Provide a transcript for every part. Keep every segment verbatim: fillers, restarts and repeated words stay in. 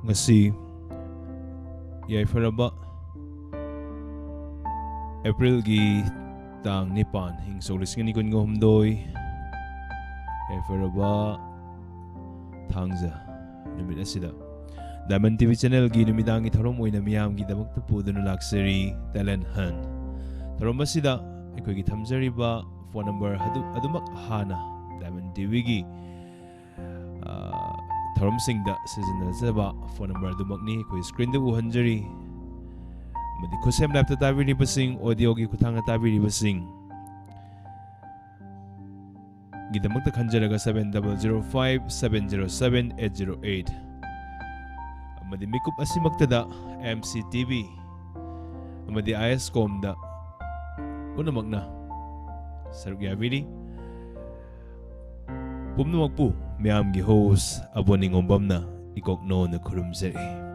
ꯉꯁꯤ ꯌꯥꯏꯐꯔꯕ ꯑꯦꯄ꯭ꯔꯤꯜꯒꯤ ꯇꯥꯡ ꯅꯤꯄꯥꯟ, ꯏꯪ ꯁꯣꯛ ꯂꯤꯁꯤꯡ ꯑꯅꯤ ꯀꯨꯟꯒ ꯍꯨꯝꯗꯣꯏ, ꯌꯥꯏꯐꯔꯕ ꯊꯥꯡꯖ ꯅꯨꯃꯤꯠ ꯑꯁꯤꯗ Diamond ꯇꯤ ꯚꯤ ꯆꯦꯅꯦꯜꯒꯤ ꯅꯨꯃꯤꯗꯥꯡꯒꯤ ꯊꯧꯔꯝ ꯑꯣꯏꯅ ꯃꯤꯌꯥꯝꯒꯤꯗꯃꯛꯇ ꯄꯨꯗꯨꯅ ꯂꯥꯛꯆꯔꯤ Talent Hunt꯫ ꯊꯧꯔꯝ ꯑꯁꯤꯗ ꯑꯩꯈꯣꯏꯒꯤ ꯊꯝꯖꯔꯤꯕ ꯐꯣꯟ ꯅꯝꯕꯔ ꯑꯗꯨ, ꯑꯗꯨꯃꯛ ꯍꯥꯟꯅ Diamond ꯇꯤ ꯚꯤꯒꯤ ꯊꯧꯔꯝꯁꯤꯡꯗ ꯁꯤꯖꯤꯟꯅꯖꯕ ꯐꯣꯟ ꯅꯝꯕꯔ ꯑꯗꯨꯃꯛꯅꯤ꯫ ꯑꯩꯈꯣꯏ ꯁ꯭ꯀ꯭ꯔꯤꯟꯗ ꯎꯍꯟꯖꯔꯤ꯫ ꯑꯃꯗꯤ ꯈꯨꯠꯁꯦꯝ ꯂꯥꯏꯞꯇ ꯇꯥꯕꯤꯔꯤꯕꯁꯤꯡ, ꯑꯣꯗꯤꯑꯣꯒꯤ ꯈꯨꯠꯊꯥꯡꯗ ꯇꯥꯕꯤꯔꯤꯕꯁꯤꯡ ꯒꯤꯗꯃꯛꯇ ꯈꯟꯖꯔꯒ seven double zero five seven zero seven eight zero eight, ꯑꯃꯗꯤ ꯃꯤꯀꯨꯞ ꯑꯁꯤꯃꯛꯇꯗ ꯑꯦꯝ ꯁꯤ ꯇꯤ ꯚꯤ ꯑꯃꯗꯤ ꯑꯥꯏ ꯑꯦꯁ ꯀꯣꯝꯗ ꯄꯨꯝꯅꯃꯛꯅ ꯁꯔꯨꯛ ꯌꯥꯕꯤꯔꯤ꯫ ꯄꯨꯝꯅꯃꯛꯄꯨ ꯃꯤꯌꯥꯝꯒꯤ ꯍꯣꯁ ꯑꯕꯣ ꯅꯤꯉꯣꯝꯕꯝꯅ ꯏꯀꯣꯛꯅꯣꯅ ꯈꯨꯔꯨꯝꯖꯔꯤ꯫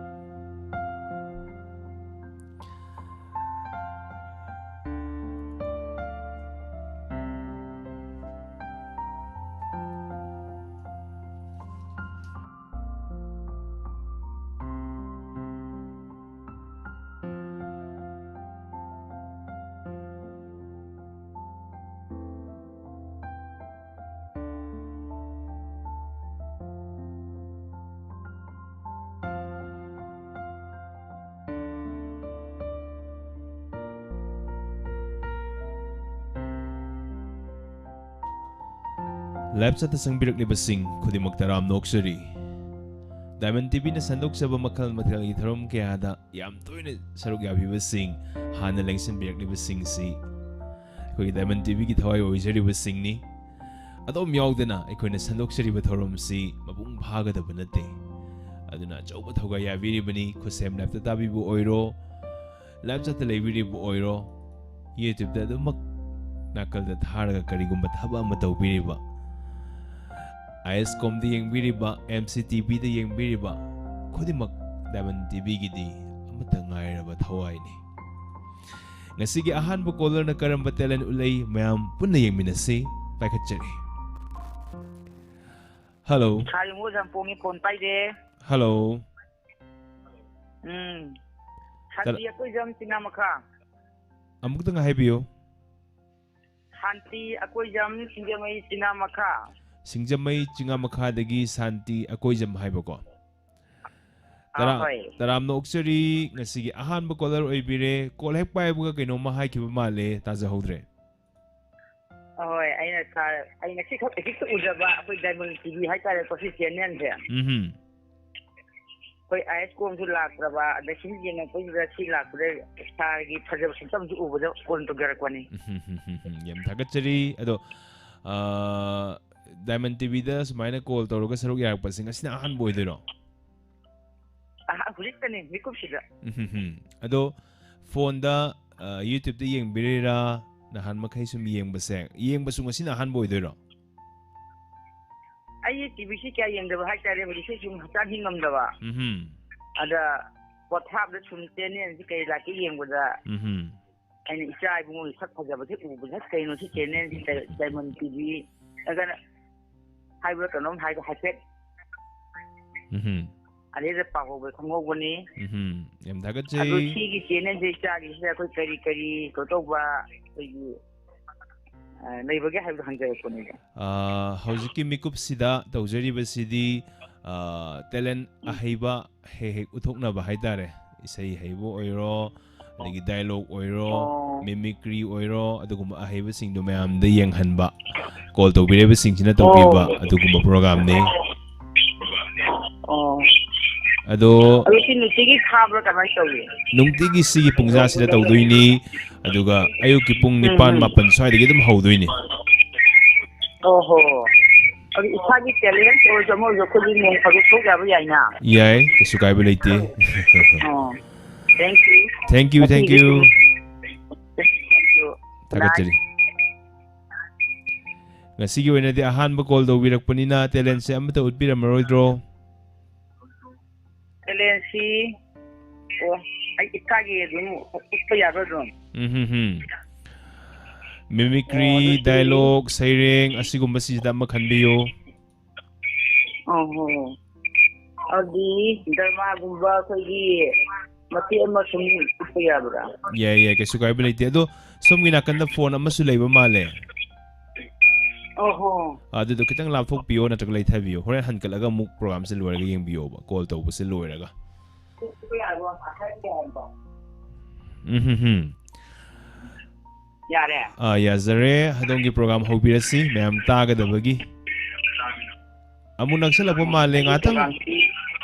ꯂꯥꯏꯞ ꯆꯠꯇ ꯆꯪꯕꯤꯔꯛꯂꯤꯕꯁꯤꯡ ꯈꯨꯗꯤꯡꯃꯛ ꯇꯔꯥꯝꯅ ꯑꯣꯛꯆꯔꯤ꯫ ꯗꯥꯏꯃꯟ ꯇꯤ ꯚꯤꯅ ꯁꯟꯗꯣꯛꯆꯕ ꯃꯈꯜ ꯃꯊꯦꯜꯒꯤ ꯊꯧꯔꯝ ꯀꯌꯥꯗ ꯌꯥꯝ ꯇꯣꯏꯅ ꯁꯔꯨꯛ ꯌꯥꯕꯤꯕꯁꯤꯡ, ꯍꯥꯟꯅ ꯂꯦꯡꯁꯤꯟꯕꯤꯔꯛꯂꯤꯕꯁꯤꯡꯁꯤ ꯑꯩꯈꯣꯏꯒꯤ ꯗꯥꯏꯃꯟ ꯇꯤ ꯚꯤꯒꯤ ꯊꯋꯥꯏ ꯑꯣꯏꯖꯔꯤꯕꯁꯤꯡꯅꯤ꯫ ꯑꯗꯣꯝ ꯌꯥꯎꯗꯅ ꯑꯩꯈꯣꯏꯅ ꯁꯟꯗꯣꯛꯆꯔꯤꯕ ꯊꯧꯔꯝꯁꯤ ꯃꯄꯨꯡ ꯐꯥꯒꯗꯕ ꯅꯠꯇꯦ꯫ ꯑꯗꯨꯅ ꯑꯆꯧꯕ ꯊꯧꯒꯥꯏ ꯌꯥꯕꯤꯔꯤꯕꯅꯤ꯫ ꯈꯨꯠꯁꯦꯝ ꯂꯥꯏꯞꯇ ꯇꯥꯕꯤꯕ ꯑꯣꯏꯔꯣ, ꯂꯥꯏꯞ ꯆꯠꯇ ꯂꯩꯕꯤꯔꯤꯕ ꯑꯣꯏꯔꯣ, ꯌꯨꯇ꯭ꯌꯨꯕꯇ ꯑꯗꯨꯃꯛ ꯅꯥꯀꯜꯗ ꯊꯥꯔꯒ ꯀꯔꯤꯒꯨꯝꯕ ꯊꯕꯛ ꯑꯃ ꯇꯧꯕꯤꯔꯤꯕ, ꯑꯥꯏ ꯑꯦꯁ ꯀꯣꯝꯗ ꯌꯦꯡꯕꯤꯔꯤꯕ, ꯑꯦꯝ ꯁꯤ ꯇꯤ ꯚꯤꯗ ꯌꯦꯡꯕꯤꯔꯤꯕ ꯈꯨꯗꯤꯡꯃꯛ ꯗꯥꯏꯃꯟ ꯇꯤ ꯚꯤꯒꯤꯗꯤ ꯑꯃꯠꯇ ꯉꯥꯏꯔꯕ ꯊꯋꯥꯏꯅꯤ꯫ ꯉꯁꯤꯒꯤ ꯑꯍꯥꯟꯕ ꯀꯣꯂꯔꯅ ꯀꯔꯝꯕ ꯇꯦꯂꯦꯟ ꯎꯠꯂꯛꯏ, ꯃꯌꯥꯝ ꯄꯨꯟꯅ ꯌꯦꯡꯃꯤꯟꯅꯁꯤ꯫ ꯄꯥꯏꯈꯠꯆꯔꯤ꯫ ꯍꯜꯂꯣ꯫ ꯁꯥꯔ ꯌꯨꯝꯕꯨ ꯌꯥꯝꯄꯣꯡꯒꯤ ꯐꯣꯟ ꯄꯥꯏꯔꯦ꯫ ꯍꯜꯂꯣ꯫ ꯎꯝ꯫ ꯁꯥꯟꯇꯤ ꯑꯀꯣꯏꯖꯝ ꯆꯤꯅꯥ ꯃꯈꯥ꯫ ꯑꯃꯨꯛꯇꯪ ꯍꯥꯏꯕꯤꯌꯨ꯫ ꯁꯥꯟꯇꯤ ꯑꯀꯣꯏꯖꯝ ꯁꯤꯡꯖꯃꯩ ꯆꯤꯅꯥ ꯃꯈꯥ꯫ ꯁꯤꯡꯖꯃꯩ ꯆꯤꯉꯥ ꯃꯈꯥꯗꯒꯤ ꯁꯥꯟꯇꯤ ꯑꯀꯣꯏꯖꯝ ꯍꯥꯏꯕꯀꯣ꯫ ꯑꯥ, ꯇꯔꯥ-, ꯍꯣꯏ꯫ ꯇꯔꯥꯝꯅ ꯑꯣꯛꯆꯔꯤ, ꯉꯁꯤꯒꯤ ꯑꯍꯥꯟꯕ caller ꯑꯣꯏꯕꯤꯔꯦ꯫ Call ꯍꯦꯛ ꯄꯥꯏꯕꯒ ꯀꯩꯅꯣꯝꯃ ꯍꯥꯏꯈꯤꯕ ꯃꯥꯜꯂꯦ, ꯇꯥꯖꯍꯧꯗ꯭ꯔꯦ꯫ ꯑꯍꯣꯏ, ꯑꯩꯅ ꯁꯥꯔ, ꯑꯩ ꯉꯁꯤꯈꯛ ꯍꯦꯛꯇ ꯎꯖꯕ ꯑꯩꯈꯣꯏ Diamond T V ꯍꯥꯏꯇꯥꯔꯦꯀꯣ, ꯁꯤ channelꯁꯦ꯫ ꯎꯝꯍꯨꯝ꯫ ꯑꯩꯈꯣꯏ ꯑꯥꯏ ꯑꯦꯁ ꯀꯣꯝꯁꯨ ꯂꯥꯛꯇ꯭ꯔꯕ, ꯑꯗ ꯁꯨꯝ ꯌꯦꯡꯉꯛꯄꯁꯤꯗ ꯁꯤ ꯂꯥꯛꯄꯗ ꯁꯥꯔꯒꯤ ꯐꯖꯕ ꯁꯛꯇꯝꯁꯨ ꯎꯕꯗ call ꯇꯧꯖꯔꯛꯄꯅꯤ꯫ ꯎꯝ, ꯌꯥꯝ ꯊꯥꯒꯠꯆꯔꯤ꯫ ꯑꯗꯣ, ꯑ, Diamond T Vꯗ ꯁꯨꯃꯥꯏꯅ call ꯇꯧꯔꯒ ꯁꯔꯨꯛ ꯌꯥꯔꯛꯄꯁꯦ ꯉꯁꯤꯅ ꯑꯍꯥꯟꯕ ꯑꯣꯏꯗꯣꯏꯔꯣ? ꯑꯍ, ꯍꯧꯖꯤꯛꯇꯅꯤ, ꯃꯤꯀꯨꯞꯁꯤꯗ꯫ ꯎꯝ, ꯑꯗꯣ phoneꯗ, ꯑ, YouTubeꯇ ꯌꯦꯡꯕꯤꯔꯤꯔꯥ? ꯅꯍꯥꯟ ꯃꯈꯩ ꯁꯨꯝ ꯌꯦꯡꯕꯁꯦ, ꯌꯦꯡꯕꯁꯨ ꯉꯁꯤꯅ ꯑꯍꯥꯟꯕ ꯑꯣꯏꯗꯣꯏꯔꯣ? ꯑꯩ ꯇꯤꯚꯤꯁꯤ ꯀꯌꯥ ꯌꯦꯡꯗꯕ ꯍꯥꯏꯇꯥꯔꯦ, ꯍꯧꯖꯤꯛꯁꯦ ꯁꯨꯝ ꯍꯛꯆꯥꯡ ꯍꯤꯡꯉꯝꯗꯕ꯫ ꯎꯝꯍꯨꯝ꯫ ꯑꯗ WhatsAppꯇ ꯁꯨꯝ channelꯁꯤ ꯀꯩ ꯂꯥꯛꯀꯦ ꯌꯦꯡꯕꯗ, ꯎꯝꯍꯨꯝ꯫ ꯑꯩꯅ ꯏꯆꯥ ꯏꯕꯨꯡꯉꯣꯒꯤ ꯁꯛ ꯐꯖꯕꯁꯦ ꯎꯕꯗ, "ꯀꯩꯅꯣ ꯁꯤ channelꯁꯤ, Diamond T V ꯅꯒꯅ ꯍꯥꯏꯕ꯭ꯔꯥ ꯀꯩꯅꯣꯝ ꯍꯥꯏꯕ ꯍꯥꯏꯐꯦꯠ꯫ ꯎꯝꯍꯨꯝ꯫ ꯑꯗꯩꯗ ꯄꯥꯎꯍꯧꯕ ꯈꯪꯍꯧꯕꯅꯤ꯫ ꯎꯝꯍꯨꯝ꯫ ꯌꯥꯝ ꯑꯗꯣ ꯊꯥꯒꯠꯆꯩ꯫ ꯁꯤꯒꯤ channelꯁꯦ ꯏꯆꯥꯒꯤꯁꯤꯗ ꯑꯩꯈꯣꯏ ꯀꯔꯤ ꯀꯔꯤ ꯀꯩꯅꯣ ꯇꯧꯕ, ꯑꯩꯈꯣꯏꯒꯤ, ꯑ, ꯂꯩꯕꯒꯦ ꯍꯥꯏꯕꯗꯣ ꯍꯪꯖꯔꯛꯄꯅꯤꯗ꯫ ꯑ, ꯍꯧꯖꯤꯛꯀꯤ ꯃꯤꯀꯨꯞꯁꯤꯗ ꯇꯧꯖꯔꯤꯕꯁꯤꯗꯤ, ꯑ, talent ꯎꯝ꯫ ꯑꯍꯩꯕ ꯍꯦꯛ ꯍꯦꯛ ꯎꯠꯊꯣꯛꯅꯕ ꯍꯥꯏꯇꯥꯔꯦ꯫ ꯏꯁꯩ ꯍꯩꯕ ꯑꯣꯏꯔꯣ, ꯑꯗꯒꯤ dialogue ꯑꯣꯏꯔꯣ, ꯑꯣ꯫ Mimicry ꯑꯣꯏꯔꯣ, ꯑꯗꯨꯒꯨꯝꯕ ꯑꯍꯩꯕꯁꯤꯡꯗꯣ ꯃꯌꯥꯝꯗ ꯌꯦꯡꯍꯟꯕ, call ꯇꯧꯕꯤꯔꯤꯕꯁꯤꯡꯁꯤꯅ ꯇꯧꯕꯤꯕ ꯑꯣ꯫ ꯑꯗꯨꯒꯨꯝꯕ programꯅꯤ꯫ ꯑꯣ꯫ ꯑꯗꯣ ꯑꯗꯣ ꯁꯤ ꯅꯨꯡꯇꯤꯒꯤ ꯊꯥꯕ꯭ꯔꯥ, ꯀꯃꯥꯏꯅ ꯇꯧꯏ? ꯅꯨꯡꯇꯤꯒꯤ ꯁꯤꯒꯤ ꯄꯨꯡꯖꯥꯁꯤꯗ ꯇꯧꯗꯣꯏꯅꯤ, ꯑꯗꯨꯒ ꯑꯌꯨꯛꯀꯤ ꯄꯨꯡ ꯎꯝ, ꯅꯤꯄꯥꯟ, ꯎꯝ꯫ ꯃꯥꯄꯟ ꯁ꯭ꯋꯥꯏꯗꯒꯤ ꯑꯗꯨꯝ ꯍꯧꯗꯣꯏꯅꯤ꯫ ꯑꯣꯍꯣ꯫ ꯑꯗꯨ ꯏꯁꯥꯒꯤ talent ꯑꯣꯏꯔꯁꯨ ꯑꯃ ꯑꯣꯏꯔꯁꯨ ꯑꯩꯈꯣꯏꯗꯤ ꯅꯣꯡ ꯐꯥꯗꯣꯛ ꯊꯣꯛ ꯌꯥꯕ ꯌꯥꯏꯅ꯫ ꯌꯥꯏ, ꯀꯩꯁꯨ ꯀꯥꯏꯕ ꯂꯩꯇꯦ꯫ ꯑꯣ꯫ Thank you꯫ Thank you, thank you꯫ Thank you꯫ ꯊꯥꯒꯠꯆꯔꯤ꯫ ꯉꯁꯤꯒꯤ ꯑꯣꯏꯅꯗꯤ ꯑꯍꯥꯟꯕ call ꯇꯧꯕꯤꯔꯛꯄꯅꯤꯅ talentꯁꯦ ꯑꯃꯠꯇ ꯎꯠꯄꯤꯔꯝꯃꯔꯣꯏꯗ꯭ꯔꯣ? Talentꯁꯤ, ꯑꯣ, ꯑꯩ ꯏꯁꯥꯒꯤ ꯑꯗꯨꯝ ꯎꯠꯄ ꯌꯥꯕ꯭ꯔꯥ ꯑꯗꯨꯝ? ꯎꯝ, ꯍꯝ, ꯍꯝ꯫ Mimicry, ꯑꯣ, ꯑꯗꯨꯗꯤ dialogue, ꯁꯩꯔꯦꯡ, ꯑꯁꯤꯒꯨꯝꯕꯁꯤꯗ ꯑꯃ ꯈꯟꯕꯤꯌꯨ꯫ ꯑꯣ, ꯍꯣ, ꯍꯣ꯫ ꯑꯗꯨꯗꯤ ꯗ꯭ꯔꯃꯥꯒꯨꯝꯕ ꯑꯩꯈꯣꯏꯒꯤ ꯃꯇꯦꯛ ꯑꯃ ꯁꯨꯝ ꯎꯠꯄ ꯌꯥꯕ꯭ꯔꯥ? ꯌꯥꯏ, ꯌꯥꯏ, ꯀꯩꯁꯨ ꯀꯥꯏꯕ ꯂꯩꯇꯦ꯫ ꯑꯗꯣ ꯁꯣꯝꯒꯤ ꯅꯥꯀꯟꯗ ꯐꯣꯟ ꯑꯃꯁꯨ ꯂꯩꯕ ꯃꯥꯜꯂꯦ꯫ ꯑꯣꯍꯣ꯫ ꯑꯗꯨꯗꯣ ꯈꯤꯇꯪ ꯂꯥꯞꯊꯣꯛꯄꯤꯌꯣ ꯅꯠꯇ꯭ꯔꯒ ꯂꯩꯊꯕꯤꯌꯣ꯫ ꯍꯣꯔꯦꯟ ꯍꯟꯀꯠꯂꯒ ꯑꯃꯨꯛ ꯄ꯭ꯔꯣꯒꯥꯝꯁꯦ ꯂꯣꯏꯔꯒ ꯌꯦꯡꯕꯤꯌꯣꯕ, ꯀꯣꯜ ꯇꯧꯕꯁꯦ ꯂꯣꯏꯔꯒ꯫ ꯎꯝ, ꯍꯝ, ꯍꯝ꯫ ꯌꯥꯔꯦ? ꯑꯥ, ꯌꯥꯖꯔꯦ꯫ ꯑꯗꯣꯝꯒꯤ ꯄ꯭ꯔꯣꯒꯥꯝ ꯍꯧꯕꯤꯔꯁꯤ, ꯃꯌꯥꯝ ꯇꯥꯒꯗꯕꯒꯤ꯫ ꯑꯃꯨꯛ ꯅꯛꯁꯜꯂꯛꯄ ꯃꯥꯜꯂꯦ, ꯑꯩꯒꯤ ꯉꯥꯛꯇꯪ꯫ ꯄ꯭ꯔꯣꯒꯥꯝꯁꯤ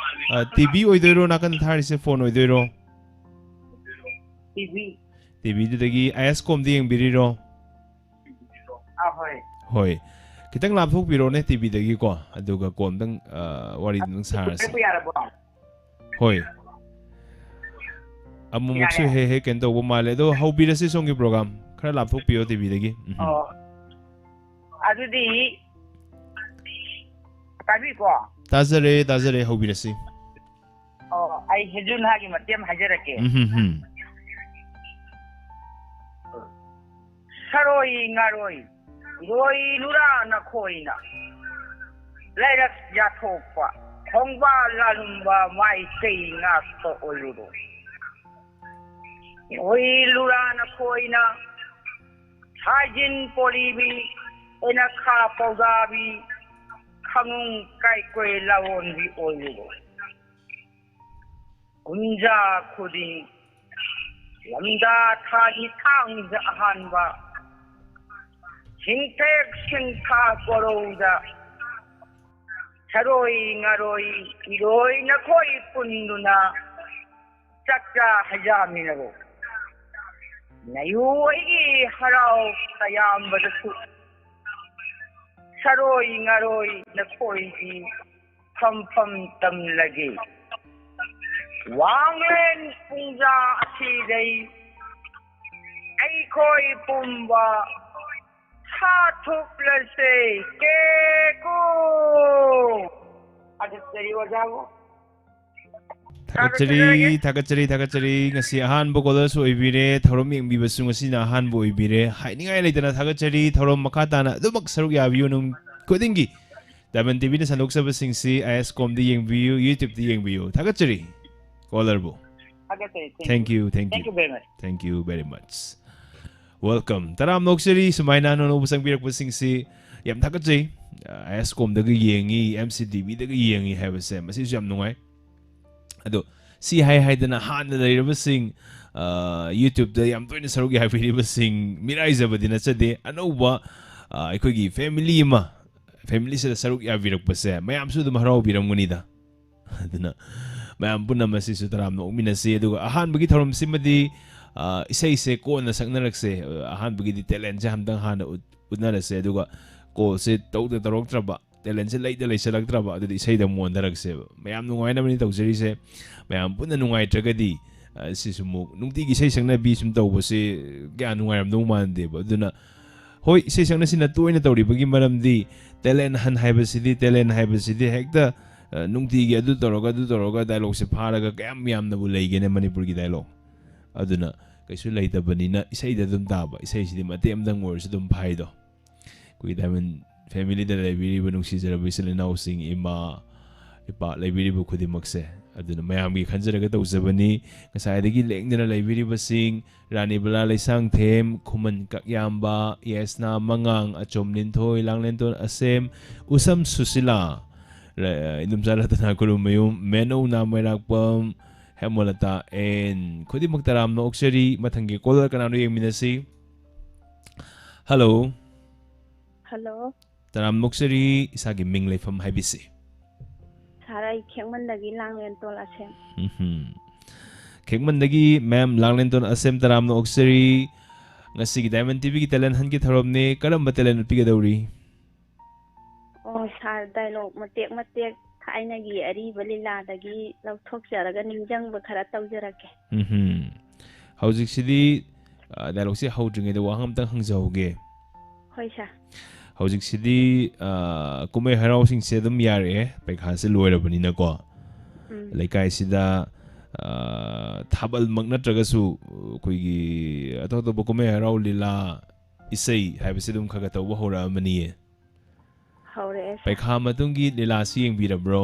ꯑꯥ, ꯇꯤ ꯚꯤ ꯑꯣꯏꯗꯣꯏꯔꯣ, ꯅꯥꯀꯟꯗ ꯊꯥꯔꯤꯁꯦ ꯐꯣꯟ ꯑꯣꯏꯗꯣꯏꯔꯣ? T V. ꯇꯤ ꯚꯤꯗꯨꯗꯒꯤ ꯑꯥꯏ ꯑꯦꯁ ꯀꯣꯝꯗ ꯌꯦꯡꯕꯤꯔꯤꯔꯣ? ꯑꯥ, ꯍꯣꯏ꯫ ꯍꯣꯏ꯫ ꯈꯤꯇꯪ ꯂꯥꯞꯊꯣꯛꯄꯤꯔꯣꯅꯦ ꯇꯤ ꯚꯤꯗꯒꯤꯀꯣ, ꯑꯗꯨꯒ ꯀꯣꯟꯗꯪ, ꯑ, ꯋꯥꯔꯤꯗꯨ ꯑꯗꯨꯝ ꯁꯥꯔꯁꯦ꯫ ꯌꯥꯔꯕꯣ? ꯍꯣꯏ꯫ ꯑꯃꯨꯛꯃꯨꯛꯁꯨ ꯌꯥꯔꯦ꯫ ꯍꯦꯛ ꯍꯦꯛ ꯀꯩꯅꯣ ꯇꯧꯕ ꯃꯥꯜꯂꯦ꯫ ꯑꯗꯣ ꯍꯧꯕꯤꯔꯁꯤ ꯁꯣꯝꯒꯤ ꯄ꯭ꯔꯣꯒꯥꯝ꯫ ꯈꯔ ꯂꯥꯞꯊꯣꯛꯄꯤꯌꯣ ꯇꯤ ꯚꯤꯗꯒꯤ꯫ ꯎꯝ꯫ ꯑꯣ꯫ ꯑꯗꯨꯗꯤ ꯇꯥꯕꯤꯀꯣ? ꯇꯥꯖꯔꯦ, ꯇꯥꯖꯔꯦ꯫ ꯍꯧꯕꯤꯔꯁꯤ꯫ ꯑꯣ, ꯑꯩ ꯍꯦꯟꯖꯨꯟ ꯍꯥꯒꯤ ꯃꯇꯦꯛ ꯑꯃ ꯍꯥꯏꯖꯔꯛꯀꯦ꯫ ꯎꯝ, ꯍꯝ, ꯍꯝ꯫ ꯁꯔꯣꯏ ꯉꯥꯔꯣꯏ, ꯏꯔꯣꯏ ꯂꯨꯔꯥ ꯅꯈꯣꯏꯅ ꯂꯩꯔꯛ ꯌꯥꯊꯣꯛꯄ, ꯈꯣꯡꯕꯥꯜ ꯂꯥꯂꯨꯝꯕ ꯃꯥꯏꯀꯩ ꯉꯥꯛꯄ ꯑꯣꯏꯔꯨꯔꯣ꯫ ꯏꯔꯣꯏ ꯂꯨꯔꯥ ꯅꯈꯣꯏꯅ ꯊꯥꯏꯖꯤꯟ ꯄꯣꯔꯤꯕꯤ, ꯑꯦꯅꯈꯥ ꯄꯧꯗꯥꯕꯤ, ꯈꯥꯉꯨꯡ ꯀꯥꯏꯀꯣꯏ ꯂꯥꯋꯣꯟꯕꯤ ꯑꯣꯏꯔꯨꯔꯣ꯫ ꯀꯨꯝꯖꯥ ꯈꯨꯗꯤꯡ ꯂꯝꯗꯥ ꯊꯥꯒꯤ ꯊꯥꯡꯖ ꯑꯍꯥꯟꯕ, ꯁꯤꯡꯊꯦꯛ ꯁꯤꯡꯊꯥ ꯀꯣꯔꯧꯗ ꯁꯔꯣꯏ ꯉꯥꯔꯣꯏ ꯏꯔꯣꯏ ꯅꯈꯣꯏ ꯄꯨꯟꯗꯨꯅ ꯆꯥꯛꯆꯥ ꯍꯩꯖꯥꯃꯤꯟꯅꯔꯣ꯫ ꯅꯌꯨ ꯑꯩꯒꯤ ꯍꯔꯥꯎ ꯇꯌꯥꯝꯕꯗꯁꯨ ꯁꯔꯣꯏ ꯉꯥꯔꯣꯏ ꯅꯈꯣꯏꯒꯤ ꯐꯝꯐꯝ ꯇꯝꯂꯒꯦ꯫ ꯋꯥꯡꯂꯦꯟ ꯄꯨꯡꯖꯥ ꯑꯁꯤꯗꯩ ꯑꯩꯈꯣꯏ ꯄꯨꯝꯕ ꯁꯥꯊꯨꯞꯂꯁꯦ꯫ ꯀꯦꯀꯨ! ꯊꯥꯒꯠꯆꯔꯤ ꯑꯣꯖꯥꯕꯨ꯫ ꯊꯥꯒꯠꯆꯔꯤ, ꯊꯥꯒꯠꯆꯔꯤ, ꯊꯥꯒꯠꯆꯔꯤ꯫ ꯉꯁꯤ ꯑꯍꯥꯟꯕ ꯀꯣꯂꯔꯁꯨ ꯑꯣꯏꯕꯤꯔꯦ, ꯊꯧꯔꯝ ꯌꯦꯡꯕꯤꯕꯁꯨ ꯉꯁꯤꯅ ꯑꯍꯥꯟꯕ ꯑꯣꯏꯕꯤꯔꯦ꯫ ꯍꯥꯏꯅꯤꯡꯉꯥꯏ ꯂꯩꯇꯅ ꯊꯥꯒꯠꯆꯔꯤ꯫ ꯊꯧꯔꯝ ꯃꯈꯥ ꯇꯥꯅ ꯑꯗꯨꯃꯛ ꯁꯔꯨꯛ ꯌꯥꯕꯤꯌꯨ꯫ ꯅꯨꯃꯤꯠ ꯈꯨꯗꯤꯡꯒꯤ ꯗꯥꯏꯃꯟ ꯇꯤꯚꯤꯅ ꯁꯟꯗꯣꯛꯆꯕꯁꯤꯡꯁꯤ ꯑꯥꯏ ꯑꯦꯁ ꯀꯣꯝꯗ ꯌꯦꯡꯕꯤꯌꯨ, YouTube-ꯇ ꯌꯦꯡꯕꯤꯌꯨ꯫ ꯊꯥꯒꯠꯆꯔꯤ꯫ Caller-ꯕꯨ꯫ ꯊꯥꯒꯠꯆꯔꯤ꯫ Thank you, thank Thank you. you very much. Thank you very much. Welcome. ꯇꯔꯥꯝꯅ ꯑꯣꯛꯆꯔꯤ ꯁꯨꯃꯥꯏꯅ ꯑꯅꯧ ꯑꯅꯧꯕ ꯆꯪꯕꯤꯔꯛꯄꯁꯤꯡꯁꯤ꯫ ꯌꯥꯝ ꯊꯥꯒꯠꯆꯩ꯫ ꯑꯥꯏ ꯑꯦꯁ ꯀꯣꯝꯗꯒ ꯌꯦꯡꯉꯤ, ꯑꯦꯝ ꯁꯤ ꯇꯤ ꯚꯤꯗꯒ ꯌꯦꯡꯉꯤ ꯍꯥꯏꯕꯁꯦ, ꯃꯁꯤꯁꯨ ꯌꯥꯝ ꯅꯨꯡꯉꯥꯏ꯫ ꯑꯗꯣ ꯁꯤ ꯍꯥꯏ ꯍꯥꯏꯗꯅ ꯍꯥꯟꯅ ꯂꯩꯔꯕꯁꯤꯡ, ꯑ, YouTube-ꯇ ꯌꯥꯝ ꯇꯣꯏꯅ ꯁꯔꯨꯛ ꯌꯥꯕꯤꯔꯤꯕꯁꯤꯡ, ꯃꯤꯔꯥꯏꯖꯕꯗꯤ ꯅꯠꯆꯗꯦ꯫ ꯑꯅꯧꯕ, ꯑ, ꯑꯩꯈꯣꯏꯒꯤ family ꯑꯃ, family-ꯁꯤꯗ ꯁꯔꯨꯛ ꯌꯥꯕꯤꯔꯛꯄꯁꯦ ꯃꯌꯥꯝꯁꯨ ꯑꯗꯨꯝ ꯍꯔꯥꯎꯕꯤꯔꯝꯒꯅꯤꯗ꯫ ꯑꯗꯨꯅ ꯃꯌꯥꯝ ꯄꯨꯝꯅꯃꯛ ꯑꯁꯤꯁꯨ ꯇꯔꯥꯝꯅ ꯑꯣꯛꯃꯤꯟꯅꯁꯤ꯫ ꯑꯗꯨꯒ ꯑꯍꯥꯟꯕꯒꯤ ꯊꯧꯔꯝꯁꯤꯃꯗꯤ, ꯑ, ꯏꯁꯩꯁꯦ ꯀꯣꯟꯅ ꯁꯛꯅꯔꯛꯁꯦ꯫ ꯑ, ꯑꯍꯥꯟꯕꯒꯤꯗꯤ talent-ꯁꯦ ꯑꯝꯇꯪ ꯍꯥꯟꯅ ꯎꯠ-, ꯎꯠꯅꯔꯁꯦ꯫ ꯑꯗꯨꯒ call-ꯁꯦ ꯇꯧꯗ ꯇꯧꯔꯛꯇ꯭ꯔꯕ, talent-ꯁꯦ ꯂꯩꯇ ꯂꯩꯁꯜꯂꯛꯇ꯭ꯔꯕ, ꯑꯗꯨꯗꯤ ꯏꯁꯩꯗ ꯑꯃꯨꯛ ꯑꯣꯟꯊꯔꯛꯁꯦꯕ꯫ ꯃꯌꯥꯝ ꯅꯨꯡꯉꯥꯏꯅꯕꯅꯤ ꯇꯧꯖꯔꯤꯁꯦ꯫ ꯃꯌꯥꯝ ꯄꯨꯟꯅ ꯅꯨꯡꯉꯥꯏꯇ꯭ꯔꯒꯗꯤ, ꯑ, ꯁꯤꯁꯨ ꯑꯃꯨꯛ ꯅꯨꯡꯇꯤꯒꯤ ꯏꯁꯩ ꯁꯛꯅꯕꯤ ꯁꯨꯝ ꯇꯧꯕꯁꯦ ꯀꯌꯥ ꯅꯨꯡꯉꯥꯏꯔꯝꯗꯧ ꯃꯥꯟꯗꯦꯕ꯫ ꯑꯗꯨꯅ ꯍꯣꯏ, ꯏꯁꯩ ꯁꯛꯅꯁꯤꯅ ꯇꯣꯏꯅ ꯇꯧꯔꯤꯕꯒꯤ ꯃꯔꯝꯗꯤ talent hunt ꯍꯥꯏꯕꯁꯤꯗꯤ, talent ꯍꯥꯏꯕꯁꯤꯗꯤ ꯍꯦꯛꯇ, ꯑ, ꯅꯨꯡꯇꯤꯒꯤ ꯑꯗꯨ ꯇꯧꯔꯒ, ꯑꯗꯨ ꯇꯧꯔꯒ dialogue-ꯁꯦ ꯐꯥꯔꯒ ꯀꯌꯥꯝ ꯌꯥꯝꯅꯕꯨ ꯂꯩꯒꯦꯅꯦ ꯃꯅꯤꯄꯨꯔꯒꯤ dialogue? ꯑꯗꯨꯅ ꯀꯩꯁꯨ ꯂꯩꯇꯕꯅꯤꯅ ꯏꯁꯩꯗ ꯑꯗꯨꯝ ꯇꯥꯕ, ꯏꯁꯩꯁꯤꯗꯤ ꯃꯇꯦꯛ ꯑꯃꯇꯪ ꯑꯣꯏꯔꯁꯨ ꯑꯗꯨꯝ ꯐꯥꯏꯗꯣ꯫ ꯑꯩꯈꯣꯏꯒꯤ ꯗꯥꯏꯃꯟ family-ꯗ ꯂꯩꯕꯤꯔꯤꯕ ꯅꯨꯡꯁꯤꯖꯔꯕ ꯏꯆꯤꯜ ꯏꯅꯥꯎꯁꯤꯡ, ꯏꯃꯥ, ꯏꯄꯥ ꯂꯩꯕꯤꯔꯤꯕ ꯈꯨꯗꯤꯡꯃꯛꯁꯦ, ꯑꯗꯨꯅ ꯃꯌꯥꯝꯒꯤ ꯈꯟꯖꯔꯒ ꯇꯧꯖꯕꯅꯤ꯫ ꯉꯁꯥꯏꯗꯒꯤ ꯂꯦꯡꯗꯅ ꯂꯩꯕꯤꯔꯤꯕꯁꯤꯡ, ꯔꯥꯅꯤꯕꯂꯥ ꯂꯩꯁꯥꯡꯊꯦꯝ, ꯈꯨꯃꯟ ꯀꯛꯌꯥꯝꯕ, ꯌꯥꯏꯁꯅꯥ ꯃꯉꯥꯡ, ꯑꯆꯣꯝ ꯅꯤꯟꯊꯣꯏ, ꯂꯥꯡꯂꯦꯟꯇꯣꯟ ꯑꯁꯦꯝ, ꯎꯁꯝ ꯁꯨꯁꯤꯂꯥ, ꯔ-, ꯏꯟꯗꯣꯝꯆꯥ ꯔꯇꯅꯥ ꯈꯨꯔꯨꯝꯃꯌꯨꯝ, ꯃꯦꯅꯧ ꯅꯥꯃꯩꯔꯥꯛꯄꯝ, ꯍꯦꯃꯂꯇꯥ ꯑꯦꯟ, ꯈꯨꯗꯤꯡꯃꯛ ꯇꯔꯥꯝꯅ ꯑꯣꯛꯆꯔꯤ꯫ ꯃꯊꯪꯒꯤ caller ꯀꯅꯥꯅꯣ ꯌꯦꯡꯃꯤꯟꯅꯁꯤ꯫ Hello꯫ Hello꯫ ꯇꯔꯥꯝꯅ ꯑꯣꯛꯆꯔꯤ, ꯏꯁꯥꯒꯤ ꯃꯤꯡ ꯂꯩꯐꯝ ꯍꯥꯏꯕꯤꯁꯤ꯫ Sir, ꯑꯩ ꯈꯦꯛꯃꯟꯗꯒꯤ ꯂꯥꯡꯂꯦꯟꯇꯣꯟ ꯑꯁꯦꯝ꯫ ꯎꯝꯍꯨꯝ꯫ ꯈꯦꯛꯃꯟꯗꯒꯤ ma'am ꯂꯥꯡꯂꯦꯟꯇꯣꯟ ꯑꯁꯦꯝ ꯇꯔꯥꯝꯅ ꯑꯣꯛꯆꯔꯤ꯫ ꯉꯁꯤꯒꯤ Diamond ꯇꯤꯚꯤꯒꯤ talent huntꯀꯤ ꯊꯧꯔꯝꯅꯤ꯫ ꯀꯔꯝꯕ talent ꯎꯠꯄꯤꯒꯗꯧꯔꯤ? ꯑꯣ, sir, dialogue ꯃꯇꯦꯛ ꯃꯇꯦꯛ ꯊꯥꯏꯅꯒꯤ ꯑꯔꯤꯕ ꯂꯤꯂꯥꯗꯒꯤ ꯂꯧꯊꯣꯛꯆꯔꯒ ꯅꯤꯡꯁꯤꯡꯕ ꯈꯔ ꯇꯧꯖꯔꯛꯀꯦ꯫ ꯎꯝꯍꯨꯝ꯫ ꯍꯧꯖꯤꯛꯁꯤꯗꯤ, ꯑ, dialogueꯁꯦ ꯍꯧꯗ꯭ꯔꯤꯉꯩꯗ ꯋꯥꯍꯪ ꯑꯝꯇꯪ ꯍꯪꯖꯍꯧꯒꯦ꯫ ꯍꯣꯏ, sir꯫ ꯍꯧꯖꯤꯛꯁꯤꯗꯤ, ꯑ, ꯀꯨꯝꯍꯩ ꯍꯔꯥꯎꯁꯤꯡꯁꯦ ꯑꯗꯨꯝ ꯌꯥꯔꯛꯑꯦ, ꯄꯩꯈꯥꯁꯦ ꯂꯣꯏꯔꯕꯅꯤꯅꯀꯣ꯫ ꯎꯝ꯫ ꯂꯩꯀꯥꯏꯁꯤꯗ, ꯑ, ꯊꯥꯕꯜꯃꯛ ꯅꯠꯇ꯭ꯔꯒꯁꯨ ꯑꯩꯈꯣꯏꯒꯤ ꯑꯇꯣꯞ ꯑꯇꯣꯞꯄ ꯀꯨꯝꯍꯩ ꯍꯔꯥꯎ, ꯂꯤꯂꯥ, ꯏꯁꯩ ꯍꯥꯏꯕꯁꯤ ꯑꯗꯨꯝ ꯈꯔ ꯈꯔ ꯇꯧꯕ ꯍꯧꯔꯛꯑꯃꯅꯤꯌꯦ꯫ ꯍꯧꯔꯛꯑꯦ, ꯁꯥꯔ꯫ ꯄꯩꯈꯥ ꯃꯇꯨꯡꯒꯤ ꯂꯤꯂꯥꯁꯤ ꯌꯦꯡꯕꯤꯔꯕ꯭ꯔꯣ?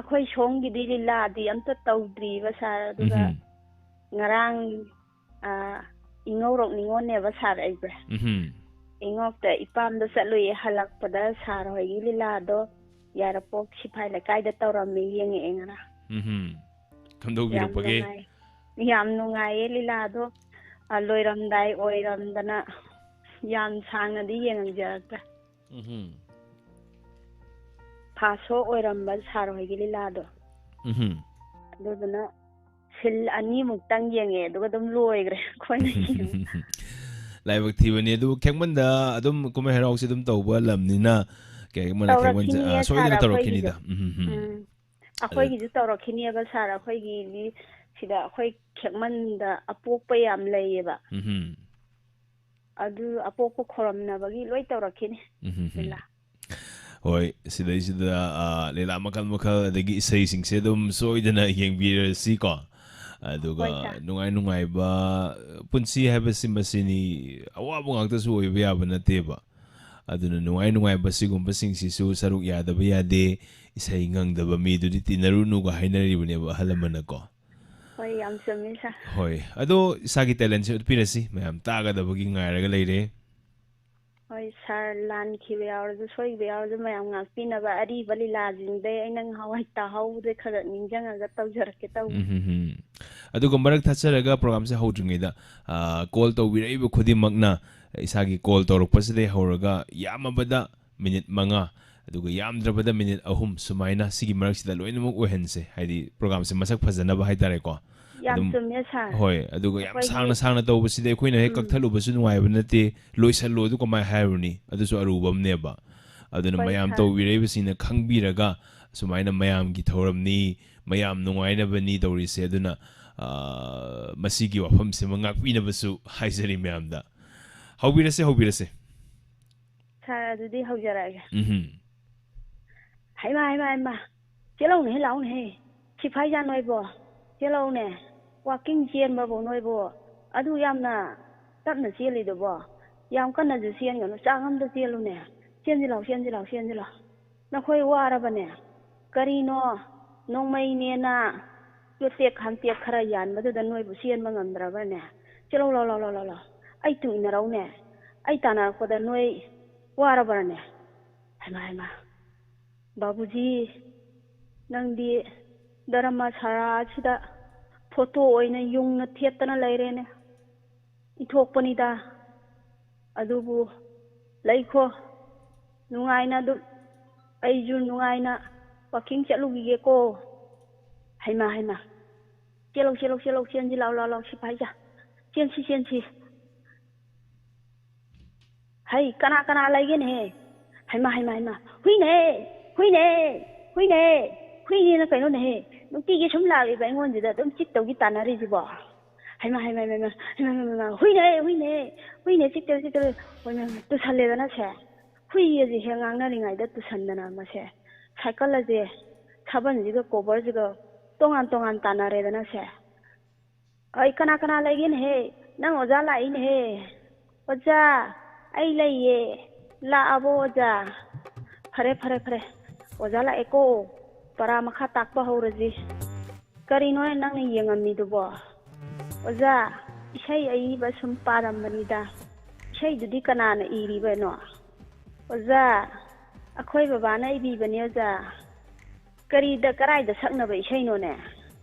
ꯑꯩꯈꯣꯏ ꯁꯣꯝꯒꯤꯗꯤ ꯂꯤꯂꯥꯗꯤ ꯑꯝꯇ ꯇꯧꯗ꯭ꯔꯤꯕ, ꯁꯥꯔ꯫ ꯑꯗꯨꯒ ꯎꯝꯍꯨꯝ. ꯉꯔꯥꯡ, ꯑ, ꯏꯉꯧꯔꯣꯛ ꯅꯤꯉꯣꯜꯅꯦꯕ, ꯁꯥꯔ, ꯑꯩꯁꯦ꯫ ꯎꯝꯍꯨꯝ. ꯏꯉꯧꯔꯣꯛꯇ ꯏꯄꯥꯝꯗ ꯆꯠꯂꯨꯏ, ꯍꯜꯂꯛꯄꯗ ꯁꯥꯔ ꯍꯣꯏꯒꯤ ꯂꯤꯂꯥꯗꯣ ꯌꯥꯏꯔꯤꯄꯣꯛ ꯁꯤꯐꯥꯏ ꯂꯩꯀꯥꯏꯗ ꯇꯧꯔꯝꯃꯦ, ꯌꯦꯡꯉꯛꯑꯦ ꯉꯔꯥꯡ꯫ ꯎꯝꯍꯨꯝ. ꯌꯥꯝ ꯀꯝꯗꯧꯕꯤꯔꯛꯄꯒꯦ? ꯅꯨꯡꯉꯥꯏ, ꯌꯥꯝ ꯅꯨꯡꯉꯥꯏꯌꯦ ꯂꯤꯂꯥꯗꯣ꯫ ꯑ, ꯂꯣꯏꯔꯝꯗꯥꯏ ꯑꯣꯏꯔꯝꯗꯅ ꯌꯥꯝ ꯁꯥꯡꯅꯗꯤ ꯌꯦꯡꯉꯝꯖꯔꯛꯇ꯭ꯔꯦ꯫ ꯎꯝꯍꯨꯝ. ꯐꯥꯁ ꯁꯣ ꯑꯣꯏꯔꯝꯕ ꯁꯥꯔ ꯍꯣꯏꯒꯤ ꯂꯤꯂꯥꯗꯣ꯫ ꯎꯝꯍꯨꯝ. ꯑꯗꯨꯗꯨꯅ ꯁꯤꯜ ꯑꯅꯤꯃꯨꯛꯇꯪ ꯌꯦꯡꯉꯦ, ꯑꯗꯨꯒ ꯑꯗꯨꯝ ꯂꯣꯏꯈ꯭ꯔꯦ ꯑꯩꯈꯣꯏꯅ ꯌꯦꯡꯕ꯫ ꯂꯥꯏꯕꯛ ꯊꯤꯕꯅꯤ꯫ ꯑꯗꯨ ꯈꯦꯛꯃꯟꯗ ꯑꯗꯨꯝ ꯀꯨꯝꯍꯩ ꯍꯔꯥꯎꯁꯤ ꯑꯗꯨꯝ ꯇꯧꯕ ꯂꯝꯅꯤꯅ ꯀꯩꯒꯨꯝꯕ ꯈꯦꯛꯃꯟ-, ꯇꯧꯔꯛꯈꯤꯅꯤꯌꯦ, ꯑ, ꯁꯣꯏꯗꯅ ꯁꯥꯔ, ꯇꯧꯔꯛꯈꯤꯅꯤꯗ꯫ ꯑꯩꯈꯣꯏꯒꯤꯁꯨ꯫ ꯎꯝ, ꯎꯝ, ꯎꯝ. ꯎꯝ꯫ ꯑꯩꯈꯣꯏꯒꯤꯁꯨ ꯇꯧꯔꯛꯈꯤꯅꯦꯕ, ꯁꯥꯔ꯫ ꯑꯩꯈꯣꯏꯒꯤꯗꯤ ꯁꯤꯗ ꯑꯩꯈꯣꯏ ꯈꯦꯛꯃꯟꯗ ꯑꯄꯣꯛꯄ ꯌꯥꯝ ꯂꯩꯌꯦꯕ꯫ ꯎꯝ, ꯎꯝ. ꯑꯗꯨ ꯑꯄꯣꯛꯄ ꯈꯣꯏꯔꯝꯅꯕꯒꯤ ꯂꯣꯏ ꯇꯧꯔꯛꯈꯤꯅꯤ꯫ ꯎꯝ, ꯎꯝ, ꯎꯝ. ꯂꯤꯂꯥ꯫ ꯍꯣꯏ, ꯁꯤꯗꯩꯁꯤꯗ, ꯑ, ꯂꯤꯂꯥ ꯃꯈꯜ ꯃꯈꯜ, ꯑꯗꯒꯤ ꯏꯁꯩꯁꯤꯡꯁꯦ ꯑꯗꯨꯝ ꯁꯣꯏꯗꯅ ꯌꯦꯡꯕꯤꯔꯁꯤꯀꯣ꯫ ꯑꯗꯨꯒ ꯍꯣꯏ, ꯁꯥꯔ꯫ ꯅꯨꯡꯉꯥꯏ ꯅꯨꯡꯉꯥꯏꯕ ꯄꯨꯟꯁꯤ ꯍꯥꯏꯕꯁꯤ ꯃꯁꯤꯅꯤ, ꯑꯋꯥꯕ ꯉꯥꯛꯇꯁꯨ ꯑꯣꯏꯕ ꯌꯥꯕ ꯅꯠꯇꯦꯕ꯫ ꯑꯗꯨꯅ ꯅꯨꯡꯉꯥꯏ ꯅꯨꯡꯉꯥꯏꯕ ꯁꯤꯒꯨꯝꯕꯁꯤꯡꯁꯤꯁꯨ ꯁꯔꯨꯛ ꯌꯥꯗꯕ ꯌꯥꯗꯦ꯫ ꯏꯁꯩ ꯉꯪꯗꯕ ꯃꯤꯗꯨꯗꯤ ꯇꯤꯟꯅꯔꯨꯅꯨꯒ ꯍꯥꯏꯅꯔꯤꯕꯅꯦꯕ ꯑꯍꯜ ꯂꯃꯟꯅꯀꯣ꯫ ꯍꯣꯏ, ꯌꯥꯝ ꯆꯨꯝꯃꯤ, ꯁꯥꯔ꯫ ꯍꯣꯏ, ꯑꯗꯣ ꯏꯁꯥꯒꯤ ꯇꯦꯂꯦꯟꯁꯦ ꯎꯠꯄꯤꯔꯁꯤ, ꯃꯌꯥꯝ ꯇꯥꯒꯗꯕꯒꯤ ꯉꯥꯏꯔꯒ ꯂꯩꯔꯦ꯫ ꯍꯣꯏ, ꯁꯥꯔ, ꯂꯥꯟꯈꯤꯕ ꯌꯥꯎꯔꯁꯨ, ꯁꯣꯏꯈꯤꯕ ꯌꯥꯎꯔꯁꯨ, ꯃꯌꯥꯝ ꯉꯥꯛꯄꯤꯅꯕ ꯑꯔꯤꯕ ꯂꯤꯂꯥꯁꯤꯡꯗꯩ ꯑꯩꯅ ꯉꯍꯥꯟꯋꯥꯏ ꯇꯥꯍꯧꯕꯗꯩ ꯈꯔ ꯈꯔ ꯅꯤꯡꯁꯤꯡꯉꯒ ꯇꯧꯖꯔꯛꯀꯦ ꯇꯧꯕꯅꯤ꯫ ꯎꯝ, ꯍꯝ, ꯍꯝ. ꯑꯗꯨꯒ ꯃꯔꯛ ꯊꯠꯆꯔꯒ ꯄ꯭ꯔꯣꯒꯥꯝꯁꯦ ꯍꯧꯗ꯭ꯔꯤꯉꯩꯗ, ꯑ, ꯀꯣꯜ ꯇꯧꯕꯤꯔꯛꯏꯕ ꯈꯨꯗꯤꯡꯃꯛꯅ ꯏꯁꯥꯒꯤ ꯀꯣꯜ ꯇꯧꯔꯛꯄꯁꯤꯗꯩ ꯍꯧꯔꯒ ꯌꯥꯝꯃꯕꯗ ꯃꯤꯅꯤꯠ ꯃꯉꯥ, ꯑꯗꯨꯒ ꯌꯥꯝꯗ꯭ꯔꯕꯗ ꯃꯤꯅꯤꯠ ꯑꯍꯨꯝ, ꯁꯨꯃꯥꯏꯅ ꯁꯤꯒꯤ ꯃꯔꯛꯁꯤꯗ ꯂꯣꯏꯅꯃꯛ ꯑꯣꯏꯍꯟꯁꯦ, ꯍꯥꯏꯗꯤ ꯄ꯭ꯔꯣꯒꯥꯝꯁꯦ ꯃꯁꯛ ꯐꯖꯅꯕ ꯍꯥꯏꯇꯥꯔꯦꯀꯣ꯫ ꯌꯥꯝ ꯑꯗꯨꯝ ꯆꯨꯝꯃꯦ, ꯁꯥꯔ꯫ ꯍꯣꯏ, ꯑꯗꯨꯒ ꯌꯥꯝ ꯑꯩꯈꯣꯏꯒꯤ ꯁꯥꯡꯅ ꯁꯥꯡꯅ ꯇꯧꯕꯁꯤꯗꯤ ꯑꯩꯈꯣꯏꯅ ꯍꯦꯛ ꯎꯝ꯫ ꯀꯛꯊꯠꯂꯨꯕꯁꯨ ꯅꯨꯡꯉꯥꯏꯕ ꯅꯠꯇꯦ, ꯂꯣꯏꯁꯜꯂꯣ ꯑꯗꯨ ꯀꯃꯥꯏꯅ ꯍꯥꯏꯔꯨꯅꯤ? ꯑꯗꯨꯁꯨ ꯑꯔꯨꯕ ꯑꯃꯅꯦꯕ꯫ ꯑꯗꯨꯅ ꯍꯣꯏ, ꯃꯌꯥꯝ ꯁꯥꯔ꯫ ꯇꯧꯕꯤꯔꯛꯏꯕꯁꯤꯡꯅ ꯈꯪꯕꯤꯔꯒ, ꯁꯨꯃꯥꯏꯅ ꯃꯌꯥꯝꯒꯤ ꯊꯧꯔꯝꯅꯤ, ꯃꯌꯥꯝ ꯅꯨꯡꯉꯥꯏꯅꯕꯅꯤ ꯇꯧꯔꯤꯁꯦ, ꯑꯗꯨꯅ, ꯑ, ꯃꯁꯤꯒꯤ ꯋꯥꯐꯝꯁꯤꯃ ꯉꯥꯛꯄꯤꯅꯕꯁꯨ ꯍꯥꯏꯖꯔꯤ ꯃꯌꯥꯝꯗ꯫ ꯍꯧꯕꯤꯔꯁꯦ, ꯍꯧꯕꯤꯔꯁꯦ꯫ ꯁꯥꯔ, ꯑꯗꯨꯗꯤ ꯍꯧꯖꯔꯛꯑꯒꯦ꯫ ꯎꯝꯍꯨꯝ. ꯍꯩꯃꯥ, ꯍꯩꯃꯥ, ꯍꯩꯃꯥ! ꯆꯦꯜꯂꯧꯅꯦꯍꯦ, ꯂꯥꯛꯎꯅꯦꯍꯦ! ꯁꯤꯐꯥꯏꯖꯥ ꯅꯣꯏꯕꯣ, ꯆꯦꯜꯂꯧꯅꯦ! ꯋꯥꯀꯤꯡ ꯆꯦꯟꯕꯕꯨ ꯅꯣꯏꯕꯨ ꯑꯗꯨ ꯌꯥꯝꯅ ꯇꯞꯅ ꯆꯦꯜꯂꯤꯗꯨꯕꯣ? ꯌꯥꯝ ꯀꯟꯅꯁꯨ ꯆꯦꯟꯒꯅꯨ, ꯆꯥꯡ ꯑꯃꯗ ꯆꯦꯜꯂꯨꯅꯦ! ꯆꯦꯟꯁꯤ ꯂꯥꯎ, ꯆꯦꯟꯁꯤ ꯂꯥꯎ, ꯆꯦꯟꯁꯤ ꯂꯥꯎ꯫ ꯅꯈꯣꯏ ꯋꯥꯔꯕꯅꯦ? ꯀꯔꯤꯅꯣ? ꯅꯣꯡꯃꯩꯅꯦꯅ ꯌꯣꯠꯇꯦꯛ ꯈꯥꯡꯇꯦꯛ ꯈꯔ ꯌꯥꯟꯕꯗꯨꯗ ꯅꯣꯏꯕꯨ ꯆꯦꯟꯕ ꯉꯝꯗ꯭ꯔꯕꯅꯦ? ꯆꯦꯜꯂꯧ ꯂꯥꯎ, ꯂꯥꯎ, ꯂꯥꯎ, ꯂꯥꯎ, ꯂꯥꯎ꯫ ꯑꯩ ꯇꯨꯡ ꯏꯟꯅꯔꯧꯅꯦ꯫ ꯑꯩ ꯇꯥꯟꯅꯔꯛꯄꯗ ꯅꯣꯏ ꯋꯥꯔꯕ꯭ꯔꯅꯦ? ꯍꯩꯃꯥ, ꯍꯩꯃꯥ꯫ ꯕꯥꯕꯨꯖꯤ, ꯅꯪꯗꯤ ꯙꯔꯃꯁꯥꯂꯥ ꯑꯁꯤꯗ ꯐꯣꯇꯣ ꯑꯣꯏꯅ ꯌꯨꯡꯅ ꯊꯦꯠꯇꯅ ꯂꯩꯔꯦꯅꯦ꯫ ꯏꯟꯊꯣꯛꯄꯅꯤꯗ꯫ ꯑꯗꯨꯕꯨ ꯂꯩꯈꯣ, ꯅꯨꯡꯉꯥꯏꯅ ꯑꯗꯨꯝ, ꯑꯩꯁꯨ ꯅꯨꯡꯉꯥꯏꯅ walking ꯆꯠꯂꯨꯈꯤꯒꯦꯀꯣ꯫ ꯍꯩꯃꯥ, ꯍꯩꯃꯥ, ꯆꯦꯜꯂꯧ, ꯆꯦꯜꯂꯧ, ꯆꯦꯜꯂꯧ, ꯆꯦꯟꯁꯤ ꯂꯥꯎ, ꯂꯥꯎ, ꯂꯥꯎ, ꯁꯤꯐꯥꯏꯖꯥ, ꯆꯦꯟꯁꯤ, ꯆꯦꯟꯁꯤ꯫ ꯍꯩ, ꯀꯅꯥ ꯀꯅꯥ ꯂꯩꯒꯦꯅꯦꯍꯦ? ꯍꯩꯃꯥ, ꯍꯩꯃꯥ, ꯍꯩꯃꯥ, ꯍꯨꯏꯅꯦꯍꯦ, ꯍꯨꯏꯅꯦꯍꯦ, ꯍꯨꯏꯅꯦꯍꯦ, ꯍꯨꯏꯅꯦꯅ ꯀꯩꯅꯣꯅꯦꯍꯦ? ꯅꯨꯡꯇꯤꯒꯤ ꯁꯨꯝ ꯂꯥꯛꯂꯤꯕ ꯑꯩꯉꯣꯟꯁꯤꯗ ꯑꯗꯨꯝ ꯆꯤꯛꯇꯧꯒꯤ ꯇꯥꯟꯅꯔꯤꯁꯤꯕꯣ? ꯍꯩꯃꯥ, ꯍꯩꯃꯥ, ꯍꯩꯃꯥ, ꯍꯩꯃꯥ, ꯍꯩꯃꯥ, ꯍꯩꯃꯥ, ꯍꯨꯏꯅꯦ, ꯍꯨꯏꯅꯦ, ꯍꯨꯏꯅꯦ, ꯆꯤꯛꯇꯧ, ꯆꯤꯛꯇꯧ, ꯍꯩꯃꯥ, ꯍꯩꯃꯥ, ꯇꯨꯁꯜꯂꯦꯗꯅ ꯁꯦ꯫ ꯍꯨꯏ ꯑꯁꯤ ꯍꯦꯛ ꯉꯥꯡꯅꯔꯤꯉꯩꯗ ꯇꯨꯁꯟꯗꯅ ꯃꯁꯦ꯫ ꯁꯥꯏꯀꯜ ꯑꯁꯦ ꯁꯥꯕꯟꯁꯤꯒ ꯀꯣꯕꯔꯁꯤꯒ ꯇꯣꯉꯥꯟ ꯇꯣꯉꯥꯟ ꯇꯥꯟꯅꯔꯦꯗꯅ ꯁꯦ꯫ ꯑꯩ, ꯀꯅꯥ ꯀꯅꯥ ꯂꯩꯒꯦꯅꯦꯍꯦ? ꯅꯪ ꯑꯣꯖꯥ ꯂꯥꯛꯏꯅꯦꯍꯦ꯫ ꯑꯣꯖꯥ, ꯑꯩ ꯂꯩꯌꯦ꯫ ꯂꯥꯛꯑꯕꯣ ꯑꯣꯖꯥ? ꯐꯔꯦ, ꯐꯔꯦ, ꯐꯔꯦ꯫ ꯑꯣꯖꯥ ꯂꯥꯛꯑꯦꯀꯣ꯫ ꯄꯔꯥ ꯃꯈꯥ ꯇꯥꯛꯄ ꯍꯧꯔꯁꯤ꯫ ꯀꯔꯤꯅꯣ ꯅꯪꯅ ꯌꯦꯡꯉꯝꯃꯤꯗꯨꯕꯣ? ꯑꯣꯖꯥ, ꯏꯁꯩ ꯑꯏꯕ ꯁꯨꯝ ꯄꯥꯔꯝꯕꯅꯤꯗ꯫ ꯏꯁꯩꯗꯨꯗꯤ ꯀꯅꯥꯅ ꯏꯔꯤꯕꯅꯣ? ꯑꯣꯖꯥ, ꯑꯩꯈꯣꯏ ꯕꯕꯥꯅ ꯏꯕꯤꯕꯅꯦ ꯑꯣꯖꯥ꯫ ꯀꯔꯤꯗ, ꯀꯔꯥꯏꯗ ꯁꯛꯅꯕ ꯏꯁꯩꯅꯣꯅꯦ?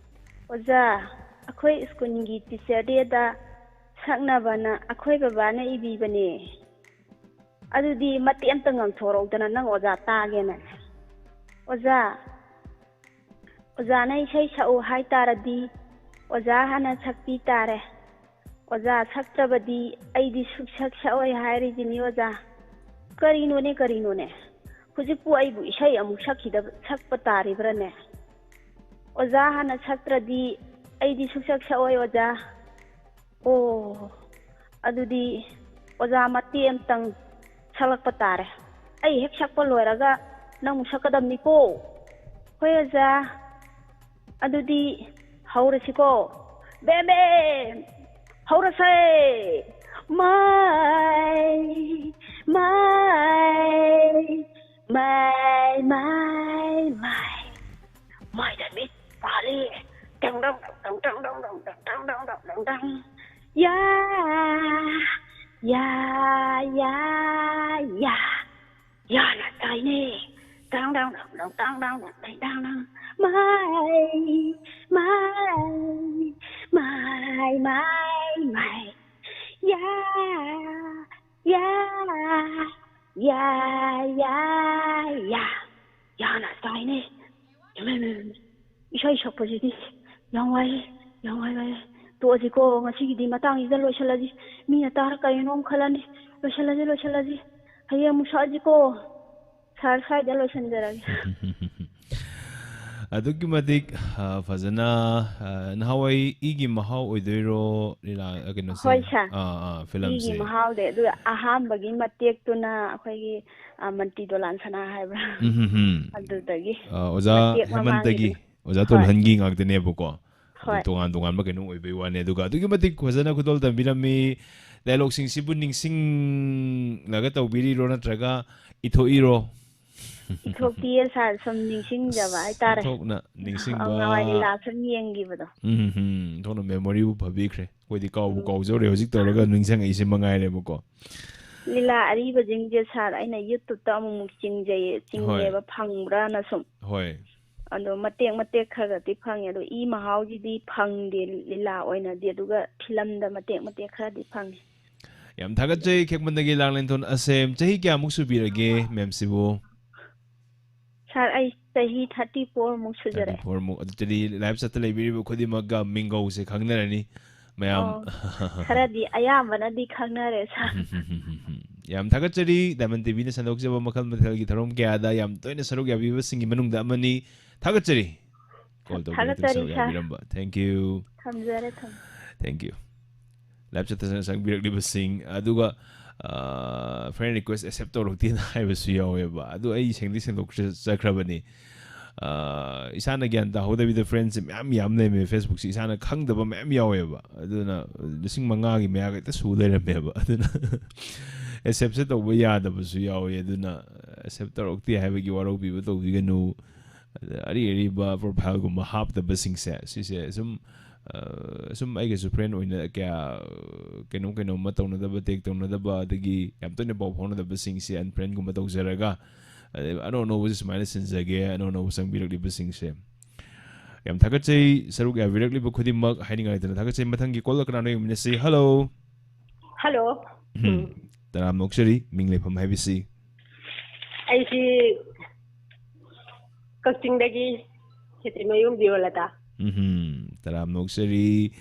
ꯑꯣꯖꯥ, ꯑꯩꯈꯣꯏ ꯁ꯭ꯀꯨꯜꯒꯤ teacher dayꯗ ꯁꯛꯅꯕꯅ ꯑꯩꯈꯣꯏ ꯕꯕꯥꯅ ꯏꯕꯤꯕꯅꯦ꯫ ꯑꯗꯨꯗꯤ ꯃꯇꯦꯛ ꯑꯝꯇ ꯉꯪꯊꯣꯔꯛꯎꯗꯅ, ꯅꯪ ꯑꯣꯖꯥ ꯇꯥꯒꯦꯅ꯫ ꯑꯣꯖꯥ, ꯑꯣꯖꯥꯅ ꯏꯁꯩ ꯁꯛꯎ ꯍꯥꯏ ꯇꯥꯔꯗꯤ ꯑꯣꯖꯥ ꯍꯥꯟꯅ ꯁꯛꯄꯤ ꯇꯥꯔꯦ꯫ ꯑꯣꯖꯥ ꯁꯛꯇ꯭ꯔꯕꯗꯤ ꯑꯩꯗꯤ ꯁꯨꯛꯁꯛ ꯁꯛꯑꯣꯏ ꯍꯥꯏꯔꯤꯁꯤꯅꯤ ꯑꯣꯖꯥ꯫ ꯀꯔꯤꯅꯣꯅꯦ, ꯀꯔꯤꯅꯣꯅꯦ? ꯍꯧꯖꯤꯛꯄꯨ ꯑꯩꯕꯨ ꯏꯁꯩ ꯑꯃꯨꯛ ꯁꯛꯈꯤꯗꯕ, ꯁꯛꯄ ꯇꯥꯔꯤꯕ꯭ꯔꯥꯅꯦ? ꯑꯣꯖꯥ ꯍꯥꯟꯅ ꯁꯛꯇ꯭ꯔꯗꯤ ꯑꯩꯗꯤ ꯁꯨꯛꯁꯛ ꯁꯛꯑꯣꯏ ꯑꯣꯖꯥ꯫ ꯑꯣ, ꯑꯗꯨꯗꯤ ꯑꯣꯖꯥ ꯃꯇꯦꯛ ꯑꯃꯇꯪ ꯁꯛꯂꯛꯄ ꯇꯥꯔꯦ꯫ ꯑꯩ ꯍꯦꯛ ꯁꯛꯄ ꯂꯣꯏꯔꯒ ꯅꯪ ꯑꯃꯨꯛ ꯁꯛꯀꯗꯕꯅꯤꯀꯣ꯫ ꯍꯣꯏ ꯑꯣꯖꯥ꯫ ꯑꯗꯨꯗꯤ ꯍꯧꯔꯁꯤꯀꯣ꯫ ꯕꯦꯝ ꯕꯦꯝ! ꯍꯧꯔꯁꯦ! ꯃꯥꯏ, ꯃꯥꯏ, ꯌꯥ, ꯌꯥ, ꯌꯥ, ꯌꯥ꯫ ꯌꯥꯅ ꯇꯥꯏꯅꯦ꯫ ꯇꯥꯡ, ꯇꯥꯡ, ꯇꯥꯡ, ꯇꯥꯡ, ꯇꯥꯡ, ꯇꯥꯡ, ꯇꯥꯡ, ꯇꯥꯡ꯫ ꯃꯥꯏ, ꯃꯥꯏ, ꯃꯥꯏ, ꯃꯥꯏ, ꯃꯥꯏ꯫ ꯌꯥ, ꯌꯥ, ꯌꯥ, ꯌꯥ, ꯌꯥ꯫ ꯌꯥꯅ ꯇꯥꯏꯅꯦ꯫ ꯏꯃꯥꯏ, ꯏꯃꯥꯏ, ꯏꯃꯥꯏ꯫ ꯏꯁꯩ ꯁꯛꯄꯁꯤꯗꯤ ꯌꯥꯝ ꯋꯥꯏ, ꯌꯥꯝ ꯋꯥꯏ, ꯋꯥꯏ꯫ ꯇꯣꯛꯑꯁꯤꯀꯣ, ꯉꯁꯤꯒꯤꯗꯤ ꯃꯇꯥꯡꯁꯤꯗ ꯂꯣꯏꯁꯤꯜꯂꯁꯤ꯫ ꯃꯤꯅ ꯇꯥꯔ ꯀꯔꯤꯅꯣ ꯑꯃꯨꯛ ꯈꯜꯂꯅꯤ꯫ ꯂꯣꯏꯁꯤꯜꯂꯁꯤ, ꯂꯣꯏꯁꯤꯜꯂꯁꯤ꯫ ꯍꯌꯦꯡ ꯑꯃꯨꯛ ꯁꯛꯑꯁꯤꯀꯣ꯫ ꯁꯥꯔ, ꯁ꯭ꯋꯥꯏꯗ ꯂꯣꯏꯁꯤꯟꯖꯔꯒꯦ꯫ ꯑꯗꯨꯛꯀꯤ ꯃꯇꯤꯛ, ꯑ, ꯐꯖꯅ, ꯑ, ꯅꯍꯥꯟꯋꯥꯏ ꯏꯒꯤ ꯃꯍꯥꯎ ꯑꯣꯏꯗꯣꯏꯔꯣ, ꯂꯤꯂꯥ, ꯑ, ꯀꯩꯅꯣꯁꯦ? ꯍꯣꯏ, ꯁꯥꯔ꯫ ꯑꯥ, ꯑꯥ, ꯏꯒꯤ ꯐꯤꯂꯝꯁꯦ꯫ ꯃꯍꯥꯎꯗꯤ꯫ ꯑꯗꯨꯒ ꯑꯍꯥꯟꯕꯒꯤ ꯃꯇꯦꯛꯇꯨꯅ ꯑꯩꯈꯣꯏꯒꯤ, ꯑ, ꯃꯟꯇꯤ ꯗꯣꯂꯥꯟ ꯁꯅꯥ ꯍꯥꯏꯕ꯭ꯔꯥ? ꯎꯝ, ꯍꯝ, ꯍꯝ꯫ ꯑꯗꯨꯗꯒꯤ ꯑ, ꯑꯣꯖꯥ ꯃꯇꯦꯛ ꯍꯦꯃꯟꯇꯒꯤ, ꯃꯃꯥꯡꯒꯤꯗꯨꯅ꯫ ꯑꯣꯖꯥ ꯍꯣꯏ꯫ ꯇꯣꯜꯍꯟꯒꯤ ꯉꯥꯛꯇꯅꯦꯕꯀꯣ꯫ ꯑꯗꯨ ꯍꯣꯏ꯫ ꯇꯣꯉꯥꯟ ꯇꯣꯉꯥꯟꯕ ꯀꯩꯅꯣ ꯑꯣꯏꯕꯩ ꯋꯥꯅꯦ꯫ ꯑꯗꯨꯒ ꯑꯗꯨꯛꯀꯤ ꯃꯇꯤꯛ ꯐꯖꯅ ꯈꯨꯗꯣꯜ ꯇꯝꯕꯤꯔꯝꯃꯤ꯫ ꯗꯥꯏꯂꯣꯛꯁꯤꯡꯁꯤꯕꯨ ꯅꯤꯡꯁꯤꯡꯂꯒ ꯇꯧꯕꯤꯔꯤꯔꯣ, ꯅꯠꯇ꯭ꯔꯒ ꯏꯊꯣꯛꯏꯔꯣ? ꯏꯊꯣꯛꯇꯤꯌꯦ ꯁꯥꯔ, ꯁꯨꯝ ꯅꯤꯡꯁꯤꯡꯖꯕ ꯑꯁ, ꯍꯥꯏꯇꯥꯔꯦ꯫ ꯑꯣꯟꯊꯣꯛꯅ ꯅꯤꯡꯁꯤꯡꯕ꯫ ꯅꯍꯥꯟꯋꯥꯏ ꯂꯤꯂꯥ ꯁꯨꯝ ꯌꯦꯡꯈꯤꯕꯗꯣ꯫ ꯎꯝ, ꯎꯝ, ꯑꯣꯟꯊꯣꯛꯅ ꯃꯦꯃꯣꯔꯤꯕꯨ ꯐꯕꯤꯈ꯭ꯔꯦ꯫ ꯑꯩꯈꯣꯏꯗꯤ ꯀꯥꯎꯕꯨ ꯎꯝ꯫ ꯀꯥꯎꯖꯧꯔꯦ, ꯍꯧꯖꯤꯛ ꯇꯧꯔꯒ ꯅꯤꯡꯁꯤꯡꯉꯛꯏꯁꯦ ꯃꯉꯥꯏꯔꯦꯕꯀꯣ꯫ ꯂꯤꯂꯥ ꯑꯔꯤꯕꯁꯤꯡꯁꯦ ꯁꯥꯔ, ꯑꯩꯅ ꯌꯨꯇ꯭ꯌꯨꯕꯇ ꯑꯃꯨꯛꯃꯨꯛ ꯆꯤꯡꯖꯩꯌꯦ, ꯍꯣꯏ꯫ ꯆꯤꯡꯉꯦꯕ, ꯐꯪꯕ꯭ꯔꯥꯅ ꯁꯨꯝ꯫ ꯍꯣꯏ꯫ ꯑꯗꯣ ꯃꯇꯦꯛ ꯃꯇꯦꯛ ꯈꯔ ꯈꯔꯗꯤ ꯐꯪꯉꯦ, ꯑꯗꯣ ꯏ ꯃꯍꯥꯎꯁꯤꯗꯤ ꯐꯪꯗꯦ ꯂꯤꯂꯥ ꯑꯣꯏꯅꯗꯤ, ꯑꯗꯨꯒ ꯐꯤꯂꯝꯗ ꯃꯇꯦꯛ ꯃꯇꯦꯛ ꯈꯔꯗꯤ ꯐꯪꯉꯦ꯫ ꯌꯥꯝ ꯊꯥꯒꯠꯆꯩ, ꯈꯦꯛꯃꯟꯗꯒꯤ ꯂꯥꯡꯂꯦꯟꯊꯣꯟ ꯑꯁꯦꯝ꯫ ꯆꯍꯤ ꯀꯌꯥꯃꯨꯛ ꯁꯨꯕꯤꯔꯒꯦ, ꯃꯦꯝꯁꯤꯕꯨ? ꯁꯥꯔ, ꯑꯩ ꯆꯍꯤ thirty four ꯃꯨꯛ ꯁꯨꯖꯔꯦ꯫ Thirty four ꯃꯨꯛ꯫ ꯑꯗꯨꯗꯤ ꯂꯥꯏꯞ ꯆꯠꯇ ꯂꯩꯕꯤꯔꯤꯕ ꯈꯨꯗꯤꯡꯃꯛꯀ ꯃꯤꯡꯒꯧꯁꯦ ꯈꯪꯅꯔꯅꯤ ꯃꯌꯥꯝ꯫ ꯑꯣ, ꯈꯔꯗꯤ ꯑꯌꯥꯝꯕꯅꯗꯤ ꯈꯪꯅꯔꯦ, ꯁꯥꯔ꯫ ꯌꯥꯝ ꯊꯥꯒꯠꯆꯔꯤ, ꯗꯥꯏꯃꯟ ꯇꯤꯚꯤꯅ ꯁꯟꯗꯣꯛꯆꯕ ꯃꯈꯜ ꯃꯊꯦꯜꯒꯤ ꯊꯧꯔꯝ ꯀꯌꯥꯗ ꯌꯥꯝ ꯇꯣꯏꯅ ꯁꯔꯨꯛ ꯌꯥꯕꯤꯕꯁꯤꯡꯒꯤ ꯃꯅꯨꯡꯗ ꯑꯃꯅꯤ꯫ ꯊꯥꯒꯠꯆꯔꯤ꯫ ꯀꯣꯜ ꯇꯧꯕꯤꯔꯛꯇꯨꯅ ꯊꯥꯒꯠꯆꯔꯤ, ꯁꯔꯨꯛ ꯁꯥꯔ꯫ ꯌꯥꯕꯤꯔꯝꯕ꯫ Thank you꯫ ꯊꯝꯖꯔꯦ, ꯊꯝꯖꯔꯦ꯫ Thank you꯫ ꯂꯥꯏꯞ ꯆꯠꯇ ꯆꯪꯕꯤꯔꯛꯂꯤꯕꯁꯤꯡ, ꯑꯗꯨꯒ, ꯑ, friend request accept ꯇꯧꯔꯛꯇꯦꯅ ꯍꯥꯏꯕꯁꯨ ꯌꯥꯎꯋꯦꯕ꯫ ꯑꯗꯨ ꯑꯩ ꯁꯦꯡꯗꯤ ꯁꯦꯡꯗꯣꯛꯆꯈ꯭ꯔꯕꯅꯤ꯫ ꯑ, ꯏꯁꯥꯅ ꯒ꯭ꯌꯥꯟ ꯇꯥꯍꯧꯗꯕꯤꯗ friendꯁꯦ ꯃꯌꯥꯝ ꯌꯥꯝ ꯂꯩꯔꯝꯃꯦ꯫ Facebookꯁꯦ ꯏꯁꯥꯅ ꯈꯪꯗꯕ ꯃꯌꯥꯝ ꯌꯥꯎꯋꯦꯕ꯫ ꯑꯗꯨꯅ ꯂꯤꯁꯤꯡ ꯃꯉꯥꯒꯤ ꯃꯌꯥ ꯈꯛꯇ ꯁꯨ ꯂꯩꯔꯝꯃꯦꯕ꯫ ꯑꯗꯨꯅ acceptꯁꯦ ꯇꯧꯕ ꯌꯥꯗꯕꯁꯨ ꯌꯥꯎꯋꯦ꯫ ꯑꯗꯨꯅ accept ꯇꯧꯔꯛꯇꯦ ꯍꯥꯏꯕꯒꯤ ꯋꯥꯔꯧꯕꯤꯕ ꯇꯧꯕꯤꯒꯅꯨ꯫ ꯑꯗ ꯑꯔꯤ ꯑꯔꯤꯕ profileꯒꯨꯝꯕ ꯍꯥꯞꯇꯕꯁꯤꯡꯁꯦ, ꯁꯤꯁꯦ ꯁꯨꯝ ꯑ, ꯁꯨꯝ ꯑꯩꯒꯁꯨ friend ꯑꯣꯏꯅ ꯀꯌꯥ, ꯑ, ꯀꯩꯅꯣꯝ ꯀꯩꯅꯣꯝꯃ ꯇꯧꯅꯗꯕ, tag ꯇꯧꯅꯗꯕ, ꯑꯗꯒꯤ ꯌꯥꯝ ꯇꯣꯏꯅ ꯄꯥꯎ ꯐꯥꯎꯅꯗꯕꯁꯤꯡꯁꯦ unfriendꯒꯨꯝꯕ ꯇꯧꯖꯔꯒ, ꯑꯗꯩ ꯑꯅꯧ ꯑꯅꯧꯕꯁꯦ ꯁꯨꯃꯥꯏꯅ ꯁꯤꯟꯖꯒꯦ, ꯑꯅꯧ ꯑꯅꯧꯕ ꯆꯪꯕꯤꯔꯛꯂꯤꯕꯁꯤꯡꯁꯦ꯫ ꯌꯥꯝ ꯊꯥꯒꯠꯆꯩ, ꯁꯔꯨꯛ ꯌꯥꯕꯤꯔꯛꯂꯤꯕ ꯈꯨꯗꯤꯡꯃꯛ꯫ ꯍꯥꯏꯅꯤꯡꯉꯥꯏ ꯂꯩꯇꯅ ꯊꯥꯒꯠꯆꯩ꯫ ꯃꯊꯪꯒꯤ callꯗ ꯀꯅꯥꯅꯣ ꯌꯦꯡꯃꯤꯟꯅꯁꯤ꯫ Hello꯫ Hello꯫ ꯎꯝ꯫ ꯎꯝ꯫ ꯇꯔꯥꯝꯅ ꯑꯣꯛꯆꯔꯤ, ꯃꯤꯡ ꯂꯩꯐꯝ ꯍꯥꯏꯕꯤꯁꯤ꯫ ꯑꯩꯁꯤ ꯀꯛꯆꯤꯡꯗꯒꯤ ꯈꯦꯇ꯭ꯔꯤꯃꯌꯨꯝ ꯕꯤꯌꯣꯂꯇꯥ꯫ ꯎꯝꯍꯨꯝ, ꯇꯔꯥꯝꯅ ꯑꯣꯛꯆꯔꯤ꯫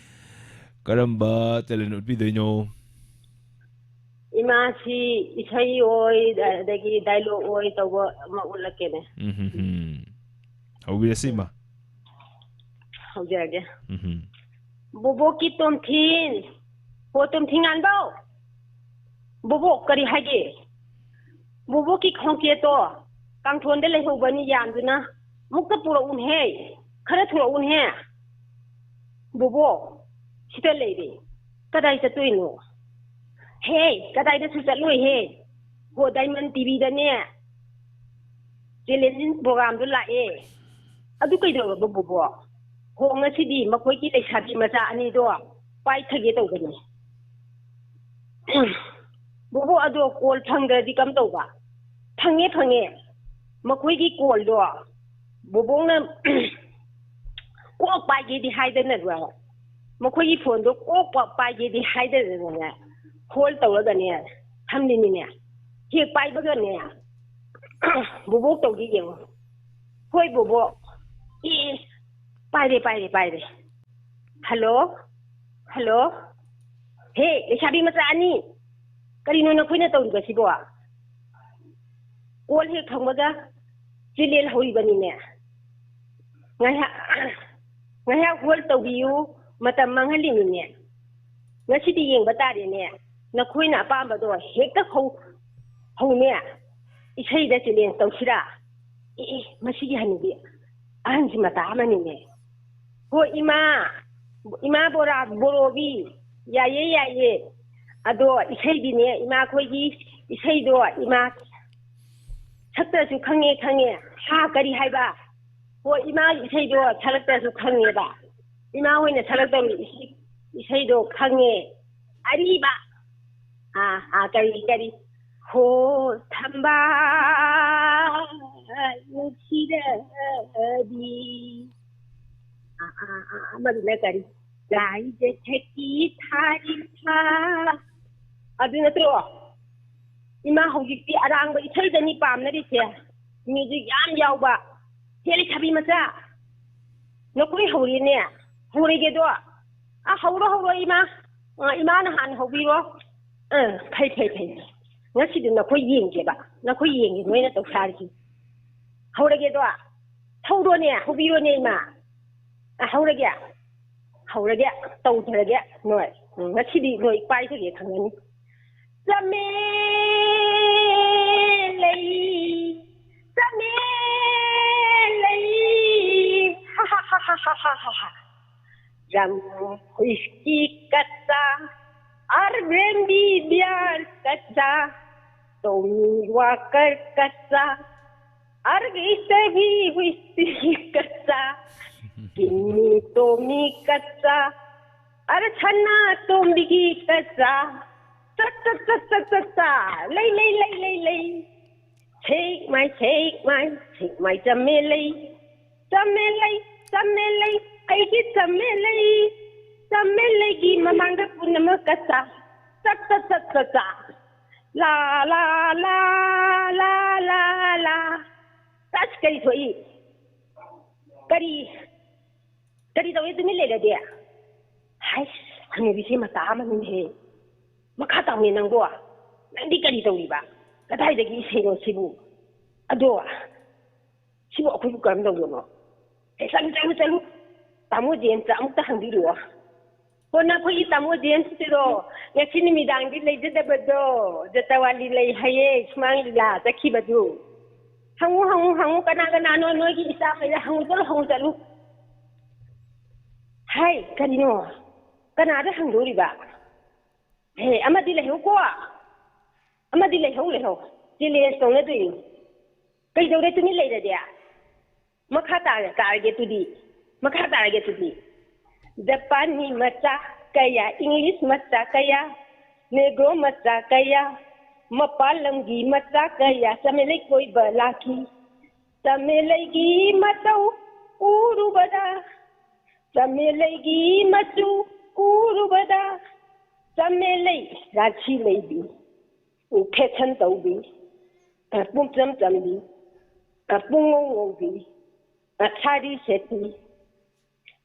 ꯀꯔꯝꯕ talent ꯎꯠꯄꯤꯗꯣꯏꯅꯣ? ꯏꯃꯥꯁꯤ ꯏꯁꯩ ꯑꯣꯏ, ꯑꯗꯒꯤ dialogue ꯑꯣꯏ ꯇꯧꯕ ꯑꯃ ꯎꯠꯂꯛꯀꯦꯅꯦ꯫ ꯎꯝꯍꯨꯝ꯫ ꯍꯧꯕꯤꯔꯁꯤ, ꯏꯃꯥ꯫ ꯍꯧꯖꯔꯒꯦ꯫ ꯎꯝꯍꯨꯝ꯫ ꯕꯣꯕꯣꯛꯀꯤ ꯇꯣꯝꯊꯤꯟ, ꯍꯣ ꯇꯣꯝꯊꯤꯟ ꯉꯥꯟꯕꯧ꯫ ꯕꯣꯕꯣꯛ ꯀꯔꯤ ꯍꯥꯏꯒꯦ? ꯕꯣꯕꯣꯛꯀꯤ ꯈꯣꯡꯆꯦꯠꯇꯣ ꯀꯥꯡꯊꯣꯟꯗ ꯂꯩꯍꯧꯕꯅꯤ ꯌꯥꯟꯗꯨꯅ꯫ ꯑꯃꯨꯛꯇ ꯄꯨꯔꯛꯎꯅꯍꯦ, ꯈꯔ ꯊꯨꯔꯛꯎꯅꯍꯦ꯫ ꯕꯣꯕꯣꯛ, ꯁꯤꯗ ꯂꯩꯔꯦ꯫ ꯀꯗꯥꯏ ꯆꯠꯇꯣꯏꯅꯣ? ꯍꯦ, ꯀꯗꯥꯏꯗꯁꯨ ꯆꯠꯂꯣꯏꯍꯦ꯫ ꯍꯣ, Diamond TVꯗꯅꯦ, challenging programꯗꯣ ꯂꯥꯛꯑꯦ꯫ ꯑꯗꯨ ꯀꯩꯗꯧꯔꯕ, ꯕꯣꯕꯣꯛ? ꯍꯣ, ꯉꯁꯤꯗꯤ ꯃꯈꯣꯏꯒꯤ ꯂꯩꯁꯥꯕꯤ ꯃꯆꯥ ꯑꯅꯤꯗꯣ ꯄꯥꯏꯊꯒꯦ ꯇꯧꯕꯅꯦ꯫ ꯕꯣꯕꯣꯛ, ꯑꯗꯣ call ꯐꯪꯗ꯭ꯔꯗꯤ ꯀꯝꯗꯧꯕ? ꯐꯪꯉꯦ, ꯐꯪꯉꯦ꯫ ꯃꯈꯣꯏꯒꯤ callꯗꯣ ꯕꯣꯕꯣꯛꯅ ꯀꯣꯛ ꯄꯥꯏꯒꯦꯗꯤ ꯍꯥꯏꯗꯅ, ꯃꯈꯣꯏꯒꯤ phoneꯗꯣ ꯀꯣꯛ ꯄ-, ꯄꯥꯏꯒꯦꯗꯤ ꯍꯥꯏꯗꯅꯅꯦ, hold ꯇꯧꯔꯒꯅꯦ ꯊꯝꯂꯤꯅꯤꯅꯦ꯫ ꯍꯦꯛ ꯄꯥꯏꯕꯒꯅꯦ, ꯕꯣꯕꯣꯛ ꯇꯧꯒꯦ ꯌꯦꯡꯉꯣ꯫ ꯍꯣꯏ, ꯕꯣꯕꯣꯛ꯫ ꯑꯦ, ꯑꯦ, ꯄꯥꯏꯔꯦ, ꯄꯥꯏꯔꯦ, ꯄꯥꯏꯔꯦ꯫ Hello? Hello? ꯍꯦ, ꯂꯩꯁꯥꯕꯤ ꯃꯆꯥ ꯑꯅꯤ, ꯀꯔꯤꯅꯣ ꯅꯈꯣꯏꯅ ꯇꯧꯔꯤꯕꯁꯤꯕꯣ? Call ꯍꯦꯛ ꯐꯪꯕꯒ ꯆꯤꯂꯦꯜ ꯍꯧꯔꯤꯕꯅꯤꯅꯦ꯫ ꯉꯥꯏꯍꯥꯛ, ꯉꯥꯏꯍꯥꯛ hold ꯇꯧꯕꯤꯌꯨ, ꯃꯇꯝ ꯃꯥꯡꯍꯜꯂꯤꯅꯤꯅꯦ꯫ ꯉꯁꯤꯗꯤ ꯌꯦꯡꯕ ꯇꯥꯔꯦꯅꯦ, ꯅꯈꯣꯏꯅ ꯑꯄꯥꯝꯕꯗꯣ ꯍꯦꯛꯇ ꯍꯧ-, ꯍꯧꯅꯦ꯫ ꯏꯁꯩꯗ challenge ꯇꯧꯁꯤꯔꯥ? ꯑꯦ, ꯑꯦ, ꯃꯁꯤꯒꯤ ꯍꯅꯨꯕꯤ ꯑꯍꯟꯁꯤ ꯃꯇꯥ ꯑꯃꯅꯤꯅꯦ꯫ ꯍꯣ ꯏꯃꯥ, ꯏꯃꯥ ꯕꯣꯔꯥ, ꯕꯣꯔꯣꯕꯤ, ꯌꯥꯏꯌꯦ, ꯌꯥꯏꯌꯦ꯫ ꯑꯗꯣ ꯏꯁꯩꯗꯤꯅꯦ, ꯏꯃꯥ ꯈꯣꯏꯒꯤ ꯏꯁꯩꯗꯣ ꯏꯃꯥ ꯁꯛꯇ꯭ꯔꯁꯨ ꯈꯪꯉꯦ, ꯈꯪꯉꯦ꯫ ꯍꯥ, ꯀꯔꯤ ꯍꯥꯏꯕ? ꯍꯣ, ꯏꯃꯥꯒꯤ ꯏꯁꯩꯗꯣ ꯁꯛꯂꯛꯇ꯭ꯔꯁꯨ ꯈꯪꯉꯦꯕ꯫ ꯏꯃꯥ ꯍꯣꯏꯅ ꯁꯛꯂꯛꯇꯧꯔꯤ ꯏꯁꯩ, ꯏꯁꯩꯗꯣ ꯈꯪꯉꯦ꯫ ꯑꯔꯤꯕ꯫ ꯑꯥ, ꯑꯥ, ꯀꯔꯤ, ꯀꯔꯤ? ꯍꯣ ꯊꯝꯕꯥꯜ ꯅꯨꯡꯁꯤꯔꯗꯤ꯫ ꯑꯥ, ꯑꯥ, ꯑꯥ, ꯑꯃꯗꯨꯅ ꯀꯔꯤ? ꯂꯥꯏꯖ ꯊꯛꯀꯤ ꯊꯥꯔꯤ ꯊꯥ꯫ ꯑꯗꯨ ꯅꯠꯇ꯭ꯔꯣ? ꯏꯃꯥ, ꯍꯧꯖꯤꯛꯇꯤ ꯑꯔꯥꯡꯕ ꯏꯁꯩꯗꯅꯤ ꯄꯥꯝꯅꯔꯤꯁꯦ꯫ ꯃ꯭ꯌꯨꯖꯤꯛ ꯌꯥꯝ ꯌꯥꯎꯕ꯫ ꯍꯦ ꯂꯩꯁꯥꯕꯤ ꯃꯆꯥ, ꯅꯈꯣꯏ ꯍꯧꯔꯦꯅꯦ꯫ ꯍꯧꯔꯒꯦꯗꯣ? ꯑ, ꯍꯧꯔꯣ, ꯍꯧꯔꯣ, ꯏꯃꯥ꯫ ꯑ, ꯏꯃꯥꯅ ꯍꯥꯟꯅ ꯍꯧꯕꯤꯔꯣ꯫ ꯑ, ꯐꯩ, ꯐꯩ, ꯐꯩ, ꯐꯩ꯫ ꯉꯁꯤꯗꯤ ꯅꯈꯣꯏ ꯌꯦꯡꯒꯦꯕ꯫ ꯅꯈꯣꯏ ꯌꯦꯡꯒꯦ, ꯅꯣꯏꯅ ꯇꯧꯁꯥꯔꯤꯁꯤ꯫ ꯍꯧꯔꯒꯦꯗꯣ? ꯍꯧꯔꯣꯅꯦ, ꯍꯧꯕꯤꯔꯣꯅꯦ, ꯏꯃꯥ꯫ ꯑ, ꯍꯧꯔꯒꯦ? ꯍꯧꯔꯒꯦ, ꯇꯧꯊꯔꯒꯦ ꯅꯣꯏ꯫ ꯎꯝ, ꯉꯁꯤꯗꯤ ꯅꯣꯏ ꯄꯥꯏꯊꯒꯦ ꯈꯪꯒꯅꯤ꯫ ꯆꯃꯦ ꯂꯩ, ꯆꯃꯦ ꯂꯩ, ꯍꯥ, ꯍꯥ, ꯍꯥ꯫ ꯔꯝ ꯍꯨꯏꯁꯀꯤ ꯀꯆꯥ, ꯑꯔ ꯕ꯭ꯔꯦꯟꯗꯤ ꯕꯤꯌꯥꯔ ꯀꯆꯥ, ꯇꯣꯃꯤ ꯋꯥꯀꯔ ꯀꯆꯥ, ꯑꯔ ꯏꯁꯇꯔꯤ ꯍꯨꯏꯁꯀꯤ ꯀꯆꯥ, ꯀꯤꯃꯤ ꯇꯣꯃꯤ ꯀꯆꯥ, ꯑꯔ ꯁꯅꯥ ꯇꯣꯝꯕꯤꯒꯤ ꯀꯆꯥ꯫ ꯆꯠ, ꯆꯠ, ꯆꯠ, ꯆꯠ, ꯆꯠ, ꯆꯥ꯫ ꯂꯩ, ꯂꯩ, ꯂꯩ, ꯂꯩ, ꯂꯩ꯫ ꯁꯦꯛ ꯃꯥꯏ, ꯁꯦꯛ ꯃꯥꯏ, ꯁꯦꯛ ꯃꯥꯏ ꯆꯝꯃꯦ ꯂꯩ꯫ ꯆꯝꯃꯦ ꯂꯩ, ꯆꯝꯃꯦ ꯂꯩ, ꯑꯩꯒꯤ ꯆꯝꯃꯦ ꯂꯩ꯫ ꯆꯝꯃꯦ ꯂꯩꯒꯤ ꯃꯃꯥꯡꯗ ꯄꯨꯝꯅꯃꯛ ꯀꯆꯥ꯫ ꯆꯠ, ꯆꯠ, ꯆꯠ, ꯆꯠ, ꯆꯥ꯫ ꯂꯥ, ꯂꯥ, ꯂꯥ, ꯂꯥ, ꯂꯥ, ꯂꯥ꯫ ꯑꯁ, ꯀꯔꯤ ꯊꯣꯛꯏ? ꯀꯔꯤ, ꯀꯔꯤ ꯇꯧꯏ ꯇꯨꯃꯤꯟ ꯂꯩꯔꯗꯤ? ꯍꯥꯏꯁ, ꯍꯅꯨꯕꯤꯁꯦ ꯃꯇꯥ ꯑꯃꯅꯤꯅꯦꯍꯦ꯫ ꯃꯈꯥ ꯇꯥꯎꯅꯦ ꯅꯪꯕꯣ꯫ ꯅꯪꯗꯤ ꯀꯔꯤ ꯇꯧꯔꯤꯕ? ꯀꯗꯥꯏꯗꯒꯤ ꯏꯁꯩꯅꯣ ꯁꯤꯕꯨ? ꯑꯗꯣ, ꯁꯤꯕꯨ ꯑꯩꯈꯣꯏꯕꯨ ꯀꯔꯝ ꯇꯧꯗꯣꯏꯅꯣ? ꯑꯦ, ꯆꯠꯂꯨ, ꯆꯠꯂꯨ, ꯆꯠꯂꯨ꯫ ꯇꯥꯃꯣ ꯖꯦꯝꯁꯇ ꯑꯃꯨꯛꯇ ꯍꯪꯕꯤꯔꯨꯑꯣ꯫ ꯍꯣ, ꯅꯈꯣꯏꯒꯤ ꯇꯥꯃꯣ ꯖꯦꯝꯁꯇꯨꯔꯣ? ꯉꯁꯤ ꯅꯨꯃꯤꯗꯥꯡꯗꯤ ꯂꯩꯖꯗꯕꯗꯣ, ꯖꯇꯋꯥꯂꯤ ꯂꯩ ꯍꯥꯏꯌꯦ, ꯁꯨꯃꯥꯡ ꯂꯤꯂꯥ ꯆꯠꯈꯤꯕꯗꯨ꯫ ꯍꯪꯉꯨ, ꯍꯪꯉꯨ, ꯍꯪꯉꯨ, ꯀꯅꯥ ꯀꯅꯥꯅꯣ ꯅꯣꯏꯒꯤ ꯏꯆꯥꯈꯩꯗ ꯍꯪꯉꯨ ꯆꯠꯂꯨ, ꯍꯪꯉꯨ ꯆꯠꯂꯨ꯫ ꯍꯥꯏ, ꯀꯔꯤꯅꯣ? ꯀꯅꯥꯗ ꯍꯪꯗꯣꯔꯤꯕ? ꯍꯦ, ꯑꯃꯗꯤ ꯂꯩꯍꯧꯀꯣ꯫ ꯑꯃꯗꯤ ꯂꯩꯍꯧ, ꯂꯩꯍꯧ꯫ ꯆꯦꯂꯦꯟꯖ ꯇꯧꯅꯗꯣꯏꯅꯤ꯫ ꯀꯩꯗꯧꯔꯦ ꯇꯨꯃꯤꯟ ꯂꯩꯔꯗꯤ? ꯃꯈꯥ ꯇꯥꯔ-, ꯇꯥꯔꯒꯦ ꯑꯗꯨꯗꯤ꯫ ꯃꯈꯥ ꯇꯥꯔꯒꯦ ꯑꯗꯨꯗꯤ꯫ ꯖꯄꯥꯟꯒꯤ ꯃꯆꯥ ꯀꯌꯥ, ꯏꯪꯂꯤꯁ ꯃꯆꯥ ꯀꯌꯥ, ꯅꯦꯒ꯭ꯔꯣ ꯃꯆꯥ ꯀꯌꯥ, ꯃꯄꯥꯟ ꯂꯝꯒꯤ ꯃꯆꯥ ꯀꯌꯥ ꯆꯥꯃꯦꯂꯩ ꯀꯣꯏꯕ ꯂꯥꯛꯈꯤ꯫ ꯆꯥꯃꯦꯂꯩꯒꯤ ꯃꯇꯧ ꯎꯔꯨꯕꯗ, ꯆꯥꯃꯦꯂꯩꯒꯤ ꯃꯆꯨ ꯎꯔꯨꯕꯗ, ꯆꯥꯃꯦꯂꯩ ꯔꯥꯁꯤ ꯂꯩꯕꯤ, ꯐꯦꯁꯟ ꯇꯧꯕꯤ, ꯄꯨꯝꯆꯝ ꯆꯝꯕꯤ, ꯄꯨꯡꯉꯧ ꯉꯧꯕꯤ, ꯁꯥꯔꯤ ꯁꯦꯠꯄꯤ,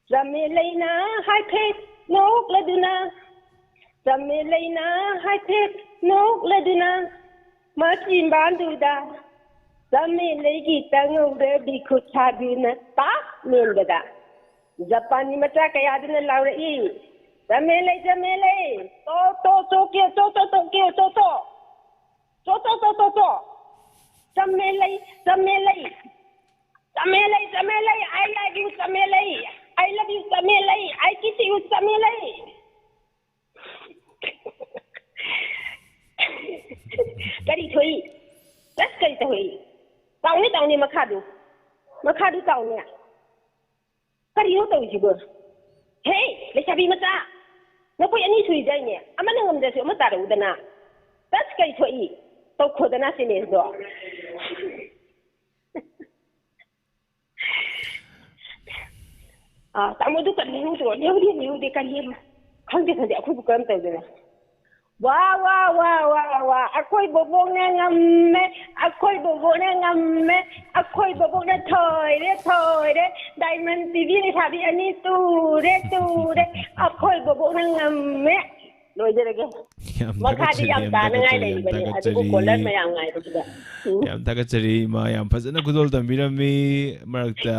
ꯆꯥꯃꯦꯂꯩꯅ ꯍꯥꯏꯐꯦꯠ ꯅꯣꯛꯂꯗꯨꯅ, ꯆꯥꯃꯦꯂꯩꯅ ꯍꯥꯏꯐꯦꯠ ꯅꯣꯛꯂꯗꯨꯅ, ꯃꯆꯤꯟꯕꯥꯟꯗꯨꯗ ꯆꯥꯃꯦꯂꯩꯒꯤ ꯇꯪꯍꯧꯔꯕꯤ ꯈꯨꯠꯁꯥꯗꯨꯅ ꯇꯥꯛ ꯃꯦꯟꯕꯗ, ꯖꯄꯥꯟꯒꯤ ꯃꯆꯥ ꯀꯌꯥꯗꯨꯅ ꯂꯥꯎꯔꯛꯏ, "ꯆꯥꯃꯦꯂꯩ, ꯆꯥꯃꯦꯂꯩ, ꯇꯣ, ꯇꯣ, ꯆꯣ, ꯀꯦ, ꯆꯣ, ꯇꯣ, ꯇꯣ, ꯀꯦ, ꯆꯣ, ꯇꯣ, ꯆꯣ, ꯇꯣ, ꯇꯣ, ꯇꯣ, ꯆꯣ, ꯆꯥꯃꯦꯂꯩ, ꯆꯥꯃꯦꯂꯩ, ꯆꯥꯃꯦꯂꯩ, ꯆꯥꯃꯦꯂꯩ, I love you, ꯆꯥꯃꯦꯂꯩ, I love you, ꯆꯥꯃꯦꯂꯩ, I kiss you, ꯆꯥꯃꯦꯂꯩ"꯫ ꯀꯔꯤ ꯊꯣꯛꯏ? ꯖꯁ ꯀꯔꯤ ꯇꯧꯏ? ꯇꯥꯎꯅꯦ, ꯇꯥꯎꯅꯦ, ꯃꯈꯥꯗꯨ꯫ ꯃꯈꯥꯗꯨ ꯇꯥꯎꯅꯦ꯫ ꯀꯔꯤꯅꯣ ꯇꯧꯔꯤꯁꯤꯕꯣ? ꯍꯦ, ꯂꯩꯁꯥꯕꯤ ꯃꯆꯥ! ꯅꯈꯣꯏ ꯑꯅꯤ ꯁꯨꯏꯗꯥꯏꯅꯦ? ꯑꯃꯅ ꯉꯝꯗ꯭ꯔꯁꯨ ꯑꯃ ꯇꯥꯔꯛꯎꯗꯅ꯫ ꯖꯁ ꯀꯔꯤ ꯊꯣꯛꯏ? ꯇꯧꯈꯣꯗꯅ ꯆꯦꯂꯦꯟꯖꯗꯣ꯫ ꯑꯥ, ꯇꯥꯃꯣꯗꯨ ꯀꯔꯤ ꯍꯥꯏꯅꯤꯡꯗ꯭ꯔꯣ? ꯂꯦꯡꯗꯦ, ꯂꯦꯡꯗꯦ, ꯀꯔꯤ ꯍꯥꯏꯕ? ꯈꯪꯗꯦ, ꯈꯪꯗꯦ, ꯑꯩꯈꯣꯏꯕꯨ ꯀꯔꯝ ꯇꯧꯗꯣꯏꯅꯣ? ꯋꯥ, ꯋꯥ, ꯋꯥ, ꯋꯥ, ꯋꯥ, ꯑꯩꯈꯣꯏ ꯕꯣꯕꯣꯛꯅ ꯉꯝꯃꯦ, ꯑꯩꯈꯣꯏ ꯕꯣꯕꯣꯛꯅ ꯉꯝꯃꯦ, ꯑꯩꯈꯣꯏ ꯕꯣꯕꯣꯛꯅ ꯊꯣꯏꯔꯦ, ꯊꯣꯏꯔꯦ, ꯗꯥꯏꯃꯟ ꯇꯤꯚꯤ ꯂꯩꯁꯥꯕꯤ ꯑꯅꯤ ꯇꯨꯔꯦ, ꯇꯨꯔꯦ, ꯑꯩꯈꯣꯏ ꯕꯣꯕꯣꯛꯅ ꯉꯝꯃꯦ꯫ ꯂꯣꯏꯖꯔꯒꯦ꯫ ꯌꯥꯝ ꯃꯈꯥꯗꯤ ꯊꯥꯒꯠꯆꯔꯤ, ꯌꯥꯝ ꯌꯥꯝ ꯇꯥꯅꯉꯥꯏ ꯊꯥꯒꯠꯆꯔꯤ, ꯂꯩꯔꯤꯕꯅꯤ, ꯌꯥꯝ ꯑꯗꯨꯕꯨ ꯊꯥꯒꯠꯆꯔꯤ꯫ ꯀꯣꯂꯔ ꯃꯌꯥꯝ ꯉꯥꯏꯕꯁꯤꯗ꯫ ꯎꯝ꯫ ꯌꯥꯝ ꯊꯥꯒꯠꯆꯔꯤ, ꯏꯃꯥ꯫ ꯌꯥꯝ ꯐꯖꯅ ꯈꯨꯗꯣꯜ ꯇꯝꯕꯤꯔꯝꯃꯤ꯫ ꯃꯔꯛꯇ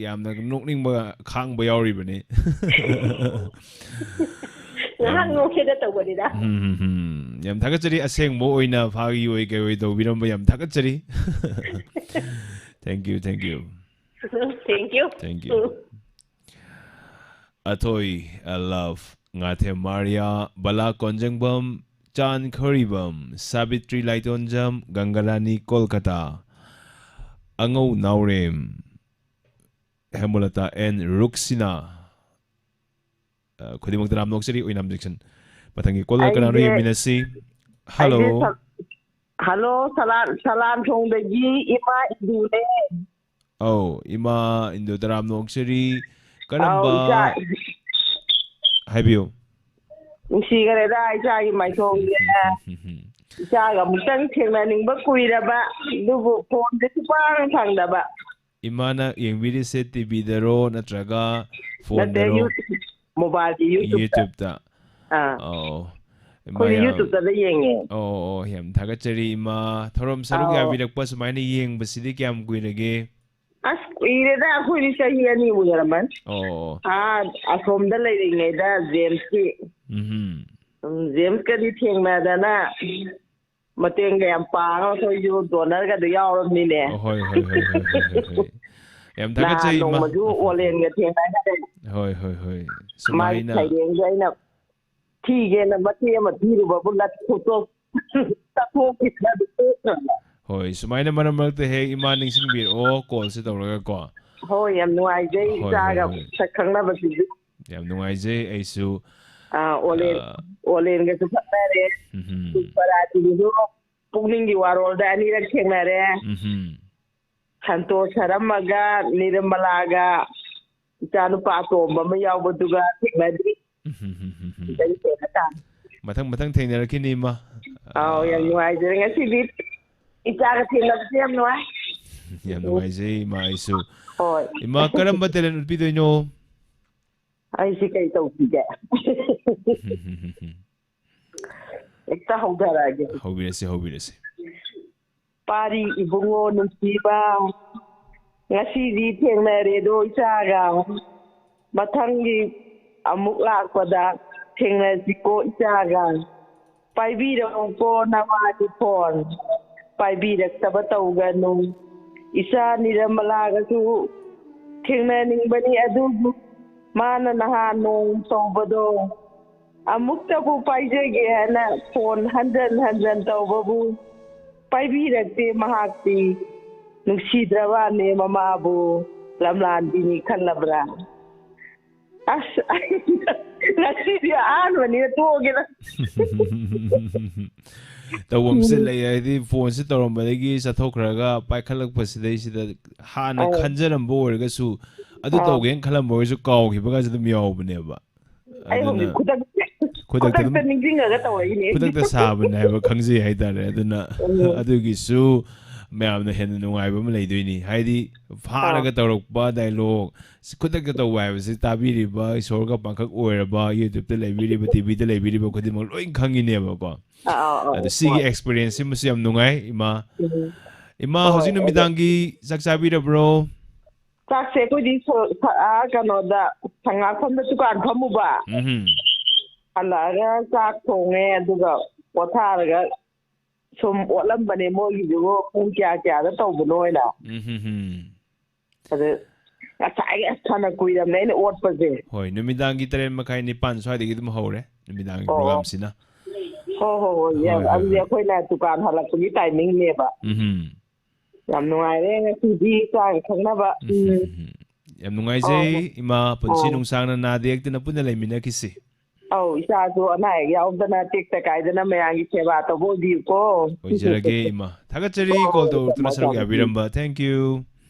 ꯌꯥꯝꯅ ꯅꯣꯛꯅꯤꯡꯕ ꯈꯥꯡꯕ ꯌꯥꯎꯔꯤꯕꯅꯤ꯫ ꯉꯥꯏꯍꯥꯛ ꯌꯥꯝ ꯅꯣꯛꯁꯤꯗ ꯇꯧꯕꯅꯤꯗ꯫ ꯎꯝ, ꯎꯝ, ꯎꯝ꯫ ꯌꯥꯝ ꯊꯥꯒꯠꯆꯔꯤ꯫ ꯑꯁꯦꯡꯕ ꯑꯣꯏꯅ ꯐꯥꯒꯤ ꯑꯣꯏ ꯀꯩ ꯑꯣꯏ ꯇꯧꯕꯤꯔꯝꯕ ꯌꯥꯝ ꯊꯥꯒꯠꯆꯔꯤ꯫ Thank you, thank you꯫ Thank you꯫ Thank you꯫ Um. ꯑꯊꯣꯏ, I love, Ngathem Maria, Bala Konjengbam, Chan Khoiribam, Savitri ꯂꯥꯏꯇꯣꯟꯖꯝ, ꯒꯪꯒꯥꯔꯥꯅꯤ Kolkata, ꯑꯉꯧ Naorem, ꯍꯦꯃꯂꯇꯥ and ꯔꯨꯛꯁꯤꯅꯥ, ꯑ, ꯈꯨꯗꯤꯡꯃꯛꯇ ꯌꯥꯝ ꯅꯣꯛꯆꯔꯤ, ꯑꯣꯏꯅꯥꯝ ꯖꯦꯛꯁꯟ꯫ ꯃꯊꯪꯒꯤ ꯀꯣꯂꯔ ꯀꯅꯥꯅꯣ ꯑꯩꯁꯦ, ꯌꯦꯡꯃꯤꯟꯅꯁꯤ꯫ ꯑꯩꯁꯦ ꯍꯜꯂꯣ꯫ ꯁ-, ꯍꯜꯂꯣ, ꯁꯂꯥꯝ, ꯁꯂꯥꯝ ꯊꯣꯡꯗꯒꯤ ꯏꯃꯥ ꯏꯟꯗꯨꯅꯦ꯫ ꯑꯧ, ꯏꯃꯥ ꯏꯟꯗꯨ ꯇꯔꯥꯝ ꯅꯣꯛꯆꯔꯤ꯫ ꯑꯧ, ꯀꯔꯝꯕ? ꯏꯆꯥ꯫ ꯍꯥꯏꯕꯤꯌꯨ꯫ ꯅꯨꯡꯁꯤꯈꯔꯦꯗ ꯏꯆꯥꯒꯤ ꯃꯥꯏꯊꯣꯡꯁꯦ꯫ ꯏꯆꯥꯒ ꯑꯃꯨꯛꯇꯪ ꯊꯦꯡꯅꯅꯤꯡꯕ ꯀꯨꯏꯔꯕ, ꯑꯗꯨꯕꯨ ꯐꯣꯟꯁꯦ ꯁꯨꯡꯐꯪ ꯐꯪꯗꯕ꯫ ꯏꯃꯥꯅ ꯌꯦꯡꯕꯤꯔꯤꯁꯦ ꯇꯤꯚꯤꯗꯔꯣ ꯅꯠꯇ꯭ꯔꯒ ꯅꯠꯇꯦ, ꯐꯣꯟꯗꯔꯣ? ꯌꯨ-, ꯃꯣꯕꯥꯏꯜꯒꯤ ꯌꯨꯇ꯭ꯌꯨꯕꯇ꯫ ꯌꯨꯇ꯭ꯌꯨꯕꯇ꯫ ꯑꯥ꯫ ꯑꯧ꯫ ꯏꯃꯥ ꯑꯩꯈꯣꯏꯗꯤ ꯌꯥꯝ, ꯌꯨꯇ꯭ꯌꯨꯕꯇꯗ ꯌꯦꯡꯉꯦ꯫ ꯑꯣ, ꯑꯣ, ꯑꯣ, ꯌꯥꯝ ꯊꯥꯒꯠꯆꯔꯤ ꯏꯃꯥ꯫ ꯊꯧꯔꯝ ꯁꯔꯨꯛ ꯑꯧ꯫ ꯌꯥꯕꯤꯔꯛꯄ ꯁꯨꯃꯥꯏꯅ ꯌꯦꯡꯕꯁꯤꯗꯤ ꯀꯌꯥꯝ ꯀꯨꯏꯔꯒꯦ? ꯑꯁ, ꯀꯨꯏꯔꯦꯗ, ꯑꯩꯈꯣꯏꯗꯤ ꯆꯍꯤ ꯑꯅꯤꯃꯨꯛ ꯌꯧꯔꯝꯃꯅꯤ꯫ ꯑꯣ, ꯑꯣ, ꯑꯣ꯫ ꯑꯥ, ꯑꯁꯣꯝꯗ ꯂꯩꯔꯤꯉꯩꯗ ꯖꯦꯝꯁꯀꯤ, ꯎꯝꯍꯨꯝ꯫ ꯎꯝ, ꯖꯦꯝꯁꯀꯗꯤ ꯊꯦꯡꯅꯗꯅ ꯃꯇꯦꯡꯒ ꯌꯥꯝ ꯄꯥꯡꯉꯒ ꯑꯩꯈꯣꯏꯁꯨ ꯗꯣꯅꯔꯒꯗꯣ ꯌꯥꯎꯔꯕꯅꯤꯅꯦ꯫ ꯑꯣ, ꯍꯣꯏ, ꯍꯣꯏ, ꯍꯣꯏ꯫ ꯌꯥꯝ ꯅꯍꯥꯟ ꯊꯥꯒꯠꯆꯩ, ꯏꯃꯥ꯫ ꯅꯣꯡꯃꯁꯨ ꯑꯣꯂꯦꯟꯒ ꯊꯦꯡꯅꯈꯔꯦ꯫ ꯍꯣꯏ, ꯍꯣꯏ, ꯍꯣꯏ꯫ ꯃꯥꯒꯤ ꯁꯨꯃꯥꯏꯅ꯫ ꯁꯩꯔꯦꯡꯗꯣ ꯑꯩꯅ ꯊꯤꯒꯦꯅ ꯃꯇꯦꯛ ꯑꯃ ꯊꯤꯔꯨꯕꯕꯨ ꯂꯠꯊꯣꯛꯇꯣꯛ-, ꯆꯠꯊꯣꯛꯈꯤꯗꯅ ꯑꯗꯨꯝ ꯇꯣꯛꯈ꯭ꯔꯕ꯫ ꯍꯣꯏ, ꯁꯨꯃꯥꯏꯅ ꯃꯔꯛ ꯃꯔꯛꯇ ꯍꯦꯛ ꯏꯃꯥ ꯅꯤꯡꯁꯤꯡꯕꯤꯔꯛꯑꯣ, ꯀꯣꯜꯁꯦ ꯇꯧꯔꯒꯀꯣ꯫ ꯍꯣꯏ, ꯌꯥꯝ ꯅꯨꯡꯉꯥꯏꯖꯩ ꯍꯣꯏ, ꯍꯣꯏ, ꯏꯆꯥꯒ ꯍꯣꯏ꯫ ꯁꯛ ꯈꯪꯅꯕꯁꯤꯁꯨ꯫ ꯌꯥꯝ ꯅꯨꯡꯉꯥꯏꯖꯩ ꯑꯩꯁꯨ꯫ ꯑꯥ, ꯑꯣꯂꯦꯟ-, ꯑꯥ꯫ ꯑꯣꯂꯦꯟꯒꯁꯨ ꯈꯪꯅꯔꯦ꯫ ꯎꯝꯍꯨꯝ꯫ ꯄꯨꯁꯄꯔꯥꯖꯤꯗꯨꯁꯨ ꯄꯨꯛꯅꯤꯡꯒꯤ ꯋꯥꯔꯣꯜꯗ ꯑꯅꯤꯔꯛ ꯊꯦꯡꯅꯔꯦ꯫ ꯎꯝꯍꯨꯝ꯫ ꯁꯟꯇꯣꯁ ꯁꯔꯝꯃꯒ ꯅꯤꯔꯃꯂꯥꯒ ꯏꯆꯥꯅꯨꯄꯥ ꯑꯇꯣꯝꯕ ꯑꯃ ꯌꯥꯎꯕꯗꯨꯒ ꯊꯦꯡꯅꯗ꯭ꯔꯤ꯫ ꯎꯝꯍꯨꯝ꯫ ꯁꯤꯗꯩ ꯊꯦꯡꯅ ꯇꯥꯔꯦ꯫ ꯃꯊꯪ ꯃꯊꯪ ꯊꯦꯡꯅꯔꯛꯈꯤꯅꯤ, ꯏꯃꯥ꯫ ꯑꯥꯎ, ꯌꯥꯝ ꯑꯥ꯫ ꯅꯨꯡꯉꯥꯏꯖꯔꯦ ꯉꯁꯤꯗꯤ꯫ ꯏꯆꯥꯒ ꯊꯦꯡꯅꯕꯁꯦ ꯌꯥꯝ ꯅꯨꯡꯉꯥꯏ꯫ ꯌꯥꯝ ꯅꯨꯡꯉꯥꯏꯖꯩ, ꯏꯃꯥ, ꯑꯩꯁꯨ꯫ ꯍꯣꯏ꯫ ꯏꯃꯥ, ꯀꯔꯝꯕ talent ꯎꯠꯄꯤꯗꯣꯏꯅꯣ? ꯑꯩꯁꯤ ꯀꯩ ꯇꯧꯁꯤꯒꯦ? ꯍꯦꯛꯇ ꯍꯧꯊꯔꯛꯑꯒꯦ꯫ ꯍꯧꯕꯤꯔꯁꯤ, ꯍꯧꯕꯤꯔꯁꯤ꯫ ꯄꯥꯔꯤ ꯏꯕꯨꯡꯉꯣ ꯅꯨꯡꯁꯤꯕ, ꯉꯁꯤꯗꯤ ꯊꯦꯡꯅꯔꯦꯗꯣ ꯏꯆꯥꯒ꯫ ꯃꯊꯪꯒꯤ ꯑꯃꯨꯛ ꯂꯥꯛꯄꯗ ꯊꯦꯡꯅꯁꯤꯀꯣ ꯏꯆꯥꯒ꯫ ꯄꯥꯏꯕꯤꯔꯛꯎꯀꯣ ꯅꯃꯥꯒꯤ ꯐꯣꯟ꯫ ꯄꯥꯏꯕꯤꯔꯛꯇꯕ ꯇꯧꯒꯅꯨ꯫ ꯏꯆꯥ ꯅꯤꯔꯃꯂꯥꯒꯁꯨ ꯊꯦꯡꯅꯅꯤꯡꯕꯅꯤ, ꯑꯗꯨꯕꯨ ꯃꯥꯅ ꯅꯍꯥꯟ ꯅꯣꯡ ꯇꯧꯕꯗꯣ ꯑꯃꯨꯛꯇꯕꯨ ꯄꯥꯏꯖꯒꯦ ꯍꯥꯏꯅ ꯐꯣꯟ ꯍꯟꯖꯟ ꯍꯟꯖꯟ ꯇꯧꯕꯕꯨ ꯄꯥꯏꯕꯤꯔꯛꯇꯦ ꯃꯍꯥꯛꯇꯤ꯫ ꯅꯨꯡꯁꯤꯗ꯭ꯔꯕꯅꯦ ꯃꯃꯥꯕꯨ, ꯂꯝꯂꯥꯟꯕꯤꯅꯤ ꯈꯜꯂꯕ꯭ꯔꯥ? ꯑꯁ, ꯑꯩ ꯉꯁꯤꯗꯤ ꯑꯍꯥꯟꯕꯅꯤꯅ ꯇꯣꯛꯑꯒꯦꯗ꯫ ꯇꯧꯐꯝꯁꯦ ꯂꯩ, ꯍꯥꯏꯗꯤ ꯐꯣꯟꯁꯦ ꯇꯧꯔꯝꯕꯗꯒꯤ ꯆꯠꯊꯣꯛꯈ꯭ꯔꯒ ꯄꯥꯏꯈꯠꯂꯛꯄꯁꯤꯗꯩꯁꯤꯗ ꯍꯥꯟꯅ ꯑꯥ꯫ ꯈꯟꯖꯔꯝꯕ ꯑꯣꯏꯔꯒꯁꯨ, ꯑꯗꯨ ꯑꯥ꯫ ꯇꯧꯒꯦꯅ ꯈꯜꯂꯝꯕ ꯑꯣꯏꯔꯁꯨ ꯀꯥꯎꯈꯤꯕꯒꯁꯨ ꯑꯗꯨꯝ ꯌꯥꯎꯕꯅꯦꯕ꯫ ꯑꯩ ꯑꯗꯨꯅ ꯍꯧꯖꯤꯛ ꯈꯨꯗꯛ-, ꯈꯨꯗꯛꯇ ꯈꯨꯗꯛꯇ ꯑꯗꯨꯝ, ꯅꯤꯡꯁꯤꯡꯉꯒ ꯇꯧꯔꯛꯏꯅꯦ꯫ ꯈꯨꯗꯛꯇ ꯁꯥꯕꯅꯦ ꯍꯥꯏꯕ ꯈꯪꯖꯩ ꯍꯥꯏꯇꯥꯔꯦ꯫ ꯑꯗꯨꯅ ꯎꯝ꯫ ꯑꯗꯨꯒꯤꯁꯨ ꯃꯌꯥꯝꯅ ꯍꯦꯟꯅ ꯅꯨꯡꯉꯥꯏꯕ ꯑꯃ ꯂꯩꯗꯣꯏꯅꯤ꯫ ꯍꯥꯏꯗꯤ ꯑꯥ꯫ ꯍꯥꯟꯅꯒ ꯇꯧꯔꯛꯄ ꯗꯥꯏꯂꯣꯒ ꯈꯨꯗꯛꯇ ꯇꯧꯕ ꯍꯥꯏꯕꯁꯤ ꯇꯥꯕꯤꯔꯤꯕ ꯏꯁꯣꯔꯒ ꯄꯥꯡꯈꯛ ꯑꯣꯏꯔꯕ, YouTube-ꯇ ꯂꯩꯕꯤꯔꯤꯕ, T V-ꯗ ꯂꯩꯕꯤꯔꯤꯕ ꯈꯨꯗꯤꯡꯃꯛ ꯂꯣꯏ ꯈꯪꯉꯤꯅꯦꯕꯀꯣ꯫ ꯑꯥ, ꯑꯥ, ꯑꯥ, ꯑꯗꯣ ꯁꯤꯒꯤ ꯍꯣꯏ꯫ Experience ꯁꯤꯃꯁꯨ ꯌꯥꯝ ꯅꯨꯡꯉꯥꯏ, ꯏꯃꯥ꯫ ꯎꯝ꯫ ꯏꯃꯥ, ꯍꯣꯏ, ꯍꯧꯖꯤꯛ ꯑꯗꯣ ꯅꯨꯃꯤꯗꯥꯡꯒꯤ ꯆꯥꯛ ꯆꯥꯕꯤꯔꯕ꯭ꯔꯣ? ꯆꯥꯛꯁꯦ ꯑꯩꯈꯣꯏꯗꯤ ꯁꯣ-, ꯁ-, ꯑꯥ, ꯀꯩꯅꯣꯗ, ꯁꯉꯥꯛꯐꯝꯗ ꯗꯨꯀꯥꯟ ꯐꯝꯃꯨꯕ꯫ ꯎꯝꯍꯨꯝ꯫ ꯍꯜꯂꯛꯑꯒ ꯆꯥꯛ ꯊꯣꯡꯉꯦ, ꯑꯗꯨꯒ ꯄꯣꯊꯥꯔꯒ ꯁꯨꯝ ꯑꯣꯠꯂꯝꯕꯅꯦ ꯃꯣꯏꯒꯤꯗꯨꯕꯨ ꯄꯨꯡ ꯀꯌꯥ ꯀꯌꯥꯗ ꯇꯧꯕꯅꯣ ꯍꯥꯏꯅ꯫ ꯎꯝꯍꯨꯝꯍꯨꯝ꯫ ꯑꯗꯨ ꯉꯁꯥꯏꯒꯤ ꯑꯁ ꯐꯅ ꯀꯨꯏꯔꯕꯅꯦ ꯑꯩꯅ ꯑꯣꯠꯄꯁꯦ꯫ ꯍꯣꯏ, ꯅꯨꯃꯤꯗꯥꯡꯒꯤ ꯇꯔꯦꯠ ꯃꯈꯥꯏ, ꯅꯤꯄꯥꯟ ꯁ꯭ꯋꯥꯏꯗꯒꯤ ꯑꯗꯨꯝ ꯍꯧꯔꯦ, ꯅꯨꯃꯤꯗꯥꯡꯒꯤ ꯑꯣ꯫ Program-ꯁꯤꯅ꯫ ꯍꯣꯏ, ꯍꯣꯏ, ꯍꯣꯏ, ꯌꯥꯝ-, ꯍꯣꯏ, ꯍꯣꯏ, ꯑꯗꯨꯗꯤ ꯍꯣꯏ꯫ ꯑꯩꯈꯣꯏꯅ ꯗꯨꯀꯥꯟ ꯍꯜꯂꯛꯄꯒꯤ timing-ꯅꯦꯕ꯫ ꯎꯝꯍꯨꯝ꯫ ꯌꯥꯝ ꯅꯨꯡꯉꯥꯏꯔꯦ ꯉꯁꯤꯗꯤ ꯆꯥꯒ ꯊꯛꯅꯕ꯫ ꯎꯝ꯫ ꯎꯝ꯫ ꯌꯥꯝ ꯅꯨꯡꯉꯥꯏꯖꯩ, ꯑꯣ꯫ ꯏꯃꯥ, ꯄꯨꯟꯁꯤ ꯑꯣ꯫ ꯅꯨꯡꯁꯥꯡꯅ ꯅꯥꯗ ꯌꯦꯛꯇꯅ ꯄꯨꯟꯅ ꯂꯩꯃꯤꯟꯅꯈꯤꯁꯤ꯫ ꯑꯧ, ꯏꯆꯥꯁꯨ ꯑꯅꯥ ꯑꯌꯦꯛ ꯌꯥꯎꯗꯅ ꯇꯦꯛꯇ ꯀꯥꯏꯗꯅ ꯃꯌꯥꯝꯒꯤ ꯁꯦꯕꯥ ꯇꯧꯕ ꯑꯣꯏꯕꯤꯌꯨꯀꯣ꯫ ꯑꯣꯏꯖꯔꯒꯦ, ꯏꯃꯥ꯫ ꯊꯥꯒꯠꯆꯔꯤ, ꯍꯣꯏ, call ꯍꯣꯏ, ꯇꯧꯔꯛꯇꯨꯅ ꯊꯝꯃꯣ, ꯁꯔꯨꯛ ꯊꯝꯃꯣ꯫ ꯎꯝ꯫ ꯌꯥꯕꯤꯔꯝꯕ꯫ Thank you꯫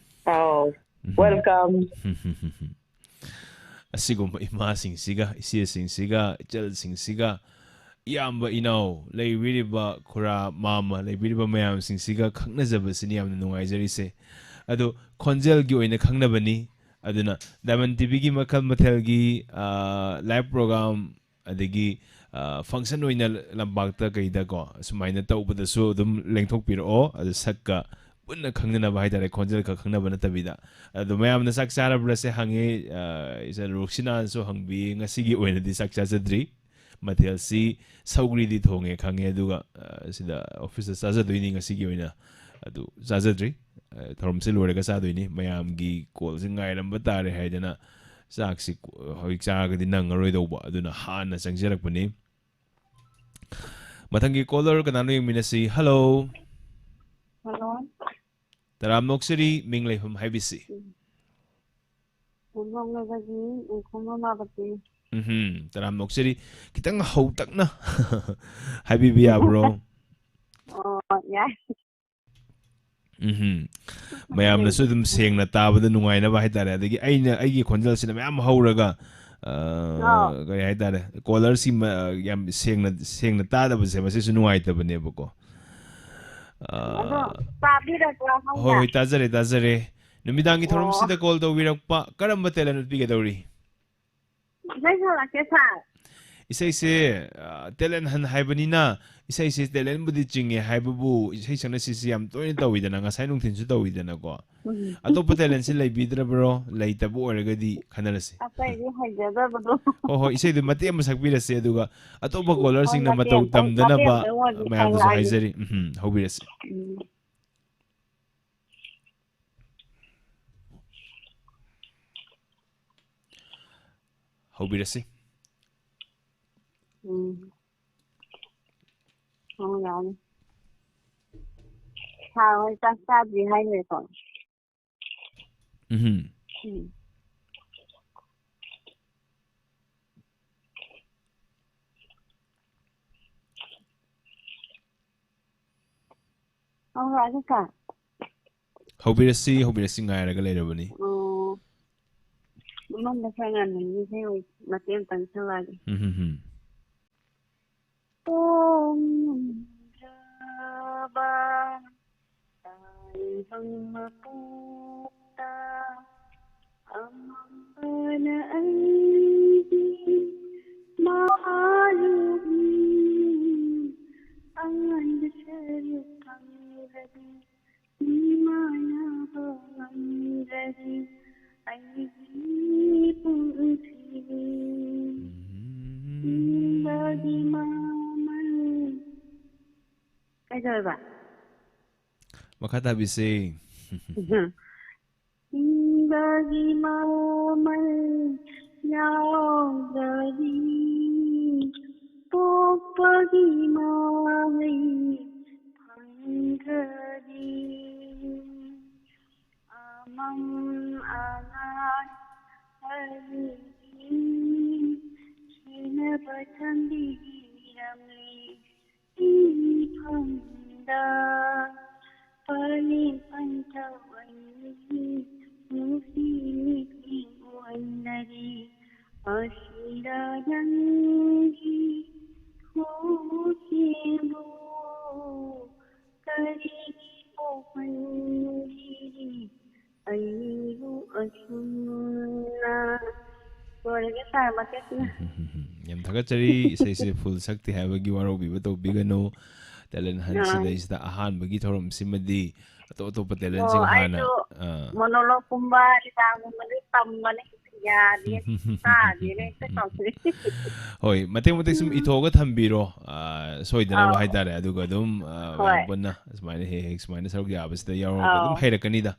ꯑꯧ, ꯎꯝ꯫ Welcome꯫ ꯑꯁꯤꯒꯨꯝꯕ ꯏꯃꯥꯁꯤꯡꯁꯤꯒ, ꯏꯆꯦꯁꯤꯡꯁꯤꯒ, ꯏꯆꯜꯁꯤꯡꯁꯤꯒ, ꯏꯌꯥꯝꯕ ꯏꯅꯥꯎ ꯂꯩꯕꯤꯔꯤꯕ, ꯈꯨꯔꯥ ꯃꯥꯝꯃ ꯂꯩꯕꯤꯔꯤꯕ ꯃꯌꯥꯝꯁꯤꯡꯁꯤꯒ ꯈꯪꯅꯖꯕꯁꯤꯅꯤ ꯌꯥꯝꯅ ꯅꯨꯡꯉꯥꯏꯖꯔꯤꯁꯦ꯫ ꯑꯗꯣ ꯈꯣꯟꯖꯦꯜꯒꯤ ꯑꯣꯏꯅ ꯈꯪꯅꯕꯅꯤ꯫ ꯑꯗꯨꯅ Diamond T V-ꯒꯤ ꯃꯈꯜ ꯃꯊꯦꯜꯒꯤ, ꯑꯥ, live program, ꯑꯗꯒꯤ, ꯑꯥ, function ꯑꯣꯏꯅ ꯂꯝꯄꯥꯛꯇ ꯀꯩꯗꯀꯣ, ꯁꯨꯃꯥꯏꯅ ꯇꯧꯕꯗꯁꯨ ꯑꯗꯨꯝ ꯂꯦꯡꯊꯣꯛꯄꯤꯔꯛꯑꯣ꯫ ꯑꯗꯨ ꯁꯛꯀ ꯄꯨꯟꯅ ꯈꯪꯅꯅꯕ ꯍꯥꯏꯇꯥꯔꯦ, ꯈꯣꯟꯖꯦꯜ ꯈꯛ ꯈꯪꯅꯕ ꯅꯠꯇꯕꯤꯗ꯫ ꯑꯗꯣ ꯃꯌꯥꯝꯅ ꯆꯥꯛ ꯆꯥꯔꯕ꯭ꯔꯥꯁꯦ ꯍꯪꯉꯤ, ꯑꯥ, ꯏꯆꯟ ꯔꯣꯛꯁꯤꯅꯥꯅꯁꯨ ꯍꯪꯕꯤ꯫ ꯉꯁꯤꯒꯤ ꯑꯣꯏꯅꯗꯤ ꯆꯥꯛ ꯆꯥꯖꯗ꯭ꯔꯤ꯫ ꯃꯊꯦꯜꯁꯤ ꯁꯧꯒ꯭ꯔꯤꯗꯤ ꯊꯣꯡꯉꯦ ꯈꯪꯉꯦ, ꯑꯗꯨꯒ, ꯑ, ꯁꯤꯗ office-ꯇ ꯆꯥꯖꯗꯣꯏꯅꯤ꯫ ꯉꯁꯤꯒꯤ ꯑꯣꯏꯅ ꯑꯗꯨ ꯆꯥꯖꯗ꯭ꯔꯤ꯫ ꯑ, ꯊꯧꯔꯝꯁꯤ ꯂꯣꯏꯔꯒ ꯆꯥꯗꯣꯏꯅꯤ꯫ ꯃꯌꯥꯝꯒꯤ call-ꯁꯤ ꯉꯥꯏꯔꯝꯕ ꯇꯥꯔꯦ ꯍꯥꯏꯗꯅ ꯆꯥꯛꯁꯤ ꯀꯣ-, ꯍꯧꯖꯤꯛ ꯆꯥꯔꯒꯗꯤ ꯅꯪꯉꯔꯣꯏꯗꯧꯕ, ꯑꯗꯨꯅ ꯍꯥꯟꯅ ꯆꯪꯖꯔꯛꯄꯅꯤ꯫ ꯃꯊꯪꯒꯤ caller ꯀꯅꯥꯅꯣ ꯌꯦꯡꯃꯤꯟꯅꯁꯤ꯫ Hello꯫ Hello꯫ ꯇꯔꯥꯝꯅ ꯑꯣꯛꯆꯔꯤ, ꯃꯤꯡ ꯂꯩꯐꯝ ꯍꯥꯏꯕꯤꯁꯤ꯫ ꯎꯝ꯫ ꯈꯣꯡꯖꯣꯝ ꯂꯩꯕꯒꯤ, ꯎꯝ, ꯈꯣꯡꯖꯣꯝ ꯃꯥꯄꯇꯤ꯫ ꯎꯝꯍꯨꯝ, ꯇꯔꯥꯝꯅ ꯑꯣꯛꯆꯔꯤ꯫ ꯈꯤꯇꯪ ꯍꯧꯇꯛꯅ ꯍꯥꯏꯕꯤꯕ ꯌꯥꯕ꯭ꯔꯣ? ꯑꯣ, ꯌꯥꯏ꯫ ꯎꯝꯍꯨꯝ꯫ ꯃꯌꯥꯝꯅꯁꯨ ꯑꯗꯨꯝ ꯁꯦꯡꯅ ꯇꯥꯕꯗ ꯅꯨꯡꯉꯥꯏꯅꯕ ꯍꯥꯏꯇꯥꯔꯦ꯫ ꯑꯗꯒꯤ ꯑꯩꯅ, ꯑꯩꯒꯤ ꯈꯣꯟꯖꯦꯜꯁꯤꯅ ꯃꯌꯥꯝ ꯍꯧꯔꯒ, ꯑ, ꯑꯥ꯫ ꯀꯔꯤ ꯍꯥꯏꯇꯥꯔꯦ, ꯀꯣꯂꯔꯁꯤ ꯃ-, ꯌꯥꯝ ꯁꯦꯡꯅ, ꯁꯦꯡꯅ ꯇꯥꯗꯕꯁꯦ ꯃꯁꯤꯁꯨ ꯅꯨꯡꯉꯥꯏꯇꯕꯅꯦꯕꯀꯣ꯫ ꯑ, ꯑꯗꯣ ꯇꯥꯕꯤꯔꯕ꯭ꯔꯥ ꯍꯣꯏ, ꯍꯧꯅ? ꯍꯣꯏ, ꯇꯥꯖꯔꯦ, ꯇꯥꯖꯔꯦ꯫ ꯅꯨꯃꯤꯗꯥꯡꯒꯤ ꯑꯣ꯫ ꯊꯧꯔꯝꯁꯤꯗ ꯀꯣꯜ ꯇꯧꯕꯤꯔꯛꯄ ꯀꯔꯝꯕ ꯇꯦꯂꯦꯟ ꯎꯠꯄꯤꯒꯗꯧꯔꯤ? ꯏꯁꯩ ꯁꯛꯂꯛꯀꯦ, ꯁꯥꯔ꯫ ꯏꯁꯩꯁꯦ, ꯑ, ꯇꯦꯂꯦꯟ ꯍꯟ ꯍꯥꯏꯕꯅꯤꯅ, ꯏꯁꯩꯁꯦ ꯇꯦꯂꯦꯟꯕꯨꯗꯤ ꯆꯤꯡꯉꯦ ꯍꯥꯏꯕꯕꯨ, ꯏꯁꯩ ꯁꯛꯅ ꯁꯤꯁꯤ ꯌꯥꯝ ꯇꯣꯏꯅ ꯇꯧꯋꯤꯗꯅ, ꯉꯁꯥꯏ ꯅꯨꯡꯊꯤꯜꯁꯨ ꯇꯧꯋꯤꯗꯅꯀꯣ꯫ ꯎꯝ꯫ ꯑꯇꯣꯞꯄ ꯇꯦꯂꯦꯟꯁꯤ ꯂꯩꯕꯤꯗ꯭ꯔꯕ꯭ꯔꯣ? ꯂꯩꯇꯕ ꯑꯣꯏꯔꯒꯗꯤ ꯈꯟꯅꯔꯁꯤ꯫ ꯑꯇꯩꯗꯤ ꯍꯩꯖꯗꯕꯗꯣ꯫ ꯍꯣꯏ, ꯍꯣꯏ, ꯏꯁꯩꯗꯨ ꯃꯇꯦꯛ ꯑꯃ ꯁꯛꯄꯤꯔꯁꯦ, ꯑꯗꯨꯒ ꯑꯇꯣꯞꯄ ꯍꯣꯏ, ꯀꯣꯂꯔꯁꯤꯡꯅ ꯃꯇꯦꯛ ꯃꯇꯧ ꯑꯝꯇꯪ, ꯃꯇꯦꯛ ꯇꯝꯗꯅꯕ ꯑꯝꯇꯪ ꯑꯣꯏꯔꯁꯨ ꯃꯌꯥꯝꯗꯁꯨ ꯁꯛꯂꯛꯑꯒꯦ꯫ ꯍꯥꯏꯖꯔꯤ꯫ ꯎꯝ, ꯍꯧꯕꯤꯔꯁꯤ꯫ ꯎꯝ꯫ ꯍꯧꯕꯤꯔꯁꯤ꯫ ꯎꯝ꯫ ꯍꯣꯏ, ꯌꯥꯅꯤ꯫ ꯁꯥꯔ ꯍꯣꯏ ꯆꯥꯛ ꯆꯥꯗ꯭ꯔꯤ ꯍꯥꯏꯅꯦꯀꯣ? ꯎꯝꯍꯨꯝ꯫ ꯎꯝ꯫ ꯍꯧꯔꯛꯑꯒꯦ, ꯁꯥꯔ꯫ ꯍꯧꯕꯤꯔꯁꯤ, ꯍꯧꯕꯤꯔꯁꯤ, ꯉꯥꯏꯔꯒ ꯂꯩꯔꯕꯅꯤ꯫ ꯑꯣ꯫ ꯃꯃꯥꯡꯗ ꯈꯔ ꯉꯟꯅ ꯏꯁꯩ ꯑꯣꯏ-, ꯃꯇꯦꯛ ꯑꯃꯇꯪ ꯁꯛꯂꯛꯑꯒꯦ꯫ ꯎꯝ, ꯍꯝ, ꯍꯝ꯫ ꯇꯣꯡꯂꯝꯗ꯭ꯔꯕ ꯇꯥꯏꯕꯪ ꯃꯄꯣꯛꯇ ꯑꯃꯝꯕꯅ ꯑꯩꯒꯤ ꯃꯥꯂꯦꯝ ꯑꯉꯥꯟꯕ ꯁꯔꯨꯛ ꯐꯪꯂꯕꯤ ꯃꯤꯃꯥꯟꯅꯕ ꯉꯝꯗ꯭ꯔꯗꯤ ꯑꯩꯒꯤ ꯄꯨꯟꯁꯤ ꯍꯤꯡꯕꯒꯤ ꯃꯃꯜ꯫ ꯀꯩꯗꯧꯔꯕ? ꯃꯈꯥ ꯇꯥꯕꯤꯁꯦ꯫ ꯍꯤꯡꯕꯒꯤ ꯃꯃꯜ ꯌꯥꯎꯗ꯭ꯔꯗꯤ ꯄꯣꯛꯄꯒꯤ ꯃꯍꯩ ꯐꯪꯗ꯭ꯔꯗꯤ ꯑꯃꯝ ꯑꯉꯥꯟ ꯑꯅꯤꯒꯤ ꯅꯕ ꯊꯝꯕꯤꯔꯝꯂꯦ ꯏꯐꯝꯗ꯫ ꯄꯔꯦꯡ ꯄꯟꯊꯧ ꯑꯅꯤ ꯅꯨꯡꯁꯤ ꯃꯤꯠꯌꯦꯡ ꯑꯣꯟꯅꯔꯦ꯫ ꯑꯁꯤꯗ ꯅꯪꯒꯤ ꯈꯣꯟꯖꯦꯜꯕꯨ ꯀꯔꯤꯒꯤ ꯄꯣꯛꯍꯟꯈꯤꯔꯤ ꯑꯩꯕꯨ ꯑꯁꯨꯝꯅ? ꯂꯣꯏꯔꯒꯦ ꯁꯥꯔ, ꯃꯇꯦꯛꯁꯤꯅ꯫ ꯌꯥꯝ ꯊꯥꯒꯠꯆꯔꯤ꯫ ꯏꯁꯩꯁꯦ ꯐꯨꯜ ꯁꯛꯇꯦ ꯍꯥꯏꯕꯒꯤ ꯋꯥꯔꯧꯕꯤꯕ ꯇꯧꯕꯤꯒꯅꯨ꯫ ꯇꯦꯂꯦꯟ ꯍꯟ ꯑꯥ꯫ ꯁꯤꯗꯩꯁꯤꯗ ꯑꯍꯥꯟꯕꯒꯤ ꯊꯧꯔꯝꯁꯤꯃꯗꯤ ꯑꯇꯣꯞ ꯑꯇꯣꯞꯄ ꯑꯣ, ꯇꯦꯂꯦꯟꯁꯤꯡ ꯍꯥꯟꯅ, ꯑꯩꯁꯨ ꯑꯥ꯫ ꯃꯣꯅꯣꯂꯣꯒꯀꯨꯝꯕ, ꯂꯤꯂꯥꯒꯨꯝꯕꯗꯤ ꯇꯝꯕꯅꯦ꯫ ꯌꯥꯗꯦ꯫ ꯇꯥꯗꯦꯅꯦ, ꯍꯦꯛꯇ ꯀꯥꯎꯊꯣꯛꯑꯦ꯫ ꯍꯣꯏ, ꯃꯇꯦꯛ ꯃꯇꯦꯛ ꯁꯨꯝ ꯎꯝ꯫ ꯏꯊꯣꯛꯑꯒ ꯊꯝꯕꯤꯔꯣ, ꯑꯥ, ꯁꯣꯏꯗꯅꯕ ꯑꯧ꯫ ꯍꯥꯏꯇꯥꯔꯦ꯫ ꯑꯗꯨꯒ ꯑꯗꯨꯝ, ꯑꯥ, ꯍꯣꯏ꯫ ꯃꯌꯥꯝ ꯄꯨꯟꯅ ꯁꯨꯃꯥꯏꯅ ꯍꯦꯛ ꯍꯦꯛ ꯁꯨꯃꯥꯏꯅ ꯁꯔꯨꯛ ꯌꯥꯕꯁꯤꯗ ꯌꯥꯎꯔꯒ ꯑꯗꯨꯝ ꯑꯧ꯫ ꯍꯩꯔꯛꯀꯅꯤꯗ꯫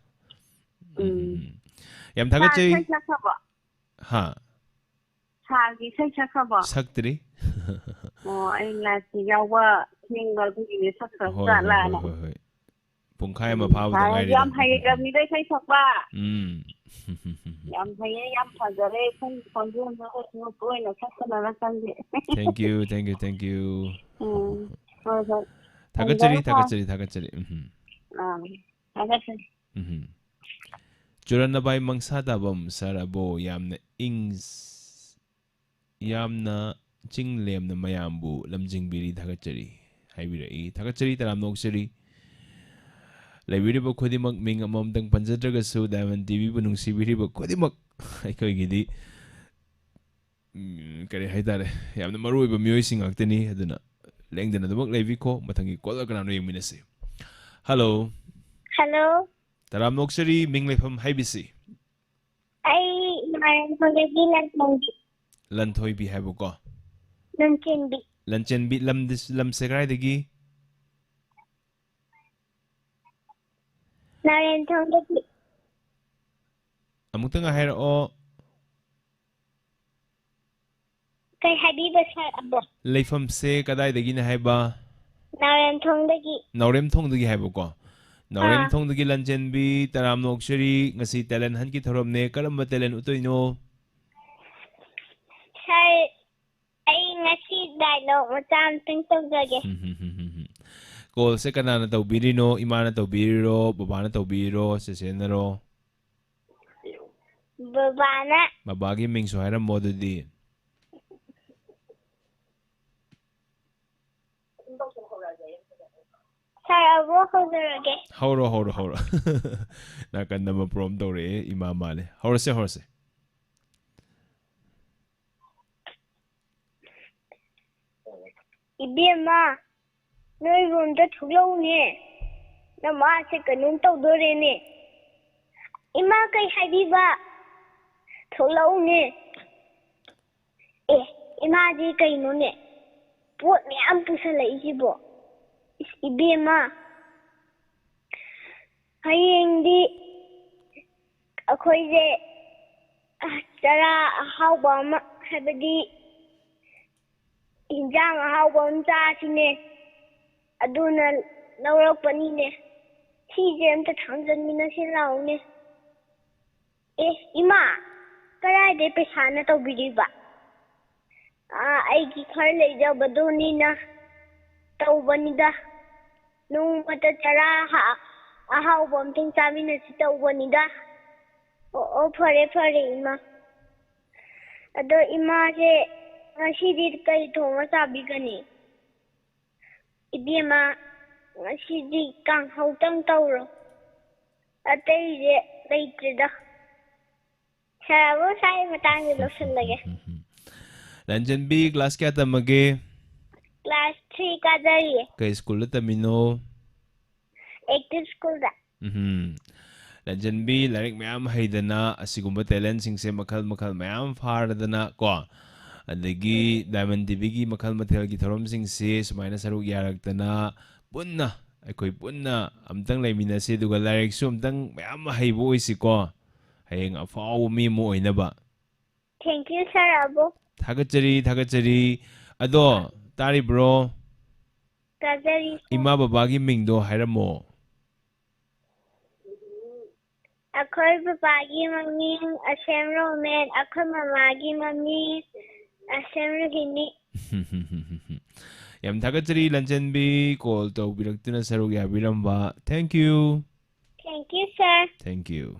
ꯎꯝ꯫ ꯎꯝ, ꯎꯝ꯫ ꯌꯥꯝ ꯁꯥꯔ, ꯊꯥꯒꯠꯆꯩ꯫ ꯏꯁꯩ ꯁꯛꯈ꯭ꯔꯕꯣ? ꯍꯥ? ꯁꯥꯔꯒꯤ ꯏꯁꯩ ꯁꯛꯈ꯭ꯔꯕꯣ? ꯁꯛꯇ꯭ꯔꯤ꯫ ꯑꯣ, ꯑꯩ ꯂꯥꯏꯞꯇ ꯌꯥꯎꯕ ꯊꯦꯡꯕ ꯑꯗꯨꯒꯤꯅꯦ, ꯁꯛꯈ꯭ꯔꯕ ꯍꯣꯏ, ꯍꯣꯏ, ꯖꯥꯠꯂꯥꯅ꯫ ꯍꯣꯏ, ꯍꯣꯏ, ꯍꯣꯏ꯫ ꯄꯨꯡꯈꯥꯏ ꯑꯃ ꯎꯝ, ꯐꯥꯕꯗ ꯁꯥꯔ ꯉꯥꯏꯔꯤꯗ꯫ ꯌꯥꯝ ꯍꯩꯔꯕꯅꯤꯗ ꯏꯁꯩ ꯁꯛꯄ꯫ ꯎꯝ꯫ ꯌꯥꯝ ꯍꯩꯌꯦ, ꯌꯥꯝ ꯐꯖꯔꯦ꯫ ꯏꯁꯩ ꯈꯣꯟꯖꯦꯜꯗꯣ ꯇꯣꯏꯅ ꯁꯛꯇꯅ ꯈꯪꯗꯦ꯫ Thank you, thank you, thank you꯫ ꯎꯝ, ꯍꯣꯏ, ꯍꯣꯏ꯫ ꯊꯥꯒꯠꯆꯔꯤ, ꯊꯝꯖꯔꯦ, ꯁꯥꯔ꯫ ꯊꯥꯒꯠꯆꯔꯤ, ꯊꯥꯒꯠꯆꯔꯤ꯫ ꯎꯝ꯫ ꯑꯥ, ꯊꯥꯒꯠꯆꯔꯤ꯫ ꯎꯝ꯫ ꯆꯨꯔꯟꯅꯕꯥꯏ ꯃꯪꯁꯥ ꯇꯥꯕꯝ ꯁꯥꯔ ꯑꯕꯣ ꯌꯥꯝꯅ ꯏꯪ ꯌꯥꯝꯅ ꯆꯤꯡ ꯂꯦꯝꯅ ꯃꯌꯥꯝꯕꯨ ꯂꯝꯖꯤꯡꯕꯤꯔꯤ, ꯊꯥꯒꯠꯆꯔꯤ ꯍꯥꯏꯕꯤꯔꯛꯏ꯫ ꯊꯥꯒꯠꯆꯔꯤ, ꯇꯔꯥꯝꯅ ꯑꯣꯛꯆꯔꯤ꯫ ꯂꯩꯕꯤꯔꯤꯕ ꯈꯨꯗꯤꯡꯃꯛ ꯃꯤꯡ ꯑꯃꯃꯝꯇꯪ ꯄꯟꯖꯗ꯭ꯔꯒꯁꯨ Diamond ꯇꯤꯚꯤꯕꯨ ꯅꯨꯡꯁꯤꯕꯤꯔꯤꯕ ꯈꯨꯗꯤꯡꯃꯛ ꯑꯩꯈꯣꯏꯒꯤꯗꯤ, ꯎꯝ, ꯀꯔꯤ ꯍꯥꯏꯇꯥꯔꯦ, ꯌꯥꯝꯅ ꯃꯔꯨ ꯑꯣꯏꯕ ꯃꯤꯑꯣꯏꯁꯤꯡ ꯉꯥꯛꯇꯅꯤ꯫ ꯑꯗꯨꯅ ꯂꯦꯡꯗꯅ ꯑꯗꯨꯃꯛ ꯂꯩꯕꯤꯈꯣ꯫ ꯃꯊꯪꯒꯤ ꯀꯣꯜꯗ ꯀꯅꯥꯅꯣ ꯌꯦꯡꯃꯤꯟꯅꯁꯤ꯫ ꯍꯜꯂꯣ꯫ ꯍꯜꯂꯣ꯫ ꯇꯔꯥꯝꯅ ꯑꯣꯛꯆꯔꯤ, ꯃꯤꯡ ꯂꯩꯐꯝ ꯍꯥꯏꯕꯤꯁꯤ꯫ ꯑꯩ ꯅꯥꯔꯥꯌꯟꯊꯣꯡꯗꯒꯤ ꯂꯟꯊꯣꯏꯕꯤ꯫ ꯂꯟꯊꯣꯏꯕꯤ ꯍꯥꯏꯕꯀꯣ? ꯂꯟꯆꯦꯟꯕꯤ꯫ ꯂꯟꯆꯦꯟꯕꯤ, ꯂꯝꯗꯤ-, ꯂꯝꯁꯦ ꯀꯗꯥꯏꯗꯒꯤ? ꯅꯥꯔꯥꯌꯟꯊꯣꯡꯗꯒꯤ꯫ ꯑꯃꯨꯛꯇꯪꯒ ꯍꯥꯏꯔꯛꯑꯣ꯫ ꯀꯩ ꯍꯥꯏꯕꯤꯕ ꯁꯥꯔ ꯑꯕꯣ? ꯂꯩꯐꯝꯁꯦ ꯀꯗꯥꯏꯗꯒꯤꯅꯦ ꯍꯥꯏꯕ? ꯅꯥꯎꯔꯦꯝꯊꯣꯡꯗꯒꯤ꯫ ꯅꯥꯎꯔꯦꯝꯊꯣꯡꯗꯒꯤ ꯍꯥꯏꯕꯀꯣ? ꯑꯥ꯫ ꯅꯥꯎꯔꯦꯝꯊꯣꯡꯗꯒꯤ ꯂꯟꯆꯦꯟꯕꯤ, ꯇꯔꯥꯝꯅ ꯑꯣꯛꯆꯔꯤ꯫ ꯉꯁꯤ ꯇꯦꯂꯦꯟ ꯍꯟꯠꯀꯤ ꯊꯧꯔꯝꯅꯦ꯫ ꯀꯔꯝꯕ ꯇꯦꯂꯦꯟ ꯎꯠꯇꯣꯏꯅꯣ? ꯁꯥꯔ, ꯗꯥꯏꯂꯣꯛ ꯃꯆꯥ ꯑꯝꯇꯪ ꯇꯧꯖꯒꯦ꯫ ꯀꯣꯜꯁꯦ ꯀꯅꯥꯅ ꯇꯧꯕꯤꯔꯤꯅꯣ? ꯏꯃꯥꯅ ꯇꯧꯕꯤꯔꯤꯔꯣ? ꯕꯕꯥꯅ ꯇꯧꯕꯤꯔꯤꯔꯣ? ꯆꯦꯆꯦꯅꯔꯣ? ꯕꯕꯥꯅ꯫ ꯕꯕꯥꯒꯤ ꯃꯤꯡꯁꯨ ꯍꯥꯏꯔꯝꯃꯣ ꯑꯗꯨꯗꯤ꯫ ꯁꯥꯔ ꯑꯕꯣꯛ ꯍꯧꯖꯔꯒꯦ꯫ ꯍꯧꯔꯣ, ꯍꯧꯔꯣ, ꯍꯧꯔꯣ꯫ ꯅꯥꯀꯟꯗ ꯑꯃ ꯄ꯭ꯔꯣꯝ ꯇꯧꯔꯛꯑꯦ, ꯏꯃꯥ ꯃꯥꯜꯂꯦ꯫ ꯍꯧꯔꯁꯦ, ꯍꯧꯔꯁꯦ꯫ ꯏꯕꯦꯝꯃ, ꯅꯣꯏ ꯔꯨꯝꯗ ꯊꯣꯛꯂꯛꯎꯅꯦ꯫ ꯅꯃꯥꯁꯦ ꯀꯩꯅꯣꯝ ꯇꯧꯗꯣꯔꯦꯅꯦ꯫ ꯏꯃꯥ, ꯀꯩ ꯍꯥꯏꯕꯤꯕ? ꯊꯣꯛꯂꯛꯎꯅꯦ꯫ ꯑꯦ, ꯏꯃꯥꯗꯤ ꯀꯩꯅꯣꯅꯦ? ꯄꯣꯠ ꯃꯌꯥꯝ ꯄꯨꯁꯜꯂꯛꯏꯁꯤꯕꯣ? ꯏꯁ, ꯏꯕꯦꯝꯃ, ꯍꯌꯦꯡꯗꯤ ꯑꯩꯈꯣꯏꯁꯦ, ꯑ, ꯆꯔꯥ ꯑꯍꯥꯎꯕ ꯑꯃ, ꯍꯥꯏꯕꯗꯤ ꯏꯟꯖꯥꯡ ꯑꯍꯥꯎꯕ ꯑꯃ ꯆꯥꯁꯤꯅꯦ꯫ ꯑꯗꯨꯅ ꯂꯧꯔꯛꯄꯅꯤꯅꯦ꯫ ꯁꯤꯁꯦ ꯑꯝꯇ ꯊꯥꯡꯖꯟꯃꯤꯟꯅꯁꯤ ꯂꯥꯛꯎꯅꯦ꯫ ꯑꯦ, ꯏꯃꯥ, ꯀꯗꯥꯏꯗꯩ ꯄꯩꯁꯥꯅ ꯇꯧꯕꯤꯔꯤꯕ? ꯑꯥ, ꯑꯩꯒꯤ ꯈꯔ ꯂꯩꯖꯕꯗꯨꯅꯤꯅ ꯇꯧꯕꯅꯤꯗ꯫ ꯅꯣꯡꯃꯇ ꯆꯔꯥ ꯍꯥ-, ꯑꯍꯥꯎꯕ ꯑꯝꯇꯪ ꯆꯥꯃꯤꯟꯅꯁꯤ ꯇꯧꯕꯅꯤꯗ꯫ ꯑꯣ, ꯑꯣ, ꯐꯔꯦ, ꯐꯔꯦ, ꯏꯃꯥ꯫ ꯑꯗꯣ ꯏꯃꯥꯁꯦ ꯉꯁꯤꯗꯤ ꯀꯩ ꯊꯣꯡꯉ ꯆꯥꯕꯤꯒꯅꯤ? ꯏꯕꯦꯝꯃ, ꯉꯁꯤꯗꯤ ꯀꯥꯡꯍꯧꯇꯪ ꯇꯧꯔꯣ꯫ ꯑꯇꯩꯁꯦ ꯂꯩꯇ꯭ꯔꯦꯗ꯫ ꯁꯥꯔꯕꯨ ꯁ꯭ꯋꯥꯏ ꯃꯇꯥꯡꯗ ꯂꯣꯏꯁꯤꯜꯂꯒꯦ꯫ ꯂꯟꯆꯟꯕꯤ, ꯀ꯭ꯂꯥꯁ ꯀꯌꯥ ꯇꯝꯃꯒꯦ? Class three ꯀꯥꯖꯔꯤꯌꯦ꯫ ꯀꯩ ꯁ꯭ꯀꯨꯜꯗ ꯇꯝꯃꯤꯅꯣ? ꯑꯦꯛꯇꯤꯚ ꯁ꯭ꯀꯨꯜꯗ꯫ ꯎꯝꯍꯨꯝ꯫ ꯂꯟꯆꯟꯕꯤ, ꯂꯥꯏꯔꯤꯛ ꯃꯌꯥꯝ ꯍꯩꯗꯅ, ꯑꯁꯤꯒꯨꯝꯕ ꯇꯦꯂꯦꯟꯁꯤꯡꯁꯦ ꯃꯈꯜ ꯃꯈꯜ ꯃꯌꯥꯝ ꯐꯥꯔꯗꯅ ꯀꯣ, ꯑꯗꯒꯤ ꯗꯥꯏꯃꯟ ꯇꯤꯚꯤꯒꯤ ꯃꯈꯜ ꯃꯊꯦꯜꯒꯤ ꯊꯧꯔꯝꯁꯤꯡꯁꯦ ꯁꯨꯃꯥꯏꯅ ꯁꯔꯨꯛ ꯌꯥꯔꯛꯇꯅ, ꯄꯨꯟꯅ, ꯑꯩꯈꯣꯏ ꯄꯨꯟꯅ ꯑꯝꯇꯪ ꯂꯩꯃꯤꯟꯅꯁꯤ, ꯑꯗꯨꯒ ꯂꯥꯏꯔꯤꯛꯁꯨ ꯑꯝꯇꯪ ꯃꯌꯥꯝ ꯑꯃ ꯍꯩꯕ ꯑꯣꯏꯁꯤꯀꯣ꯫ ꯍꯌꯦꯡ ꯑꯐꯥꯎꯕ ꯃꯤ ꯑꯃ ꯑꯣꯏꯅꯕ꯫ Thank you, ꯁꯥꯔ ꯑꯕꯣ꯫ ꯊꯥꯒꯠꯆꯔꯤ, ꯊꯥꯒꯠꯆꯔꯤ꯫ ꯑꯗꯣ, ꯇꯥꯔꯤꯕ꯭ꯔꯣ? ꯇꯥꯖꯔꯤ, ꯁꯥꯔ꯫ ꯏꯃꯥ ꯕꯕꯥꯒꯤ ꯃꯤꯡꯗꯣ ꯍꯥꯏꯔꯝꯃꯣ꯫ ꯑꯩꯈꯣꯏ ꯕꯕꯥꯒꯤ ꯃꯃꯤꯡ ꯑꯁꯦꯝ ꯔꯣꯃꯦꯟ, ꯑꯩꯈꯣꯏ ꯃꯃꯥꯒꯤ ꯃꯃꯤꯡ ꯑꯁꯦꯝ ꯔꯣꯍꯤꯅꯤ꯫ ꯌꯥꯝ ꯊꯥꯒꯠꯆꯔꯤ ꯂꯟꯆꯦꯟꯕꯤ, call ꯇꯧꯕꯤꯔꯛꯇꯨꯅ ꯁꯔꯨꯛ ꯌꯥꯕꯤꯔꯝꯕ꯫ Thank you. Thank you, sir. Thank you.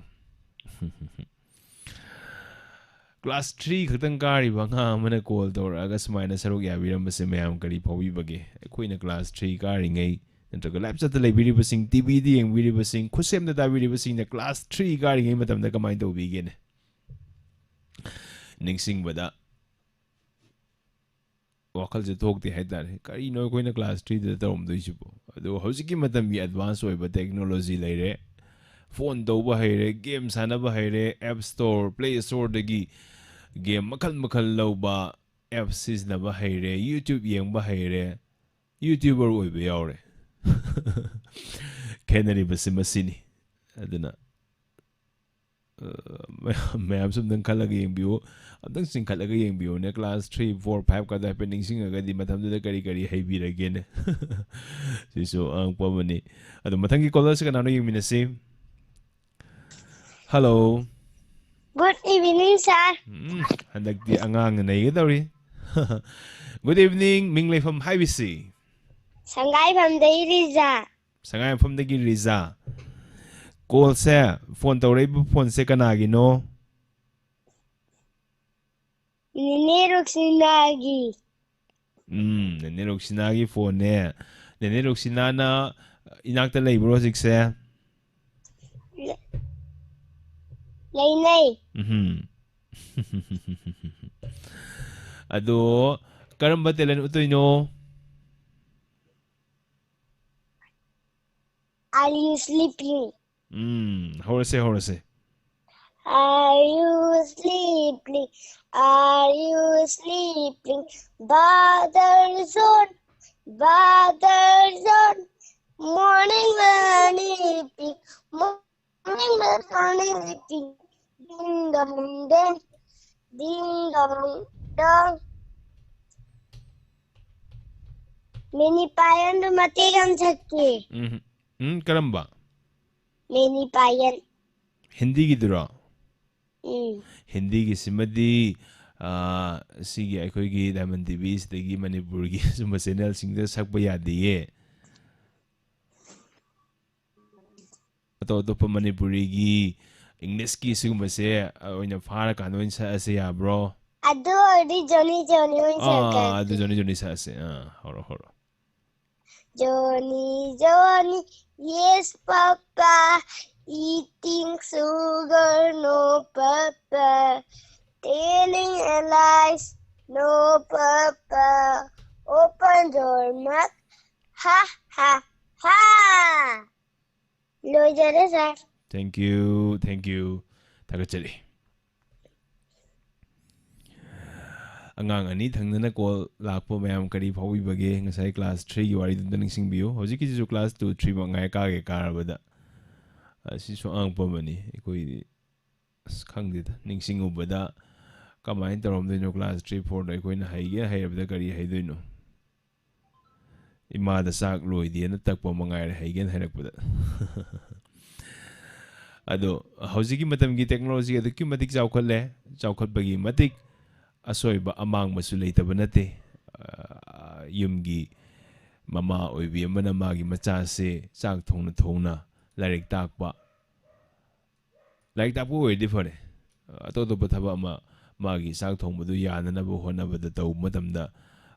Class three ꯈꯛꯇꯪ ꯀꯥꯔꯤꯕ ꯑꯉꯥꯡ ꯑꯃꯅ call ꯇꯧꯔꯛꯑꯒ ꯁꯨꯃꯥꯏꯅ ꯁꯔꯨꯛ ꯌꯥꯕꯤꯔꯝꯕꯁꯦ ꯃꯌꯥꯝ ꯀꯔꯤ ꯐꯥꯎꯕꯤꯕꯒꯦ? ꯑꯩꯈꯣꯏꯅ class three ꯀꯥꯔꯤꯉꯩ ꯅꯠꯇ꯭ꯔꯒ live chatꯇ ꯂꯩꯕꯤꯔꯤꯕꯁꯤꯡ, TVꯗ ꯌꯦꯡꯕꯤꯔꯤꯕꯁꯤꯡ, ꯈꯨꯠꯁꯦꯝꯗ ꯇꯥꯕꯤꯔꯤꯕꯁꯤꯡꯅ class three ꯀꯥꯔꯤꯉꯩ ꯃꯇꯝꯗ ꯀꯃꯥꯏꯅ ꯇꯧꯕꯤꯒꯦꯅꯦ? ꯅꯤꯡꯁꯤꯡꯕꯗ ꯋꯥꯈꯜꯁꯦ ꯊꯣꯛꯇꯦ ꯍꯥꯏꯇꯥꯔꯦ꯫ ꯀꯔꯤꯅꯣ ꯑꯩꯈꯣꯏꯅ class threeꯗ ꯇꯧꯔꯝꯗꯣꯏꯁꯤꯕꯣ? ꯑꯗꯣ ꯍꯧꯖꯤꯛꯀꯤ ꯃꯇꯝꯒꯤ advance ꯑꯣꯏꯕ technology ꯂꯩꯔꯦ, phone ꯇꯧꯕ ꯍꯩꯔꯦ, game ꯁꯥꯟꯅꯕ ꯍꯩꯔꯦ, App Store, Play Storeꯗꯒꯤ game ꯃꯈꯜ ꯃꯈꯜ ꯂꯧꯕ, app ꯁꯤꯖꯤꯟꯅꯕ ꯍꯩꯔꯦ, YouTube ꯌꯦꯡꯕ ꯍꯩꯔꯦ, YouTuber ꯑꯣꯏꯕ ꯌꯥꯎꯔꯦ꯫ ꯈꯦꯠꯅꯔꯤꯕꯁꯤ ꯃꯁꯤꯅꯤ꯫ ꯑꯗꯨꯅ ꯑ, ꯃꯌꯥꯝ, ꯃꯌꯥꯝꯁꯨ ꯑꯝꯇꯪ ꯈꯜꯂꯒ ꯌꯦꯡꯕꯤꯌꯨ꯫ ꯑꯝꯇꯪ ꯆꯤꯡꯈꯠꯂꯒ ꯌꯦꯡꯕꯤꯌꯨꯅꯦ꯫ Class three, four, five ꯀꯗꯣ ꯍꯥꯏꯐꯦꯠ ꯅꯤꯡꯁꯤꯡꯉꯒꯗꯤ ꯃꯇꯝꯗꯨꯗ ꯀꯔꯤ ꯀꯔꯤ ꯍꯩꯕꯤꯔꯒꯦꯅꯦ? ꯁꯤꯁꯨ ꯑꯉꯛꯄ ꯑꯃꯅꯤ꯫ ꯑꯗꯣ ꯃꯊꯪꯒꯤ callerꯁꯦ ꯀꯅꯥꯅꯣ ꯌꯦꯡꯃꯤꯟꯅꯁꯤ꯫ Hello. Good evening, sir. ꯎꯝ, ꯍꯟꯗꯛꯇꯤ ꯑꯉꯥꯡꯅ ꯅꯩꯒꯗꯧꯔꯤ꯫ Good evening, ꯃꯤꯡ ꯂꯩꯐꯝ ꯍꯥꯏꯕꯤꯁꯤ꯫ ꯁꯪꯒꯥꯏꯐꯝꯗꯩ ꯔꯤꯖꯥ꯫ ꯁꯉꯥꯏꯌꯨꯝꯐꯝꯗꯒꯤ ꯔꯤꯖꯥ꯫ Callꯁꯦ, phone ꯇꯧꯔꯛꯏꯕ phoneꯁꯦ ꯀꯅꯥꯒꯤꯅꯣ? ꯅꯦꯅꯦ ꯔꯣꯛꯁꯤꯅꯥꯒꯤ꯫ ꯎꯝ, ꯅꯦꯅꯦ ꯔꯣꯛꯁꯤꯅꯥꯒꯤ phoneꯅꯦ꯫ ꯅꯦꯅꯦ ꯔꯣꯛꯁꯤꯅꯥꯅ ꯏꯅꯥꯛꯇ ꯂꯩꯕ꯭ꯔꯣ ꯍꯧꯖꯤꯛꯁꯦ? ꯂꯩꯅꯩ꯫ ꯎꯝ꯫ ꯑꯗꯣ ꯀꯔꯝꯕ talent ꯎꯠꯇꯣꯏꯅꯣ? Are you sleeping? Um, ꯍꯧꯔꯁꯦ, ꯍꯧꯔꯁꯦ꯫ Are you sleeping? Are you sleeping? Brother John, brother John, morning and evening, morning and evening. Ding dong ding, ding dong dong. ꯃꯤꯅꯤ ꯄꯥꯌꯟꯗꯨ ꯃꯇꯦꯛ ꯑꯃ ꯁꯛꯀꯦ꯫ ꯎꯝ, ꯎꯝ, ꯀꯔꯝꯕ? ꯃꯤꯅꯤ ꯄꯥꯌꯟ꯫ ꯍꯤꯟꯗꯤꯒꯤꯗꯨꯔꯣ? ꯎꯝ꯫ ꯍꯤꯟꯗꯤꯒꯤꯁꯤꯃꯗꯤ, ꯑꯥ, ꯁꯤꯒꯤ ꯑꯩꯈꯣꯏꯒꯤ Diamond T V ꯁꯤꯗꯒꯤ ꯃꯅꯤꯄꯨꯔꯒꯤ ꯁꯨꯝꯕ ꯆꯦꯅꯦꯜꯁꯤꯡꯗ ꯁꯛꯄ ꯌꯥꯗꯦꯌꯦ꯫ ꯑꯇꯣꯞ ꯑꯇꯣꯞꯄ ꯃꯅꯤꯄꯨꯔꯤꯒꯤ, ꯏꯪꯂꯤꯁꯀꯤ ꯁꯤꯒꯨꯝꯕꯁꯦ ꯑꯣꯏꯅ ꯐꯥꯔꯀꯥꯟꯗ ꯑꯣꯏꯅ ꯁꯛꯑꯁꯦ ꯌꯥꯕ꯭ꯔꯣ? ꯑꯗꯨ ꯑꯣꯏꯔꯗꯤ Johnny Johnny ꯑꯣꯏꯅ ꯑꯥ, ꯁꯛꯀꯦ꯫ ꯑꯗꯨ Johnny Johnny ꯁꯛꯑꯁꯦ꯫ ꯑꯥ, ꯍꯧꯔꯣ, ꯍꯧꯔꯣ꯫ Johnny, Johnny, yes, Papa. Eating sugar, no, Papa. Telling lies, no, Papa. Open your mouth, ha, ha, ha. ꯂꯣꯏꯖꯔꯦ, sir. Thank you, thank you. ꯊꯥꯒꯠꯆꯔꯤ꯫ ꯑꯉꯥꯡ ꯑꯅꯤ ꯊꯪꯅꯅ call ꯂꯥꯛꯄ ꯃꯌꯥꯝ ꯀꯔꯤ ꯐꯥꯎꯕꯤꯕꯒꯦ? ꯉꯁꯥꯏ class three ꯒꯤ ꯋꯥꯔꯤꯗꯨ ꯑꯝꯇ ꯅꯤꯡꯁꯤꯡꯕꯤꯌꯨ꯫ ꯍꯧꯖꯤꯛꯀꯤꯁꯤꯁꯨ class two, three ꯃꯉꯥꯏ ꯀꯥꯒꯦ ꯀꯥꯔꯕꯗ꯫ ꯑꯁꯤꯁꯨ ꯑꯉꯛꯄ ꯑꯃꯅꯤ꯫ ꯑꯩꯈꯣꯏꯗꯤ, ꯑꯁ, ꯈꯪꯗꯦꯗ, ꯅꯤꯡꯁꯤꯡꯉꯨꯕꯗ ꯀꯃꯥꯏꯅ ꯇꯧꯔꯝꯗꯣꯏꯅꯣ? Class three, four ꯗ ꯑꯩꯈꯣꯏꯅ ꯍꯩꯒꯦ ꯍꯩꯔꯕꯗ ꯀꯔꯤ ꯍꯩꯗꯣꯏꯅꯣ? ꯏꯃꯥꯗ ꯆꯥꯛ ꯂꯣꯏꯗꯦꯅ ꯇꯛꯄ ꯃꯉꯥꯏꯔꯦ ꯍꯩꯒꯦꯅ ꯍꯥꯏꯔꯛꯄꯗ꯫ ꯑꯗꯣ ꯍꯧꯖꯤꯛꯀꯤ ꯃꯇꯝꯒꯤ technology ꯑꯗꯨꯛꯀꯤ ꯃꯇꯤꯛ ꯆꯥꯎꯈꯠꯂꯦ꯫ ꯆꯥꯎꯈꯠꯄꯒꯤ ꯃꯇꯤꯛ ꯑꯁꯣꯏꯕ ꯑꯃꯥꯡꯕꯁꯨ ꯂꯩꯇꯕ ꯅꯠꯇꯦ꯫ ꯑ, ꯌꯨꯝꯒꯤ ꯃꯃꯥ ꯑꯣꯏꯕꯤ ꯑꯃꯅ ꯃꯥꯒꯤ ꯃꯆꯥꯁꯦ ꯆꯥꯛ ꯊꯣꯡꯅ ꯊꯣꯡꯅ ꯂꯥꯏꯔꯤꯛ ꯇꯥꯛꯄ, ꯂꯥꯏꯔꯤꯛ ꯇꯥꯛꯄ ꯑꯣꯏꯔꯗꯤ ꯐꯔꯦ꯫ ꯑꯇꯣꯞ ꯑꯇꯣꯞꯄ ꯊꯕꯛ ꯑꯃ, ꯃꯥꯒꯤ ꯆꯥꯛ ꯊꯣꯡꯕꯗꯨ ꯌꯥꯅꯅꯕ ꯍꯣꯠꯅꯕꯗ ꯇꯧꯕ ꯃꯇꯝꯗ,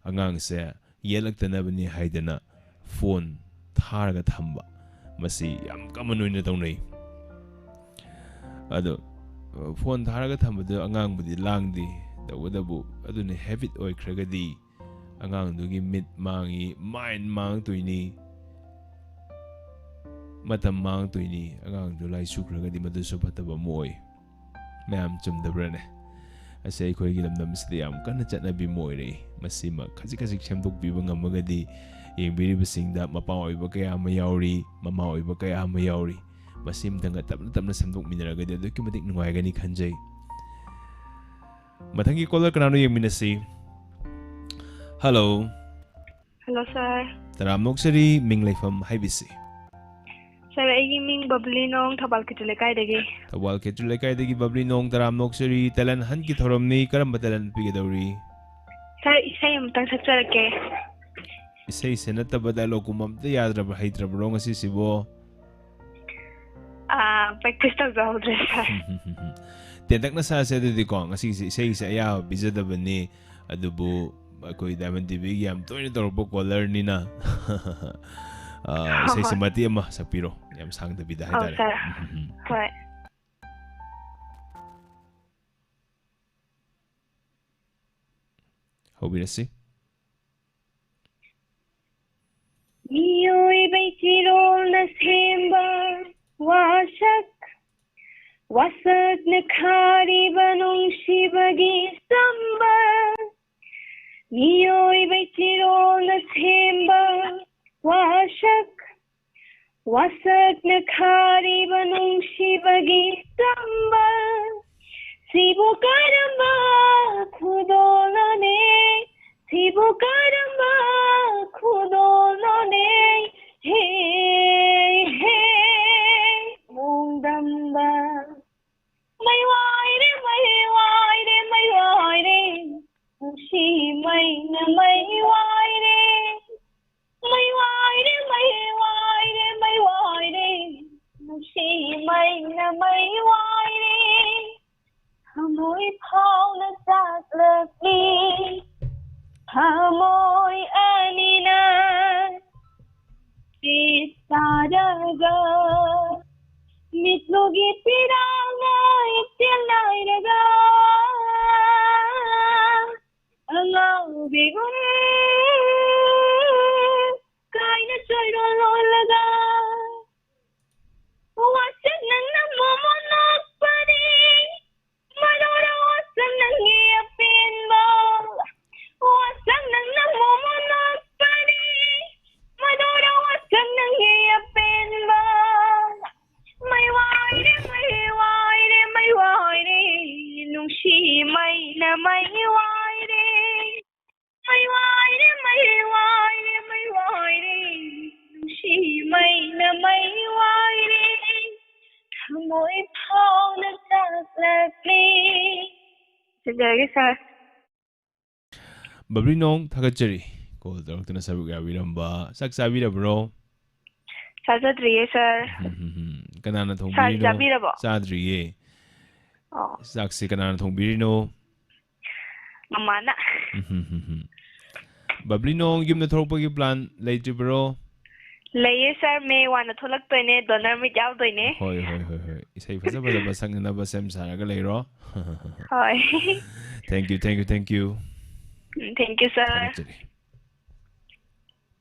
ꯑꯉꯥꯡꯁꯦ ꯌꯦꯠꯂꯛꯇꯅꯕꯅꯤ ꯍꯥꯏꯗꯅ phone ꯊꯥꯔꯒ ꯊꯝꯕ, ꯃꯁꯤ ꯌꯥꯝ common ꯑꯣꯏꯅ ꯇꯧꯅꯩ꯫ ꯑꯗꯣ, phone ꯊꯥꯔꯒ ꯊꯝꯕꯗ ꯑꯉꯥꯡꯕꯨꯗꯤ ꯂꯥꯡꯗꯦ, ꯇꯧꯕꯇꯕꯨ ꯑꯗꯨꯅ habit ꯑꯣꯏꯈ꯭ꯔꯒꯗꯤ, ꯑꯉꯥꯡꯗꯨꯒꯤ ꯃꯤꯠ ꯃꯥꯡꯉꯤ, mind ꯃꯥꯡꯉꯛꯇꯣꯏꯅꯤ, ꯃꯇꯝ ꯃꯥꯡꯉꯛꯇꯣꯏꯅꯤ꯫ ꯑꯉꯥꯡꯗꯨ ꯂꯥꯏꯆꯨꯈ꯭ꯔꯒꯗꯤ ꯃꯗꯨꯁꯨ ꯐꯠꯇꯕ ꯑꯃ ꯑꯣꯏ꯫ ꯃꯌꯥꯝ ꯆꯨꯝꯗꯕ꯭ꯔꯅꯦ? ꯑꯁꯤ ꯑꯩꯈꯣꯏꯒꯤ ꯂꯝꯗꯝꯁꯤꯗ ꯌꯥꯝ ꯀꯟꯅ ꯆꯠꯅꯕꯤ ꯑꯃ ꯑꯣꯏꯔꯛꯏ꯫ ꯃꯁꯤꯃ ꯈꯖꯤꯛ ꯈꯖꯤꯛ ꯁꯦꯝꯗꯣꯛꯄꯤꯕ ꯉꯝꯃꯒꯗꯤ, ꯌꯦꯡꯕꯤꯔꯤꯕꯁꯤꯡꯗ ꯃꯄꯥ ꯑꯣꯏꯕ ꯀꯌꯥ ꯑꯃ ꯌꯥꯎꯔꯤ, ꯃꯃꯥ ꯑꯣꯏꯕ ꯀꯌꯥ ꯑꯃ ꯌꯥꯎꯔꯤ꯫ ꯃꯁꯤ ꯑꯃꯇꯪꯒ ꯇꯞꯅ ꯇꯞꯅ ꯁꯦꯝꯗꯣꯛꯃꯤꯟꯅꯔꯒꯗꯤ ꯑꯗꯨꯛꯀꯤ ꯃꯇꯤꯛ ꯅꯨꯡꯉꯥꯏꯒꯅꯤ ꯈꯟꯖꯩ꯫ ꯃꯊꯪꯒꯤ caller ꯀꯅꯥꯅꯣ ꯌꯦꯡꯃꯤꯟꯅꯁꯤ꯫ Hello꯫ Hello, sir꯫ ꯇꯔꯥꯝꯅ ꯑꯣꯛꯆꯔꯤ, ꯃꯤꯡ ꯂꯩꯐꯝ ꯍꯥꯏꯕꯤꯁꯤ꯫ ꯁꯥꯔ, ꯑꯩꯒꯤ ꯃꯤꯡ ꯕꯕ꯭ꯂꯤ ꯅꯣꯡ, ꯊꯧꯕꯥꯜ ꯈꯦꯇ꯭ꯔꯤ ꯂꯩꯀꯥꯏꯗꯒꯤ꯫ ꯊꯧꯕꯥꯜ ꯈꯦꯇ꯭ꯔꯤ ꯂꯩꯀꯥꯏꯗꯒꯤ ꯕꯕ꯭ꯂꯤ ꯅꯣꯡ, ꯇꯔꯥꯝꯅ ꯑꯣꯛꯆꯔꯤ꯫ ꯇꯦꯂꯦꯟ ꯍꯟꯠꯀꯤ ꯊꯧꯔꯝꯅꯤ, ꯀꯔꯝꯕ ꯇꯦꯂꯦꯟ ꯄꯤꯒꯗꯧꯔꯤ? ꯁꯥꯔ, ꯏꯁꯩ ꯑꯃꯇꯪ ꯁꯛꯆꯔꯛꯀꯦ꯫ ꯏꯁꯩꯁꯦ ꯅꯠꯇꯕ ꯗꯥꯏꯂꯣꯛꯀꯨꯝꯕ ꯑꯝꯇ ꯌꯥꯗ꯭ꯔꯕ, ꯍꯩꯇ꯭ꯔꯕ꯭ꯔꯣ ꯉꯁꯤꯁꯤꯕꯣ? ꯑꯥ, ꯄ꯭ꯔꯦꯛꯇꯤꯁ ꯇꯧꯖꯍꯧꯗ꯭ꯔꯦ, ꯁꯥꯔ꯫ ꯇꯦꯟꯇꯛꯅ ꯁꯥꯁꯦ ꯑꯗꯨꯗꯤꯀꯣ, ꯉꯁꯤꯒꯤꯁꯦ ꯏꯁꯩꯁꯦ ꯑꯌꯥꯕ ꯄꯤꯖꯗꯕꯅꯤ, ꯑꯗꯨꯕꯨ ꯑꯩꯈꯣꯏ ꯗꯥꯏꯃꯟ ꯇꯤꯚꯤꯒꯤ ꯌꯥꯝ ꯇꯣꯏꯅ ꯇꯧꯔꯛꯄ ꯀꯣꯂꯔꯅꯤꯅ, ꯑꯥ, ꯏꯁꯩꯁꯦ ꯍꯣꯏ꯫ ꯃꯇꯦꯛ ꯑꯃ ꯁꯛꯄꯤꯔꯣ, ꯌꯥꯝ ꯁꯥꯡꯗꯕꯤꯗ ꯑꯧ, ꯍꯥꯏꯇꯥꯔꯦ꯫ ꯁꯥꯔ꯫ ꯎꯝ, ꯎꯝ, ꯎꯝ꯫ ꯍꯣꯏ꯫ ꯍꯧꯕꯤꯔꯁꯤ꯫ ꯃꯤꯑꯣꯏꯕꯩ ꯆꯤꯔꯣꯜꯅ ꯁꯦꯝꯕ ꯋꯥꯁꯛ, ꯋꯥꯁꯛꯅ ꯈꯥꯔꯤꯕ ꯅꯨꯡꯁꯤꯕꯒꯤ ꯆꯝꯕ꯫ ꯃꯤꯑꯣꯏꯕꯩ ꯆꯤꯔꯣꯜꯅ ꯁꯦꯝꯕ ꯋꯥꯁꯛ, ꯋꯥꯁꯛꯅ ꯈꯥꯔꯤꯕ ꯅꯨꯡꯁꯤꯕꯒꯤ ꯆꯝꯕ꯫ ꯁꯤꯕꯨ ꯀꯔꯝꯕ ꯈꯨꯗꯣꯜꯅꯣꯅꯦ? ꯁꯤꯕꯨ ꯀꯔꯝꯕ ꯈꯨꯗꯣꯜꯅꯣꯅꯦ? ꯍꯦ, ꯍꯦ, ꯃꯣꯡꯗꯝꯕ꯫ ꯃꯩ ꯋꯥꯏꯔꯦ, ꯃꯩ ꯋꯥꯏꯔꯦ, ꯃꯩ ꯋꯥꯏꯔꯦ, ꯅꯨꯡꯁꯤ ꯃꯩꯅ ꯃꯩ ꯋꯥꯏꯔꯦ꯫ ꯃꯩ ꯋꯥꯏꯔꯦ, ꯃꯩ ꯋꯥꯏꯔꯦ, ꯃꯩ ꯋꯥꯏꯔꯦ, ꯅꯨꯡꯁꯤ ꯃꯩꯅ ꯃꯩ ꯋꯥꯏꯔꯦ꯫ ꯊꯃꯣꯏ ꯐꯥꯎꯅ ꯆꯥꯛꯂꯛꯂꯤ, ꯊꯃꯣꯏ ꯑꯅꯤꯅ ꯆꯦꯠ ꯆꯥꯔꯒ, ꯃꯤꯠꯂꯨꯒꯤ ꯄꯤꯔꯥꯡꯅ ꯏꯆꯦꯜ ꯅꯥꯏꯔꯒ, ꯑꯉꯥꯎꯕꯤꯒꯨꯝ ꯀꯥꯏꯅ ꯆꯣꯏꯔꯣꯜ ꯂꯣꯜꯂꯒ, ꯋꯥꯁꯛ ꯅꯪꯅ ꯃꯣꯃꯣꯟ ꯅꯣꯛꯄꯅꯤ, ꯃꯔꯣꯔꯣ ꯋꯥꯁꯛ ꯅꯪꯒꯤ ꯑꯄꯦꯟꯕ, ꯋꯥꯁꯛ ꯅꯪꯅ ꯃꯣꯃꯣꯟ ꯅꯣꯛꯄꯅꯤ, ꯃꯔꯣꯔꯣ ꯋꯥꯁꯛ ꯅꯪꯒꯤ ꯑꯄꯦꯟꯕ꯫ ꯃꯩ ꯋꯥꯏꯔꯦ, ꯃꯩ ꯋꯥꯏꯔꯦ, ꯃꯩ ꯋꯥꯏꯔꯦ, ꯅꯨꯡꯁꯤ ꯃꯩꯅ ꯃꯩ ꯋꯥꯏꯔꯦ꯫ ꯃꯩ ꯊꯝꯖꯔꯒꯦ, ꯁꯥꯔ꯫ ꯕꯕ꯭ꯂꯤ ꯅꯣꯡ, ꯊꯥꯒꯠꯆꯔꯤ꯫ ꯀꯣꯜ ꯇꯧꯔꯛꯇꯨꯅ ꯁꯔꯨꯛ ꯌꯥꯕꯤꯔꯝꯕ꯫ ꯆꯥꯛ ꯆꯥꯕꯤꯔꯕ꯭ꯔꯣ? ꯆꯥꯖꯗ꯭ꯔꯤꯌꯦ, ꯁꯥꯔ꯫ ꯎꯝ, ꯎꯝ, ꯎꯝ꯫ ꯀꯅꯥꯅ ꯁꯥꯔ, ꯊꯣꯡꯕꯤꯔꯤꯅꯣ? ꯆꯥꯕꯤꯔꯕꯣ? ꯆꯥꯗ꯭ꯔꯤꯌꯦ꯫ ꯑꯣ꯫ ꯆꯥꯛꯁꯦ ꯀꯅꯥꯅ ꯊꯣꯡꯕꯤꯔꯤꯅꯣ? ꯃꯃꯥꯅ꯫ ꯎꯝ, ꯎꯝ, ꯎꯝ, ꯎꯝ꯫ ꯕꯕ꯭ꯂꯤ ꯅꯣꯡ, ꯌꯨꯝꯗ ꯊꯣꯛꯂꯛꯄꯒꯤ ꯄ꯭ꯂꯥꯟ ꯂꯩꯇ꯭ꯔꯤꯕ꯭ꯔꯣ? ꯂꯩꯌꯦ, ꯁꯥꯔ꯫ ꯃꯦ ꯋꯥꯟꯗ ꯊꯣꯛꯂꯛꯇꯣꯏꯅꯦ, ꯗꯣꯅꯔ ꯃꯤꯠ ꯌꯥꯎꯗꯣꯏꯅꯦ꯫ ꯍꯣꯏ, ꯍꯣꯏ, ꯍꯣꯏ, ꯍꯣꯏ꯫ ꯏꯁꯩ ꯐꯖ ꯐꯖꯕ ꯁꯛꯅꯅꯕ ꯁꯦꯝ ꯁꯥꯔꯒ ꯂꯩꯔꯣ꯫ ꯍꯣꯏ꯫ Thank you, thank you, thank you꯫ Um, thank you, ꯁꯥꯔ꯫ ꯊꯥꯒꯠꯆꯔꯤ꯫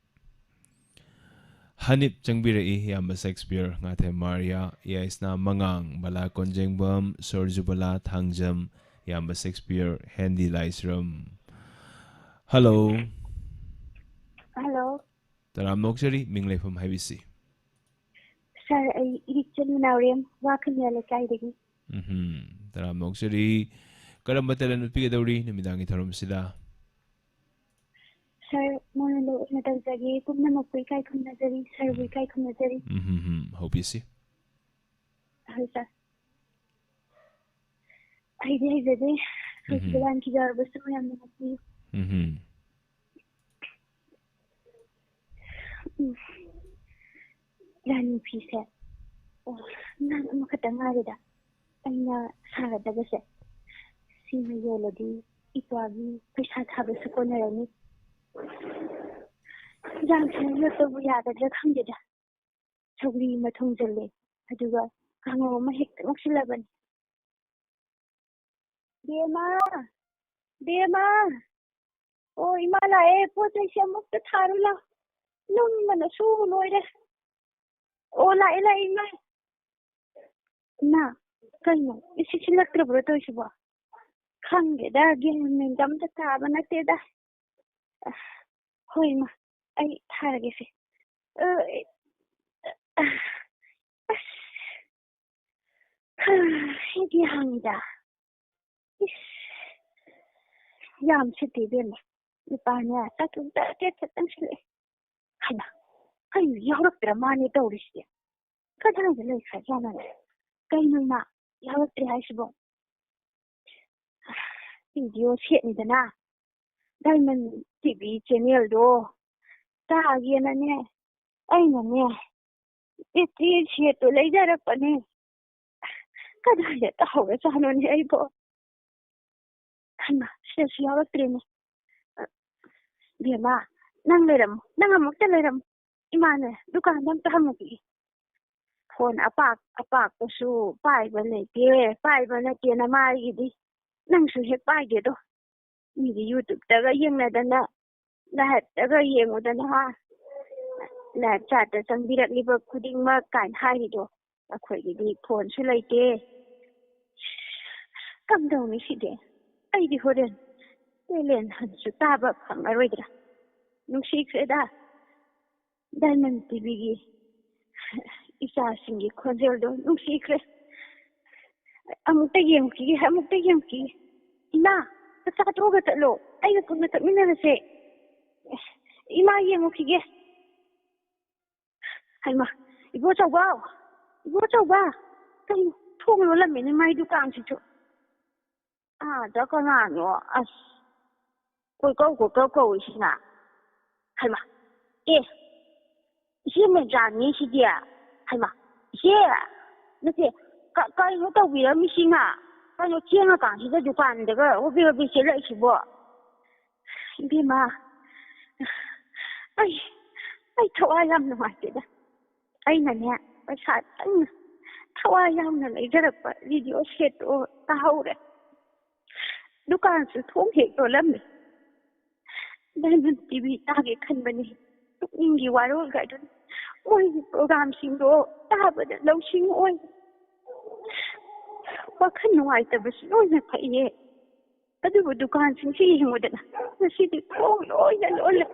ꯍꯅꯤꯞ ꯆꯪꯕꯤꯔꯛꯏ, ꯏꯌꯥꯝꯕ ꯁꯦꯛꯁꯄꯤꯌꯔ, ꯉꯥꯊꯦꯝ ꯃꯥꯔꯤꯌꯥ, ꯌꯥꯏꯁꯅꯥ ꯃꯉꯥꯡ, ꯕꯂꯥ ꯀꯣꯟꯖꯦꯡꯕꯝ, ꯁꯣꯔꯖꯨꯕꯂꯥ ꯊꯥꯡꯖꯝ, ꯏꯌꯥꯝꯕ ꯁꯦꯛꯁꯄꯤꯌꯔ, ꯍꯦꯟꯗꯤ ꯂꯥꯏꯁ꯭ꯔꯝ꯫ ꯍꯜꯂꯣ꯫ ꯍꯜꯂꯣ꯫ ꯇꯔꯥꯝꯅ ꯑꯣꯛꯆꯔꯤ, ꯃꯤꯡ ꯂꯩꯐꯝ ꯍꯥꯏꯕꯤꯁꯤ꯫ ꯁꯥꯔ, ꯑꯩ ꯏꯔꯤꯛꯆꯟ ꯃꯅꯥꯎꯔꯦꯝ, ꯋꯥꯈꯜꯃꯌꯥ ꯂꯩꯀꯥꯏꯗꯒꯤ꯫ ꯎꯝꯍꯨꯝ, ꯇꯔꯥꯝꯅ ꯑꯣꯛꯆꯔꯤ꯫ ꯀꯔꯝꯕ ꯇꯦꯂꯦꯟ ꯎꯠꯄꯤꯒꯗꯧꯔꯤ ꯅꯨꯃꯤꯗꯥꯡꯒꯤ ꯊꯧꯔꯝꯁꯤꯗ? ꯁꯥꯔ, ꯃꯣꯔꯦ ꯂꯣꯏ ꯑꯣꯏꯅ ꯇꯧꯖꯒꯦ꯫ ꯄꯨꯝꯅꯃꯛꯄꯨ ꯏꯀꯥꯏ ꯈꯨꯝꯅꯖꯔꯤ, ꯁꯥꯔꯕꯨ ꯎꯝ꯫ ꯏꯀꯥꯏ ꯈꯨꯝꯅꯖꯔꯤ꯫ ꯎꯝꯍꯨꯝ, ꯍꯧꯕꯤꯁꯤ꯫ ꯍꯣꯏ, ꯁꯥꯔ꯫ ꯍꯩꯗꯤ ꯍꯩꯖꯗꯦ꯫ ꯎꯝꯍꯨꯝ꯫ ꯍꯩꯈꯤꯕ ꯂꯥꯟꯈꯤꯕ ꯌꯥꯎꯔꯕꯁꯨ ꯌꯥꯝ ꯅꯨꯡꯉꯥꯏꯖꯩ꯫ ꯎꯝꯍꯨꯝ꯫ ꯎꯝ꯫ ꯔꯥꯅꯤ ꯐꯤꯁꯦ꯫ ꯑꯣ, ꯅꯪ ꯑꯃꯈꯛꯇ ꯉꯥꯏꯔꯦꯗ꯫ ꯑꯩꯅ ꯁꯥꯒꯗꯕꯁꯦ꯫ ꯁꯤꯃ ꯌꯣꯜꯂꯗꯤ ꯏꯄ꯭ꯋꯥꯒꯤ ꯄꯩꯁꯥ ꯊꯥꯕꯁꯨ ꯀꯣꯟꯅꯔꯅꯤ꯫ ꯌꯦꯟꯁꯥꯡꯁꯤꯅ ꯌꯣꯠꯄꯕꯨ ꯌꯥꯒꯗ꯭ꯔꯥ ꯈꯪꯗꯦꯗ꯫ ꯁꯧꯒ꯭ꯔꯤ ꯑꯃ ꯊꯣꯡꯖꯜꯂꯦ꯫ ꯑꯗꯨꯒ ꯀꯥꯡꯍꯧ ꯑꯃ ꯍꯦꯛꯇ ꯉꯧꯁꯤꯜꯂꯕꯅꯤ꯫ ꯕꯦꯝꯃ! ꯕꯦꯝꯃ! ꯑꯣ, ꯏꯃꯥ ꯂꯥꯛꯑꯦ, ꯄꯣꯠ ꯆꯩꯁꯦ ꯑꯃꯨꯛꯇ ꯊꯥꯔꯨ ꯂꯥꯎ꯫ ꯂꯨꯝꯕꯅ ꯁꯨꯕ ꯂꯣꯏꯔꯦ꯫ ꯑꯣ, ꯂꯥꯛꯑꯦ, ꯂꯥꯛꯑꯦ, ꯏꯃꯥ꯫ ꯏꯃꯥ, ꯀꯩꯅꯣ? ꯏꯁꯤꯠ ꯁꯤꯠꯂꯛꯇ꯭ꯔꯕ꯭ꯔꯣ ꯇꯧꯔꯤꯁꯤꯕꯣ? ꯈꯪꯗꯦꯗ, ꯒ꯭ꯌꯥꯟ ꯃꯦꯟꯒ ꯑꯝꯇ ꯇꯥꯕ ꯅꯠꯇꯦꯗ꯫ ꯑꯁ, ꯍꯣꯏ, ꯏꯃꯥ, ꯑꯩ ꯊꯥꯔꯒꯦꯁꯦ꯫ ꯑ, ꯑ, ꯑꯁ, ꯍꯥ, ꯑꯩꯗꯤ ꯍꯪꯉꯤꯗ꯫ ꯏꯁ, ꯌꯥꯝ ꯁꯤꯠꯇꯦ ꯏꯕꯦꯝꯃ꯫ ꯂꯨꯄꯥꯅꯦ, ꯆꯥꯇ꯭ꯔꯨꯛ ꯆꯥꯇ꯭ꯔꯦꯠ ꯈꯛꯇꯪ ꯁꯤꯠꯂꯛꯑꯦ꯫ ꯍꯩꯃꯥ, ꯀꯩꯅꯣ, ꯌꯥꯎꯔꯛꯇ꯭ꯔ ꯃꯥꯅꯦ ꯇꯧꯔꯤꯁꯤꯗꯤ? ꯀꯗꯥꯏꯗ ꯂꯩꯈ꯭ꯔꯖꯥꯠꯅꯣꯅꯦ? ꯀꯩꯅꯣ ꯏꯃꯥ, ꯌꯥꯎꯔꯛꯇ꯭ꯔꯦ ꯍꯥꯏꯁꯤꯕꯣ? ꯔꯦꯗꯤꯑꯣ ꯁꯦꯠꯅꯤꯗꯅ, ꯗꯥꯏꯃꯟ ꯇꯤ ꯚꯤ ꯆꯦꯅꯦꯜꯗꯣ ꯇꯥꯒꯦꯅꯅꯦ, ꯑꯩꯅꯅꯦ ꯕꯦꯇ꯭ꯔꯤ ꯁꯦꯠꯇꯣ ꯂꯩꯖꯔꯛꯄꯅꯦ꯫ ꯀꯗꯥꯏꯗ ꯇꯥꯍꯧꯔꯖꯥꯠꯅꯣꯅꯦ ꯑꯩꯕꯣ? ꯍꯩꯃꯥ, ꯁꯤꯗꯁꯨ ꯌꯥꯎꯔꯛꯇ꯭ꯔꯦꯅꯦ꯫ ꯑ, ꯕꯦꯝꯃ, ꯅꯪ ꯂꯩꯔꯝꯃꯣ, ꯅꯪ ꯑꯃꯨꯛꯇ ꯂꯩꯔꯝꯃꯣ꯫ ꯏꯃꯥꯅꯦ, ꯗꯨꯀꯥꯟꯗ ꯑꯝꯇ ꯍꯪꯉꯨꯈꯤꯒꯦ꯫ ꯐꯣꯟ ꯑꯄꯥꯛ ꯑꯄꯥꯛꯄꯁꯨ ꯄꯥꯏꯕ ꯂꯩꯇꯦ, ꯄꯥꯏꯕ ꯅꯠꯇꯦ ꯅꯃꯥꯏꯒꯤꯗꯤ꯫ ꯅꯪꯁꯨ ꯍꯦꯛ ꯄꯥꯏꯗꯦꯗꯣ꯫ ꯃꯤꯗꯤ ꯌꯨꯇ꯭ꯌꯨꯕꯇꯒ ꯌꯦꯡꯅꯗꯅ, ꯂꯥꯏꯞꯇꯒ ꯌꯦꯡꯉꯨꯗꯅ, ꯍꯥ? ꯂꯥꯏꯞ ꯆꯥꯠꯇ ꯆꯪꯕꯤꯔꯛꯂꯤꯕ ꯈꯨꯗꯤꯡꯃꯛ ꯀꯥꯏꯅ ꯍꯥꯏꯔꯤꯗꯣ꯫ ꯑꯩꯈꯣꯏꯒꯤꯗꯤ ꯐꯣꯟꯁꯨ ꯂꯩꯇꯦ꯫ ꯀꯝꯗꯧꯅꯤ ꯁꯤꯗꯤ? ꯑꯩꯗꯤ ꯍꯣꯔꯦꯟ ꯇꯦꯂꯦꯟ ꯍꯟꯁꯨ ꯇꯥꯕ ꯐꯪꯉꯔꯣꯏꯗ꯭ꯔꯥ? ꯅꯨꯡꯁꯤꯈ꯭ꯔꯦꯗ꯫ ꯗꯥꯏꯃꯟ ꯇꯤ ꯚꯤꯒꯤ ꯏꯆꯥꯁꯤꯡꯒꯤ ꯈꯣꯟꯖꯦꯜꯗꯣ ꯅꯨꯡꯁꯤꯈ꯭ꯔꯦ꯫ ꯑꯃꯨꯛꯇ ꯌꯦꯡꯈꯤꯒꯦ, ꯑꯃꯨꯛꯇ ꯌꯦꯡꯈꯤꯒꯦ꯫ ꯏꯃꯥ, ꯆꯥꯛ ꯆꯥ ꯇꯣꯛꯑꯒ ꯆꯠꯂꯣ꯫ ꯑꯩꯒ ꯄꯨꯟꯅ ꯆꯠꯃꯤꯟꯅꯔꯁꯦ꯫ ꯏꯃꯥ ꯌꯦꯡꯉꯨꯈꯤꯒꯦ꯫ ꯍꯩꯃꯥ, ꯏꯕꯣꯆꯧꯕ! ꯏꯕꯣꯆꯧꯕ! ꯀꯩꯅꯣ, ꯊꯣꯡ ꯂꯣꯜꯂꯝꯃꯦꯅꯦ ꯃꯥꯏ ꯗꯨꯀꯥꯟꯁꯤꯁꯨ꯫ ꯑꯥꯗ ꯀꯅꯥꯅꯣ? ꯑꯁ, ꯀꯣꯏꯀꯧ ꯀꯣꯏꯀꯧ ꯀꯧꯏꯁꯤꯅ꯫ ꯍꯩꯃꯥ, ꯑꯦ, ꯏꯆꯦ ꯃꯦꯝꯆꯥꯅꯤ ꯁꯤꯗꯤ꯫ ꯍꯩꯃꯥ, ꯏꯆꯦ, ꯅꯠꯇꯦ, ꯀ-, ꯀꯩꯅꯣ ꯇꯧꯕꯤꯔꯝꯃꯤꯁꯤꯅ? ꯀꯩꯅꯣ ꯊꯦꯡꯉꯀꯥꯟꯁꯤꯗ ꯗꯨꯀꯥꯟꯗꯒ ꯍꯣꯕꯦ ꯍꯣꯕꯦ ꯆꯦꯜꯂꯛꯏꯁꯤꯕꯣ? ꯏꯕꯦꯝꯃ, ꯑꯩ, ꯑꯩ ꯊꯋꯥꯏ ꯌꯥꯝ ꯅꯨꯡꯉꯥꯏꯇꯦꯗ꯫ ꯑꯩꯅꯅꯦ, ꯄꯩꯁꯥ ꯆꯪꯅ ꯊꯋꯥꯏ ꯌꯥꯎꯅ ꯂꯩꯖꯔꯛꯄ ꯔꯦꯗꯤꯑꯣ ꯁꯦꯠꯇꯣ ꯇꯥꯍꯧꯔꯦ꯫ ꯗꯨꯀꯥꯟꯁꯨ ꯊꯣꯡ ꯍꯦꯛ ꯂꯣꯜꯂꯝꯃꯦ꯫ ꯗꯥꯏꯃꯟ ꯇꯤ ꯚꯤ ꯇꯥꯒꯦ ꯈꯟꯕꯅꯤ꯫ ꯄꯨꯛꯅꯤꯡꯒꯤ ꯋꯥꯔꯣꯜꯒ ꯑꯗꯨꯝ, ꯃꯣꯏꯒꯤ ꯄ꯭ꯔꯣꯒꯥꯝꯁꯤꯡꯗꯣ ꯇꯥꯕꯗ ꯂꯧꯁꯤꯡ ꯑꯣꯏ꯫ ꯋꯥꯈꯜ ꯅꯨꯡꯉꯥꯏꯇꯕꯁꯨ ꯂꯣꯏꯅ ꯐꯩꯌꯦ꯫ ꯑꯗꯨꯕꯨ ꯗꯨꯀꯥꯟꯁꯤꯡꯁꯤ ꯌꯦꯡꯉꯨꯗꯅ, ꯉꯁꯤꯗꯤ ꯊꯣꯡ ꯂꯣꯏꯅ ꯂꯣꯜꯂꯦ꯫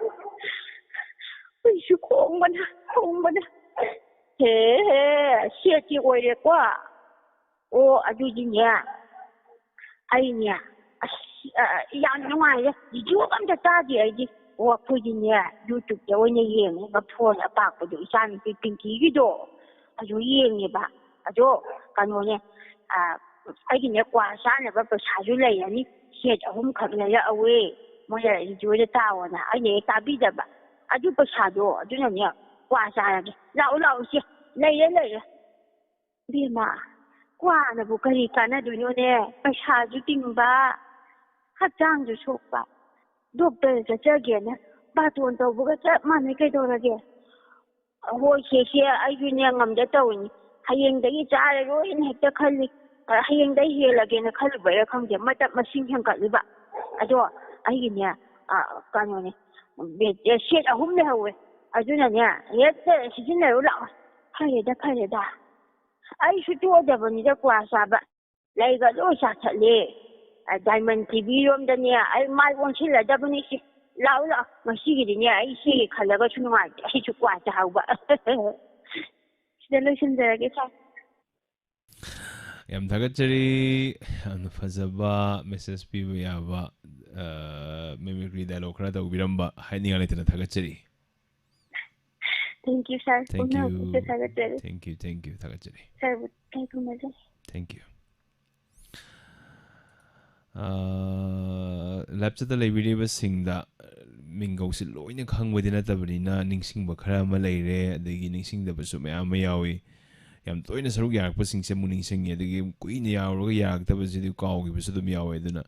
ꯍꯨꯏꯁꯨ ꯈꯣꯡꯕꯅ, ꯈꯣꯡꯕꯅ꯫ ꯍꯦ, ꯍꯦ, ꯁꯦꯠꯇꯤ ꯑꯣꯏꯔꯦꯀꯣ꯫ ꯑꯣ, ꯑꯗꯨꯗꯤꯅꯦ, ꯑꯩꯅꯦ, ꯑꯁ, ꯑ, ꯌꯥꯝ ꯅꯨꯡꯉꯥꯏꯔꯦ꯫ ꯔꯦꯗꯤꯑꯣꯒ ꯑꯝꯇ ꯇꯥꯗꯦ ꯑꯩꯗꯤ꯫ ꯑꯣ, ꯑꯩꯈꯣꯏꯗꯤꯅꯦ, ꯌꯨꯇ꯭ꯌꯨꯕꯇ ꯑꯣꯏꯅ ꯌꯦꯡꯉꯦꯕ, ꯐꯣꯟ ꯑꯄꯥꯛꯄꯗꯣ, ꯏꯆꯥꯅꯨꯄꯤ ꯄꯤꯡꯀꯤꯒꯤꯗꯣ, ꯑꯗꯨ ꯌꯦꯡꯉꯦꯕ꯫ ꯑꯗꯣ, ꯀꯩꯅꯣꯅꯦ, ꯑ, ꯑꯩꯒꯤꯅꯦ, ꯀ꯭ꯋꯥ ꯆꯥꯅꯕ ꯄꯩꯁꯥꯁꯨ ꯂꯩꯔꯅꯤ꯫ ꯁꯦꯠ ꯑꯍꯨꯝꯈꯛ ꯂꯩꯔꯛꯑꯧꯋꯦ, ꯃꯣꯏꯅ ꯔꯦꯗꯤꯑꯣꯗ ꯇꯥꯎꯑꯣꯅ꯫ ꯑꯩꯅ ꯍꯦꯛ ꯇꯥꯕꯤꯗꯕ꯫ ꯑꯗꯨ ꯄꯩꯁꯥꯗꯣ ꯑꯗꯨꯅꯅꯦ ꯀ꯭ꯋꯥ ꯆꯥꯔꯒꯦ꯫ ꯂꯥꯛꯑꯣ, ꯂꯥꯛꯑꯣ ꯏꯆꯦ, ꯂꯩꯔꯦ, ꯂꯩꯔꯦ꯫ ꯏꯕꯦꯝꯃ, ꯀ꯭ꯋꯥꯅꯕꯨ ꯀꯔꯤ ꯀꯥꯟꯅꯗꯣꯏꯅꯣꯅꯦ? ꯄꯩꯁꯥꯁꯨ ꯇꯤꯡꯕ, ꯍꯛꯆꯥꯡꯁꯨ ꯁꯣꯛꯄ꯫ ꯗꯣꯛꯇꯔ ꯆꯠꯆꯒꯦꯅ ꯕꯥꯇꯣꯟ ꯇꯧꯕꯒ ꯆꯞ ꯃꯥꯟꯅꯩ꯫ ꯀꯩꯗꯧꯔꯒꯦ? ꯍꯣꯏ, ꯁꯦ, ꯁꯦ, ꯑꯩꯁꯨꯅꯦ ꯉꯝꯗ ꯇꯧꯔꯤꯅꯤ꯫ ꯍꯌꯦꯡꯗꯒꯤ ꯆꯥꯔꯔꯣꯏꯅ ꯍꯦꯛꯇ ꯈꯜꯂꯤ꯫ ꯑ, ꯍꯌꯦꯡꯗꯩ ꯍꯦꯜꯂꯒꯦꯅ ꯈꯜꯂꯨꯕꯩꯔꯥ ꯈꯪꯗꯦ, ꯃꯇꯝ ꯃꯁꯤꯡ ꯍꯦꯟꯒꯠꯂꯤꯕ꯫ ꯑꯗꯣ ꯑꯩꯒꯤꯅꯦ, ꯑ, ꯀꯩꯅꯣꯅꯦ, ꯕꯦ-, ꯁꯦꯠ ꯑꯍꯨꯝ ꯂꯩꯍꯧꯋꯦ꯫ ꯑꯗꯨꯅꯅꯦ, ꯍꯦꯛꯇ ꯁꯤꯖꯤꯟꯅꯔꯨ ꯂꯥꯛꯑꯣ꯫ ꯐꯔꯦꯗ, ꯐꯔꯦꯗ꯫ ꯑꯩꯁꯨ ꯇꯣꯛꯑꯗꯕꯅꯤꯗ ꯀ꯭ꯋꯥ ꯆꯥꯕ꯫ ꯂꯩꯒ ꯂꯣꯏ ꯆꯥꯊꯠꯂꯦ꯫ ꯑ, ꯗꯥꯏꯃꯟ ꯇꯤꯚꯤ ꯔꯣꯝꯗꯅꯦ ꯑꯩ ꯃꯥꯏ ꯑꯣꯟꯁꯤꯜꯂꯗꯕꯅꯤ ꯁꯤ꯫ ꯂꯥꯛꯑꯣ, ꯂꯥꯛꯑꯣ꯫ ꯉꯁꯤꯒꯤꯗꯤꯅꯦ ꯑꯩ ꯁꯤꯒꯤ ꯈꯜꯂꯒꯁꯨ ꯅꯨꯡꯉꯥꯏꯇꯦ꯫ ꯑꯩꯁꯨ ꯀ꯭ꯋꯥ ꯆꯥꯍꯧꯕ꯫ ꯁꯤꯗ ꯂꯣꯏꯁꯤꯟꯖꯔꯒꯦ, ꯁꯥꯔ꯫ ꯌꯥꯝ ꯊꯥꯒꯠꯆꯔꯤ꯫ ꯌꯥꯝꯅ ꯐꯖꯕ ꯃꯦꯁꯦꯖ ꯄꯤꯕ ꯌꯥꯕ, ꯑ, ꯃꯤꯃꯤꯀ꯭ꯔꯤ ꯗꯥꯏꯂꯣꯒ ꯈꯔ ꯇꯧꯕꯤꯔꯝꯕ꯫ ꯍꯥꯏꯅꯤꯡꯉꯥꯏ ꯂꯩꯇꯅ ꯊꯥꯒꯠꯆꯔꯤ꯫ Thank you, sir. Thank you. ꯄꯨꯝꯅꯃꯛꯄꯨꯁꯨ ꯊꯥꯒꯠꯆꯔꯤ꯫ Thank you, thank you, ꯊꯥꯒꯠꯆꯔꯤ꯫ Sir ꯕꯨ ꯏꯀꯥꯏ ꯈꯨꯝꯅꯖꯔꯤ꯫ Thank you꯫ ꯑꯥ, ꯂꯥꯏꯞ ꯆꯠꯇ ꯂꯩꯕꯤꯔꯤꯕꯁꯤꯡꯗ, ꯃꯤꯡꯒꯧꯁꯤ ꯂꯣꯏꯅ ꯈꯪꯕꯗꯤ ꯅꯠꯇꯕꯅꯤꯅ ꯅꯤꯡꯁꯤꯡꯕ ꯈꯔ ꯑꯃ ꯂꯩꯔꯦ, ꯑꯗꯒꯤ ꯅꯤꯡꯁꯤꯡꯗꯕꯁꯨ ꯃꯌꯥꯝ ꯑꯃ ꯌꯥꯎꯏ꯫ ꯌꯥꯝ ꯇꯣꯏꯅ ꯁꯔꯨꯛ ꯌꯥꯔꯛꯄꯁꯤꯡꯁꯦ ꯑꯃꯨꯛ ꯅꯤꯡꯁꯤꯡꯉꯤ, ꯑꯗꯒꯤ ꯀꯨꯏꯅ ꯌꯥꯎꯔꯒ ꯌꯥꯔꯛꯇꯕꯁꯤꯗꯤ ꯀꯥꯎꯈꯤꯕꯁꯨ ꯑꯗꯨꯝ ꯌꯥꯎꯋꯦ꯫ ꯑꯗꯨꯅ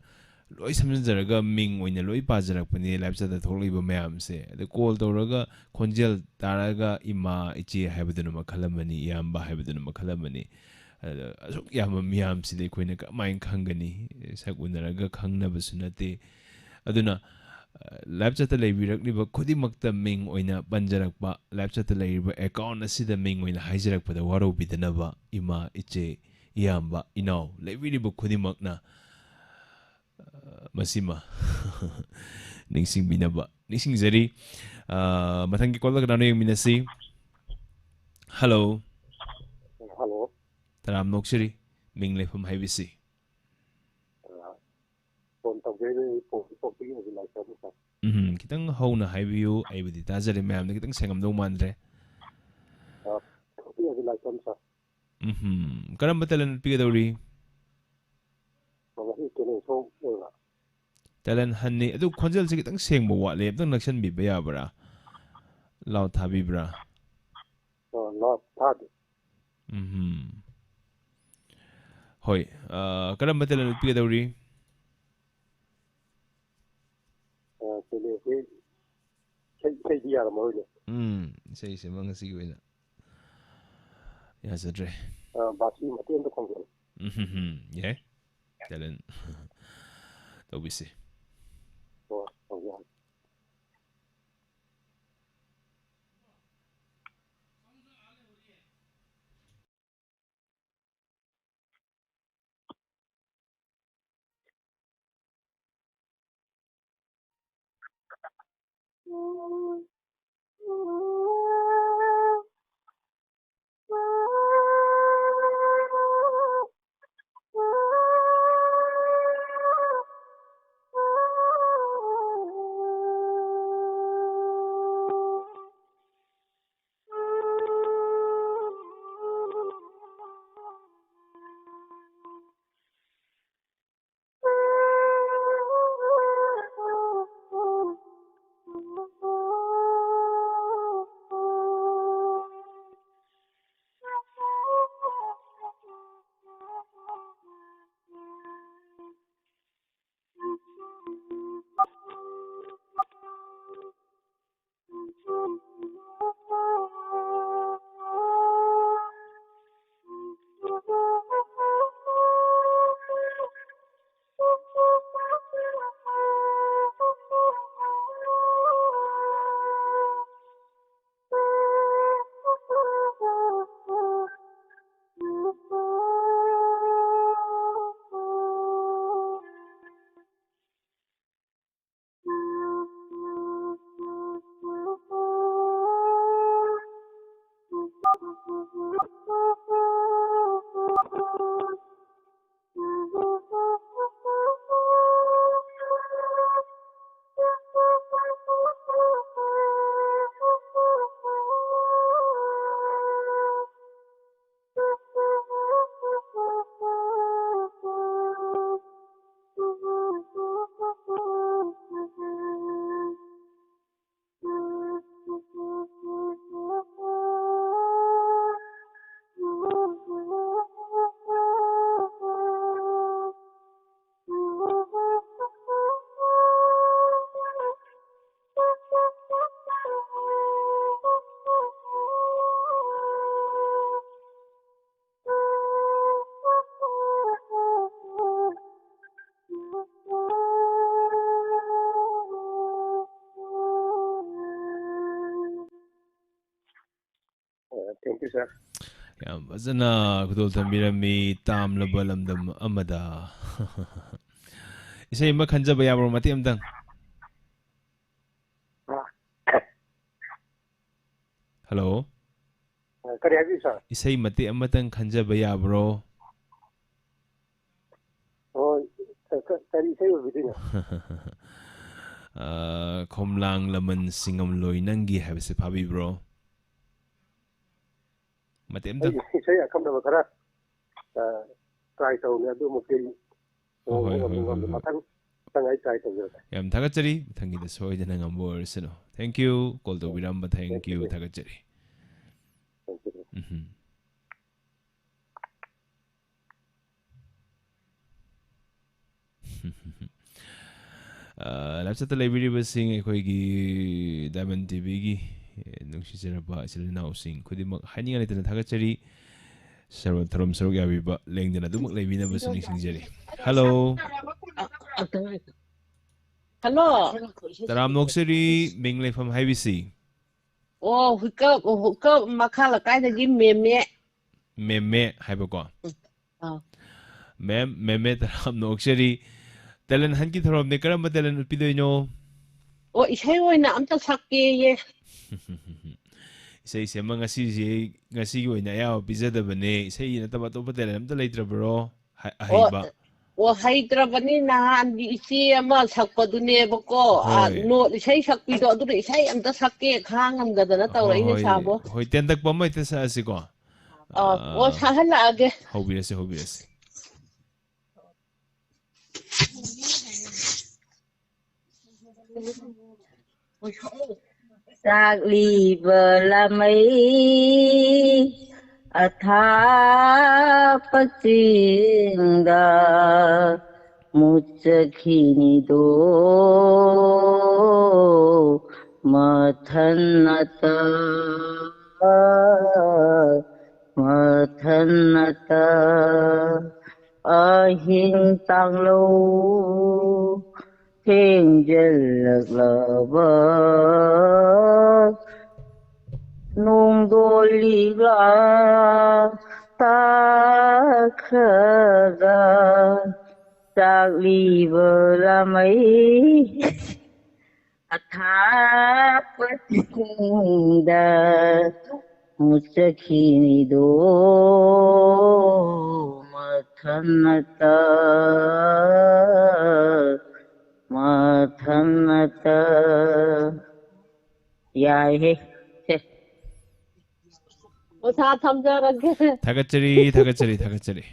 ꯂꯣꯏ ꯁꯝꯖꯤꯟꯖꯔꯒ ꯃꯤꯡ ꯑꯣꯏꯅ ꯂꯣꯏ ꯄꯥꯖꯔꯛꯄꯅꯤ ꯂꯥꯏꯞ ꯆꯠꯇ ꯊꯣꯛꯂꯛꯏꯕ ꯃꯌꯥꯝꯁꯦ꯫ ꯑꯗ ꯀꯣꯜ ꯇꯧꯔꯒ ꯈꯣꯟꯖꯦꯜ ꯇꯥꯔꯒ ꯏꯃꯥ, ꯏꯆꯦ ꯍꯥꯏꯕꯗꯨꯅ ꯃꯈꯜ ꯑꯃꯅꯤ, ꯏꯌꯥꯝꯕ ꯍꯥꯏꯕꯗꯨꯅ ꯃꯈꯜ ꯑꯃꯅꯤ꯫ ꯑꯗ ꯑꯁꯨꯛ ꯌꯥꯝꯕ ꯃꯤꯌꯥꯝꯁꯤꯗꯤ ꯑꯩꯈꯣꯏꯅ ꯀꯃꯥꯏꯅ ꯈꯪꯒꯅꯤ? ꯁꯛ ꯎꯅꯔꯒ ꯈꯪꯅꯕꯁꯨ ꯅꯠꯇꯦ꯫ ꯑꯗꯨꯅ, ꯑ, ꯂꯥꯏꯞ ꯆꯠꯇ ꯂꯩꯕꯤꯔꯛꯂꯤꯕ ꯈꯨꯗꯤꯡꯃꯛꯇ ꯃꯤꯡ ꯑꯣꯏꯅ ꯄꯟꯖꯔꯛꯄ, ꯂꯥꯏꯞ ꯆꯠꯇ ꯂꯩꯔꯤꯕ ꯑꯦꯀꯥꯎꯟ ꯑꯁꯤꯗ ꯃꯤꯡ ꯑꯣꯏꯅ ꯍꯥꯏꯖꯔꯛꯄꯗ ꯋꯥꯔꯧꯕꯤꯗꯅꯕ ꯏꯃꯥ, ꯏꯆꯦ, ꯏꯌꯥꯝꯕ, ꯏꯅꯥꯎ ꯂꯩꯕꯤꯔꯤꯕ ꯈꯨꯗꯤꯡꯃꯛꯅ ꯃꯁꯤꯃ ꯅꯤꯡꯁꯤꯡꯕꯤꯅꯕ ꯅꯤꯡꯁꯤꯡꯖꯔꯤ꯫ ꯑ, ꯃꯊꯪꯒꯤ ꯀꯣꯜꯗ ꯀꯅꯥꯅꯣ ꯌꯦꯡꯃꯤꯟꯅꯁꯤ꯫ ꯍꯜꯂꯣ꯫ ꯍꯜꯂꯣ꯫ ꯇꯔꯥꯝꯅ ꯑꯣꯛꯆꯔꯤ꯫ ꯃꯤꯡ ꯂꯩꯐꯝ ꯍꯥꯏꯕꯤꯁꯤ꯫ ꯑ, ꯐꯣꯟ ꯇꯧꯖꯔꯤꯕ ꯑꯩ ꯄꯣꯛ-, ꯄꯣꯛꯄꯒꯤ ꯑꯣꯏꯕ ꯂꯥꯏꯁ꯭ꯔꯝ ꯁꯥꯔ꯫ ꯎꯝ, ꯈꯤꯇꯪ ꯍꯧꯅ ꯍꯥꯏꯕꯤꯌꯨ, ꯑꯩꯕꯨꯗꯤ ꯇꯥꯖꯔꯦ, ꯃꯌꯥꯝꯗ ꯈꯤꯇꯪ ꯁꯦꯡꯉꯝꯗꯧ ꯃꯥꯟꯗ꯭ꯔꯦ꯫ ꯑ, ꯄꯣꯛꯄꯒꯤ ꯑꯣꯏꯕ ꯂꯥꯏꯁ꯭ꯔꯝ ꯁꯥꯔ꯫ ꯎꯝꯍꯨꯝ, ꯀꯔꯝꯕ ꯇꯦꯂꯦꯟ ꯎꯠꯄꯤꯒꯗꯧꯔꯤ? ꯉꯁꯤ ꯇꯦꯂꯦꯟ ꯁꯣ ꯑꯣꯏꯕ꯫ ꯇꯦꯂꯦꯟ ꯍꯟꯅꯤ꯫ ꯑꯗꯨ ꯈꯣꯟꯖꯦꯜꯁꯦ ꯈꯤꯇꯪ ꯁꯦꯡꯕ ꯋꯥꯠꯂꯦ, ꯑꯝꯇꯪ ꯅꯛꯁꯟꯕꯤꯕ ꯌꯥꯕ꯭ꯔꯥ? ꯂꯥꯎꯗ ꯊꯥꯕꯤꯕ꯭ꯔꯥ? ꯑꯣ, ꯂꯥꯎꯗ ꯊꯥꯗꯦ꯫ ꯎꯝ꯫ ꯍꯣꯏ, ꯑ, ꯀꯔꯝꯕ ꯇꯦꯂꯦꯟ ꯎꯠꯄꯤꯒꯗꯧꯔꯤ? ꯑ, ꯇꯦꯂꯦꯟꯁꯤ ꯏꯁꯩ, ꯏꯁꯩꯗꯤ ꯌꯥꯔꯝꯃꯔꯣꯏꯅꯦ꯫ ꯎꯝ, ꯏꯁꯩꯁꯤꯃ ꯉꯁꯤꯒꯤ ꯑꯣꯏꯅ ꯌꯥꯖꯗ꯭ꯔꯦ꯫ ꯑ, ꯕꯥꯁꯤ ꯃꯇꯦꯛ ꯑꯝꯇ ꯈꯣꯡꯖꯔꯛꯑꯣ꯫ ꯎꯝ, ꯌꯥꯏ꯫ ꯇꯦꯂꯦꯟ ꯇꯧꯕꯤꯁꯤ꯫ ꯑꯣ, ꯈꯣꯡꯖꯔꯛꯑꯣ꯫ Thank you, sir. ꯌꯥꯝ ꯐꯖꯅ ꯈꯨꯗꯣꯜ ꯊꯝꯕꯤꯔꯝꯃꯤ, ꯇꯥꯝꯂꯕ ꯂꯝꯗꯝ ꯑꯃꯗ꯫ ꯏꯁꯩ ꯑꯃ ꯈꯟꯖꯕ ꯌꯥꯕ꯭ꯔꯣ, ꯃꯇꯦꯛ ꯑꯃꯇꯪ? ꯑ, ꯍꯜꯂꯣ? ꯑ, ꯀꯔꯤ ꯍꯥꯏꯕꯤꯌꯨ, ꯁꯥꯔ? ꯏꯁꯩ ꯃꯇꯦꯛ ꯑꯃꯇꯪ ꯈꯟꯖꯕ ꯌꯥꯕ꯭ꯔꯣ? ꯑꯣ, ꯀ-, ꯀ-, ꯀꯔꯤ ꯏꯁꯩ ꯑꯣꯏꯕꯤꯗꯣꯏꯅꯣ? ꯑ, ꯈꯣꯝꯂꯥꯡ ꯂꯃꯟ ꯁꯤꯡꯉꯝꯂꯣꯏ ꯅꯪꯒꯤ ꯍꯥꯏꯕꯁꯦ ꯐꯥꯕꯤꯕ꯭ꯔꯣ? ꯃꯇꯦꯛ ꯑꯃꯇꯪ꯫ ꯑꯩ ꯏꯁꯩ ꯑꯈꯟꯅꯕ ꯈꯔ, ꯑ, try ꯇꯧꯅꯤ, ꯑꯗꯨꯃꯛꯇꯤ ꯑꯩ ꯍꯣꯏ, ꯍꯣꯏ, ꯉꯝꯗꯤ ꯍꯣꯏ, ꯉꯝꯗꯦ꯫ ꯍꯣꯏ, ꯍꯣꯏ꯫ ꯃꯊꯪ, ꯃꯊꯪ ꯑꯩ try ꯇꯧꯖꯔꯛꯀꯦ꯫ ꯌꯥꯝ ꯊꯥꯒꯠꯆꯔꯤ꯫ ꯃꯊꯪꯒꯤꯗ ꯁꯣꯏꯗꯅ ꯉꯝꯕ ꯑꯣꯏꯔꯁꯅꯨ꯫ Thank you꯫ Call ꯇꯧꯕꯤꯔꯝꯕ thank you꯫ Thank you꯫ ꯊꯥꯒꯠꯆꯔꯤ꯫ Thank you꯫ ꯎꯝ꯫ ꯑ, ꯂꯥꯏꯞ ꯆꯠꯇ ꯂꯩꯕꯤꯔꯤꯕꯁꯤꯡ, ꯑꯩꯈꯣꯏꯒꯤ ꯗꯥꯏꯃꯟ ꯇꯤꯚꯤꯒꯤ, ꯑꯦ, ꯅꯨꯡꯁꯤꯖꯔꯕ ꯏꯆꯤꯜ ꯏꯅꯥꯎꯁꯤꯡ ꯈꯨꯗꯤꯡꯃꯛ ꯍꯥꯏꯅꯤꯡꯉꯥꯏ ꯂꯩꯇꯅ ꯊꯥꯒꯠꯆꯔꯤ꯫ ꯁꯔꯨ-, ꯊꯧꯔꯝ ꯁꯔꯨꯛ ꯌꯥꯕꯤꯕ ꯂꯦꯡꯗꯅ ꯑꯗꯨꯃꯛ ꯂꯩꯕꯤꯅꯕꯁꯨ ꯅꯤꯡꯁꯤꯡꯖꯔꯤ꯫ ꯍꯜꯂꯣ꯫ ꯍꯜꯂꯣ꯫ ꯇꯔꯥꯝꯅ ꯑꯣꯛꯆꯔꯤ, ꯃꯤꯡ ꯂꯩꯐꯝ ꯍꯥꯏꯕꯤꯁꯤ꯫ ꯑꯣ, ꯍꯨꯏꯀꯞ, ꯍꯨꯏꯀꯞ ꯃꯈꯥ ꯂꯩꯀꯥꯏꯗꯒꯤ ꯃꯦꯝꯃꯦ꯫ ꯃꯦꯝꯃꯦ ꯍꯥꯏꯕꯀꯣ꯫ ꯑꯥ꯫ ꯃꯦꯝ, ꯃꯦꯝꯃꯦ ꯇꯔꯥꯝꯅ ꯑꯣꯛꯆꯔꯤ꯫ Talent huntꯀꯤ ꯊꯧꯔꯝꯗꯤ ꯀꯔꯝꯕ talent ꯎꯠꯄꯤꯗꯣꯏꯅꯣ? ꯑꯣ, ꯏꯁꯩ ꯑꯣꯏꯅ ꯑꯝꯇ ꯁꯛꯀꯦꯌꯦ꯫ ꯏꯁꯩꯁꯦ ꯑꯃ ꯉꯁꯤꯁꯦ, ꯉꯁꯤꯒꯤ ꯑꯣꯏꯅ ꯑꯌꯥꯕ ꯄꯤꯖꯗꯕꯅꯦ꯫ ꯏꯁꯩ ꯅꯠꯇꯕ ꯑꯇꯣꯞꯄ talent ꯑꯝꯇ ꯂꯩꯇ꯭ꯔꯕ꯭ꯔꯣ? ꯍ-, ꯑꯣ, ꯑꯍꯩꯕ꯫ ꯑꯣ, ꯍꯩꯇ꯭ꯔꯕꯅꯤ, ꯅꯍꯥꯟꯒꯤ ꯏꯆꯦ ꯑꯃ ꯁꯛꯄꯗꯨꯅꯦꯕꯀꯣ꯫ ꯑ, ꯍꯣꯏ꯫ Note ꯏꯁꯩ ꯁꯛꯄꯤꯗꯣ, ꯑꯗꯨꯅ ꯏꯁꯩ ꯑꯝꯇ ꯁꯛꯀꯦ ꯈꯥꯡ ꯉꯝꯗꯗꯅ ꯍꯣꯏ, ꯇꯧꯔꯛꯏꯅꯦ, ꯍꯣꯏ꯫ ꯁꯥꯕꯣ꯫ ꯍꯣꯏ, ꯇꯦꯟꯇꯛꯄ ꯑꯃ ꯍꯦꯛꯇ ꯁꯛꯑꯁꯤꯀꯣ꯫ ꯑ, ꯑꯣ, ꯑ, ꯁꯛꯍꯜꯂꯛꯑꯒꯦ꯫ ꯍꯧꯕꯤꯔꯁꯤ, ꯍꯧꯕꯤꯔꯁꯤ꯫ ꯆꯥꯛꯂꯤꯕ ꯂꯥꯃꯩ ꯑꯊꯥꯞꯄ ꯆꯤꯡꯗ ꯃꯨꯠꯆꯈꯤꯅꯤꯗꯣ ꯃꯊꯟꯅꯇ, ꯃꯊꯟꯅꯇ꯫ ꯑꯍꯤꯡ ꯇꯥꯡꯂꯧ ꯊꯦꯡꯖꯤꯜꯂꯛꯂꯕ ꯅꯣꯡ ꯒꯣꯂꯤꯒ ꯇꯥꯈ꯭ꯔꯒ ꯆꯥꯛꯂꯤꯕ ꯂꯥꯃꯩ ꯑꯊꯥꯞꯄꯁꯤꯡꯗ ꯆꯠꯈꯤꯅꯤꯗꯣ ꯃꯊꯟꯇ, ꯃꯊꯟꯇ꯫ ꯌꯥꯏꯍꯦ꯫ ꯁꯦ꯫ ꯑꯣꯖꯥ, ꯊꯝꯖꯔꯒꯦ꯫ ꯊꯥꯒꯠꯆꯔꯤ, ꯊꯥꯒꯠꯆꯔꯤ, ꯊꯥꯒꯠꯆꯔꯤ꯫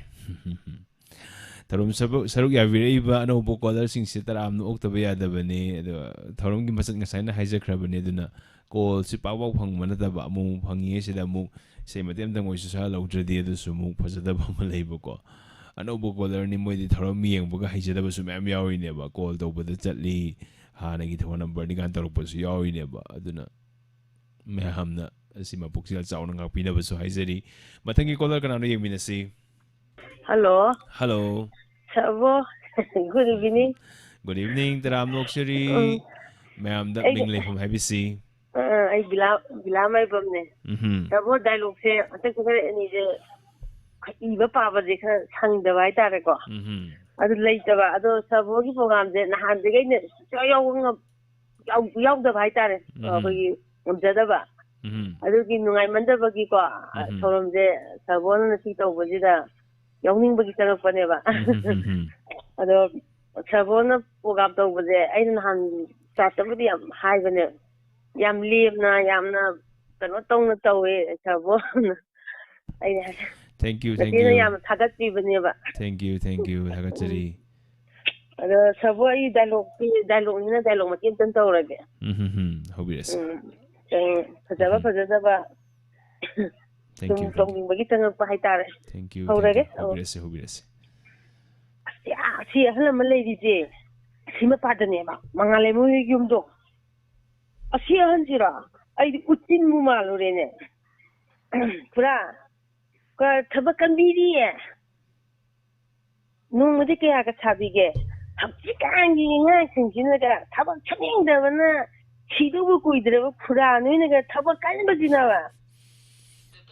ꯊꯧꯔꯝ ꯁꯔꯨ-, ꯁꯔꯨꯛ ꯌꯥꯕꯤꯔꯛꯏꯕ ꯑꯅꯧꯕ ꯀꯣꯂꯔꯁꯤꯡꯁꯦ ꯇꯔꯥꯝꯅ ꯑꯣꯛꯇꯕ ꯌꯥꯗꯕꯅꯤ꯫ ꯑꯗꯣ ꯊꯧꯔꯝꯒꯤ ꯃꯆꯠ ꯉꯁꯥꯏꯅ ꯍꯥꯏꯖꯈ꯭ꯔꯕꯅꯤ꯫ ꯑꯗꯨꯅ ꯀꯣꯜꯁꯤ ꯄꯥꯛ ꯄꯥꯛ ꯐꯪꯕ ꯅꯠꯇꯕ, ꯑꯃꯨꯛ ꯑꯃꯨꯛ ꯐꯪꯉꯤꯉꯩꯁꯤꯗ ꯑꯃꯨꯛ ꯏꯁꯩ ꯃꯇꯦꯛ ꯑꯃꯇꯪ ꯑꯣꯏꯁꯨ ꯁꯛꯍꯜꯍꯧꯗ꯭ꯔꯗꯤ ꯑꯗꯨꯁꯨ ꯑꯃꯨꯛ ꯐꯖꯗꯕ ꯑꯃ ꯂꯩꯕꯀꯣ꯫ ꯑꯅꯧꯕ ꯀꯣꯂꯔꯅꯤ, ꯃꯣꯏꯗꯤ ꯊꯧꯔꯝ ꯌꯦꯡꯕꯒ ꯍꯩꯖꯗꯕꯁꯨ ꯃꯌꯥꯝ ꯌꯥꯎꯔꯤꯅꯦꯕ꯫ ꯀꯣꯜ ꯇꯧꯕꯗ ꯆꯠꯂꯤ, ꯍꯥꯟꯅꯒꯤ ꯐꯣꯟ ꯅꯝꯕꯔꯅꯤ ꯀꯥꯏꯅ ꯇꯧꯔꯛꯄꯁꯨ ꯌꯥꯎꯔꯤꯅꯦꯕ꯫ ꯑꯗꯨꯅ ꯃꯌꯥꯝꯅ ꯑꯁꯤ ꯃꯄꯨꯛꯆꯦꯜ ꯆꯥꯎꯅ ꯉꯥꯛꯄꯤꯅꯕꯁꯨ ꯍꯥꯏꯖꯔꯤ꯫ ꯃꯊꯪꯒꯤ ꯀꯣꯂꯔ ꯀꯅꯥꯅꯣ ꯌꯦꯡꯃꯤꯟꯅꯁꯤ꯫ ꯍꯜꯂꯣ꯫ ꯍꯜꯂꯣ꯫ ꯁꯥꯔꯕꯣ꯫ Good evening꯫ Good evening, ꯇꯔꯥꯝꯅ ꯑꯣꯛꯆꯔꯤ꯫ ꯎꯝ꯫ ꯃꯌꯥꯝꯗ ꯑꯩ ꯃꯤꯡ ꯂꯩꯐꯝ ꯍꯥꯏꯕꯤꯁꯤ꯫ ꯑ, ꯑ, ꯑꯩ ꯕꯤꯂꯥ, ꯕꯤꯂꯥ ꯃꯥꯏꯕꯝꯅꯦ꯫ ꯎꯝꯍꯨꯝ꯫ ꯁꯥꯔꯕꯣ, ꯗꯥꯏꯂꯣꯛꯁꯦ ꯍꯟꯗꯛ ꯈꯔ ꯑꯅꯤꯁꯦ ꯏꯕ ꯄꯥꯕꯁꯦ ꯈꯔ ꯁꯪꯗꯕ ꯍꯥꯏꯇꯥꯔꯦꯀꯣ꯫ ꯎꯝꯍꯨꯝ꯫ ꯑꯗꯨ ꯂꯩꯇꯕ꯫ ꯑꯗꯣ ꯁꯥꯔꯕꯣꯒꯤ ꯄ꯭ꯔꯣꯒ꯭ꯔꯥꯝꯁꯦ ꯅꯍꯥꯟꯗꯒꯤ ꯑꯩꯅ ꯁꯨꯡꯌꯥꯎ ꯌꯥꯎꯕ ꯉꯝ-, ꯌꯥꯎ-, ꯌꯥꯎꯗꯕ ꯍꯥꯏꯇꯥꯔꯦ꯫ ꯎꯝꯍꯨꯝ꯫ ꯑꯩꯈꯣꯏꯒꯤ ꯉꯝꯖꯗꯕ꯫ ꯎꯝꯍꯨꯝ꯫ ꯑꯗꯨꯒꯤ ꯅꯨꯡꯉꯥꯏꯃꯟꯗꯕꯒꯤꯀꯣ, ꯎꯝꯍꯨꯝ꯫ ꯊꯧꯔꯝꯁꯦ ꯁꯥꯔꯕꯣꯅ ꯉꯁꯤ ꯇꯧꯕꯁꯤꯗ ꯌꯥꯎꯅꯤꯡꯕꯒꯤ ꯆꯪꯉꯛꯄꯅꯦꯕ꯫ ꯎꯝꯍꯨꯝ, ꯎꯝꯍꯨꯝ꯫ ꯑꯗꯣ ꯁꯥꯔꯕꯣꯅ ꯄ꯭ꯔꯣꯒ꯭ꯔꯥꯝ ꯇꯧꯕꯁꯦ ꯑꯩꯅ ꯅꯍꯥꯟ ꯆꯥꯠꯇꯕꯨꯗꯤ ꯌꯥꯝ ꯍꯥꯏꯕꯅꯦ꯫ ꯌꯥꯝ ꯂꯦꯝꯅ, ꯌꯥꯝꯅ ꯀꯩꯅꯣ ꯇꯧꯅ ꯇꯧꯋꯦ ꯁꯥꯔꯕꯣꯅ꯫ ꯑꯩꯅ ꯍꯥꯏ-, Thank you, thank ꯅꯆꯦꯅ you꯫ ꯌꯥꯝꯅ ꯊꯥꯒꯠꯄꯤꯕꯅꯦꯕ꯫ Thank you, thank you, ꯊꯥꯒꯠꯆꯔꯤ꯫ ꯎꯝ꯫ ꯑꯗꯣ ꯁꯥꯔꯕꯣ, ꯑꯩ ꯗꯥꯏꯂꯣꯛꯇꯤ, ꯗꯥꯏꯂꯣꯛꯅꯤꯅ ꯗꯥꯏꯂꯣꯛ ꯃꯇꯦꯛ ꯑꯝꯇꯪ ꯇꯧꯔꯒꯦ꯫ ꯎꯝ, ꯍꯝ, ꯍꯝ, ꯍꯧꯕꯤꯔꯁꯤ꯫ ꯎꯝ, ꯎꯝ, ꯐꯖꯕ ꯎꯝ꯫ ꯐꯖꯗꯕ Thank ꯁꯨꯝ you, thank you꯫ ꯇꯧꯅꯤꯡꯕꯒꯤ ꯆꯪꯉꯛꯄ ꯍꯥꯏꯇꯥꯔꯦ꯫ Thank you, thank ꯍꯧꯔꯒꯦ? you꯫ ꯑꯣ꯫ ꯍꯧꯕꯤꯔꯁꯤ, ꯍꯧꯕꯤꯔꯁꯤ꯫ ꯑꯁ, ꯑꯁꯤ ꯑꯍꯜ ꯑꯃ ꯂꯩꯔꯤꯁꯦ, ꯑꯁꯤ ꯃꯄꯥꯗꯅꯦꯕ, ꯃꯉꯥꯂꯩꯃ ꯍꯣꯏ ꯌꯨꯝꯗꯣ꯫ ꯑꯁꯤ ꯑꯍꯟꯁꯤꯔꯣ? ꯑꯩꯗꯤ ꯎꯆꯤꯟꯕꯨ ꯃꯥꯜꯂꯨꯔꯦꯅꯦ꯫ ꯄꯨꯔꯥ ꯀ-, ꯊꯕꯛ ꯀꯟꯕꯤꯔꯤꯌꯦ꯫ ꯅꯣꯡꯃꯗꯤ ꯀꯌꯥꯒ ꯁꯥꯕꯤꯒꯦ? ꯍꯧꯖꯤꯛꯀꯥꯟꯒꯤ ꯑꯉꯥꯡꯁꯤꯡꯁꯤꯅꯒ ꯊꯕꯛ ꯁꯨꯅꯤꯡꯗꯕꯅ ꯁꯤꯗꯧꯕ ꯀꯨꯏꯗ꯭ꯔꯕ ꯈꯨꯔꯥ ꯅꯣꯏꯅꯒ ꯊꯕꯛ ꯀꯟꯕꯁꯤꯅꯕ꯫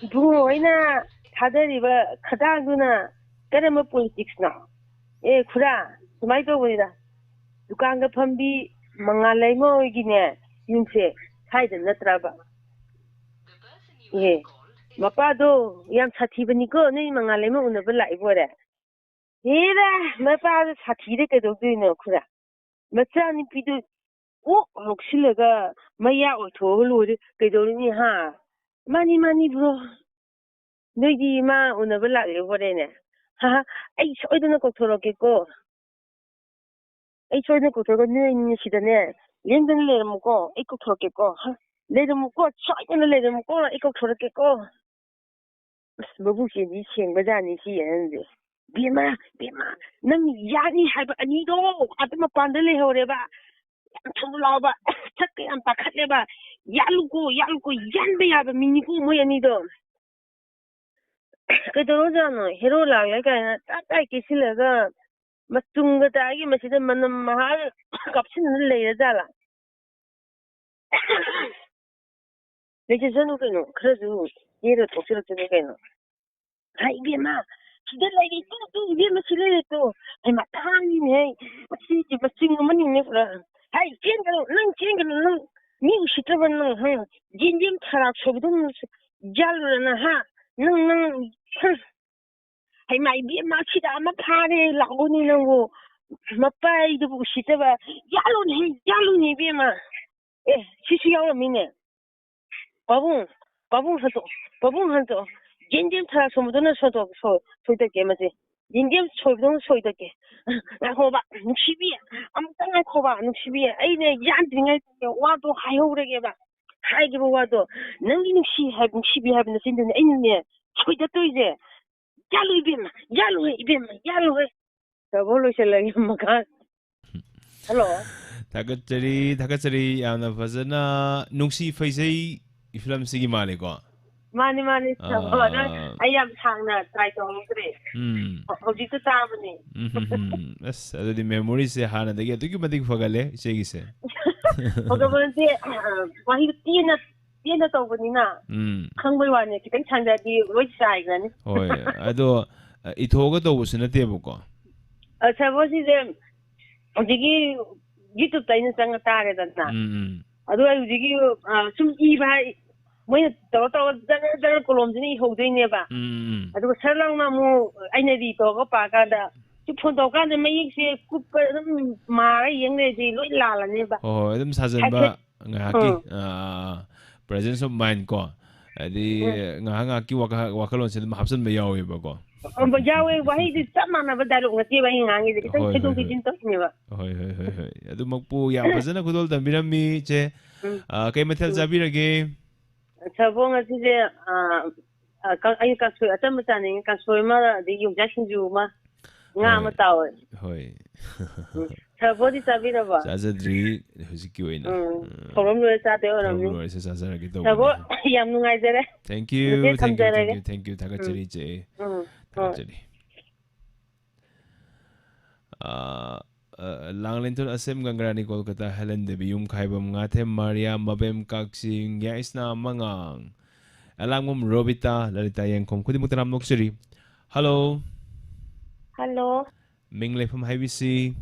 ꯏꯕꯨꯡꯉꯣ ꯍꯣꯏꯅ ꯊꯥꯗꯔꯤꯕ ꯈꯗꯥꯡꯗꯨꯅ ꯀꯔꯝꯕ politicsꯅꯣ? ꯑꯦ ꯈꯨꯔꯥ, ꯁꯨꯃꯥꯏꯅ ꯇꯧꯕꯅꯤꯗ, ꯗꯨꯀꯥꯟꯒ ꯐꯝꯕꯤ ꯃꯉꯥꯜ ꯂꯩꯃ ꯍꯣꯏꯒꯤꯅꯦ ꯌꯨꯝꯁꯦ ꯁ꯭ꯋꯥꯏꯗ ꯅꯠꯇ꯭ꯔꯕ? ꯑꯦ, ꯃꯄꯥꯗꯣ ꯌꯥꯝ ꯁꯥꯊꯤꯕꯅꯤꯀꯣ, ꯅꯣꯏ ꯃꯉꯥꯜ ꯂꯩꯃ ꯎꯅꯕ ꯂꯥꯛꯏꯕꯣꯔꯦ꯫ ꯍꯦꯔꯥ, ꯃꯄꯥꯗꯣ ꯁꯥꯊꯤꯗ ꯀꯩꯗꯧꯗꯣꯏꯅꯣ ꯈꯨꯔꯥ? ꯃꯆꯥꯅꯨꯄꯤꯗꯨ ꯀꯣꯛ ꯂꯧꯁꯤꯜꯂꯒ ꯃꯌꯥ ꯑꯣꯏꯊꯣꯛꯑꯒ ꯂꯣꯏꯔꯦ꯫ ꯀꯩꯗꯧꯔꯨꯅꯤ ꯍꯥ? ꯃꯥꯅꯤ, ꯃꯥꯅꯤ bro꯫ ꯅꯣꯏꯗꯤ ꯃꯥ ꯎꯅꯕ ꯂꯥꯛꯂꯦ ꯍꯣꯔꯦꯟꯅꯦ꯫ ꯍꯥ ꯍꯥ, ꯑꯩ ꯁꯣꯏꯗꯅ ꯀꯧꯊꯣꯔꯛꯀꯦꯀꯣ꯫ ꯑꯩ ꯁꯣꯏꯗꯅ ꯀꯧꯊꯣꯔꯛꯀꯦ꯫ ꯅꯣꯏ ꯑꯅꯤ ꯁꯤꯗꯅꯦ ꯂꯦꯡꯗꯅ ꯂꯩꯔꯝꯃꯨꯀꯣ꯫ ꯑꯩ ꯀꯧꯊꯣꯔꯛꯀꯦꯀꯣ꯫ ꯍꯥ? ꯂꯩꯔꯝꯃꯨꯀꯣ, ꯁꯣꯏꯗꯅ ꯂꯩꯔꯝꯃꯨꯀꯣ꯫ ꯑꯩ ꯀꯧꯊꯣꯔꯛꯀꯦꯀꯣ꯫ ꯑꯁ, ꯃꯕꯨꯛꯁꯤꯗꯤ ꯁꯦꯡꯕꯖꯥꯠꯅꯤ ꯁꯤ ꯑꯍꯟꯁꯦ꯫ "ꯕꯦꯝꯃ, ꯕꯦꯝꯃ, ꯅꯪ ꯌꯥꯅꯤ ꯍꯥꯏꯕ ꯑꯅꯤꯗꯣ ꯑꯗꯨ ꯃꯄꯥꯟꯗ ꯂꯩꯍꯧꯔꯦꯕ꯫ ꯌꯥꯝ ꯊꯨꯅ ꯂꯥꯛꯑꯣꯕ꯫ ꯁꯛꯀ ꯌꯥꯝ ꯇꯥꯈꯠꯂꯦꯕ꯫ ꯌꯥꯜꯂꯨꯀꯣ, ꯌꯥꯜꯂꯨꯀꯣ, ꯌꯥꯟꯕ ꯌꯥꯕ ꯃꯤꯅꯤꯀꯣ ꯃꯣꯏ ꯑꯅꯤꯗꯣ"꯫ ꯀꯩꯗꯧꯔꯖꯥꯠꯅꯣ? ꯍꯦꯔꯣ ꯂꯥꯛꯂꯦ ꯀꯥꯏꯅ ꯇꯞ ꯇꯥꯏ ꯀꯦꯁꯤꯜꯂꯒ ꯃꯆꯨꯝꯒ ꯇꯥꯏꯒꯤ ꯃꯁꯤꯗ ꯃꯅꯝ ꯃꯍꯥ ꯀꯥꯞꯁꯤꯟꯗꯅ ꯂꯩꯔꯖꯥꯠꯂꯥ? ꯂꯩꯖꯁꯅꯨ ꯀꯩꯅꯣ, ꯈꯔꯁꯨ ꯀꯦꯔ ꯊꯣꯛꯆꯔꯛꯆꯅꯤ ꯀꯩꯅꯣ꯫ ꯍꯥꯏ ꯏꯕꯦꯝꯃ, ꯁꯤꯗ ꯂꯩꯔꯦ ꯇꯨ, ꯇꯨ, ꯏꯕꯦꯝꯃ, ꯁꯤ ꯂꯩꯔꯦ ꯇꯨ꯫ ꯍꯩꯃꯥ, ꯊꯥꯡꯅꯤꯅꯦꯍꯦ, ꯃꯁꯤꯗꯤ ꯃꯆꯤꯡ ꯑꯃꯅꯤꯅꯦ ꯄꯨꯔꯥ꯫ ꯍꯥꯏ, ꯆꯦꯟꯒꯅꯨ, ꯅꯪ ꯆꯦꯟꯒꯅꯨ, ꯅꯪ ꯃꯤ ꯎꯁꯤꯠꯇꯕ ꯅꯪ, ꯍꯪ, ꯌꯦꯟꯗꯦꯝ ꯊꯔꯥꯛ ꯁꯣꯏꯕꯗꯧꯅ ꯌꯥꯜꯂꯨꯔꯅ, ꯍꯥ? ꯅꯪ, ꯅꯪ, ꯍꯪ꯫ ꯍꯩꯃꯥ, ꯏꯕꯦꯝꯃ, ꯁꯤꯗ ꯑꯃ ꯐꯥꯔꯦ, ꯂꯥꯛꯑꯣꯅꯦ ꯅꯪꯕꯨ꯫ ꯃꯄꯥꯏꯗꯨꯕꯨ ꯎꯁꯤꯠꯇꯕ꯫ ꯌꯥꯜꯂꯨꯅꯦꯍꯦ, ꯌꯥꯜꯂꯨꯅꯦ ꯏꯕꯦꯝꯃ꯫ ꯑꯦ, ꯁꯤꯁꯨ ꯌꯥꯎꯔꯝꯃꯤꯅꯦ꯫ ꯄꯥꯕꯨꯡ, ꯄꯥꯕꯨꯡ ꯍꯟꯇꯣꯛ, ꯄꯥꯕꯨꯡ ꯍꯟꯇꯣꯛ꯫ ꯌꯦꯟꯗꯦꯝ ꯊꯔꯥꯛ ꯁꯣꯝꯕꯗꯨꯅ ꯁꯣꯏꯗꯣꯛ-, ꯁꯣ-, ꯁꯣꯏꯗꯛꯀꯦ ꯃꯁꯦ꯫ ꯌꯦꯟꯗꯦꯝ ꯁꯣꯏꯕꯗꯧꯅ ꯁꯣꯏꯗꯛꯀꯦ꯫ ꯉꯥꯏꯈꯣꯕ, ꯅꯨꯡꯁꯤꯕꯤ, ꯑꯃꯨꯛꯇ ꯉꯥꯏꯈꯣꯕ, ꯅꯨꯡꯁꯤꯕꯤ꯫ ꯑꯩꯅꯦ ꯌꯥꯟꯗ꯭ꯔꯤꯉꯩꯗ ꯋꯥꯗꯣ ꯍꯥꯏꯍꯧꯔꯒꯦꯕ꯫ ꯍꯥꯏꯈꯤꯕ ꯋꯥꯗꯣ, ꯅꯪꯒꯤ ꯅꯨꯡꯁꯤ ꯍꯥꯏꯕ, ꯅꯨꯡꯁꯤꯕꯤ ꯍꯥꯏꯕ ꯅꯆꯤꯟꯗꯨꯅꯦ ꯑꯩꯅꯅꯦ ꯁꯣꯏꯗꯠꯇꯣꯏꯁꯦ꯫ ꯌꯥꯜꯂꯨ ꯏꯕꯦꯝꯃ, ꯌꯥꯜꯂꯨꯍꯦ ꯏꯕꯦꯝꯃ, ꯌꯥꯜꯂꯨꯍꯦ꯫ ꯇꯧꯕ ꯂꯣꯏꯁꯤꯜꯂꯒꯦ ꯃꯈꯥ꯫ ꯍꯜꯂꯣ꯫ ꯊꯥꯒꯠꯆꯔꯤ, ꯊꯥꯒꯠꯆꯔꯤ꯫ ꯌꯥꯝꯅ ꯐꯖꯅ ꯅꯨꯡꯁꯤ ꯐꯩꯖꯩ ꯐꯤꯂꯝꯁꯤꯒꯤ ꯃꯥꯜꯂꯦꯀꯣ? ꯃꯥꯅꯤ, ꯃꯥꯅꯤ꯫ ꯑꯥ꯫ ꯑꯗꯣ ꯑꯩ ꯌꯥꯝ ꯁꯥꯡꯅ try ꯇꯧꯍꯧꯗ꯭ꯔꯦ꯫ ꯎꯝ꯫ ꯍꯧ-, ꯍꯧꯖꯤꯛꯇ ꯇꯥꯕꯅꯦ꯫ ꯎꯝ, ꯎꯝ, ꯎꯝ꯫ ꯑꯁ, ꯑꯗꯨꯗꯤ memoryꯁꯦ ꯍꯥꯟꯅꯗꯒꯤ ꯑꯗꯨꯛꯀꯤ ꯃꯇꯤꯛ ꯐꯒꯠꯂꯦ ꯏꯆꯦꯒꯤꯁꯦ꯫ ꯐꯒꯠꯄ ꯅꯠꯇꯦ, ꯑ, ꯋꯥꯍꯩꯗꯣ ꯇꯦꯟꯅ ꯄꯦꯟꯅ ꯇꯧꯕꯅꯤꯅ ꯎꯝ꯫ ꯈꯪꯕꯩ ꯋꯥꯅꯤ, ꯈꯤꯇꯪ ꯁꯥꯡꯖꯔꯗꯤ ꯂꯣꯏ ꯆꯥꯏꯈ꯭ꯔꯅꯤ꯫ ꯍꯣꯏ, ꯑꯗꯣ, ꯑ, ꯏꯊꯣꯛꯑꯒ ꯇꯧꯕꯁꯨ ꯅꯠꯇꯦꯕꯀꯣ꯫ ꯑ, ꯁꯥꯔꯕꯣ, ꯁꯤꯁꯦ ꯍꯧꯖꯤꯛꯀꯤ YouTube-ꯇ ꯑꯩꯅ ꯆꯪꯉ ꯇꯥꯔꯦꯗꯅ꯫ ꯎꯝ, ꯎꯝ꯫ ꯑꯗꯨꯒ ꯍꯧꯖꯤꯛꯀꯤ, ꯑ, ꯁꯨꯝ ꯏꯕ ꯍꯥꯏ, ꯃꯣꯏꯅ ꯇꯧꯔ ꯇꯧꯔ ꯖꯔ ꯖꯔ ꯀꯣꯂꯣꯝꯁꯤꯅ ꯏꯍꯧꯗꯣꯏꯅꯦꯕ꯫ ꯎꯝ, ꯎꯝ, ꯎꯝ꯫ ꯑꯗꯨꯒ ꯁꯠ ꯂꯥꯎꯅ ꯑꯃꯨꯛ ꯑꯩꯅ ꯔꯤ ꯇꯧꯔꯒ ꯄꯥꯀꯥꯟꯗ, ꯁꯤ ꯐꯣꯟ ꯇꯧꯔꯀꯥꯟꯗ ꯃꯌꯦꯛꯁꯦ ꯀꯨꯞꯄ ꯑꯗꯨꯝ ꯃꯥꯔ ꯌꯦꯡ ꯂꯩꯔꯗꯤ ꯂꯣꯏ ꯂꯥꯜꯂꯅꯦꯕ꯫ ꯍꯣꯏ, ꯍꯣꯏ, ꯑꯗꯨꯝ ꯁꯥꯖꯟꯕ ꯍꯥꯏꯐꯦꯠ꯫ ꯉꯥꯏꯍꯥꯛꯀꯤ, ꯎꯝ꯫ ꯑꯥ, presence of mind ꯀꯣ, ꯍꯥꯏꯗꯤ ꯎꯝ꯫ ꯉꯥꯏꯍꯥꯛ ꯉꯥꯏꯍꯥꯛꯀꯤ ꯋꯥꯈꯜ-, ꯋꯥꯈꯜꯂꯣꯟꯁꯦ ꯑꯗꯨꯝ ꯍꯥꯞꯆꯤꯟꯕ ꯌꯥꯎꯋꯦꯕꯀꯣ꯫ ꯑꯣ, ꯌꯥꯎꯋꯦ, ꯋꯥꯍꯩꯗꯤ ꯆꯞ ꯃꯥꯟꯅꯕ dialogue ꯅꯠꯇꯦꯕ ꯑꯩꯅ ꯉꯥꯡꯉꯤꯁꯦ, ꯈꯤꯇꯪ ꯍꯣꯏ, ꯍꯣꯏ, ꯊꯩꯗꯣꯛ ꯍꯣꯏ꯫ ꯊꯩꯖꯤꯟ ꯇꯧꯔꯤꯅꯦꯕ꯫ ꯍꯣꯏ, ꯍꯣꯏ, ꯍꯣꯏ, ꯍꯣꯏ꯫ ꯑꯗꯨꯃꯛꯄꯨ ꯌꯥꯝ ꯐꯖꯅ ꯈꯨꯗꯣꯜ ꯇꯝꯕꯤꯔꯝꯃꯤ, ꯏꯆꯦ꯫ ꯎꯝ꯫ ꯑꯥ, ꯀꯩ ꯃꯊꯦꯜ ꯎꯝ꯫ ꯆꯥꯕꯤꯔꯒꯦ? ꯁꯥꯔꯕꯣ, ꯉꯁꯤꯁꯦ, ꯑꯥ, ꯑꯥ, ꯀꯥꯡ-, ꯑꯩ ꯀꯥꯡꯁꯣꯏ ꯑꯆꯝꯕ ꯆꯥꯅꯤꯡꯉꯤ꯫ ꯀꯥꯡꯁꯣꯏ ꯑꯃ, ꯑꯗꯩ ꯌꯣꯡꯆꯥꯛ ꯁꯤꯡꯖꯨ ꯑꯃ, ꯉꯥ ꯑꯃ ꯍꯣꯏ꯫ ꯇꯥꯎꯋꯦ꯫ ꯍꯣꯏ꯫ ꯎꯝ꯫ ꯁꯥꯔꯕꯣꯗꯤ ꯆꯥꯕꯤꯔꯕꯣ? ꯆꯥꯖꯗ꯭ꯔꯤ ꯍꯧꯖꯤꯛꯀꯤ ꯑꯣꯏꯅ꯫ ꯎꯝ꯫ ꯑꯥ, ꯊꯧꯔꯝ ꯂꯣꯏꯔ ꯆꯥꯗꯣꯏ ꯊꯧꯔꯝ ꯑꯣꯏꯔꯝꯅꯤ꯫ ꯂꯣꯏꯔꯁꯦ ꯆꯥꯖꯔꯒꯦ ꯁꯥꯔꯕꯣ, ꯇꯧꯕꯅꯦ꯫ ꯌꯥꯝ ꯅꯨꯡꯉꯥꯏꯖꯔꯦ꯫ Thank you, message thank you, ꯊꯝꯖꯔꯒꯦ꯫ Thank you, thank you꯫ ꯎꯝ꯫ ꯊꯥꯒꯠꯆꯔꯤ, ꯏꯆꯦ꯫ ꯎꯝ꯫ ꯍꯣꯏ꯫ ꯊꯥꯒꯠꯆꯔꯤ꯫ ꯑꯥ, ꯑ, ꯂꯥꯡꯂꯦꯟꯊꯣꯏ ꯑꯁꯦꯝ ꯒꯪꯒ꯭ꯔꯥꯅꯤ ꯀꯣꯜꯀꯇꯥ, ꯍꯦꯂꯦꯟ ꯗꯦꯕꯤ ꯌꯨꯝꯈꯥꯏꯕꯝ ꯉꯥꯊꯦꯝ ꯃꯥꯔꯤꯌꯥ ꯃꯕꯦꯝ ꯀꯛꯆꯤꯡ ꯌꯥꯏꯁꯅꯥ ꯃꯉꯥꯡ ꯑꯂꯥꯡꯕꯝ ꯔꯣꯕꯤꯇꯥ ꯂꯂꯤꯇꯥ ꯌꯦꯡꯈꯣꯝ ꯈꯨꯗꯤꯡꯃꯛꯇ ꯅꯥꯝ ꯅꯣꯛꯆꯔꯤ꯫ ꯍꯜꯂꯣ꯫ ꯍꯜꯂꯣ꯫ ꯃꯤꯡ ꯂꯩꯐꯝ ꯍꯥꯏꯕꯤꯁꯤ꯫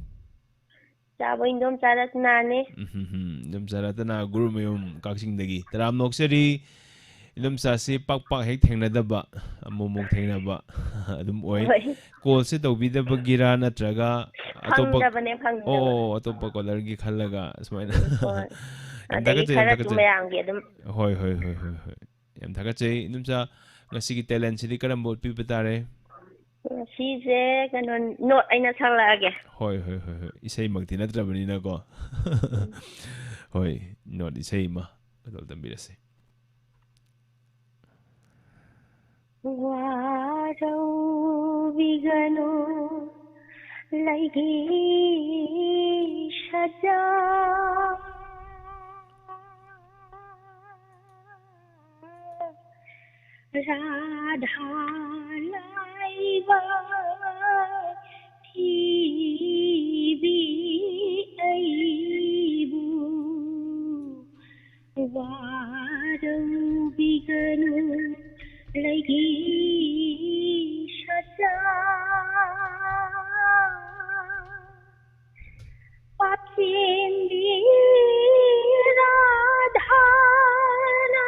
ꯆꯥꯕ ꯏꯟꯗꯣꯝꯆꯥ ꯔꯇꯅꯥꯅꯦ꯫ ꯎꯝ, ꯍꯝ, ꯍꯝ꯫ ꯏꯟꯗꯣꯝꯆꯥ ꯔꯇꯅꯥ ꯒꯨꯔꯨꯃꯌꯨꯝ ꯀꯛꯆꯤꯡꯗꯒꯤ ꯇꯔꯥꯝ ꯅꯣꯛꯆꯔꯤ꯫ ꯏꯟꯗꯣꯝꯆꯥꯁꯤ ꯄꯥꯛ ꯄꯥꯛ ꯍꯦꯛ ꯊꯦꯡꯅꯗꯕ, ꯑꯃꯨꯛ ꯑꯃꯨꯛ ꯊꯦꯡꯅꯕ ꯑꯗꯨꯝ ꯑꯣꯏ꯫ ꯍꯣꯏ꯫ ꯀꯣꯜꯁꯦ ꯇꯧꯕꯤꯗꯕꯒꯤꯔꯥ ꯅꯠꯇ꯭ꯔꯒ ꯑꯇꯣꯞꯄ? ꯐꯪꯗꯕꯅꯦ, ꯐꯪꯗꯕ꯫ ꯑꯣ, ꯑꯇꯣꯞꯄ ꯀꯣꯂꯔꯒꯤ ꯈꯜꯂꯒ ꯁꯨꯃꯥꯏꯅ꯫ ꯍꯣꯏ꯫ ꯌꯥꯝ ꯑꯗꯒꯤ ꯊꯥꯒꯠꯆꯩ, ꯌꯥꯝ ꯈꯔꯁꯨ ꯊꯥꯒꯠꯆꯩ꯫ ꯃꯌꯥꯝꯒꯤ ꯑꯗꯨꯝ꯫ ꯍꯣꯏ, ꯍꯣꯏ, ꯍꯣꯏ, ꯍꯣꯏ, ꯍꯣꯏ꯫ ꯌꯥꯝ ꯊꯥꯒꯠꯆꯩ꯫ ꯏꯟꯗꯣꯝꯆꯥ, ꯉꯁꯤꯒꯤ talentꯁꯤꯗꯤ ꯀꯔꯝꯕ ꯎꯠꯄꯤꯕ ꯇꯥꯔꯦ? ꯉꯁꯤꯁꯦ ꯀꯩꯅꯣ, ꯅꯣꯠ ꯑꯩꯅ ꯁꯛꯂꯛꯑꯒꯦ꯫ ꯍꯣꯏ, ꯍꯣꯏ, ꯍꯣꯏ, ꯍꯣꯏ꯫ ꯏꯁꯩꯃꯛꯇꯤ ꯅꯠꯇ꯭ꯔꯕꯅꯤꯅꯀꯣ꯫ ꯎꯝ꯫ ꯍꯣꯏ, ꯅꯣꯠ ꯏꯁꯩ ꯑꯃ ꯈꯨꯗꯣꯜ ꯇꯝꯕꯤꯔꯁꯤ꯫ ꯋꯥꯔꯧꯕꯤꯒꯅꯨ ꯂꯩꯒꯤ ꯁꯖꯥ, ꯔꯥꯙꯥ ꯂꯥꯏꯕ ꯊꯤꯕꯤ ꯑꯩꯕꯨ꯫ ꯋꯥꯔꯧꯕꯤꯒꯅꯨ ꯂꯩꯒꯤ ꯁꯖꯥ, ꯄꯥꯞꯆꯦꯟꯕꯤ ꯔꯥꯙꯥꯅ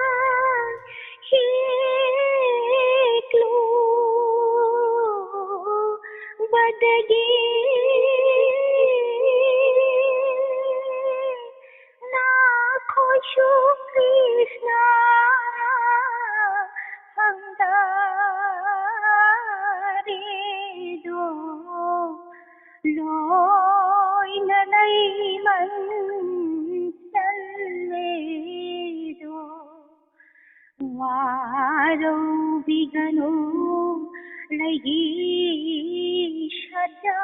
ꯍꯦꯛꯂꯨꯕꯗꯒꯤ ꯅꯈꯣꯏꯁꯨ ꯀ꯭ꯔꯤꯁꯅ ꯍꯪꯗꯔꯤꯗꯣ ꯂꯣꯏꯅ ꯂꯩꯃꯟ ꯆꯜꯂꯦꯗꯣ꯫ ꯋꯥꯔꯧꯕꯤꯒꯅꯨ ꯂꯩꯒꯤ ꯁꯖꯥ꯫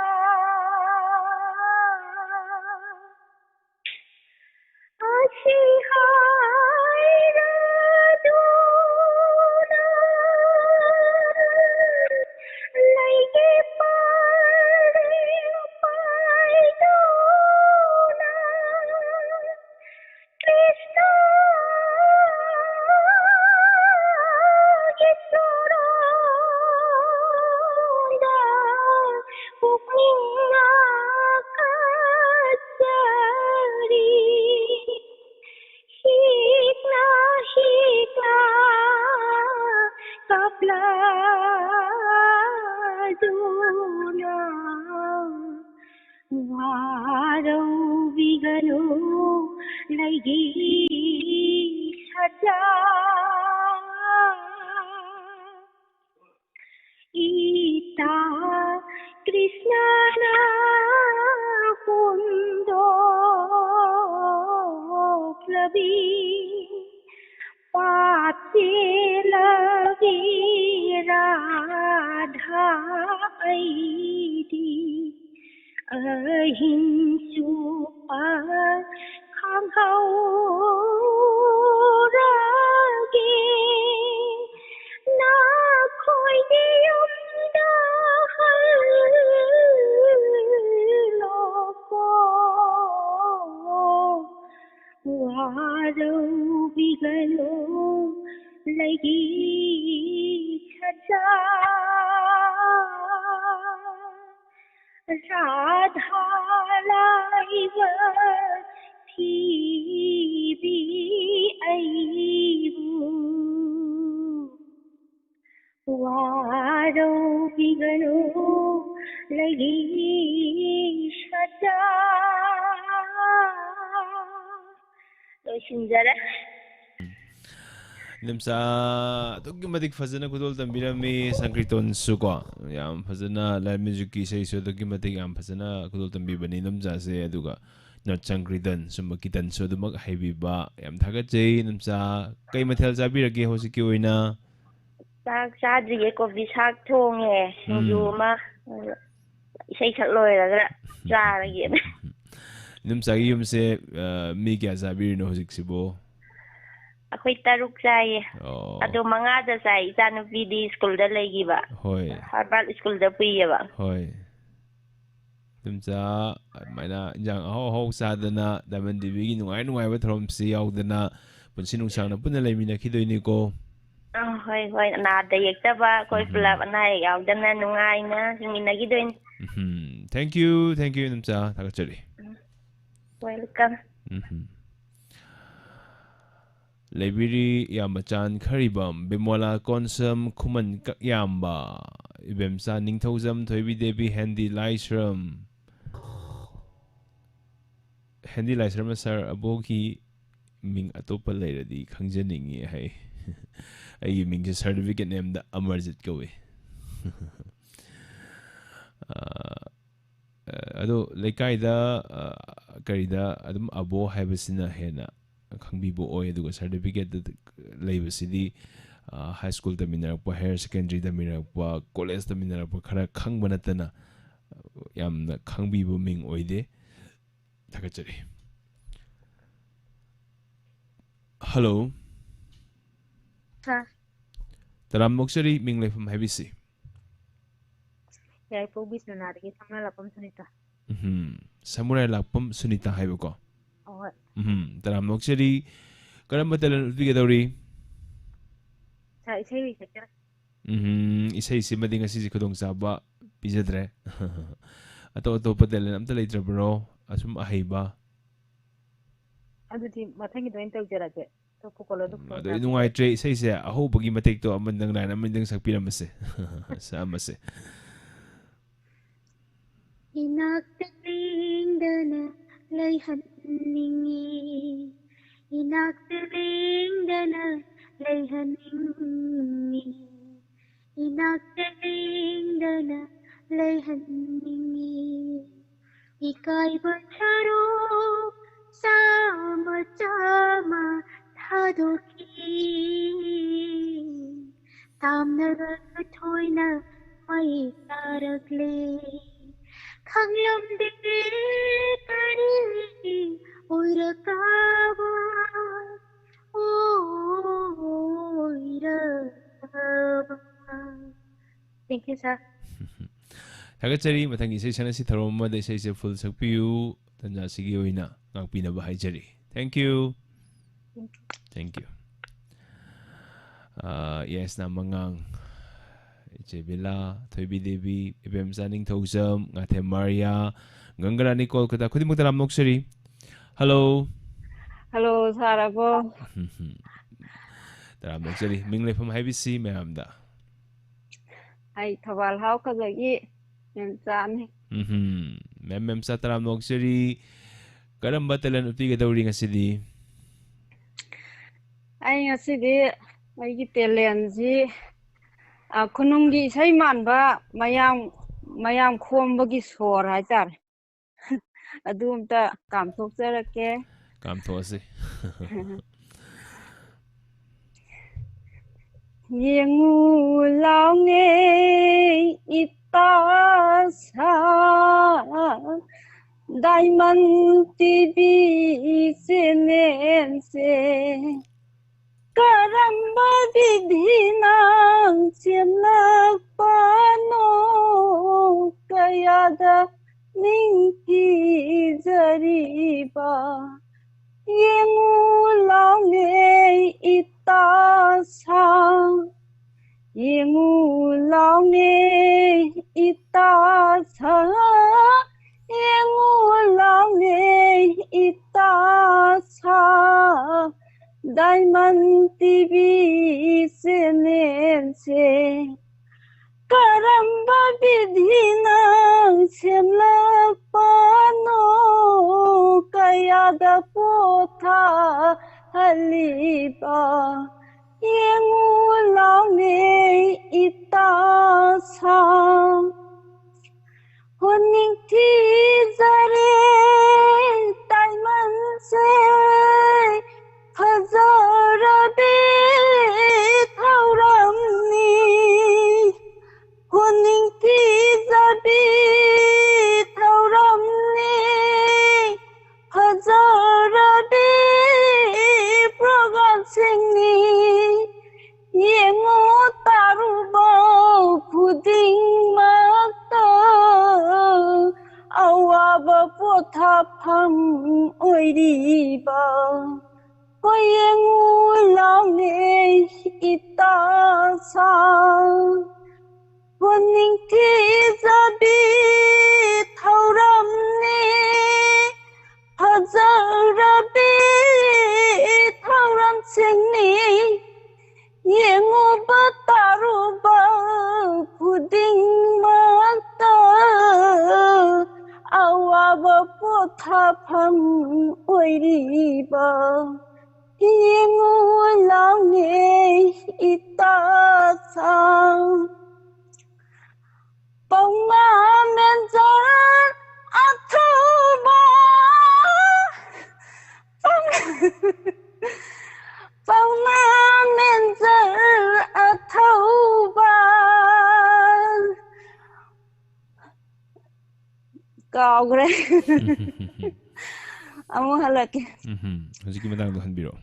ꯑꯁꯤ ꯍꯥꯏꯔꯗꯨꯅ ꯂꯩꯒꯤ ꯄꯔꯦꯡ ꯄꯥꯏꯗꯨꯅ ꯀ꯭ꯔꯤꯁꯅꯒꯤ ꯁꯣꯔꯣꯛꯗ ꯄꯨꯛꯅꯤꯡ ꯉꯥꯛꯀꯠꯆꯔꯤ꯫ ꯍꯤꯛꯅ ꯍꯤꯛꯅ ꯀꯞꯂꯗꯨꯅ ꯋꯥꯔꯧꯕꯤꯒꯅꯨ ꯂꯩꯒꯤ ꯁꯖꯥ꯫ ꯏꯇꯥ ꯀ꯭ꯔꯤꯁꯅꯅ ꯍꯨꯟꯗꯣꯛꯂꯕꯤ ꯄꯥꯞ ꯆꯦꯜꯂꯕꯤ ꯔꯥꯙꯥ ꯑꯩꯗꯤ ꯑꯍꯤꯡ ꯆꯨꯞꯄ ꯈꯥꯡꯍꯧꯔꯒꯦ꯫ ꯅꯈꯣꯏꯒꯤ ꯌꯨꯝꯗ ꯍꯜꯂꯣꯀꯣ꯫ ꯋꯥꯔꯧ ꯂꯩꯒꯤ ꯁꯖꯥ ꯔꯥꯙꯥ ꯂꯥꯏꯕ ꯊꯤꯕꯤ ꯑꯩꯕꯨ ꯋꯥꯔꯧꯕꯤꯒꯅꯨ ꯂꯩꯒꯤ ꯁꯖꯥ꯫ ꯂꯣꯏꯁꯤꯟꯖꯔꯦ꯫ ꯏꯅꯝꯆꯥ ꯑꯗꯨꯛꯀꯤ ꯃꯇꯤꯛ ꯐꯖꯅ ꯈꯨꯗꯣꯜ ꯇꯝꯕꯤꯔꯝꯃꯤ꯫ ꯁꯪꯀ꯭ꯔꯤꯇꯣꯟꯁꯨ ꯀꯣ, ꯌꯥꯝ ꯐꯖꯅ, ꯂꯥꯏꯠ ꯃ꯭ꯌꯨꯖꯤꯛꯀꯤ ꯏꯁꯩꯁꯨ ꯑꯗꯨꯛꯀꯤ ꯃꯇꯤꯛ ꯌꯥꯝ ꯐꯖꯅ ꯈꯨꯗꯣꯜ ꯇꯝꯕꯤꯕꯅꯤ ꯏꯅꯝꯆꯥꯁꯦ꯫ ꯑꯗꯨꯒ ꯅꯣꯠ ꯁꯪꯀ꯭ꯔꯤꯇꯟ, ꯁꯨꯝꯕ ꯀꯤꯇꯟꯁꯨ ꯑꯗꯨꯃꯛ ꯍꯩꯕꯤꯕ꯫ ꯌꯥꯝ ꯊꯥꯒꯠꯆꯩ ꯏꯅꯝꯆꯥ꯫ ꯀꯩ ꯃꯊꯦꯜ ꯆꯥꯕꯤꯔꯒꯦ ꯍꯧꯖꯤꯛꯀꯤ ꯑꯣꯏꯅ? ꯆꯥꯛ ꯆꯥꯗ꯭ꯔꯤꯌꯦ, ꯀꯣꯕꯤ ꯁꯥꯛ ꯊꯣꯡꯉꯦ, ꯁꯤꯡꯖꯨ ꯎꯝ꯫ ꯑꯃ, ꯏꯁꯩ ꯁꯛ ꯂꯣꯏꯔꯒ ꯆꯥꯔꯒꯦꯅ꯫ ꯏꯅꯝꯆꯥꯒꯤ ꯌꯨꯝꯁꯦ, ꯑ, ꯃꯤ ꯀꯌꯥ ꯆꯥꯕꯤꯔꯤꯅꯣ ꯍꯧꯖꯤꯛꯁꯤꯕꯨ? ꯑꯩꯈꯣꯏ ꯇꯔꯨꯛ ꯆꯥꯏꯌꯦ꯫ ꯑꯣ꯫ ꯑꯗꯣ ꯃꯉꯥꯗ ꯆꯥꯏ, ꯏꯆꯥꯅꯨꯄꯤꯗꯤ ꯁ꯭ꯀꯨꯜꯗ ꯂꯩꯈꯤꯕ꯫ ꯍꯣꯏ꯫ ꯍꯔꯕꯥꯔꯠ ꯁ꯭ꯀꯨꯜꯗ ꯄꯨꯏꯌꯦꯕ꯫ ꯍꯣꯏ꯫ ꯏꯅꯝꯆꯥ ꯑꯗꯨꯃꯥꯏꯅ ꯏꯟꯖꯥꯡ ꯑꯍꯥꯎ ꯑꯍꯥꯎ ꯆꯥꯗꯅ, ꯗꯥꯏꯃꯟ ꯇꯤꯚꯤꯒꯤ ꯅꯨꯡꯉꯥꯏ ꯅꯨꯡꯉꯥꯏꯕ ꯊꯧꯔꯝꯁꯤ ꯌꯥꯎꯗꯅ ꯄꯨꯟꯁꯤ ꯅꯨꯡꯁꯥꯡꯅ ꯄꯨꯟꯅ ꯂꯩꯃꯤꯟꯅꯈꯤꯗꯣꯏꯅꯤꯀꯣ꯫ ꯑꯥ, ꯍꯣꯏ, ꯍꯣꯏ, ꯅꯥꯗ ꯌꯦꯛꯇꯕ, ꯑꯩꯈꯣꯏ ꯎꯝ꯫ ꯄꯨꯂꯞ ꯑꯅꯥ ꯑꯌꯦꯛ ꯌꯥꯎꯗꯅ ꯅꯨꯡꯉꯥꯏꯅ ꯍꯤꯡꯃꯤꯟꯅꯈꯤꯗꯣꯏꯅꯤ꯫ ꯎꯝ, thank you, thank you, ꯏꯅꯝꯆꯥ, ꯊꯥꯒꯠꯆꯔꯤ꯫ ꯎꯝ, welcome꯫ ꯎꯝ꯫ ꯂꯩꯕꯤꯔꯤ ꯏꯌꯥꯝꯕ ꯆꯥꯟ ꯈꯔꯤꯕꯝ, ꯕꯤꯃꯣꯂꯥ ꯀꯣꯟꯁꯝ, ꯈꯨꯃꯟ ꯀꯛꯌꯥꯝꯕ, ꯏꯕꯦꯝꯆꯥ ꯅꯤꯡꯊꯧꯖꯝ, ꯊꯣꯏꯕꯤ ꯗꯦꯕꯤ, ꯍꯦꯟꯗꯤ ꯂꯥꯏꯁ꯭ꯔꯝ꯫ ꯍꯦꯟꯗꯤ ꯂꯥꯏꯁ꯭ꯔꯝꯅ ꯁꯥꯔ ꯑꯕꯣꯛꯀꯤ ꯃꯤꯡ ꯑꯇꯣꯞꯄ ꯂꯩꯔꯗꯤ ꯈꯪꯖꯅꯤꯡꯉꯤ ꯍꯥꯏ꯫ ꯑꯩꯒꯤ ꯃꯤꯡꯁꯦ ꯁꯥꯔꯇꯤꯐꯤꯀꯦꯠ ꯅꯦꯝꯗ ꯑꯃꯔꯖꯤꯠ ꯀꯧꯏ꯫ ꯑ, ꯑ, ꯑꯗꯣ ꯂꯩꯀꯥꯏꯗ, ꯑ, ꯀꯔꯤꯗ ꯑꯗꯨꯝ ꯑꯕꯣ ꯍꯥꯏꯕꯁꯤꯅ ꯍꯦꯟꯅ ꯈꯪꯕꯤꯕ ꯑꯣꯏ꯫ ꯑꯗꯨꯒ ꯁꯥꯔꯇꯤꯐꯤꯀꯦꯠꯇ ꯂꯩꯕꯁꯤꯗꯤ, ꯑ, ꯍꯥꯏ ꯁ꯭ꯀꯨꯜ ꯇꯝꯃꯤꯟꯅꯔꯛꯄ, ꯍꯥꯌꯔ ꯁꯦꯀꯦꯟꯗꯔꯤ ꯇꯝꯃꯤꯟꯅꯔꯛꯄ, ꯀꯣꯂꯦꯖ ꯇꯝꯃꯤꯟꯅꯔꯛꯄ ꯈꯔ ꯈꯪꯕ ꯅꯠꯇꯅ ꯌꯥꯝꯅ ꯈꯪꯕꯤꯕ ꯃꯤꯡ ꯑꯣꯏꯗꯦ꯫ ꯊꯥꯒꯠꯆꯔꯤ꯫ ꯍꯜꯂꯣ꯫ ꯁꯥꯔ꯫ ꯇꯔꯥꯝꯅ ꯑꯣꯛꯆꯔꯤ, ꯃꯤꯡ ꯂꯩꯐꯝ ꯍꯥꯏꯕꯤꯁꯤ꯫ ꯌꯥꯏꯔꯤꯄꯣꯛ ꯕꯤꯁ꯭ꯋꯥꯅꯥꯊꯗꯒꯤ ꯁꯃꯨꯔꯥꯏ ꯂꯥꯛꯄꯝ ꯁꯨꯅꯤꯇꯥ꯫ ꯎꯝ, ꯁꯃꯨꯔꯥꯏ ꯂꯥꯛꯄꯝ ꯁꯨꯅꯤꯇꯥ ꯍꯥꯏꯕꯀꯣ? ꯍꯣꯏ꯫ ꯎꯝ, ꯇꯔꯥꯝꯅ ꯑꯣꯛꯆꯔꯤ꯫ ꯀꯔꯝꯕ talent ꯎꯠꯄꯤꯒꯗꯧꯔꯤ? ꯁꯥꯔ, ꯏꯁꯩ ꯑꯣꯏꯅ ꯁꯛꯆꯔꯛꯀꯦ꯫ ꯎꯝ, ꯏꯁꯩꯁꯤꯃꯗꯤ ꯉꯁꯤꯁꯦ ꯈꯨꯗꯣꯡꯆꯥꯕ ꯄꯤꯖꯗ꯭ꯔꯦ꯫ ꯑꯇꯣꯞ ꯑꯇꯣꯞꯄ talent ꯑꯝꯇ ꯂꯩꯇ꯭ꯔꯕ꯭ꯔꯣ? ꯑꯁꯨꯝ ꯑꯍꯩꯕ? ꯑꯗꯨꯗꯤ ꯃꯊꯪꯒꯤꯗ ꯑꯣꯏꯅ ꯇꯧꯖꯔꯒꯦ꯫ ꯑꯇꯣꯞꯄ caller ꯑꯗꯨꯝ ꯎꯝ, phone ꯑꯗꯣ ꯇꯧꯔꯛꯑꯣ꯫ ꯅꯨꯡꯉꯥꯏꯇ꯭ꯔꯦ, ꯏꯁꯩꯁꯦ ꯑꯍꯧꯕꯒꯤ ꯃꯇꯦꯛꯇꯣ ꯑꯃꯗꯪ, line ꯑꯃꯗꯪ ꯁꯛꯄꯤꯔꯝꯃꯁꯦ꯫ ꯁꯛꯑꯝꯃꯁꯦ꯫ ꯏꯅꯥꯛꯇ ꯂꯦꯡꯗꯅ ꯂꯩꯍꯟꯅꯤꯡꯉꯤ, ꯏꯅꯥꯛꯇ ꯂꯦꯡꯗꯅ ꯂꯩꯍꯟꯅꯤꯡꯉꯤ, ꯏꯅꯥꯛꯇ ꯂꯦꯡꯗꯅ ꯂꯩꯍꯟꯅꯤꯡꯉꯤ꯫ ꯏꯀꯥꯏꯕ ꯁꯔꯨ ꯆꯥꯝꯃ ꯆꯥꯝꯃ ꯊꯥꯗꯣꯛꯈꯤ, ꯇꯥꯝꯅꯔ ꯊꯣꯏꯅ ꯃꯩ ꯇꯥꯔꯛꯂꯦ꯫ ꯈꯪꯂꯝꯗꯦ ꯀꯔꯤ ꯑꯣꯏꯔꯛꯀꯕ, ꯑꯣꯏꯔꯛꯀꯕ꯫ Thank you, sir. ꯊꯥꯒꯠꯆꯔꯤ꯫ ꯃꯊꯪꯒꯤ ꯏꯁꯩ ꯁꯛꯅꯁꯤ, ꯊꯧꯔꯝ ꯑꯃꯗ ꯏꯁꯩꯁꯦ full ꯁꯛꯄꯤꯌꯨ꯫ ꯇꯟꯖꯥꯁꯤꯒꯤ ꯑꯣꯏꯅ ꯉꯥꯛꯄꯤꯅꯕ ꯍꯥꯏꯖꯔꯤ꯫ Thank you. Thank you. ꯑꯥ, ꯌꯥꯏꯁꯅꯥꯝ ꯃꯉꯥꯡ, ꯏꯆꯦ ꯕꯤꯂꯥ, ꯊꯣꯏꯕꯤ ꯗꯦꯕꯤ, ꯏꯕꯦꯝꯆꯥ ꯅꯤꯡꯊꯧꯖꯝ, ꯉꯥꯊꯦꯝ ꯃꯥꯔꯤꯌꯥ, ꯒꯪꯒꯔꯥꯅꯤ ꯀꯣꯜꯀꯇꯥ, ꯈꯨꯗꯤꯡꯃꯛꯇ ꯌꯥꯝ ꯅꯣꯛꯆꯔꯤ꯫ Hello. Hello, sir ꯑꯕꯣ꯫ ꯇꯔꯥꯝꯅ ꯑꯣꯛꯆꯔꯤ꯫ ꯃꯤꯡ ꯂꯩꯐꯝ ꯍꯥꯏꯕꯤꯁꯤ ꯃꯌꯥꯝꯗ꯫ ꯑꯩ ꯊꯧꯕꯥꯜ ꯍꯥꯎꯈꯖꯒꯤ ꯃꯦꯝꯆꯥꯅꯤ꯫ ꯎꯝꯍꯨꯝ꯫ ꯃꯦꯝ ꯃꯦꯝꯆꯥ, ꯇꯔꯥꯝꯅ ꯑꯣꯛꯆꯔꯤ꯫ ꯀꯔꯝꯕ talent ꯎꯠꯄꯤꯒꯗꯧꯔꯤ ꯉꯁꯤꯗꯤ? ꯑꯩ ꯉꯁꯤꯗꯤ ꯑꯩꯒꯤ talentꯁꯤ, ꯑ, ꯈꯨꯅꯨꯡꯒꯤ ꯏꯁꯩ ꯃꯥꯟꯕ ꯃꯌꯥꯝ, ꯃꯌꯥꯝ ꯈꯣꯝꯕꯒꯤ ꯁꯣꯔ ꯍꯥꯏꯇꯥꯔꯦ꯫ ꯑꯗꯨ ꯑꯝꯇ ꯀꯥꯝꯊꯣꯛꯆꯔꯛꯀꯦ꯫ ꯀꯥꯝꯊꯣꯛꯑꯁꯤ꯫ ꯌꯦꯡꯉꯨ ꯂꯥꯎꯅꯦ ꯏꯇꯥ ꯁꯥ, Diamond ꯇꯤꯚꯤ channelꯁꯦ꯫ ꯀꯔꯝꯕ ꯕꯤꯙꯤꯅ ꯁꯦꯝꯂꯛꯄꯅꯣ ꯀꯌꯥꯗ ꯅꯤꯡꯊꯤꯖꯔꯤꯕ꯫ ꯌꯦꯡꯉꯨ ꯂꯥꯎꯅꯦ ꯏꯇꯥ ꯁꯥ, ꯌꯦꯡꯉꯨ ꯂꯥꯎꯅꯦ ꯏꯇꯥ ꯁꯥ, ꯌꯦꯡꯉꯨ ꯂꯥꯎꯅꯦ ꯏꯇꯥ ꯁꯥ, Diamond T V channel ꯁꯦ꯫ ꯀꯔꯝꯕ ꯕꯤꯙꯤꯅ ꯁꯦꯝꯂꯛꯄꯅꯣ, ꯀꯌꯥꯗ ꯄꯣꯊꯥꯍꯜꯂꯤꯕ, ꯌꯦꯡꯉꯨ ꯂꯥꯎꯅꯦ ꯏꯇꯥ ꯁꯥ꯫ ꯍꯣꯅꯤꯡ ꯊꯤꯖꯔꯦ ꯇꯥꯏꯃꯟꯁꯦ, ꯐꯖꯔꯕꯤ ꯊꯧꯔꯝꯅꯤ꯫ ꯍꯣꯅꯤꯡ ꯊꯤꯖꯕꯤ ꯊꯧꯔꯝꯅꯤ, ꯐꯖꯔꯕꯤ ꯄ꯭ꯔꯣꯒ꯭ꯔꯥꯝꯁꯤꯡꯅꯤ꯫ ꯌꯦꯡꯉꯨ ꯇꯥꯔꯨꯕ ꯈꯨꯗꯤꯡꯃꯛꯇ ꯑꯋꯥꯕ ꯄꯣꯊꯥꯐꯝ ꯑꯣꯏꯔꯤꯕ꯫ ꯍꯣꯏ, ꯌꯦꯡꯉꯨ ꯂꯥꯎꯅꯦ ꯏꯇꯥ ꯁꯥ꯫ ꯄꯨꯛꯅꯤꯡ ꯊꯤꯖꯕꯤ ꯊꯧꯔꯝꯅꯤ, ꯐꯖꯔꯕꯤ ꯊꯧꯔꯝꯁꯤꯡꯅꯤ꯫ ꯌꯦꯡꯉꯨꯕ ꯇꯥꯔꯨꯕ ꯈꯨꯗꯤꯡꯃꯛꯇ ꯑꯋꯥꯕ ꯄꯣꯊꯥꯐꯝ ꯑꯣꯏꯔꯤꯕ꯫ ꯌꯦꯡꯉꯨ ꯂꯥꯎꯅꯦ ꯏꯇꯥ ꯁꯥ꯫ ꯄꯥꯎꯅꯥ ꯃꯦꯟꯖꯔ ꯑꯊꯧꯕ꯫ ꯄꯥꯎꯅꯥ ꯃꯦꯟꯖꯔ ꯑꯊꯧꯕ꯫ ꯀꯥꯎꯈ꯭ꯔꯦ꯫ ꯑꯃꯨꯛ ꯍꯜꯂꯛꯀꯦ꯫ ꯎꯝꯍꯨꯝ꯫ ꯍꯧꯖꯤꯛꯀꯤ ꯃꯇꯥꯡꯗꯣ ꯍꯟꯕꯤꯔꯛꯑꯣ꯫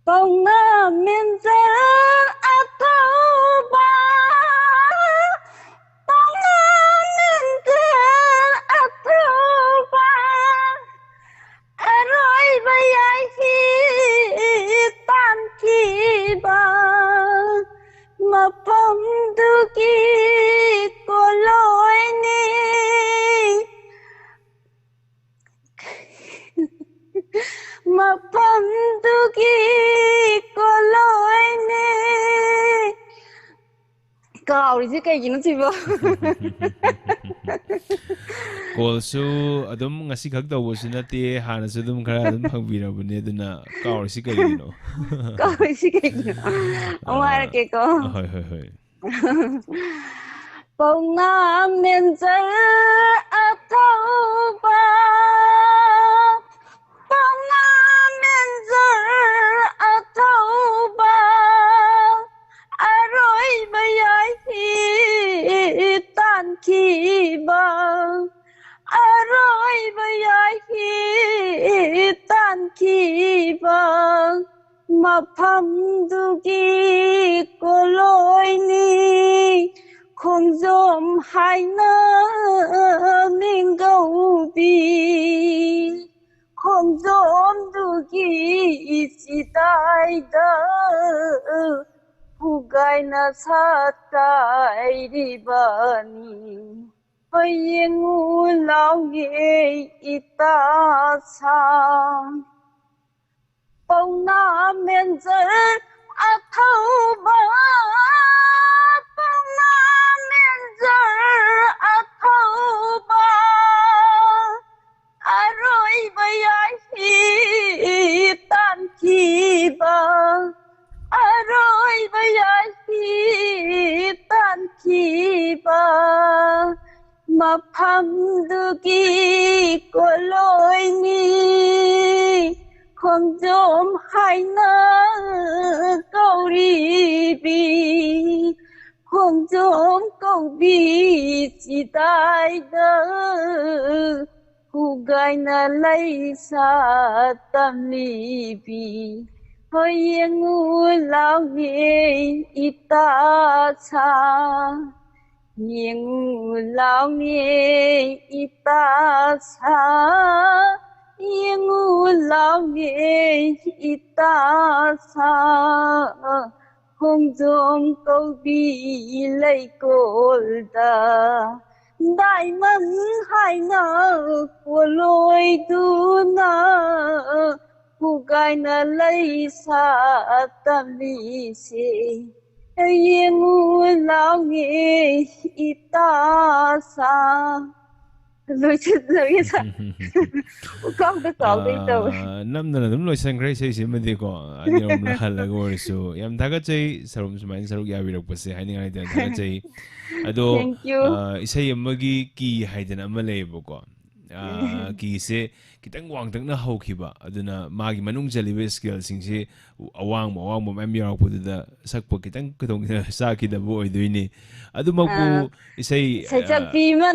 ꯄꯥꯎꯅꯥ ꯃꯦꯟꯖꯔ ꯑꯊꯧꯕ, ꯄꯥꯎꯅꯥ ꯃꯦꯟꯖꯔ ꯑꯊꯧꯕ, ꯑꯔꯣꯏꯕ ꯃꯐꯝꯗꯨꯒꯤ ꯀꯣꯂꯣꯏꯅꯤ, ꯃꯐꯝꯗꯨꯒꯤ ꯀꯣꯂꯣꯏꯅꯤ꯫ ꯀꯥꯎꯔꯤꯁꯦ ꯀꯩꯒꯤꯅꯣ ꯁꯤꯕꯣ? ꯀꯣꯜꯁꯨ ꯑꯗꯨꯝ ꯉꯁꯤ ꯈꯛ ꯇꯧꯕꯁꯨ ꯅꯠꯇꯦ, ꯍꯥꯟꯅꯁꯨ ꯑꯗꯨꯝ ꯈꯔ ꯑꯗꯨꯝ ꯐꯪꯕꯤꯔꯕꯅꯦ, ꯑꯗꯨꯅ ꯀꯥꯎꯔꯤꯁꯤ ꯀꯩꯒꯤꯅꯣ? ꯀꯥꯎꯔꯤꯁꯤ ꯀꯩꯒꯤꯅꯣ? ꯑꯃꯨꯛ ꯑꯥ, ꯍꯥꯏꯔꯛꯀꯦꯀꯣ. ꯍꯣꯏ, ꯍꯣꯏ, ꯍꯣꯏ. ꯄꯥꯎꯅꯥ ꯃꯦꯟꯖꯔ ꯑꯊꯧꯕ, ꯄꯥꯎꯅꯥ ꯃꯦꯟꯖꯔ ꯑꯊꯧꯕ, ꯑꯔꯣꯏꯕ ꯌꯥꯏ ꯇꯥꯟꯈꯤꯕ, ꯑꯔꯣꯏꯕ ꯌꯥꯏ ꯇꯥꯟꯈꯤꯕ, ꯃꯐꯝꯗꯨꯒꯤ ꯀꯣꯂꯣꯏꯅꯤ ꯈꯣꯡꯖꯣꯝ ꯍꯥꯏꯅ ꯃꯤꯡꯒꯧꯕꯤ꯫ ꯈꯣꯡꯖꯣꯝꯗꯨꯒꯤ ꯆꯤꯗꯥꯏꯗ ꯄꯨꯒꯥꯏꯅ ꯁꯥꯠꯀꯥꯏꯔꯤꯕꯅꯤ꯫ ꯍꯣꯏ ꯌꯦꯡꯉꯨ ꯂꯥꯎꯅꯦ ꯏꯇꯥ ꯁꯥ, ꯄꯥꯎꯅꯥ ꯃꯦꯟꯖꯔ ꯑꯊꯧꯕ, ꯄꯥꯎꯅꯥ ꯃꯦꯟꯖꯔ ꯑꯊꯧꯕ, ꯑꯔꯣꯏꯕ ꯌꯥꯏ ꯇꯥꯟꯈꯤꯕ, ꯑꯔꯣꯏꯕ ꯌꯥꯏ ꯇꯥꯟꯈꯤꯕ, ꯃꯐꯝꯗꯨꯒꯤ ꯀꯣꯂꯣꯏꯅꯤ ꯈꯣꯡꯖꯣꯝ ꯍꯥꯏꯅ ꯀꯧꯔꯤꯕꯤ꯫ ꯈꯣꯡꯖꯣꯝ ꯀꯧꯕꯤ ꯆꯤꯗꯥꯏꯗ ꯄꯨꯒꯥꯏꯅ ꯂꯩꯁꯥ ꯇꯝꯂꯤꯕꯤ꯫ ꯍꯣꯏ ꯌꯦꯡꯉꯨ ꯂꯥꯎꯅꯦ ꯏꯇꯥ ꯁꯥ, ꯌꯦꯡꯉꯨ ꯂꯥꯎꯅꯦ ꯏꯇꯥ ꯁꯥ, ꯌꯦꯡꯉꯨ ꯂꯥꯎꯅꯦ ꯏꯇꯥ ꯁꯥ, ꯈꯣꯡꯖꯣꯝ ꯀꯧꯕꯤ ꯂꯩꯀꯣꯜꯗ ꯗꯥꯏꯃꯟ ꯍꯥꯏꯅ ꯄꯣꯂꯣꯏꯗꯨꯅ ꯄꯨꯒꯥꯏꯅ ꯂꯩ ꯁꯥꯠꯇꯝꯂꯤꯁꯦ ꯌꯦꯡꯉꯨ ꯂꯥꯎꯅꯦ ꯏꯇꯥꯁꯥ꯫ ꯂꯣꯏꯁꯤꯜꯂꯒꯦ ꯁꯥꯔ꯫ ꯄꯨꯀꯥꯎꯗ ꯀꯥꯎꯗꯣꯏ ꯇꯧꯋꯦ꯫ ꯑꯥ, ꯅꯝꯗꯅ ꯑꯗꯨꯝ ꯂꯣꯏꯁꯟꯈ꯭ꯔꯦ ꯏꯁꯩꯁꯤꯃꯗꯤꯀꯣ꯫ ꯑꯅꯤꯔꯛ ꯍꯜꯂꯒ ꯑꯣꯏꯔꯁꯨ꯫ ꯌꯥꯝ ꯊꯥꯒꯠꯆꯩ ꯁꯔꯨꯝ ꯁꯨꯃꯥꯏꯅ ꯁꯔꯨꯛ ꯌꯥꯕꯤꯔꯛꯄꯁꯦ ꯍꯥꯏꯅꯤꯡꯉꯥꯏ ꯂꯩꯇꯅ ꯊꯥꯒꯠꯆꯩ꯫ ꯑꯗꯣ, ꯌꯥꯝ ꯊꯥꯒꯠꯆꯩ꯫ ꯑꯥ, ꯏꯁꯩ ꯑꯃꯒꯤ ꯀꯤ ꯍꯥꯏꯗꯅ ꯑꯃ ꯂꯩꯌꯦꯕꯀꯣ꯫ ꯑꯥ, ꯀꯤꯁꯦ ꯈꯤꯇꯪ ꯋꯥꯡꯇꯛꯅ ꯍꯧꯈꯤꯕ, ꯑꯗꯨꯅ ꯃꯥꯒꯤ ꯃꯅꯨꯡ ꯆꯜꯂꯤꯕ ꯁ꯭ꯀꯦꯜꯁꯤꯡꯁꯤ ꯑꯋꯥꯡꯕ, ꯑꯋꯥꯡꯕ ꯃꯌꯥꯝ ꯌꯥꯎꯔꯛꯄꯗꯨꯗ ꯁꯛꯄ ꯈꯤꯇꯪ ꯈꯨꯗꯣꯡ ꯆꯥꯈꯤꯗꯕ ꯑꯣꯏꯗꯣꯏꯅꯤ꯫ ꯑꯗꯨꯃꯛꯄꯨ ꯑꯥ, ꯏꯁꯩ, ꯑ, ꯁꯩꯁꯛꯄꯤ ꯑꯃ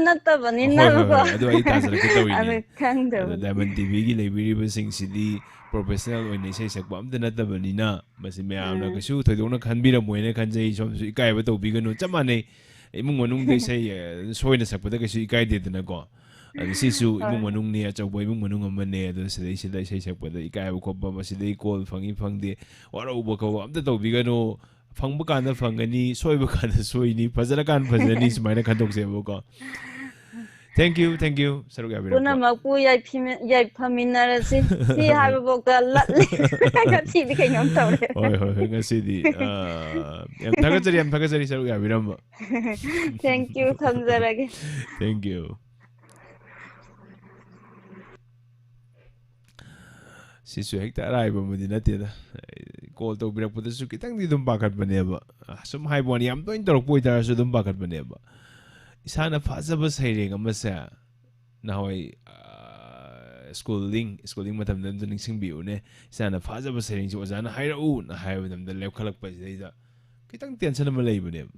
ꯍꯣꯏ, ꯍꯣꯏ, ꯅꯠꯇꯕꯅꯤꯅꯀꯣ꯫ ꯍꯣꯏ, ꯑꯗꯨ ꯑꯩ ꯇꯥꯖꯔꯛꯀꯦ ꯇꯧꯔꯤꯅꯤ꯫ ꯑꯗꯨ ꯈꯪꯗꯕ꯫ ꯑꯗ Diamond ꯇꯤꯚꯤꯒꯤ ꯂꯩꯕꯤꯔꯤꯕꯁꯤꯡꯁꯤꯗꯤ professional ꯑꯣꯏꯅ ꯏꯁꯩ ꯁꯛꯄ ꯑꯝꯇ ꯅꯠꯇꯕꯅꯤꯅ, ꯃꯁꯤ ꯃꯌꯥꯝꯅ ꯎꯝ꯫ ꯀꯩꯁꯨ ꯊꯣꯏꯗꯣꯛꯅ ꯈꯟꯕꯤꯔꯝꯃꯣꯏꯅ ꯈꯟꯖꯩ꯫ ꯁꯣꯝꯗꯁꯨ ꯏꯀꯥꯏꯕ ꯇꯧꯕꯤꯒꯅꯨ꯫ ꯆꯞ ꯃꯥꯟꯅꯩ꯫ ꯏꯃꯨꯡ ꯃꯅꯨꯡꯗ ꯏꯁꯩ, ꯑ, ꯁꯣꯏꯅ ꯁꯛꯄꯗ ꯀꯩꯁꯨ ꯏꯀꯥꯏꯗꯦꯗꯅꯀꯣ꯫ ꯑꯗꯨ ꯁꯤꯁꯨ ꯍꯣꯏ꯫ ꯏꯃꯨꯡ ꯃꯅꯨꯡꯅꯤ, ꯑꯆꯧꯕ ꯏꯃꯨꯡ ꯃꯅꯨꯡ ꯑꯃꯅꯦ꯫ ꯑꯗꯨ ꯁꯤꯗꯩꯁꯤꯗ ꯏꯁꯩ ꯁꯛꯄꯗ ꯏꯀꯥꯏꯕ ꯈꯣꯠꯄ, ꯃꯁꯤꯗꯩ call ꯐꯪꯉꯤ ꯐꯪꯗꯦ, ꯋꯥꯔꯧꯕ ꯀꯧꯕ ꯑꯝꯇ ꯇꯧꯕꯤꯒꯅꯨ꯫ ꯐꯪꯕ ꯀꯥꯟꯗ ꯐꯪꯒꯅꯤ, ꯁꯣꯏꯕ ꯀꯥꯟꯗ ꯁꯣꯏꯅꯤ, ꯐꯖꯔꯀꯥꯟꯗ ꯐꯖꯅꯤ, ꯁꯨꯃꯥꯏꯅ ꯈꯟꯗꯣꯛꯁꯦꯕꯀꯣ꯫ Thank you, thank you, ꯁꯔꯨꯛ ꯌꯥꯕꯤꯔꯛꯄ꯫ ꯄꯨꯝꯅꯃꯛꯄꯨ ꯌꯥꯏꯐꯤꯃ-, ꯌꯥꯏꯐꯃꯤꯟꯅꯔꯁꯤ꯫ ꯁꯤ ꯍꯥꯏꯕꯐꯥꯎꯗ ꯂꯠꯂꯦ꯫ ꯉꯁꯤꯗꯤ ꯀꯩꯅꯣꯝ ꯇꯧꯔꯦ꯫ ꯍꯣꯏ, ꯍꯣꯏ, ꯍꯣꯏ, ꯉꯁꯤꯗꯤ, ꯑ, ꯌꯥꯝ ꯊꯥꯒꯠꯆꯔꯤ, ꯌꯥꯝ ꯊꯥꯒꯠꯆꯔꯤ ꯁꯔꯨꯛ ꯌꯥꯕꯤꯔꯝꯕ꯫ Thank you, ꯊꯝꯖꯔꯒꯦ꯫ Thank you. ꯁꯤꯁꯨ ꯍꯦꯛꯇ ꯑꯔꯥꯏꯕ ꯑꯃꯗꯤ ꯅꯠꯇꯦꯗ꯫ Call ꯇꯧꯕꯤꯔꯛꯄꯗꯁꯨ ꯈꯤꯇꯪꯗꯤ ꯑꯗꯨꯝ ꯄꯥꯈꯠꯄꯅꯦꯕ꯫ ꯁꯨꯝ ꯍꯥꯏꯕ ꯋꯥꯅꯤ, ꯌꯥꯝ ꯇꯣꯏꯅ ꯇꯧꯔꯛꯄ ꯑꯣꯏꯇꯥꯔꯁꯨ ꯑꯗꯨꯝ ꯄꯥꯈꯠꯄꯅꯦꯕ꯫ ꯏꯁꯥꯅ ꯐꯥꯖꯕ ꯁꯩꯔꯦꯡ ꯑꯃꯁꯦ ꯅꯍꯥꯟꯋꯥꯏ, ꯑ, schooling, schooling ꯃꯇꯝꯗ ꯑꯝꯇ ꯅꯤꯡꯁꯤꯡꯕꯤꯌꯨꯅꯦ꯫ ꯏꯁꯥꯅ ꯐꯥꯖꯕ ꯁꯩꯔꯦꯡꯁꯦ ꯑꯣꯖꯥꯅ ꯍꯥꯏꯔꯛꯎꯅ ꯍꯥꯏꯕ ꯃꯇꯝꯗ ꯂꯦꯞꯈꯠꯂꯛꯄꯁꯤꯗꯩꯗ ꯈꯤꯇꯪ tension ꯑꯃ ꯂꯩꯕꯅꯦꯕ꯫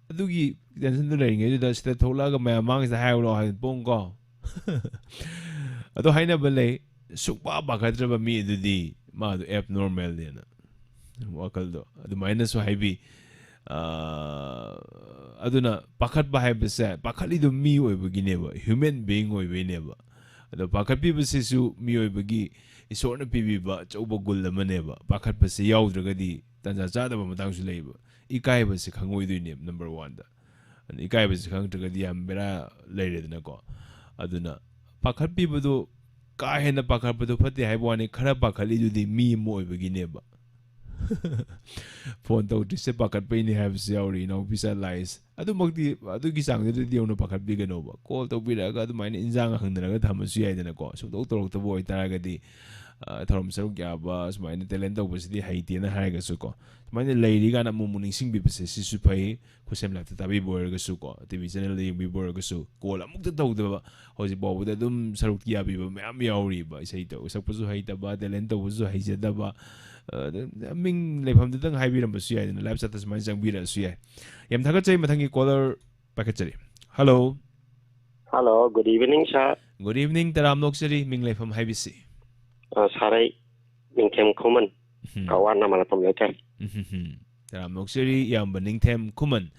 ꯑꯗꯨꯒꯤ tensionꯗꯨ ꯂꯩꯔꯤꯉꯩꯗꯨꯗ ꯁꯤꯗ ꯊꯣꯛꯂꯛꯑꯒ ꯃꯌꯥꯝ ꯃꯥꯡꯁꯤꯗ ꯍꯥꯏꯔꯨꯔꯣ ꯍꯥꯏꯕ ꯄꯣꯡꯀꯣ꯫ ꯑꯗꯣ ꯍꯥꯏꯅꯕ ꯂꯩ, ꯁꯨꯡꯄꯥ ꯄꯥꯈꯠꯇ꯭ꯔꯕ ꯃꯤ ꯑꯗꯨꯗꯤ ꯃꯥꯗꯣ abnormalꯅꯦꯅ꯫ ꯋꯥꯈꯜꯗꯣ ꯑꯗꯨꯃꯥꯏꯅꯁꯨ ꯍꯥꯏꯕꯤ꯫ ꯑꯥ, ꯑꯗꯨꯅ ꯄꯥꯈꯠꯄ ꯍꯥꯏꯕꯁꯦ, ꯄꯥꯈꯠꯂꯤꯗꯣ ꯃꯤ ꯑꯣꯏꯕꯒꯤꯅꯦꯕ, human being ꯑꯣꯏꯕꯩꯅꯦꯕ꯫ ꯑꯗꯣ ꯄꯥꯈꯠꯄꯤꯕꯁꯤꯁꯨ ꯃꯤꯑꯣꯏꯕꯒꯤ ꯏꯁꯣꯔꯅ ꯄꯤꯕꯤꯕ ꯑꯆꯧꯕ ꯒꯨꯟ ꯑꯃꯅꯦꯕ꯫ ꯄꯥꯈꯠꯄꯁꯤ ꯌꯥꯎꯗ꯭ꯔꯒꯗꯤ ꯇꯥꯟꯖꯥ ꯆꯥꯗꯕ ꯃꯇꯥꯡꯁꯨ ꯂꯩꯌꯦꯕ꯫ ꯏꯀꯥꯏꯕꯁꯦ ꯈꯪꯉꯣꯏꯗꯣꯏꯅꯦꯕ, number one ꯗ꯫ ꯑꯗꯨꯅ ꯏꯀꯥꯏꯕꯁꯦ ꯈꯪꯉꯛꯇ꯭ꯔꯒꯗꯤ ꯌꯥꯝ ꯕꯦꯔꯥ ꯂꯩꯔꯦꯗꯅꯀꯣ꯫ ꯑꯗꯨꯅ ꯄꯥꯈꯠꯄꯤꯕꯗꯣ ꯀꯥ ꯍꯦꯟꯅ ꯄꯥꯈꯠꯄꯗꯣ ꯐꯠꯇꯦ ꯍꯥꯏꯕ ꯋꯥꯅꯤ, ꯈꯔ ꯄꯥꯈꯠꯂꯤꯗꯨꯗꯤ ꯃꯤ ꯑꯃ ꯑꯣꯏꯕꯒꯤꯅꯦꯕ꯫ ꯐꯣꯟ ꯇꯧꯗ꯭ꯔꯤꯁꯦ ꯄꯥꯈꯠꯄꯩꯅꯦ ꯍꯥꯏꯕꯁꯨ ꯌꯥꯎꯔꯤ, ꯏꯅꯥꯎꯄꯤꯆꯥ ꯂꯥꯏꯁ꯫ ꯑꯗꯨꯃꯛꯇꯤ, ꯑꯗꯨꯒꯤ ꯆꯥꯡꯗꯨꯗꯗꯤ ꯌꯧꯅ ꯄꯥꯈꯠꯄꯤꯒꯅꯣꯕ꯫ ꯀꯣꯜ ꯇꯧꯕꯤꯔꯛꯑꯒ ꯑꯗꯨꯃꯥꯏꯅ ꯏꯟꯖꯥꯡ ꯍꯪꯅꯔꯒ ꯊꯝꯕꯁꯨ ꯌꯥꯏꯗꯅꯀꯣ꯫ ꯁꯨꯡꯇꯧ ꯇꯧꯔꯛꯇꯕ ꯑꯣꯏꯇꯥꯔꯒꯗꯤ, ꯑ, ꯊꯧꯔꯝ ꯁꯔꯨꯛ ꯌꯥꯕ, ꯁꯨꯃꯥꯏꯅ ꯇꯦꯂꯦꯟ ꯇꯧꯕꯁꯤꯗꯤ ꯍꯩꯇꯦꯅ ꯍꯥꯏꯔꯒꯁꯨꯀꯣ꯫ ꯁꯨꯃꯥꯏꯅ ꯂꯩꯔꯤ ꯀꯥꯟꯗ ꯑꯃꯨꯛ ꯑꯃꯨꯛ ꯅꯤꯡꯁꯤꯡꯕꯤꯕꯁꯦ ꯁꯤꯁꯨ ꯐꯩ꯫ ꯈꯨꯠꯁꯦꯝ ꯂꯥꯏꯞꯇ ꯇꯥꯕꯤꯕ ꯑꯣꯏꯔꯒꯁꯨꯀꯣ, ꯇꯤ ꯚꯤ ꯆꯦꯅꯦꯜꯗ ꯌꯦꯡꯕꯤꯕ ꯑꯣꯏꯔꯒꯁꯨ, ꯀꯣꯜ ꯑꯃꯨꯛꯇ ꯇꯧꯗꯕ, ꯍꯧꯖꯤꯛ ꯐꯥꯎꯕꯗ ꯑꯗꯨꯝ ꯁꯔꯨꯛ ꯌꯥꯕꯤꯕ ꯃꯌꯥꯝ ꯌꯥꯎꯔꯤꯕ꯫ ꯏꯁꯩ ꯇꯧ-, ꯁꯛꯄꯁꯨ ꯍꯩꯇꯕ, ꯇꯦꯂꯦꯟ ꯇꯧꯕꯁꯨ ꯍꯩꯖꯗꯕ, ꯑ, ꯃꯤꯡ ꯂꯩꯐꯝꯗꯨꯗꯪ ꯍꯥꯏꯕꯤꯔꯝꯕꯁꯨ ꯌꯥꯏꯗꯅ, ꯂꯥꯏꯞ ꯆꯥꯠꯇ ꯁꯨꯃꯥꯏꯅ ꯆꯪꯕꯤꯔꯛꯑꯁꯨ ꯌꯥꯏ꯫ ꯌꯥꯝ ꯊꯥꯒꯠꯆꯔꯤ꯫ ꯃꯊꯪꯒꯤ ꯀꯣꯂꯔ ꯄꯥꯏꯈꯠꯆꯔꯤ꯫ Hello. Hello, good evening, sir. Good evening, ꯇꯔꯥꯝ ꯅꯣꯛꯆꯔꯤ꯫ ꯃꯤꯡ ꯂꯩꯐꯝ ꯍꯥꯏꯕꯤꯁꯤ꯫ ꯑ, ꯁꯥꯔꯩ ꯅꯤꯡꯊꯦꯝ ꯈꯨꯃꯟ, ꯎꯝ꯫ ꯀꯛꯋꯥ ꯅꯃꯥ ꯂꯩꯄꯥꯝ ꯂꯩꯀꯥꯏ꯫ ꯎꯝ꯫ ꯇꯔꯥꯝ ꯅꯣꯛꯆꯔꯤ, ꯏꯌꯥꯝꯕ ꯅꯤꯡꯊꯦꯝ ꯈꯨꯃꯟ꯫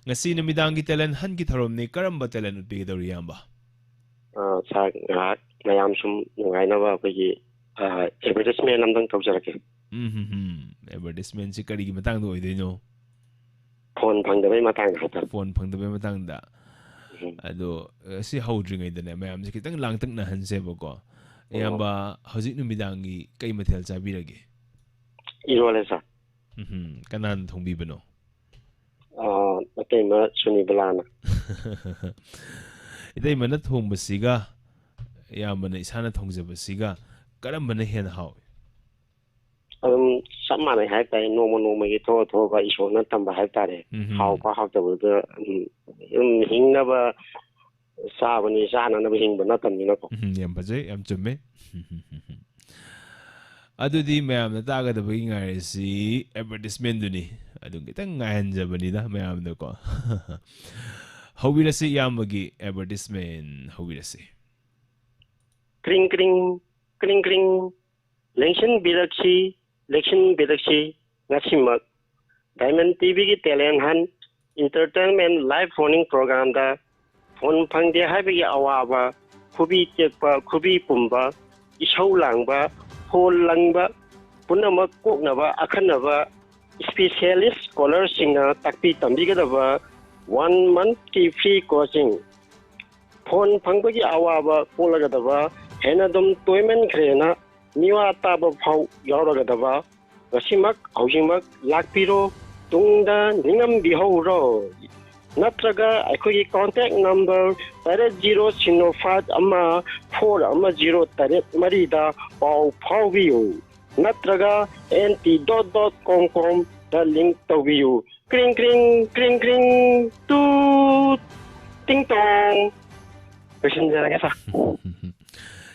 ꯉꯁꯤ ꯅꯨꯃꯤꯗꯥꯡꯒꯤ ꯇꯦꯂꯦꯟ ꯍꯟꯒꯤ ꯊꯧꯔꯝꯅꯤ꯫ ꯀꯔꯝꯕ ꯇꯦꯂꯦꯟ ꯎꯠꯄꯤꯒꯗꯧꯔꯤ, ꯏꯌꯥꯝꯕ? ꯑ, ꯁꯥꯔ, ꯉꯥꯏꯍꯥꯛ ꯃꯌꯥꯝ ꯁꯨꯝ ꯅꯨꯡꯉꯥꯏꯅꯕ ꯑꯩꯈꯣꯏꯒꯤ, ꯑ, advertisement ꯑꯝꯇꯪ ꯇꯧꯖꯔꯛꯀꯦ꯫ ꯎꯝ ꯍꯝ ꯍꯝ꯫ Advertisementꯁꯤ ꯀꯔꯤꯒꯤ ꯃꯇꯥꯡꯗ ꯑꯣꯏꯗꯣꯏꯅꯣ? ꯐꯣꯟ ꯐꯪꯗꯕꯩ ꯃꯇꯥꯡꯗ ꯍꯥꯏꯇꯥꯔꯦ꯫ ꯐꯣꯟ ꯐꯪꯗꯕꯩ ꯃꯇꯥꯡꯗ꯫ ꯎꯝ꯫ ꯑꯗꯣ, ꯑ, ꯁꯤ ꯍꯧꯗ꯭ꯔꯤꯉꯩꯗꯅꯦ, ꯃꯌꯥꯝꯁꯦ ꯈꯤꯇꯪ ꯂꯥꯡꯇꯛꯅꯍꯟꯁꯦꯕꯀꯣ꯫ ꯑꯣ꯫ ꯏꯌꯥꯝꯕ, ꯍꯧꯖꯤꯛ ꯅꯨꯃꯤꯗꯥꯡꯒꯤ ꯀꯩ ꯃꯊꯦꯜ ꯆꯥꯕꯤꯔꯒꯦ? ꯏꯔꯣꯜꯂꯦ, ꯁꯥꯔ꯫ ꯎꯝ ꯍꯝ꯫ ꯀꯅꯥꯅ ꯊꯣꯡꯕꯤꯕꯅꯣ? ꯑ, ꯑꯇꯩꯃ ꯁꯨꯅꯤꯕꯂꯥꯅ꯫ ꯏꯇꯩꯃꯅ ꯊꯣꯡꯕꯁꯤꯒ ꯏꯌꯥꯝꯕꯅ ꯏꯁꯥꯅ ꯊꯣꯡꯖꯕꯁꯤꯒ ꯀꯔꯝꯕꯅ ꯍꯦꯟꯅ ꯍꯥꯎꯏ? ꯑꯗꯨꯝ ꯆꯞ ꯃꯥꯟꯅꯩ ꯍꯥꯏꯇꯥꯔꯦ, ꯅꯣꯡꯃ ꯅꯣꯡꯃꯒꯤ ꯊꯣꯛꯑ ꯊꯣꯛꯑꯒ ꯏꯁꯣꯔꯅ ꯇꯝꯕ ꯍꯥꯏꯇꯥꯔꯦ꯫ ꯎꯝ꯫ ꯍꯥꯎꯕ ꯍꯥꯎꯇꯕꯗ, ꯎꯝ, ꯑꯗꯨꯝ ꯍꯤꯡꯅꯕ ꯆꯥꯕꯅꯤ, ꯆꯥꯅꯅꯕ ꯍꯤꯡꯕ ꯅꯠꯇꯕꯅꯤꯅꯀꯣ꯫ ꯎꯝ, ꯌꯥꯝ ꯐꯖꯩ, ꯌꯥꯝ ꯆꯨꯝꯃꯦ꯫ ꯑꯗꯨꯗꯤ ꯃꯌꯥꯝꯅ ꯇꯥꯒꯗꯕꯒꯤ ꯉꯥꯏꯔꯤꯁꯤ advertisementꯗꯨꯅꯤ꯫ ꯑꯗꯨ ꯈꯤꯇꯪ ꯉꯥꯏꯍꯟꯖꯕꯅꯤꯗ ꯃꯌꯥꯝꯗꯀꯣ꯫ ꯍꯧꯕꯤꯔꯁꯤ, ꯏꯌꯥꯝꯕꯒꯤ advertisement ꯍꯧꯕꯤꯔꯁꯤ꯫ ꯀ꯭ꯔꯤꯡ ꯀ꯭ꯔꯤꯡ, ꯀ꯭ꯔꯤꯡ ꯀ꯭ꯔꯤꯡ꯫ ꯂꯦꯡꯁꯤꯟꯕꯤꯔꯛꯁꯤ, ꯂꯦꯡꯁꯤꯟꯕꯤꯔꯛꯁꯤ꯫ ꯉꯁꯤꯃꯛ Diamond ꯇꯤ ꯚꯤꯒꯤ Talent Hunt Entertainment live phone-in programꯗ ꯐꯣꯟ ꯐꯪꯗꯦ ꯍꯥꯏꯕꯒꯤ ꯑꯋꯥꯕ, ꯈꯨꯕꯤ ꯇꯦꯛꯄ, ꯈꯨꯕꯤ ꯄꯨꯝꯕ, ꯏꯁꯧ ꯂꯥꯡꯕ, ꯐꯣꯟ ꯂꯪꯕ ꯄꯨꯝꯅꯃꯛ ꯀꯣꯛꯅꯕ ꯑꯈꯟꯅꯕ specialist scholarꯁꯤꯡꯅ ꯇꯥꯛꯄꯤ ꯇꯝꯕꯤꯒꯗꯕ one monthꯀꯤ free coaching, ꯐꯣꯟ ꯐꯪꯕꯒꯤ ꯑꯋꯥꯕ ꯀꯣꯛꯂꯒꯗꯕ, ꯍꯦꯟꯅ ꯑꯗꯨꯝ ꯇꯣꯏꯃꯟꯈ꯭ꯔꯦꯅ ꯃꯤꯋꯥ ꯇꯥꯕ ꯐꯥꯎ ꯌꯥꯎꯔꯒꯗꯕ, ꯉꯁꯤꯃꯛ ꯍꯧꯖꯤꯛꯃꯛ ꯂꯥꯛꯄꯤꯔꯣ, ꯇꯨꯡꯗ ꯅꯤꯡꯉꯝꯕꯤꯍꯧꯔꯣ꯫ ꯅꯠꯇ꯭ꯔꯒ ꯑꯩꯈꯣꯏꯒꯤ contact number ꯇꯔꯦꯠ zero ꯁꯤꯅꯣ five ꯑꯃ four ꯑꯃ zero ꯇꯔꯦꯠ ꯃꯔꯤꯗ ꯄꯥꯎ ꯐꯥꯎꯕꯤꯌꯨ꯫ ꯅꯠꯇ꯭ꯔꯒ N T dot dot com comꯗ link ꯇꯧꯕꯤꯌꯨ꯫ ꯀ꯭ꯔꯤꯡ ꯀ꯭ꯔꯤꯡ ꯀ꯭ꯔꯤꯡ ꯀ꯭ꯔꯤꯡ ꯇꯨ ꯇꯤꯡ ꯇꯣꯡ꯫ ꯂꯣꯏꯁꯤꯟꯖꯔꯒꯦ, sir꯫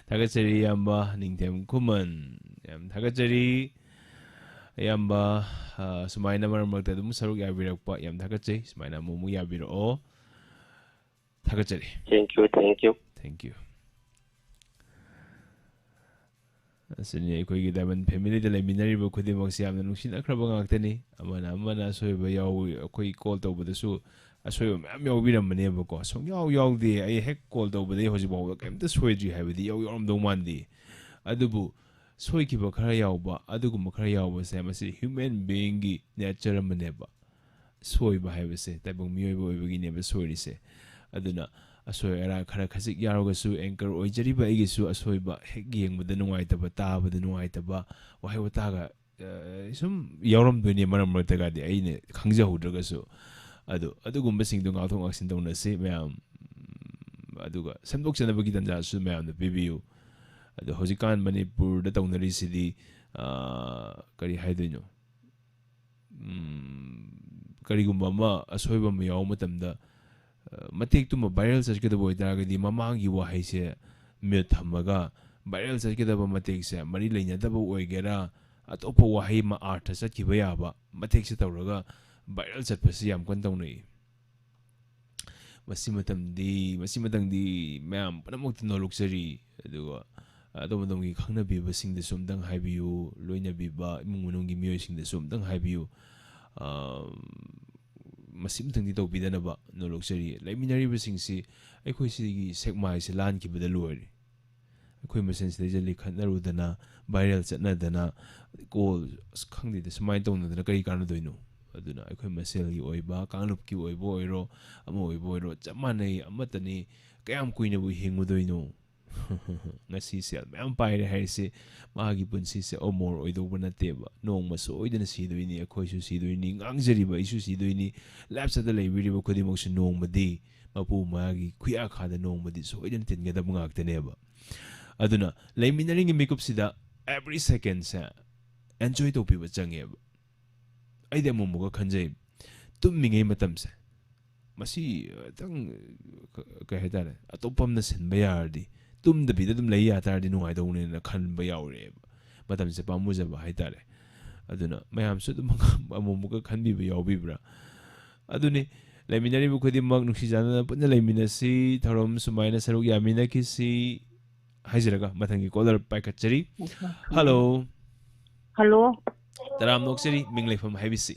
ꯊꯥꯒꯠꯆꯔꯤ ꯏꯌꯥꯝꯕ ꯅꯤꯡꯊꯦꯝ ꯈꯨꯃꯟ, ꯌꯥꯝ ꯊꯥꯒꯠꯆꯔꯤ꯫ ꯏꯌꯥꯝꯕ, ꯑ, ꯁꯨꯃꯥꯏꯅ ꯃꯔꯛ ꯃꯔꯛꯇ ꯑꯗꯨꯝ ꯁꯔꯨꯛ ꯌꯥꯕꯤꯔꯛꯄ ꯌꯥꯝ ꯊꯥꯒꯠꯆꯩ꯫ ꯁꯨꯃꯥꯏꯅ ꯑꯃꯨꯛ ꯑꯃꯨꯛ ꯌꯥꯕꯤꯔꯛꯑꯣ꯫ ꯊꯥꯒꯠꯆꯔꯤ꯫ Thank you, thank you꯫ Thank you꯫ ꯑꯁꯤꯅꯤ ꯑꯩꯈꯣꯏꯒꯤ Diamond Familyꯗ ꯂꯩꯃꯤꯟꯅꯔꯤꯕ ꯈꯨꯗꯤꯡꯃꯛꯁꯤ ꯌꯥꯝꯅ ꯅꯨꯡꯁꯤꯅꯈ꯭ꯔꯕ ꯉꯥꯛꯇꯅꯤ꯫ ꯑꯃꯅ ꯑꯃꯅ ꯑꯁꯣꯏꯕ ꯌꯥꯎ-, ꯑꯩꯈꯣꯏ call ꯇꯧꯕꯗꯁꯨ ꯑꯁꯣꯏꯕ ꯃꯌꯥꯝ ꯌꯥꯎꯕꯤꯔꯝꯕꯅꯦꯕꯀꯣ꯫ ꯁꯨꯡꯌꯥꯎ ꯌꯥꯎꯗꯦ, ꯑꯩ ꯍꯦꯛ call ꯇꯧꯕꯗꯩ ꯍꯧꯖꯤꯛ ꯐꯥꯎꯕꯗ ꯀꯩꯝꯇ ꯁꯣꯏꯗ꯭ꯔꯤ ꯍꯥꯏꯕꯗꯤ ꯌꯥꯎ-, ꯌꯥꯎꯔꯝꯗꯧ ꯃꯥꯟꯗꯦ꯫ ꯑꯗꯨꯕꯨ ꯁꯣꯏꯈꯤꯕ ꯈꯔ ꯌꯥꯎꯕ, ꯑꯗꯨꯒꯨꯝꯕ ꯈꯔ ꯌꯥꯎꯕꯁꯦ ꯃꯁꯤ human beingꯒꯤ nature ꯑꯃꯅꯦꯕ꯫ ꯁꯣꯏꯕ ꯍꯥꯏꯕꯁꯦ ꯇꯥꯏꯕꯪ ꯃꯤꯑꯣꯏꯕ ꯑꯣꯏꯕꯒꯤꯅꯦꯕ ꯁꯣꯏꯔꯤꯁꯦ꯫ ꯑꯗꯨꯅ ꯑꯁꯣꯏ ꯑꯔꯥꯛ ꯈꯔ ꯈꯖꯤꯛ ꯌꯥꯎꯔꯒꯁꯨ, anchor ꯑꯣꯏꯖꯔꯤꯕ ꯑꯩꯒꯤꯁꯨ ꯑꯁꯣꯏꯕ, ꯍꯦꯛ ꯌꯦꯡꯕꯗ ꯅꯨꯡꯉꯥꯏꯇꯕ, ꯇꯥꯕꯗ ꯅꯨꯡꯉꯥꯏꯇꯕ ꯋꯥꯍꯩ ꯋꯥꯇꯥꯒ, ꯑ, ꯁꯨꯝ ꯌꯥꯎꯔꯝꯗꯣꯏꯅꯦ ꯃꯔꯛ ꯃꯔꯛꯇꯒꯗꯤ, ꯑꯩꯅ ꯈꯪꯖꯍꯧꯗ꯭ꯔꯒꯁꯨ꯫ ꯑꯗꯣ ꯑꯗꯨꯒꯨꯝꯕꯁꯤꯡꯗꯣ ꯉꯥꯛꯊꯣꯛ ꯉꯥꯛꯁꯤꯟ ꯇꯧꯅꯁꯤ ꯃꯌꯥꯝ, ꯑꯗꯨꯒ ꯁꯦꯝꯗꯣꯛꯆꯅꯕꯒꯤ ꯇꯥꯟꯖꯥꯁꯨ ꯃꯌꯥꯝꯗ ꯄꯤꯕꯤꯌꯨ꯫ ꯑꯗꯣ ꯍꯧꯖꯤꯛꯀꯥꯟ ꯃꯅꯤꯄꯨꯔꯗ ꯇꯧꯅꯔꯤꯁꯤꯗꯤ, ꯑ, ꯀꯔꯤ ꯍꯥꯏꯗꯣꯏꯅꯣ? ꯎꯝ, ꯀꯔꯤꯒꯨꯝꯕ ꯑꯃ ꯑꯁꯣꯏꯕ ꯑꯃ ꯌꯥꯎꯕ ꯃꯇꯝꯗ, ꯑ, ꯃꯇꯦꯛꯇꯨꯃ viral ꯆꯠꯀꯗꯕ ꯑꯣꯏꯇꯥꯔꯒꯗꯤ ꯃꯃꯥꯡꯒꯤ ꯋꯥꯍꯩꯁꯦ mute ꯊꯝꯃꯒ viral ꯆꯠꯀꯗꯕ ꯃꯇꯦꯛꯁꯦ ꯃꯔꯤ ꯂꯩꯅꯗꯕ ꯑꯣꯏꯒꯦꯔꯥ, ꯑꯇꯣꯞꯄ ꯋꯥꯍꯩ ꯑꯃ ꯑꯥꯔꯊ ꯆꯠꯈꯤꯕ ꯌꯥꯕ ꯃꯇꯦꯛꯁꯦ ꯇꯧꯔꯒ viral ꯆꯠꯄꯁꯤ ꯌꯥꯝ ꯀꯟꯅ ꯇꯧꯅꯩ꯫ ꯃꯁꯤꯃꯇꯪꯗꯤ, ꯃꯁꯤꯃꯇꯪꯗꯤ ꯃꯌꯥꯝ ꯄꯨꯝꯅꯃꯛꯇ ꯅꯣꯂꯨꯛꯆꯔꯤ꯫ ꯑꯗꯨꯒ ꯑꯗꯣꯝ ꯑꯗꯣꯝꯒꯤ ꯈꯪꯅꯕꯤꯕꯁꯤꯡꯗꯁꯨ ꯑꯝꯇꯪ ꯍꯥꯏꯕꯤꯌꯨ, ꯂꯣꯏꯅꯕꯤꯕ ꯏꯃꯨꯡ ꯃꯅꯨꯡꯒꯤ ꯃꯤꯑꯣꯏꯁꯤꯡꯗꯁꯨ ꯑꯝꯇꯪ ꯍꯥꯏꯕꯤꯌꯨ꯫ ꯑ, ꯃꯁꯤꯃꯇꯪꯗꯤ ꯇꯧꯕꯤꯗꯅꯕ ꯅꯣꯂꯨꯛꯆꯔꯤ꯫ ꯂꯩꯃꯤꯟꯅꯔꯤꯕꯁꯤꯡꯁꯤ ꯑꯩꯈꯣꯏ ꯁꯤꯒꯤ ꯁꯦꯛꯃꯥꯏꯁꯦ ꯂꯥꯟꯈꯤꯕꯗ ꯂꯣꯏꯔꯦ꯫ ꯑꯩꯈꯣꯏ ꯃꯁꯦꯟ ꯁꯤꯗꯩꯁꯤꯗ ꯂꯤꯈꯠꯅꯔꯨꯗꯅ, ꯚꯥꯏꯔꯦꯜ ꯆꯠꯅꯗꯅ, ꯀꯣꯜ, ꯑꯁ, ꯈꯪꯗꯦꯗ, ꯁꯨꯃꯥꯏꯅ ꯇꯧꯅꯗꯅ ꯀꯔꯤ ꯀꯥꯟꯅꯗꯣꯏꯅꯣ? ꯑꯗꯨꯅ ꯑꯩꯈꯣꯏ ꯃꯁꯦꯜꯒꯤ ꯑꯣꯏꯕ, ꯀꯥꯡꯂꯨꯞꯀꯤ ꯑꯣꯏꯕ ꯑꯣꯏꯔꯣ, ꯑꯃ ꯑꯣꯏꯕ ꯑꯣꯏꯔꯣ, ꯆꯞ ꯃꯥꯟꯅꯩ, ꯑꯃꯠꯇꯅꯤ꯫ ꯀꯌꯥꯝ ꯀꯨꯏꯅꯕꯨ ꯍꯤꯡꯉꯨꯗꯣꯏꯅꯣ? ꯉꯁꯤ ꯁꯦꯜ ꯃꯌꯥꯝ ꯄꯥꯏꯔꯦ ꯍꯥꯏꯔꯤꯁꯦ ꯃꯥꯒꯤ ꯄꯨꯟꯁꯤꯁꯦ ꯑꯃꯣꯔ ꯑꯣꯏꯗꯧꯕ ꯅꯠꯇꯦꯕ꯫ ꯅꯣꯡꯃ ꯁꯣꯏꯗꯅ ꯁꯤꯗꯣꯏꯅꯤ, ꯑꯩꯈꯣꯏꯁꯨ ꯁꯤꯗꯣꯏꯅꯤ, ꯉꯥꯡꯖꯔꯤꯕ ꯑꯩꯁꯨ ꯁꯤꯗꯣꯏꯅꯤ, ꯂꯥꯏꯞ ꯆꯠꯇ ꯂꯩꯕꯤꯔꯤꯕ ꯈꯨꯗꯤꯡꯃꯛꯁꯨ ꯅꯣꯡꯃꯗꯤ ꯃꯄꯨ ꯃꯥꯒꯤ ꯈꯨꯌꯥꯈꯥꯗ ꯅꯣꯡꯃꯗꯤ ꯁꯣꯏꯗꯅ ꯇꯤꯟꯒꯗꯕ ꯉꯥꯛꯇꯅꯦꯕ꯫ ꯑꯗꯨꯅ ꯂꯩꯃꯤꯟꯅꯔꯤꯉꯩ ꯃꯤꯀꯨꯞꯁꯤꯗ every second ꯁꯦ enjoy ꯇꯧꯕꯤꯕ ꯆꯪꯉꯦꯕ꯫ ꯑꯩꯗꯤ ꯑꯃꯨꯛ ꯑꯃꯨꯛꯀ ꯈꯟꯖꯩ, ꯇꯨꯝꯃꯤꯉꯩ ꯃꯇꯝꯁꯦ, ꯃꯁꯤ ꯈꯤꯇꯪ, ꯀ-, ꯀꯩ ꯍꯥꯏꯇꯥꯔꯦ, ꯑꯇꯣꯞꯄ ꯑꯃꯅ ꯁꯤꯟꯕ ꯌꯥꯔꯗꯤ, ꯇꯨꯝꯗꯕꯤꯗ ꯑꯗꯨꯝ ꯂꯩ ꯌꯥ ꯇꯥꯔꯗꯤ ꯅꯨꯡꯉꯥꯏꯗꯧꯅꯦꯅ ꯈꯟꯕ ꯌꯥꯎꯔꯛꯑꯦꯕ꯫ ꯃꯇꯝꯁꯦ ꯄꯥꯝꯃꯨꯖꯕ ꯍꯥꯏꯇꯥꯔꯦ꯫ ꯑꯗꯨꯅ ꯃꯌꯥꯝꯁꯨ ꯑꯗꯨꯝ ꯑꯃꯨꯛ ꯑꯃꯨꯛꯀ ꯈꯟꯕꯤꯕ ꯌꯥꯎꯕꯤꯕ꯭ꯔꯥ? ꯑꯗꯨꯅꯤ, ꯂꯩꯃꯤꯟꯅꯔꯤꯕ ꯈꯨꯗꯤꯡꯃꯛ ꯅꯨꯡꯁꯤ ꯆꯥꯟꯅꯅ ꯄꯨꯟꯅ ꯂꯩꯃꯤꯟꯅꯁꯤ, ꯊꯧꯔꯝ ꯁꯨꯃꯥꯏꯅ ꯁꯔꯨꯛ ꯌꯥꯃꯤꯟꯅꯈꯤꯁꯤ ꯍꯥꯏꯖꯔꯒ ꯃꯊꯪꯒꯤ ꯀꯣꯂꯔ ꯄꯥꯏꯈꯠꯆꯔꯤ꯫ ꯍꯜꯂꯣ꯫ ꯍꯜꯂꯣ꯫ ꯇꯔꯥꯝꯅ ꯑꯣꯛꯆꯔꯤ, ꯃꯤꯡ ꯂꯩꯐꯝ ꯍꯥꯏꯕꯤꯁꯤ꯫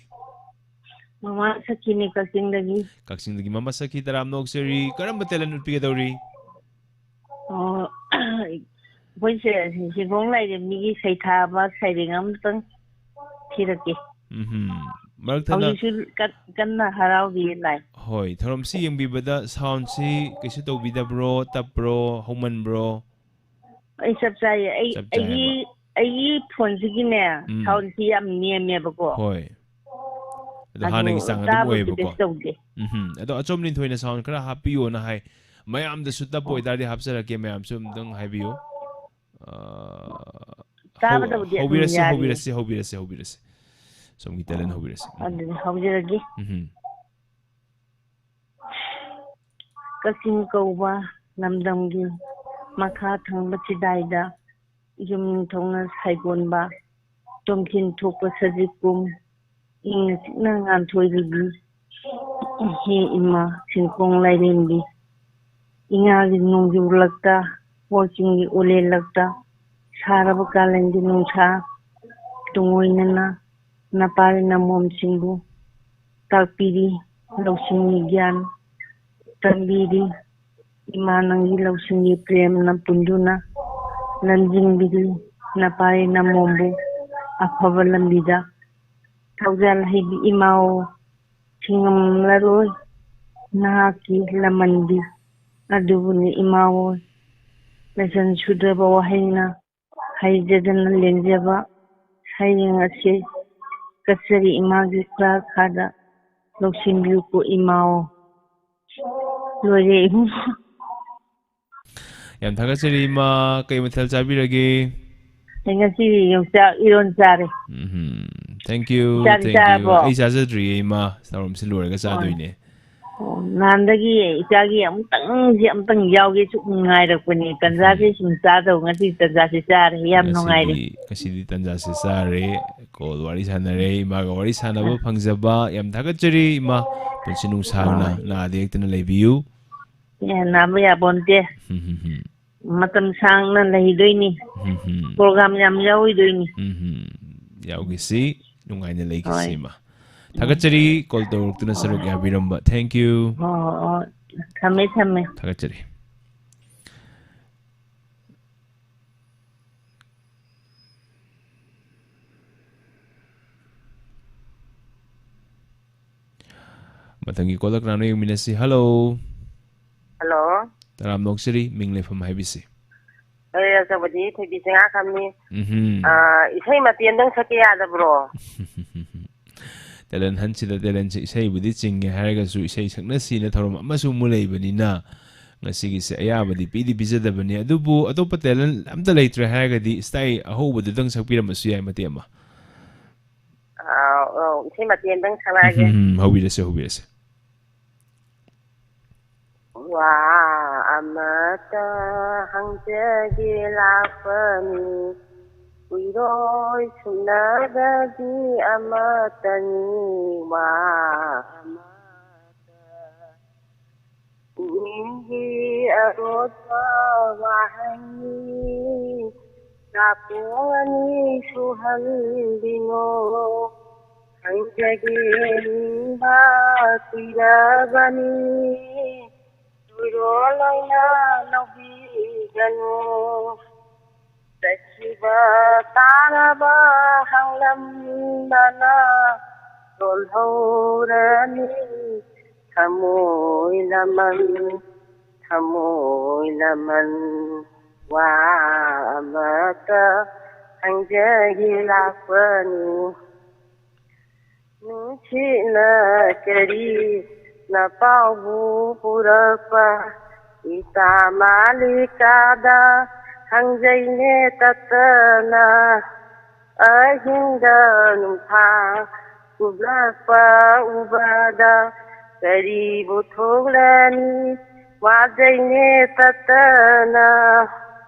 ꯃꯃꯥ ꯁꯈꯤꯅꯤ, ꯀꯛꯆꯤꯡꯗꯒꯤ꯫ ꯀꯛꯆꯤꯡꯗꯒꯤ ꯃꯃꯥ ꯁꯈꯤ, ꯇꯔꯥꯝꯅ ꯑꯣꯛꯆꯔꯤ꯫ ꯀꯔꯝꯕ talent ꯎꯠꯄꯤꯒꯗꯧꯔꯤ? ꯑꯣ, ꯑꯩꯈꯣꯏꯁꯦ ꯍꯤꯒꯣꯡ ꯂꯥꯏꯔꯦꯝꯕꯤꯒꯤ ꯁꯩꯊꯥꯕ ꯁꯩꯔꯦꯡ ꯑꯃꯇꯪ ꯊꯤꯔꯛꯀꯦ꯫ ꯎꯝꯍꯨꯝ꯫ ꯃꯔꯛ ꯊꯠꯅ ꯍꯧꯖꯤꯛꯁꯨ ꯀꯟ-, ꯀꯟꯅ ꯍꯔꯥꯎꯔꯤꯌꯦ ꯂꯥꯏ꯫ ꯍꯣꯏ, ꯊꯧꯔꯝꯁꯤ ꯌꯦꯡꯕꯤꯕꯗ sound ꯁꯤ ꯀꯩꯁꯨ ꯇꯧꯕꯤꯗꯕ꯭ꯔꯣ? ꯇꯞꯄ꯭ꯔꯣ? ꯍꯧꯃꯟꯕ꯭ꯔꯣ? ꯑꯩ ꯆꯞ ꯆꯥꯏꯌꯦ꯫ ꯑꯩ, ꯆꯞ ꯆꯥꯏꯌꯦꯕ꯫ ꯑꯩꯒꯤ, ꯑꯩꯒꯤ phone ꯁꯤꯒꯤꯅꯦ, ꯎꯝ꯫ Sound ꯁꯤ ꯌꯥꯝ ꯅꯦꯝꯃꯦꯕꯀꯣ꯫ ꯍꯣꯏ꯫ ꯑꯗꯣ ꯑꯗꯣ ꯍꯥꯟꯅꯒꯤ ꯆꯥꯡ ꯑꯗꯨꯝ ꯇꯥꯕꯕꯨꯗꯤ ꯑꯣꯏꯌꯦꯕꯀꯣ꯫ ꯀꯩꯁꯨ ꯇꯧꯗꯦ꯫ ꯎꯝꯍꯨꯝ꯫ ꯑꯗꯣ ꯑꯆꯣꯝ ꯂꯤꯟꯊꯣꯏꯅ sound ꯈꯔ ꯍꯥꯞꯄꯤꯌꯣꯅ ꯍꯥꯏ꯫ ꯃꯌꯥꯝꯗꯁꯨ ꯇꯞꯄ ꯑꯣ꯫ ꯑꯣꯏꯇꯥꯔꯗꯤ ꯍꯥꯞꯆꯔꯛꯀꯦ, ꯃꯌꯥꯝꯁꯨ ꯑꯝꯇꯪ ꯍꯥꯏꯕꯤꯌꯨ꯫ ꯑ, ꯇꯥꯕꯗꯕꯨꯗꯤ ꯍꯧ-, ꯑꯗꯨꯝ ꯍꯧꯕꯤꯔꯁꯤ, ꯌꯥꯔꯤꯌꯦ꯫ ꯍꯧꯕꯤꯔꯁꯤ, ꯍꯧꯕꯤꯔꯁꯤ, ꯍꯧꯕꯤꯔꯁꯤ꯫ ꯁꯣꯝꯒꯤ talent ꯍꯧꯕꯤꯔꯁꯤ꯫ ꯎꯝ꯫ ꯑꯗꯨꯗꯤ ꯍꯧꯖꯔꯒꯦ꯫ ꯎꯝꯍꯨꯝ꯫ ꯀꯛꯆꯤꯡ ꯀꯧꯕ ꯂꯝꯗꯝꯒꯤ ꯃꯈꯥ ꯊꯪꯕ ꯆꯤꯗꯥꯏꯗ ꯌꯨꯝ ꯅꯤꯡꯊꯧꯅ ꯁꯥꯏꯒꯣꯟꯕ, ꯇꯣꯝꯊꯤꯟ ꯊꯣꯛꯄ ꯁꯖꯤꯛ ꯀꯨꯝ, ꯏꯪꯅ ꯆꯤꯛꯅ ꯉꯥꯟꯊꯣꯏꯔꯤꯕꯤ꯫ ꯍꯦ ꯏꯃꯥ ꯆꯤꯡꯈꯣꯡ ꯂꯥꯏꯔꯦꯝꯕꯤ, ꯏꯉꯥꯒꯤ ꯅꯣꯡꯖꯨ ꯂꯛꯇ, ꯍꯣꯔ ꯆꯤꯡꯒꯤ ꯎꯂꯦꯜ ꯂꯛꯇ, ꯁꯥꯔꯕ ꯀꯥꯂꯦꯟꯒꯤ ꯅꯨꯡꯁꯥ ꯇꯨꯡꯑꯣꯏꯅꯅ ꯅꯄꯥꯒꯤ ꯅꯃꯣꯝꯁꯤꯡꯕꯨ ꯇꯥꯛꯄꯤꯔꯤ, ꯂꯧꯁꯤꯡꯒꯤ ꯒ꯭ꯌꯥꯟ ꯇꯝꯕꯤꯔꯤ꯫ ꯏꯃꯥ ꯅꯪꯒꯤ ꯂꯧꯁꯤꯡꯒꯤ ꯄ꯭ꯔꯦꯝꯅ ꯄꯨꯟꯗꯨꯅ ꯂꯝꯖꯤꯡꯕꯤꯗꯨ ꯅꯄꯥꯏ ꯅꯃꯣꯝꯕꯨ ꯑꯐꯕ ꯂꯝꯕꯤꯗ ꯊꯧꯖꯥꯜ ꯍꯩꯕꯤ ꯏꯃꯥꯑꯣ, ꯊꯤꯡꯉꯝꯂꯔꯣꯏ ꯅꯍꯥꯛꯀꯤ ꯂꯃꯟꯗꯤ꯫ ꯑꯗꯨꯕꯨꯅꯤ ꯏꯃꯥꯑꯣ, ꯂꯥꯏꯁꯣꯟ ꯁꯨꯗ꯭ꯔꯕ ꯋꯥꯍꯩꯅ ꯍꯩꯖꯗꯅ ꯂꯦꯡꯖꯕ ꯁꯩꯔꯦꯡ ꯑꯁꯤ ꯀꯠꯆꯔꯤ ꯏꯃꯥꯒꯤ ꯈꯨꯔꯥ ꯈꯥꯗ ꯂꯧꯁꯤꯟꯕꯤꯌꯨꯀꯣ ꯏꯃꯥꯑꯣ꯫ ꯂꯣꯏꯔꯦ ꯏꯃꯥ꯫ ꯌꯥꯝ ꯊꯥꯒꯠꯆꯔꯤ ꯏꯃꯥ꯫ ꯀꯩ ꯃꯊꯦꯜ ꯆꯥꯕꯤꯔꯒꯦ? ꯑꯩ ꯉꯁꯤ ꯌꯣꯡꯆꯥꯛ ꯏꯔꯣꯟ ꯆꯥꯔꯦ꯫ ꯎꯝ, thank you, ꯏꯆꯥꯗꯤ thank you꯫ ꯆꯥꯔꯕꯣ? ꯑꯩ ꯆꯥꯖꯗ꯭ꯔꯤꯌꯦ ꯏꯃꯥ, ꯆꯥꯔꯝꯁꯤ ꯂꯣꯏꯔꯒ ꯆꯥꯗꯣꯏꯅꯦ꯫ ꯑꯣ, ꯅꯍꯥꯟꯗꯒꯤ ꯏꯆꯥꯒꯤ ꯑꯃꯨꯛꯇꯪꯁꯦ ꯑꯃꯨꯛꯇꯪ ꯌꯥꯎꯒꯦ ꯁꯨꯝ ꯉꯥꯏꯔꯛꯄꯅꯦ꯫ ꯇꯟꯖꯥꯁꯦ ꯁꯨꯝ ꯆꯥꯗꯧ, ꯉꯁꯤ ꯇꯟꯖꯥꯁꯦ ꯆꯥꯔꯦ꯫ ꯌꯥꯝ ꯅꯨꯡꯉꯥꯏꯔꯦ꯫ ꯉꯁꯤꯗꯤ ꯉꯁꯤꯗꯤ ꯇꯟꯖꯥꯁꯦ ꯆꯥꯔꯦ꯫ ꯀꯣꯜ ꯋꯥꯔꯤ ꯁꯥꯟꯅꯔꯦ, ꯏꯃꯥꯒ ꯋꯥꯔꯤ ꯁꯥꯟꯅꯕ ꯐꯪꯖꯕ ꯌꯥꯝ ꯊꯥꯒꯠꯆꯔꯤ ꯏꯃꯥ꯫ ꯄꯨꯟꯁꯤ ꯅꯨꯡꯁꯥꯡꯅ ꯅꯥꯗ ꯌꯦꯛꯇꯅ ꯂꯩꯕꯤꯌꯨ꯫ ꯑꯦ, ꯅꯥꯕ ꯌꯥꯄꯣꯟꯇꯦ꯫ ꯍꯝ, ꯍꯝ, ꯍꯝ꯫ ꯃꯇꯝ ꯁꯥꯡꯅ ꯂꯩꯗꯣꯏꯅꯤ꯫ ꯍꯝ, ꯍꯝ꯫ ꯄ꯭ꯔꯣꯒ꯭ꯔꯥꯝ ꯌꯥꯝ ꯌꯥꯎꯔꯣꯏꯗꯣꯏꯅꯤ꯫ ꯎꯝ, ꯌꯥꯎꯈꯤꯁꯤ꯫ ꯅꯨꯡꯉꯥꯏꯅ ꯂꯩꯈꯤꯁꯤ ꯍꯣꯏ꯫ ꯏꯃꯥ꯫ ꯊꯥꯒꯠꯆꯔꯤ, ꯀꯣꯜ ꯇꯧꯔꯛꯇꯨꯅ ꯁꯔꯨꯛ ꯌꯥꯕꯤꯔꯝꯕ꯫ Thank you꯫ ꯍꯣꯏ, ꯍꯣꯏ, ꯍꯣꯏ꯫ ꯊꯝꯃꯦ, ꯊꯝꯃꯦ꯫ ꯊꯥꯒꯠꯆꯔꯤ꯫ ꯃꯊꯪꯒꯤ ꯀꯣꯜꯗ ꯀꯅꯥꯅꯣ ꯌꯦꯡꯃꯤꯟꯅꯁꯤ꯫ ꯍꯜꯂꯣ꯫ ꯍꯜꯂꯣ꯫ ꯇꯔꯥꯝꯅ ꯑꯣꯛꯆꯔꯤ, ꯃꯤꯡ ꯂꯩꯐꯝ ꯍꯥꯏꯕꯤꯁꯤ꯫ ꯑꯩ ꯑꯆꯧꯕꯗꯤ ꯊꯣꯏꯕꯤ ꯆꯤꯡꯉꯥꯈꯝꯅꯤ꯫ ꯎꯝꯍꯨꯝ꯫ ꯑꯥ, ꯏꯁꯩ ꯃꯇꯦꯛ ꯑꯝꯇꯪ ꯁꯛꯀꯦ ꯌꯥꯗꯕ꯭ꯔꯣ? ꯇꯦꯂꯦꯟ ꯍꯟꯁꯤꯗ ꯇꯦꯂꯦꯟꯁꯦ ꯏꯁꯩꯕꯨꯗꯤ ꯆꯤꯡꯉꯦ ꯍꯥꯏꯔꯒꯁꯨ ꯏꯁꯩ ꯁꯛꯅꯁꯤꯅ ꯊꯧꯔꯝ ꯑꯃꯁꯨ ꯑꯃꯨꯛ ꯂꯩꯕꯅꯤꯅ ꯉꯁꯤꯒꯤꯁꯦ ꯑꯌꯥꯕꯗꯤ ꯄꯤꯗꯤ ꯄꯤꯖꯗꯕꯅꯤ꯫ ꯑꯗꯨꯕꯨ ꯑꯇꯣꯞꯄ ꯇꯦꯂꯦꯟ ꯑꯝꯇ ꯂꯩꯇ꯭ꯔꯦ ꯍꯥꯏꯔꯒꯗꯤ ꯏꯁꯇꯥꯏ ꯑꯍꯧꯕꯗꯨꯗꯪ ꯁꯛꯄꯤꯔꯝꯕꯁꯨ ꯌꯥꯏ ꯃꯇꯦꯛ ꯑꯃ꯫ ꯑꯥ, ꯑꯥ, ꯏꯁꯩ ꯃꯇꯦꯛ ꯑꯝꯇꯪ ꯁꯛꯂꯛꯑꯒꯦ꯫ ꯎꯝ, ꯍꯧꯕꯤꯔꯁꯦ, ꯍꯧꯕꯤꯔꯁꯦ꯫ ꯋꯥ ꯑꯃꯇ ꯍꯪꯖꯒꯦ ꯂꯥꯛꯄꯅꯤ, ꯀꯨꯏꯔꯣꯏ ꯁꯨꯡꯅꯗꯕꯤ ꯑꯃꯇꯅꯤ ꯋꯥ ꯑꯃꯇ꯫ ꯄꯨꯛꯅꯤꯡꯒꯤ ꯑꯔꯣꯠꯄ ꯋꯥꯍꯩꯅꯤ, ꯅꯥꯀꯣꯡ ꯑꯅꯤ ꯁꯨꯍꯟꯕꯤꯅꯣ꯫ ꯈꯪꯖꯒꯦ ꯅꯤꯡꯕ ꯀꯨꯏꯔꯕꯅꯤ, ꯆꯨꯔꯣꯜ ꯑꯣꯏꯅ ꯂꯧꯕꯤꯒꯅꯨ꯫ ꯆꯠꯈꯤꯕ ꯇꯥꯔꯕ ꯍꯥꯡꯂꯝꯗꯅ ꯇꯣꯜꯍꯧꯔꯅꯤ ꯊꯃꯣꯏ ꯂꯃꯟ, ꯊꯃꯣꯏ ꯂꯃꯟ꯫ ꯋꯥ ꯑꯃꯇ ꯍꯪꯖꯒꯦ ꯂꯥꯛꯄꯅꯤ꯫ ꯅꯨꯡꯁꯤꯠꯅ ꯀꯔꯤ ꯅꯄꯥꯎꯕꯨ ꯄꯨꯔꯛꯄ? ꯏꯇꯥ ꯃꯥꯂꯤꯀꯥꯗ ꯍꯪꯖꯩꯅꯦ ꯇꯠꯇꯅ꯫ ꯑꯍꯤꯡꯗ ꯅꯨꯡꯐꯥ ꯀꯨꯞꯂꯛꯄ ꯎꯕꯗ ꯀꯔꯤꯕꯨ ꯊꯣꯛꯂꯅꯤ? ꯋꯥꯖꯩꯅꯦ ꯇꯠꯇꯅ꯫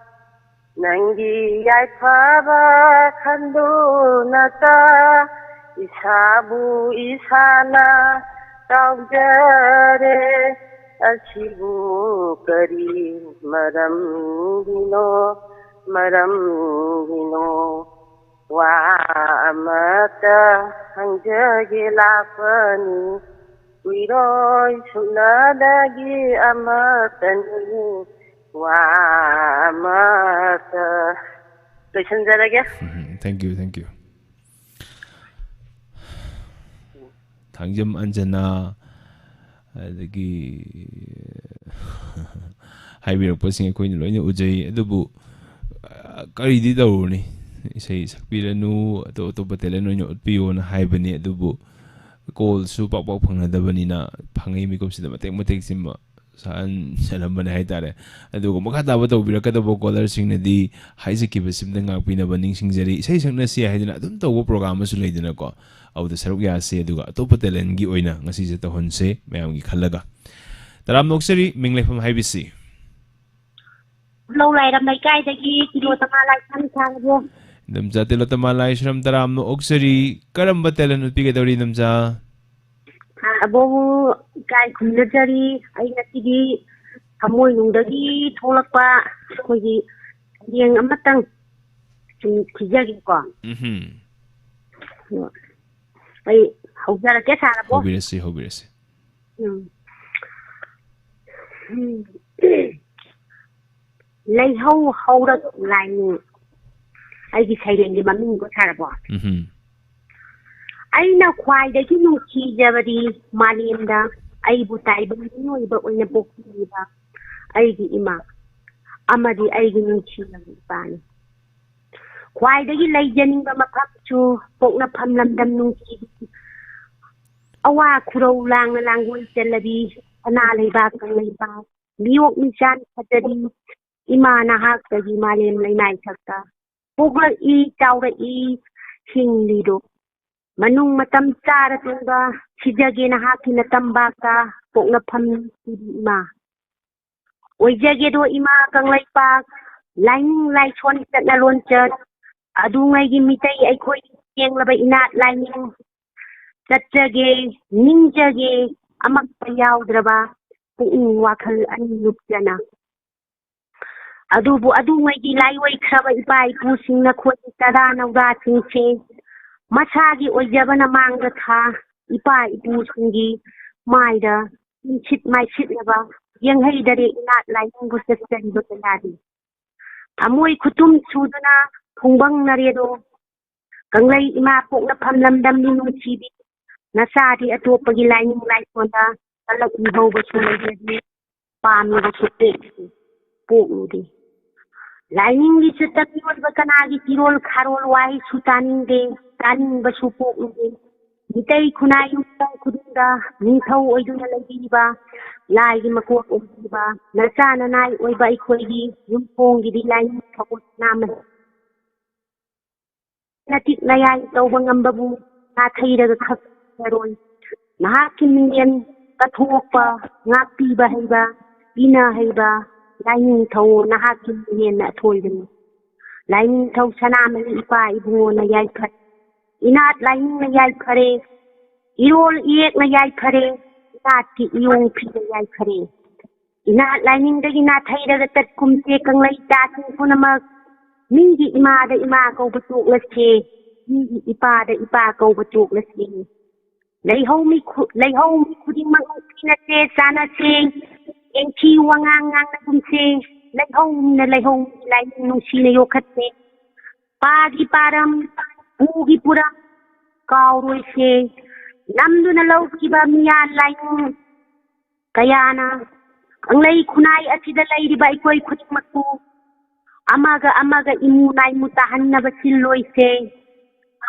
ꯅꯪꯒꯤ ꯌꯥꯏꯐꯕ ꯈꯟꯗꯨꯅꯇ ꯏꯁꯥꯕꯨ ꯏꯁꯥꯅ ꯀꯥꯎꯖꯔꯦ꯫ ꯑꯁꯤꯕꯨ ꯀꯔꯤ ꯃꯔꯝꯒꯤꯅꯣ, ꯃꯔꯝꯒꯤꯅꯣ? ꯋꯥ ꯑꯃꯇ ꯍꯪꯖꯒꯦ ꯂꯥꯛꯄꯅꯤ꯫ ꯀꯨꯏꯔꯣꯏ ꯁꯨꯞꯅꯗꯒꯤ ꯑꯃꯇꯅꯤ꯫ ꯋꯥ ꯑꯃꯇ꯫ ꯂꯣꯏꯁꯤꯟꯖꯔꯒꯦ꯫ ꯎꯝ, thank you, thank you. Thangjam ꯑꯟꯖꯅꯥ, ꯑꯗꯒꯤ ꯍꯥꯏꯕꯤꯔꯛꯄꯁꯤꯡ ꯑꯩꯈꯣꯏꯅ ꯂꯣꯏꯅ ꯎꯖꯩ꯫ ꯑꯗꯨꯕꯨ, ꯑ, ꯀꯔꯤꯗꯤ ꯇꯧꯔꯨꯅꯤ? ꯏꯁꯩ ꯁꯛꯄꯤꯔꯅꯨ, ꯑꯇꯣꯞ ꯑꯇꯣꯞꯄ talent ꯑꯣꯏꯅ ꯎꯠꯄꯤꯌꯣꯅ ꯍꯥꯏꯕꯅꯤ꯫ ꯑꯗꯨꯕꯨ callꯁꯨ ꯄꯥꯛ ꯄꯥꯛ ꯐꯪꯅꯗꯕꯅꯤꯅ ꯐꯪꯉꯤ ꯃꯤꯀꯨꯞꯁꯤꯗ ꯃꯇꯦꯛ ꯃꯇꯦꯛꯁꯤꯃ ꯁꯛꯍꯟꯖꯔꯝꯕꯅꯦ ꯍꯥꯏꯇꯥꯔꯦ꯫ ꯑꯗꯨꯒ ꯃꯈꯥ ꯇꯥꯕ ꯇꯧꯕꯤꯔꯛꯀꯗꯕ callerꯁꯤꯡꯅꯗꯤ ꯍꯥꯏꯖꯈꯤꯕꯁꯤꯝꯇ ꯉꯥꯛꯄꯤꯅꯕ ꯅꯤꯡꯁꯤꯡꯖꯔꯤ꯫ ꯏꯁꯩ ꯁꯛꯅꯁꯤ ꯍꯥꯏꯗꯅ ꯑꯗꯨꯝ ꯇꯧꯕ program ꯑꯃꯁꯨ ꯂꯩꯗꯅꯀꯣ, ꯑꯗꯨꯗ ꯁꯔꯨꯛ ꯌꯥꯁꯤ꯫ ꯑꯗꯨꯒ ꯑꯇꯣꯞꯄ talentꯒꯤ ꯑꯣꯏꯅ ꯉꯁꯤꯁꯦ ꯇꯧꯍꯟꯁꯦ ꯃꯌꯥꯝꯒꯤ ꯈꯜꯂꯒ꯫ ꯇꯔꯥꯝꯅ ꯑꯣꯛꯆꯔꯤ, ꯃꯤꯡ ꯂꯩꯐꯝ ꯍꯥꯏꯕꯤꯁꯤ꯫ ꯂꯧ ꯂꯥꯏꯔꯝ ꯂꯩꯀꯥꯏꯗꯒꯤ ꯇꯤꯂꯣꯇꯃꯥ ꯂꯥꯏꯁ꯭ꯔꯝ ꯁꯥꯔꯕꯣ꯫ ꯏꯟꯗꯣꯝꯆꯥ ꯇꯤꯂꯣꯇꯃꯥ ꯂꯥꯏꯁ꯭ꯔꯝ, ꯇꯔꯥꯝꯅ ꯑꯣꯛꯆꯔꯤ꯫ ꯀꯔꯝꯕ talent ꯎꯠꯄꯤꯒꯗꯧꯔꯤ, ꯏꯟꯗꯣꯝꯆꯥ? ꯑꯕꯣꯕꯨ ꯏꯀꯥꯏ ꯈꯨꯝꯅꯖꯔꯤ꯫ ꯑꯩ ꯉꯁꯤꯗꯤ ꯊꯃꯣꯏꯅꯨꯡꯗꯒꯤ ꯊꯣꯛꯂꯛꯄ ꯑꯩꯈꯣꯏꯒꯤ ꯁꯩꯔꯦꯡ ꯑꯃꯇꯪ ꯁꯨꯝ ꯊꯤꯖꯒꯦꯀꯣ꯫ ꯎꯝꯍꯨꯝ꯫ ꯑꯩ ꯍꯧꯖꯔꯛꯀꯦ, ꯁꯥꯔꯕꯣ? ꯍꯧꯕꯤꯔꯁꯤ, ꯍꯧꯕꯤꯔꯁꯤ꯫ ꯎꯝ꯫ ꯎꯝ꯫ ꯂꯩꯍꯧ ꯍꯧꯔꯛ ꯂꯥꯏꯅꯤꯡ, ꯑꯩꯒꯤ ꯁꯩꯔꯦꯡꯒꯤ ꯃꯃꯤꯡꯗꯣ ꯁꯥꯔꯕꯣ? ꯎꯝ꯫ ꯑꯩꯅ ꯈ꯭ꯋꯥꯏꯗꯒꯤ ꯅꯨꯡꯁꯤꯖꯕꯗꯤ ꯃꯥꯂꯦꯝꯗ ꯑꯩꯕꯨ ꯇꯥꯏꯕꯪ ꯃꯤꯑꯣꯏꯕ ꯑꯣꯏꯅ ꯄꯣꯛꯄꯤꯔꯤꯕ ꯑꯩꯒꯤ ꯏꯃꯥ ꯑꯃꯗꯤ ꯑꯩꯒꯤ ꯅꯨꯡꯁꯤꯔꯕ ꯏꯄꯥꯅꯤ꯫ ꯈ꯭ꯋꯥꯏꯗꯒꯤ ꯂꯩꯖꯅꯤꯡꯕ ꯃꯐꯝꯁꯨ ꯄꯣꯛꯅꯐꯝ ꯂꯝꯗꯝ ꯅꯨꯡꯁꯤꯕꯤ ꯑꯋꯥ ꯈꯨꯔꯧ ꯂꯥꯡꯅ ꯂꯥꯡꯒꯣꯏ ꯆꯦꯜꯂꯕꯤ ꯁꯅꯥ ꯂꯩꯕꯥꯛ ꯀꯪꯂꯩꯄꯥꯛ ꯃꯤꯌꯣꯛ ꯃꯤꯆꯥꯟ ꯐꯖꯕꯤ ꯏꯃꯥ ꯅꯍꯥꯛꯇꯒꯤ ꯃꯥꯂꯦꯝ ꯂꯩꯃꯥꯏ ꯊꯛꯇ ꯄꯣꯛꯂꯛꯏ ꯆꯥꯎꯔꯛꯏ ꯍꯤꯡꯂꯤꯗꯣ ꯃꯅꯨꯡ ꯃꯇꯝ ꯆꯥꯔ ꯇꯨꯡꯗ ꯁꯤꯖꯒꯦ ꯅꯍꯥꯛꯀꯤ ꯅꯇꯝꯕꯥꯛꯇ ꯄꯣꯛꯅꯐꯝ ꯅꯨꯡꯁꯤꯕꯤ ꯏꯃꯥ꯫ ꯑꯣꯏꯖꯒꯦꯗꯣ ꯏꯃꯥ ꯀꯪꯂꯩꯄꯥꯛ ꯂꯥꯏꯅꯤꯡ ꯂꯥꯏꯁꯣꯟ ꯆꯠꯅ ꯂꯣꯟꯆꯠ ꯑꯗꯨꯉꯩꯒꯤ ꯃꯤꯇꯩ ꯑꯩꯈꯣꯏ ꯌꯦꯡꯂꯕ ꯏꯅꯥꯠ ꯂꯥꯏꯅꯤꯡ ꯆꯠꯆꯒꯦ ꯅꯤꯡꯖꯒꯦ ꯑꯃꯛꯇ ꯌꯥꯎꯗ꯭ꯔꯕ ꯄꯨꯛꯅꯤꯡ ꯋꯥꯈꯜ ꯑꯅꯤ ꯂꯨꯞꯆꯅ꯫ ꯑꯗꯨꯕꯨ ꯑꯗꯨꯉꯩꯒꯤ ꯂꯥꯏꯑꯣꯏꯈ꯭ꯔꯕ ꯏꯄꯥ ꯏꯄꯨꯁꯤꯡ ꯅꯈꯣꯏꯒꯤ ꯆꯔꯥ ꯅꯧꯔꯥꯁꯤꯡꯁꯦ ꯃꯁꯥꯒꯤ ꯑꯣꯏꯖꯕꯅ ꯃꯥꯡꯗ ꯊꯥ ꯏꯄꯥ ꯏꯄꯨꯁꯤꯡꯒꯤ ꯃꯥꯏꯗ ꯏꯟꯁꯤꯠ ꯃꯥꯏꯁꯤꯠꯅꯕ ꯌꯦꯡꯍꯩꯗꯔꯦ ꯏꯅꯥꯠ ꯂꯥꯏꯅꯤꯡꯕꯨ ꯆꯠꯆꯔꯤꯕ ꯀꯌꯥꯗꯤ꯫ ꯊꯃꯣꯏ ꯈꯨꯇꯨꯝ ꯁꯨꯗꯨꯅ ꯐꯨꯡꯕꯪꯅꯔꯦꯗꯣ ꯀꯪꯂꯩ ꯏꯃꯥ ꯄꯣꯛꯅꯐꯝ ꯂꯝꯗꯝꯅꯤ ꯅꯨꯡꯁꯤꯕꯤ ꯅꯆꯥꯗꯤ ꯑꯇꯣꯞꯄꯒꯤ ꯂꯥꯏꯅꯤꯡ ꯂꯥꯏꯁꯣꯟꯗ ꯀꯜꯂꯛꯏ ꯍꯧꯕꯁꯨ ꯂꯩꯖꯗꯦ ꯄꯥꯝꯃꯤꯕꯁꯨ ꯄꯣꯛ- ꯄꯣꯛꯂꯨꯗꯦ꯫ ꯂꯥꯏꯅꯤꯡꯒꯤ ꯆꯠꯇ ꯃꯤꯑꯣꯏꯕ ꯀꯅꯥꯒꯤ ꯆꯤꯔꯣꯜ ꯈꯥꯔꯣꯜ ꯋꯥꯍꯩꯁꯨ ꯇꯥꯅꯤꯡꯗꯦ ꯇꯥꯅꯤꯡꯕꯁꯨ ꯄꯣꯛꯂꯨꯗꯦ꯫ ꯃꯤꯇꯩ ꯈꯨꯟꯅꯥꯏ ꯌꯨꯝꯊꯣꯡ ꯈꯨꯗꯤꯡꯗ ꯅꯤꯡꯊꯧ ꯑꯣꯏꯗꯨꯅ ꯂꯩꯕꯤꯔꯤꯕ ꯂꯥꯏꯒꯤ ꯃꯀꯣꯛ ꯑꯣꯏꯕꯤꯔꯤꯕ ꯅꯆꯥ ꯅꯅꯥꯏ ꯑꯣꯏꯕ ꯑꯩꯈꯣꯏꯒꯤ ꯌꯨꯝꯊꯣꯡꯒꯤꯗꯤ ꯂꯥꯏꯅꯤꯡ ꯊꯧꯒꯜ ꯅꯥꯃ ꯅꯇꯤꯛ ꯅꯌꯥꯏ ꯇꯧꯕ ꯉꯝꯕꯕꯨ ꯅꯥꯊꯩꯔꯒ ꯈꯛꯆꯔꯣꯏ꯫ ꯅꯍꯥꯛꯀꯤ ꯃꯤꯡꯂꯦꯟ ꯀꯠꯊꯣꯛꯄ ꯉꯥꯛꯄꯤꯕ ꯍꯩꯕ ꯄꯤꯅ ꯍꯩꯕ ꯂꯥꯏꯅꯤꯡꯊꯧ ꯅꯍꯥꯛꯀꯤ ꯃꯤꯡꯂꯦꯟꯅ ꯑꯊꯣꯏꯕꯅꯤ꯫ ꯂꯥꯏꯅꯤꯡꯊꯧ ꯁꯅꯥꯃꯍꯤ ꯏꯄꯥ ꯏꯕꯨꯡꯉꯣꯅ ꯌꯥꯏꯐꯔꯦ꯫ ꯏꯅꯥꯠ ꯂꯥꯏꯅꯤꯡꯅ ꯌꯥꯏꯐꯔꯦ꯫ ꯏꯔꯣꯜ ꯏꯌꯦꯛꯅ ꯌꯥꯏꯐꯔꯦ꯫ ꯏꯅꯥꯠꯀꯤ ꯏꯌꯣꯡ ꯐꯤꯅ ꯌꯥꯏꯐꯔꯦ꯫ ꯏꯅꯥꯠ ꯂꯥꯏꯅꯤꯡꯗꯒꯤ ꯅꯥꯊꯩꯔꯒ ꯆꯠꯀꯨꯝꯁꯦ ꯀꯪꯂꯩ ꯆꯥꯁꯤꯡ ꯄꯨꯝꯅꯃꯛ꯫ ꯃꯤꯒꯤ ꯏꯃꯥꯗ ꯏꯃꯥ ꯀꯧꯕ ꯇꯣꯛꯂꯁꯦ꯫ ꯃꯤꯒꯤ ꯏꯄꯥꯗ ꯏꯄꯥ ꯀꯧꯕ ꯇꯣꯛꯂꯁꯦ꯫ ꯂꯩꯍꯧ ꯃꯤ ꯈꯨ-, ꯂꯩꯍꯧ ꯃꯤ ꯈꯨꯗꯤꯡꯃꯛ ꯅꯨꯡꯁꯤꯅꯁꯦ, ꯆꯥꯟꯅꯁꯦ꯫ ꯌꯦꯡꯊꯤ ꯋꯥꯉꯥꯡ ꯉꯥꯡꯅꯒꯨꯝꯁꯦ꯫ ꯂꯩꯍꯧꯅ ꯂꯩꯍꯧ ꯂꯥꯏꯅꯤꯡ ꯅꯨꯡꯁꯤꯅ ꯌꯣꯛꯈꯠꯁꯦ꯫ ꯄꯥꯒꯤ ꯄꯥꯔꯝ, ꯄꯨꯒꯤ ꯄꯨꯔꯝ ꯀꯥꯎꯔꯣꯏꯁꯦ꯫ ꯅꯝꯗꯨꯅ ꯂꯧꯈꯤꯕ ꯃꯤꯌꯥꯟ ꯂꯥꯏꯅꯤꯡ ꯀꯌꯥꯅ ꯀꯪꯂꯩ ꯈꯨꯟꯅꯥꯏ ꯑꯁꯤꯗ ꯂꯩꯔꯤꯕ ꯑꯩꯈꯣꯏ ꯈꯨꯗꯤꯡꯃꯛꯄꯨ ꯑꯃꯒ ꯑꯃꯒ ꯏꯃꯨ ꯅꯥꯏꯃꯨ ꯇꯥꯍꯟꯅꯕ ꯁꯤꯜꯂꯣꯏꯁꯦ꯫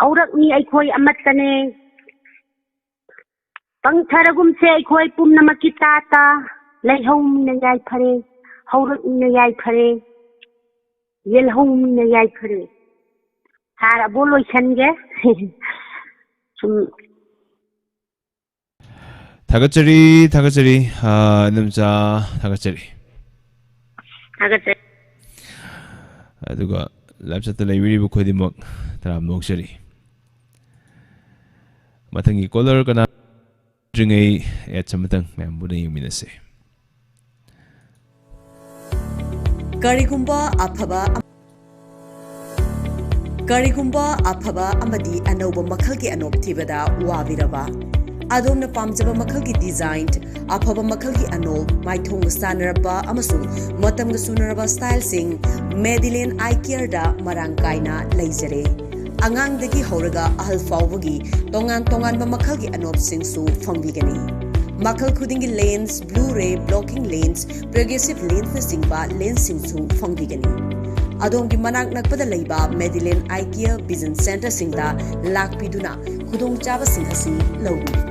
ꯍꯧꯔꯛꯅꯤ ꯑꯩꯈꯣꯏ ꯑꯃꯠꯇꯅꯦ꯫ ꯄꯪꯊꯔꯒꯨꯝꯁꯦ ꯑꯩꯈꯣꯏ ꯄꯨꯝꯅꯃꯛꯀꯤ ꯇꯥꯇ꯫ ꯂꯩꯍꯧ ꯃꯤꯅ ꯌꯥꯏꯐꯔꯦ, ꯍꯧꯔꯛ ꯃꯤꯅ ꯌꯥꯏꯐꯔꯦ, ꯌꯦꯜꯍꯧ ꯃꯤꯅ ꯌꯥꯏꯐꯔꯦ꯫ ꯁꯥꯔ ꯑꯕꯣ ꯂꯣꯏꯁꯟꯒꯦ꯫ ꯁꯨꯝ ꯊꯥꯒꯠꯆꯔꯤ, ꯊꯥꯒꯠꯆꯔꯤ, ꯑ, ꯏꯅꯝꯆꯥ, ꯊꯥꯒꯠꯆꯔꯤ꯫ ꯊꯥꯒꯠꯆꯔꯤ꯫ ꯑꯗꯨꯒ live chat ꯇ ꯂꯩꯕꯤꯔꯤꯕ ꯈꯨꯗꯤꯡꯃꯛ ꯇꯔꯥꯝꯅ ꯑꯣꯛꯆꯔꯤ꯫ ꯃꯊꯪꯒꯤ caller ꯀꯅꯥ ꯗ꯭ꯔꯤꯉꯩ ads ꯑꯃꯇꯪ ꯃꯌꯥꯝ ꯄꯨꯟꯅ ꯌꯦꯡꯃꯤꯟꯅꯁꯦ꯫ ꯀꯔꯤꯒꯨꯝꯕ ꯑꯐꯕ ꯑꯃ-, ꯀꯔꯤꯒꯨꯝꯕ ꯑꯐꯕ ꯑꯃꯗꯤ ꯑꯅꯧꯕ ꯃꯈꯜꯒꯤ ꯑꯅꯣꯞ ꯊꯤꯕꯗ ꯋꯥꯕꯤꯔꯕ? ꯑꯗꯣꯝꯅ ꯄꯥꯝꯖꯕ ꯃꯈꯜꯒꯤ design, ꯑꯐꯕ ꯃꯈꯜꯒꯤ ꯑꯅꯣꯞ, ꯃꯥꯏꯊꯣꯡꯒ ꯆꯥꯟꯅꯔꯕ ꯑꯃꯁꯨꯡ ꯃꯇꯝꯒ ꯆꯨꯅꯔꯕ style ꯁꯤꯡ Madeline Eye Care ꯗ ꯃꯔꯥꯡ ꯀꯥꯏꯅ ꯂꯩꯖꯔꯦ꯫ ꯑꯉꯥꯡꯗꯒꯤ ꯍꯧꯔꯒ ꯑꯍꯜ ꯐꯥꯎꯕꯒꯤ ꯇꯣꯉꯥꯟ ꯇꯣꯉꯥꯟꯕ ꯃꯈꯜꯒꯤ ꯑꯅꯣꯞꯁꯤꯡꯁꯨ ꯐꯪꯕꯤꯒꯅꯤ꯫ ꯃꯈꯜ ꯈꯨꯗꯤꯡꯒꯤ lens, blue ray blocking lens, progressive lens ꯅꯆꯤꯡꯕ lens ꯁꯤꯡꯁꯨ ꯐꯪꯕꯤꯒꯅꯤ꯫ ꯑꯗꯣꯝꯒꯤ ꯃꯅꯥꯛ ꯅꯛꯄꯗ ꯂꯩꯕ Madeline Eye Care Vision Center ꯁꯤꯡꯗ ꯂꯥꯛꯄꯤꯗꯨꯅ ꯈꯨꯗꯣꯡꯆꯥꯕꯁꯤꯡ ꯑꯁꯤ ꯂꯧꯕꯤꯌꯨ꯫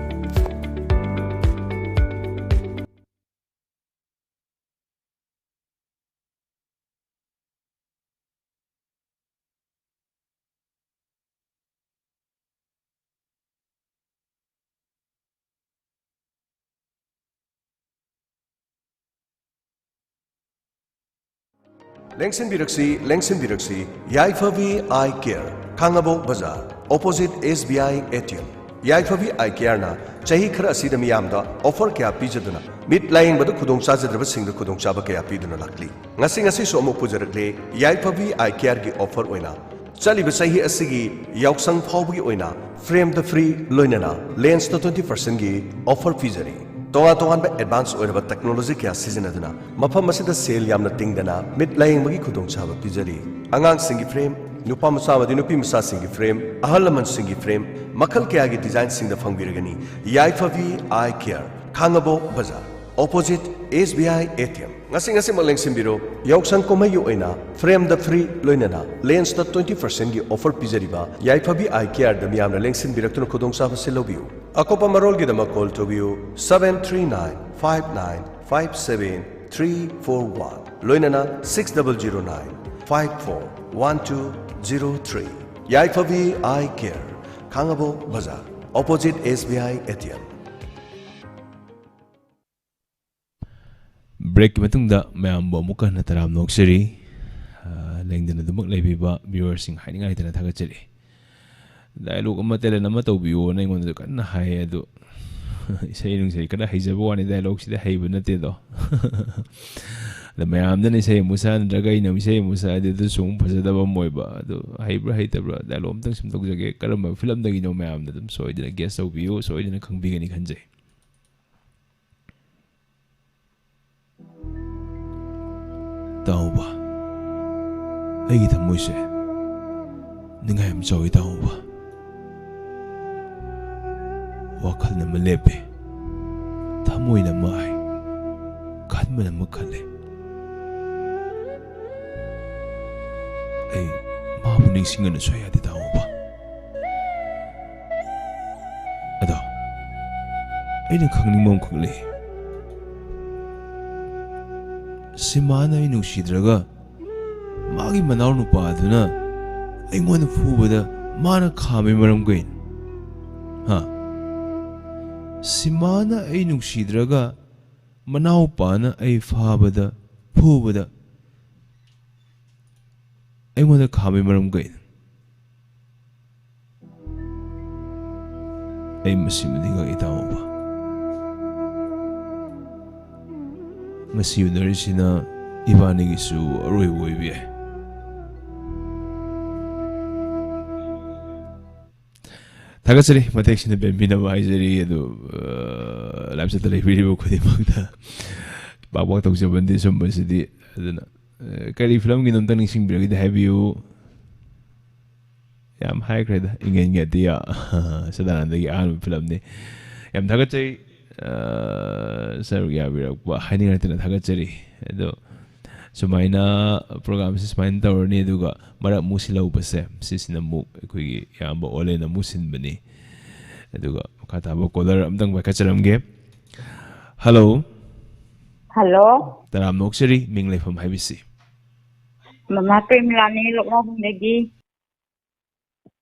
ꯂꯦꯡꯁꯤꯟꯕꯤꯔꯛꯁꯤ, ꯂꯦꯡꯁꯤꯟꯕꯤꯔꯛꯁꯤ, ꯌꯥꯏꯐꯕꯤ Eye Care, ꯈꯥꯡꯉꯕꯣꯛ ꯕꯖꯥꯔ, opposite S B I A T M꯫ Yaiphabi Eye Care ꯅ ꯆꯍꯤ ꯈꯔ ꯑꯁꯤꯗ ꯃꯤꯌꯥꯝꯗ offer ꯀꯌꯥ ꯄꯤꯖꯗꯨꯅ ꯃꯤꯠ ꯂꯥꯌꯦꯡꯕꯗ ꯈꯨꯗꯣꯡ ꯆꯥꯖꯗ꯭ꯔꯕꯁꯤꯡꯗ ꯈꯨꯗꯣꯡꯆꯥꯕ ꯀꯌꯥ ꯄꯤꯗꯨꯅ ꯂꯥꯛꯂꯤ꯫ ꯉꯁꯤ, ꯉꯁꯤꯁꯨ ꯑꯃꯨꯛ ꯄꯨꯖꯔꯛꯂꯦ ꯌꯥꯏꯐꯕꯤ Eye Care ꯒꯤ offer ꯑꯣꯏꯅ꯫ ꯆꯠꯂꯤꯕ ꯆꯍꯤ ꯑꯁꯤꯒꯤ ꯌꯥꯎꯁꯪ ꯐꯥꯎꯕꯒꯤ ꯑꯣꯏꯅ frame ꯗ free ꯂꯣꯏꯅꯅ lens ꯇ twenty percent ꯒꯤ offer ꯄꯤꯖꯔꯤ꯫ ꯇꯣꯉꯥꯟ ꯇꯣꯉꯥꯟꯕ advance ꯑꯣꯏꯔꯕ technology ꯀꯌꯥ ꯁꯤꯖꯤꯟꯅꯗꯨꯅ ꯃꯐꯝ ꯑꯁꯤꯗ ꯁꯦꯜ ꯌꯥꯝꯅ ꯇꯤꯡꯗꯅ ꯃꯤꯠ ꯂꯥꯌꯦꯡꯕꯒꯤ ꯈꯨꯗꯣꯡꯆꯥꯕ ꯄꯤꯖꯔꯤ꯫ ꯑꯉꯥꯡꯁꯤꯡꯒꯤ frame, ꯅꯨꯄꯥ ꯃꯆꯥ ꯑꯃꯗꯤ ꯅꯨꯄꯤ ꯃꯆꯥꯁꯤꯡꯒꯤ ꯐ꯭ꯔꯦꯝ, ꯑꯍꯜ ꯂꯃꯟꯁꯤꯡꯒꯤ ꯐ꯭ꯔꯦꯝ, ꯃꯈꯜ ꯀꯌꯥꯒꯤ ꯗꯤꯖꯥꯏꯟꯁꯤꯡꯗ ꯐꯪꯕꯤꯔꯒꯅꯤ꯫ ꯌꯥꯏꯐꯕꯤ eye care, Khangabok Bazar, opposite S B I A T M. ꯉꯁꯤ ꯉꯁꯤꯃꯛ ꯂꯦꯡꯁꯤꯟꯕꯤꯔꯣ꯫ ꯌꯥꯎꯁꯪ ꯀꯨꯝꯍꯩꯒꯤ ꯑꯣꯏꯅ ꯐ꯭ꯔꯦꯝꯗ ꯐ꯭ꯔꯤ ꯂꯣꯏꯅꯅ ꯂꯦꯟꯁꯇ ꯇ꯭ꯋꯦꯟꯇꯤ ꯄꯥꯔꯁꯦꯟꯒꯤ ꯑꯣꯐꯔ ꯄꯤꯖꯔꯤꯕ ꯌꯥꯏꯐꯕꯤ ꯑꯥꯏ ꯀꯦꯌꯔꯗ ꯃꯤꯌꯥꯝꯅ ꯂꯦꯡꯁꯤꯟꯕꯤꯔꯛꯇꯨꯅ ꯈꯨꯗꯣꯡꯆꯥꯕꯁꯤ ꯂꯧꯕꯤꯌꯨ꯫ ꯑꯀꯨꯞꯄ ꯃꯔꯣꯜꯒꯤꯗꯃꯛ ꯀꯣꯜ ꯇꯧꯕꯤꯌꯨ, seven three nine five nine five seven three four one, ꯂꯣꯏꯅꯅ six double zero nine five four one two zero three꯫ Yaiphabi eye care, Khangabok Bazar, opposite S B I A T M. ꯕ꯭ꯔꯦꯛꯀꯤ ꯃꯇꯨꯡꯗ ꯃꯌꯥꯝꯕꯨ ꯑꯃꯨꯛꯀ ꯍꯟꯅ ꯇꯔꯥꯝꯅ ꯑꯣꯛꯆꯔꯤ꯫ ꯑ, ꯂꯦꯡꯗꯅ ꯑꯗꯨꯃꯛ ꯂꯩꯕꯤꯕ ꯚ꯭ꯌꯨꯋꯔꯁꯤꯡ ꯍꯥꯏꯅꯤꯡꯉꯥꯏ ꯂꯩꯇꯅ ꯊꯥꯒꯠꯆꯔꯤ꯫ ꯗꯥꯏꯂꯣꯒ ꯑꯃ, ꯇꯦꯂꯦꯟ ꯑꯃ ꯇꯧꯕꯤꯌꯣꯅ ꯑꯩꯉꯣꯟꯗꯁꯨ ꯀꯟꯅ ꯍꯥꯏꯌꯦ, ꯑꯗꯣ ꯏꯁꯩ ꯅꯨꯡꯁꯩ ꯈꯔ ꯍꯩꯖꯕ ꯋꯥꯅꯤ, ꯗꯥꯏꯂꯣꯒꯁꯤꯗꯤ ꯍꯩꯕ ꯅꯠꯇꯦꯗꯣ꯫ ꯑꯗ ꯃꯌꯥꯝꯗꯅ ꯏꯁꯩ ꯑꯃꯨꯛ ꯁꯛꯑ ꯅꯠꯇ꯭ꯔꯒ ꯑꯩꯅ ꯑꯃꯨꯛ ꯏꯁꯩ ꯑꯃꯨꯛ ꯁꯛꯑꯗꯤ ꯑꯗꯨꯁꯨ ꯑꯃꯨꯛ ꯐꯖꯗꯕ ꯑꯃ ꯑꯣꯏꯕ꯫ ꯑꯗꯣ ꯍꯩꯕ꯭ꯔꯥ ꯍꯩꯇꯕ꯭ꯔꯥ, ꯗꯥꯏꯂꯣꯒ ꯑꯝꯇꯪ ꯁꯨꯝ ꯇꯧꯖꯒꯦ꯫ ꯀꯔꯝꯕ ꯐꯤꯂꯝꯗꯒꯤꯅꯣ ꯃꯌꯥꯝꯅ ꯑꯗꯨꯝ ꯁꯣꯏꯗꯅ ꯒꯦꯁ ꯇꯧꯕꯤꯌꯨ, ꯁꯣꯏꯗꯅ ꯈꯪꯕꯤꯒꯅꯤ ꯈꯟꯖꯩ꯫ ꯇꯥꯎꯕ, ꯑꯩꯒꯤ ꯊꯃꯣꯏꯁꯦ ꯅꯤꯡꯉꯥꯏ ꯌꯥꯝ ꯆꯥꯎꯏ, ꯇꯥꯎꯕ꯫ ꯋꯥꯈꯜꯅ ꯑꯃ ꯂꯦꯞꯄꯦ, ꯊꯃꯣꯏꯅ ꯑꯃ ꯍꯥꯏ, ꯈꯟꯕꯅ ꯑꯃ ꯈꯜꯂꯦ꯫ ꯑꯩ ꯃꯥꯕꯨ ꯅꯤꯡꯁꯤꯡꯒꯅꯨ ꯁꯣꯏ ꯌꯥꯗꯦ, ꯇꯥꯎꯕ꯫ ꯑꯗꯣ ꯑꯩꯅ ꯈꯪꯅꯤꯡꯕ ꯑꯃꯈꯛ ꯂꯩ꯫ ꯁꯤꯃꯥꯅ ꯑꯩ ꯅꯨꯡꯁꯤꯗ꯭ꯔꯒ ꯃꯥꯒꯤ ꯃꯅꯥꯎꯅꯨꯄꯥꯗꯨꯅ ꯑꯩꯉꯣꯟꯗ ꯐꯨꯕꯗ ꯃꯥꯅ ꯈꯥꯝꯃꯤ ꯃꯔꯝ ꯀꯩꯅꯣ? ꯍꯥ? ꯁꯤꯃꯥꯅ ꯑꯩ ꯅꯨꯡꯁꯤꯗ꯭ꯔꯒ ꯃꯅꯥꯎꯄꯥꯅ ꯑꯩ ꯐꯥꯕꯗ, ꯐꯨꯕꯗ ꯑꯩꯉꯣꯟꯗ ꯈꯥꯝꯃꯤ ꯃꯔꯝ ꯀꯩꯅꯣ? ꯑꯩ ꯃꯁꯤꯃꯗꯤ ꯉꯛꯏ, ꯇꯥꯎꯕ꯫ ꯉꯁꯤ ꯎꯅꯔꯤꯁꯤꯅ ꯏꯕꯥꯅꯤꯒꯤꯁꯨ ꯑꯔꯣꯏꯕ ꯑꯣꯏꯕ ꯌꯥꯏ꯫ ꯊꯥꯒꯠꯆꯔꯤ, ꯃꯇꯦꯛꯁꯤꯅ ꯄꯦꯟꯕꯤꯅꯕ ꯍꯥꯏꯖꯔꯤ꯫ ꯑꯗꯨ, ꯑ, ꯂꯥꯏꯞ ꯆꯠꯇ ꯂꯩꯕꯤꯔꯤꯕ ꯈꯨꯗꯤꯡꯃꯛꯇ ꯄꯥꯛ ꯄꯥꯛ ꯇꯧꯖꯕ ꯅꯠꯇꯦ ꯁꯨꯝꯕꯁꯤꯗꯤ꯫ ꯑꯗꯨꯅ, ꯑ, ꯀꯔꯤ ꯐꯤꯂꯝꯒꯤꯅꯣ ꯑꯝꯇꯪ ꯅꯤꯡꯁꯤꯡꯕꯤꯔꯒꯗꯤ ꯍꯥꯏꯕꯤꯌꯨ꯫ ꯌꯥꯝ ꯍꯥꯏꯈ꯭ꯔꯦꯗ, ꯏꯪꯉꯦꯟꯒꯤ ꯑꯇꯤꯌꯥ꯫ ꯁꯗꯥꯅꯟꯗꯒꯤ ꯑꯍꯥꯟꯕ ꯐꯤꯂꯝꯅꯤ꯫ ꯌꯥꯝ ꯊꯥꯒꯠꯆꯩ, ꯑ, ꯁꯔꯨꯛ ꯌꯥꯕꯤꯔꯛꯄ ꯍꯥꯏꯅꯤꯡꯉꯛꯇꯅ ꯊꯥꯒꯠꯆꯔꯤ꯫ ꯑꯗꯣ ꯁꯨꯃꯥꯏꯅ ꯄ꯭ꯔꯣꯒꯥꯝꯁꯤ ꯁꯨꯃꯥꯏꯅ ꯇꯧꯔꯅꯤ, ꯑꯗꯨꯒ ꯃꯔꯛ ꯑꯃꯨꯛ ꯁꯤꯜꯍꯧꯕꯁꯦ, ꯁꯤꯁꯤꯅ ꯑꯃꯨꯛ ꯑꯩꯈꯣꯏꯒꯤ ꯏꯌꯥꯝꯕ ꯑꯣꯂꯦꯟ ꯑꯃꯨꯛ ꯁꯤꯟꯕꯅꯤ꯫ ꯑꯗꯨꯒ ꯃꯈꯥ ꯇꯥꯕ ꯀꯣꯂꯔ ꯑꯝꯇꯪ ꯄꯥꯏꯈꯠꯆꯔꯝꯒꯦ꯫ ꯍꯜꯂꯣ꯫ ꯍꯜꯂꯣ꯫ ꯇꯔꯥꯝꯅ ꯑꯣꯛꯆꯔꯤ, ꯃꯤꯡ ꯂꯩꯐꯝ ꯍꯥꯏꯕꯤꯁꯤ꯫ ꯃꯃꯥ ꯄ꯭ꯔꯦꯃꯤꯂꯥꯅꯤ, ꯂꯣꯛꯂꯥꯕꯨꯡꯗꯒꯤ꯫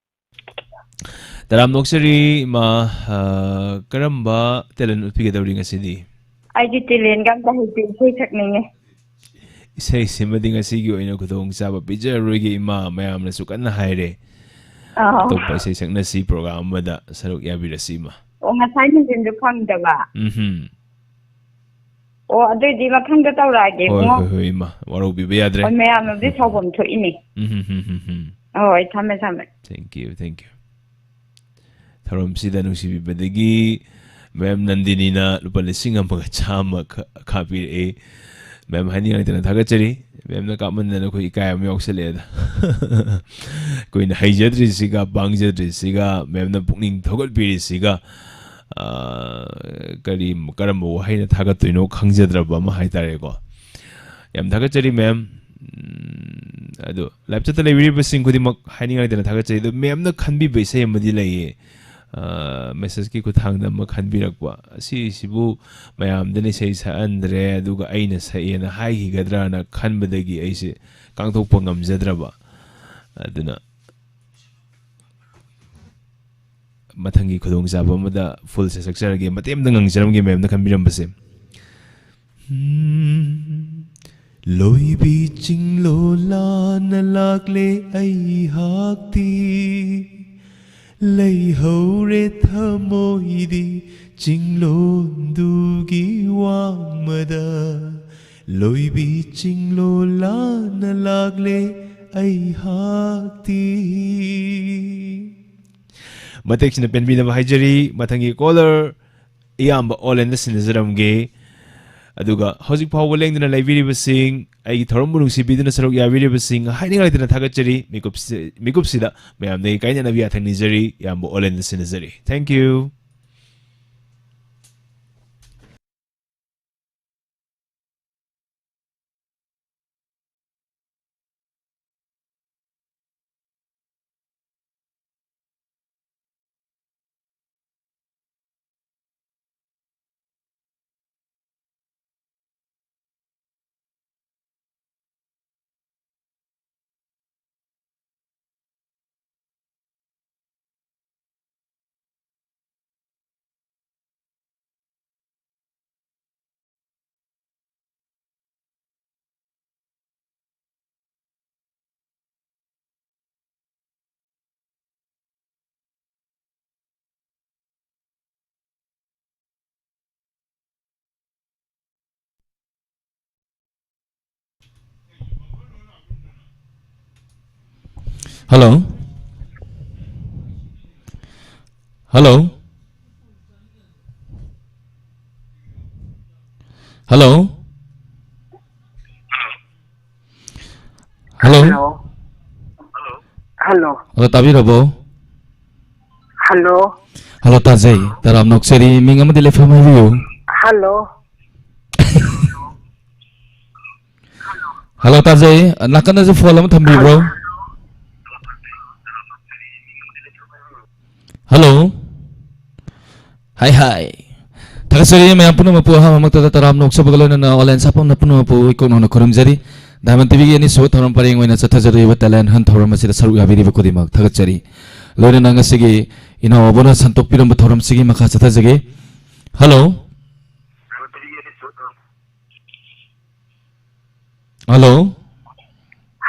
ꯇꯔꯥꯝꯅ ꯑꯣꯛꯆꯔꯤ, ꯏꯃꯥ꯫ ꯑ, ꯀꯔꯝꯕ ꯇꯦꯂꯦꯟ ꯎꯠꯄꯤꯒꯗꯧꯔꯤ ꯉꯁꯤꯗꯤ? ꯑꯩꯗꯤ ꯇꯦꯂꯦꯟꯒ ꯑꯝꯇ ꯍꯩꯇꯦ, ꯏꯁꯩ ꯁꯛꯅꯤꯡꯉꯦ꯫ ꯏꯁꯩꯁꯤꯃꯗꯤ ꯉꯁꯤꯒꯤ ꯑꯣꯏꯅ ꯈꯨꯗꯣꯡꯆꯥꯕ ꯄꯤꯖꯔꯔꯣꯏꯒꯦ, ꯏꯃꯥ, ꯃꯌꯥꯝꯅꯁꯨ ꯀꯟꯅ ꯍꯥꯏꯔꯦ꯫ ꯑꯥ꯫ ꯑꯇꯣꯞꯄ ꯏꯁꯩ ꯁꯛꯅꯁꯤ, ꯄ꯭ꯔꯣꯒ꯭ꯔꯥꯝ ꯑꯃꯗ ꯁꯔꯨꯛ ꯌꯥꯕꯤꯔꯁꯤ, ꯏꯃꯥ꯫ ꯑꯣ, ꯉꯁꯥꯏ ꯅꯨꯡꯊꯤꯟꯗꯣ ꯐꯪꯗꯕ꯫ ꯎꯝꯍꯨꯝ꯫ ꯑꯣ, ꯑꯗꯨꯏꯗꯤ ꯃꯊꯪꯗ ꯇꯧꯔꯛꯑꯒꯦ, ꯍꯣꯏ, ꯏꯕꯨꯡꯉꯣ꯫ ꯍꯣꯏ, ꯍꯣꯏ, ꯏꯃꯥ, ꯋꯥꯔꯧꯕꯤꯕ ꯌꯥꯗ꯭ꯔꯦ꯫ ꯍꯣꯏ, ꯃꯌꯥꯝꯅꯕꯨꯗꯤ ꯁꯥꯎꯐꯝ ꯊꯣꯛꯏꯅꯦ꯫ ꯎꯝ, ꯍꯝ, ꯍꯝ, ꯍꯝ, ꯍꯝ꯫ ꯍꯣꯏ, ꯊꯝꯃꯦ, ꯊꯝꯃꯦ꯫ Thank you, thank you꯫ ꯊꯧꯔꯝꯁꯤꯗ ꯅꯨꯡꯁꯤꯕꯤꯕꯗꯒꯤ ꯃꯦꯝ ꯅꯟꯗꯤꯅꯤꯅ ꯂꯨꯄꯥ ꯂꯤꯁꯤꯡ ꯑꯃꯒ ꯆꯥꯝꯃ ꯈ-, ꯈꯥꯛꯄꯤꯔꯛꯑꯦ꯫ ꯃꯦꯝ, ꯍꯥꯏꯅꯤꯡꯉꯥꯏꯇꯅ ꯊꯥꯒꯠꯆꯔꯤ꯫ ꯃꯦꯝꯅ ꯀꯥꯞꯃꯟꯗꯅ ꯑꯩꯈꯣꯏ ꯏꯀꯥꯏ ꯑꯃ ꯌꯥꯎꯁꯜꯂꯛꯑꯦꯗ꯫ ꯑꯩꯈꯣꯏꯅ ꯍꯩꯖꯗ꯭ꯔꯤꯁꯤꯒ, ꯄꯥꯡꯖꯗ꯭ꯔꯤꯁꯤꯒ, ꯃꯦꯝꯅ ꯄꯨꯛꯅꯤꯡ ꯊꯧꯒꯠꯄꯤꯔꯤꯁꯤꯒ, ꯑ, ꯀꯔꯤ, ꯀꯔꯝꯕ ꯋꯥꯍꯩꯅ ꯊꯥꯒꯠꯇꯣꯏꯅꯣ ꯈꯪꯖꯗ꯭ꯔꯕ ꯑꯃ ꯍꯥꯏꯇꯥꯔꯦꯀꯣ꯫ ꯌꯥꯝ ꯊꯥꯒꯠꯆꯔꯤ, ꯃꯦꯝ꯫ ꯎꯝ, ꯑꯗꯣ live chat ꯇ ꯂꯩꯕꯤꯔꯤꯕꯁꯤꯡ ꯈꯨꯗꯤꯡꯃꯛ ꯍꯥꯏꯅꯤꯡꯉꯥꯏ ꯂꯩꯇꯅ ꯊꯥꯒꯠꯆꯔꯤ꯫ ꯑꯗꯣ ꯃꯦꯝꯅ ꯈꯟꯕꯤꯕ ꯏꯁꯩ ꯑꯃꯗꯤ ꯂꯩꯌꯦ, ꯑ, message ꯀꯤ ꯈꯨꯠꯊꯥꯡꯗ ꯑꯃ ꯈꯟꯕꯤꯔꯛꯄ꯫ ꯑꯁꯤꯁꯤꯕꯨ ꯃꯌꯥꯝꯗꯅ ꯏꯁꯩ ꯁꯛꯍꯟꯗ꯭ꯔꯦ, ꯑꯗꯨꯒ ꯑꯩꯅ ꯁꯛꯑꯦꯅ ꯍꯥꯏꯈꯤꯒꯗ꯭ꯔꯥꯅ ꯈꯟꯕꯗꯒꯤ ꯑꯩꯁꯦ ꯀꯥꯡꯊꯣꯛꯄ ꯉꯝꯖꯗ꯭ꯔꯕ꯫ ꯑꯗꯨꯅ ꯃꯊꯪꯒꯤ ꯈꯨꯗꯣꯡꯆꯥꯕ ꯑꯃꯗ full ꯁꯦ ꯁꯛꯆꯔꯒꯦ꯫ ꯃꯇꯦꯛ ꯑꯃꯇ ꯉꯪꯖꯔꯝꯒꯦ ꯃꯦꯝꯅ ꯈꯟꯕꯤꯔꯝꯕꯁꯦ꯫ ꯎꯝ, ꯂꯣꯏꯕꯤ ꯆꯤꯡꯂꯣꯜꯂꯥꯅ ꯂꯥꯛꯂꯦ ꯑꯩꯍꯥꯛꯇꯤ, ꯂꯩꯍꯧꯔꯦ ꯊꯃꯣꯏꯗꯤ ꯆꯤꯡꯂꯣꯟꯗꯨꯒꯤ ꯋꯥꯡꯃꯗ꯫ ꯂꯣꯏꯕꯤ ꯆꯤꯡꯂꯣꯜꯂꯥꯅ ꯂꯥꯛꯂꯦ ꯑꯩꯍꯥꯛꯇꯤ꯫ ꯃꯇꯦꯛꯁꯤꯅ ꯄꯦꯟꯕꯤꯅꯕ ꯍꯥꯏꯖꯔꯤ꯫ ꯃꯊꯪꯒꯤ caller ꯏꯌꯥꯝꯕ ꯑꯣꯂꯦꯟꯗ ꯁꯤꯟꯅꯖꯔꯝꯒꯦ꯫ ꯑꯗꯨꯒ ꯍꯧꯖꯤꯛ ꯐꯥꯎꯕ ꯂꯦꯡꯗꯅ ꯂꯩꯕꯤꯔꯤꯕꯁꯤꯡ, ꯑꯩꯒꯤ ꯊꯧꯔꯝꯕꯨ ꯅꯨꯡꯁꯤꯕꯤꯗꯨꯅ ꯁꯔꯨꯛ ꯌꯥꯕꯤꯔꯤꯕꯁꯤꯡ ꯍꯥꯏꯅꯤꯡꯉꯥꯏ ꯂꯩꯇꯅ ꯊꯥꯒꯠꯆꯔꯤ꯫ ꯃꯤꯀꯨꯞꯁꯤ-, ꯃꯤꯀꯨꯞꯁꯤꯗ ꯃꯌꯥꯝꯗꯒꯤ ꯀꯥꯏꯅꯅꯕ ꯌꯥꯊꯪ ꯅꯤꯖꯔꯤ꯫ ꯏꯌꯥꯝꯕ ꯑꯣꯂꯦꯟꯗ ꯁꯤꯟꯅꯖꯔꯤ꯫ Thank you꯫ Hello? Hello? Hello? Hello? Hello? Hello? Hello, ꯇꯥꯕꯤꯔꯕꯣ? Hello? Hello, ꯇꯥꯖꯩ꯫ ꯇꯔꯥꯝꯅ ꯑꯣꯛꯆꯔꯤ꯫ ꯃꯤꯡ ꯑꯃꯗꯤ ꯂꯩꯐꯝ ꯍꯥꯏꯕꯤꯌꯨ꯫ Hello? Hello, ꯇꯥꯖꯩ꯫ ꯅꯥꯀꯟꯗꯁꯨ phone ꯑꯃ ꯊꯝꯕꯤꯕ꯭ꯔꯣ? Hello? ꯍꯥꯏ ꯍꯥꯏ꯫ ꯊꯥꯒꯠꯆꯔꯤ ꯃꯌꯥꯝ ꯄꯨꯝꯅꯃꯛꯄꯨ꯫ ꯑꯍꯥꯟꯕꯃꯛꯇꯗ ꯇꯔꯥꯝꯅ ꯑꯣꯛꯆꯕꯒ ꯂꯣꯏꯅꯅ online ꯁꯥꯐꯝꯅ ꯄꯨꯝꯅꯃꯛꯄꯨ ꯏꯀꯣꯛ ꯅꯧꯅ ꯈꯨꯔꯨꯝꯖꯔꯤ꯫ Diamond ꯇꯤꯚꯤꯒꯤ ꯑꯅꯤꯁꯨꯕ ꯊꯧꯔꯝ ꯄꯔꯦꯡ ꯑꯣꯏꯅ ꯆꯠꯊꯖꯔꯤꯕ talent hunt ꯊꯧꯔꯝ ꯑꯁꯤꯗ ꯁꯔꯨꯛ ꯌꯥꯕꯤꯔꯤꯕ ꯈꯨꯗꯤꯡꯃꯛ ꯊꯥꯒꯠꯆꯔꯤ꯫ ꯂꯣꯏꯅꯅ ꯉꯁꯤꯒꯤ ꯏꯅꯥꯎ ꯑꯕꯣꯅ ꯁꯟꯗꯣꯛꯄꯤꯔꯝꯕ ꯊꯧꯔꯝꯁꯤꯒꯤ ꯃꯈꯥ ꯆꯠꯊꯖꯒꯦ꯫ Hello? Hello?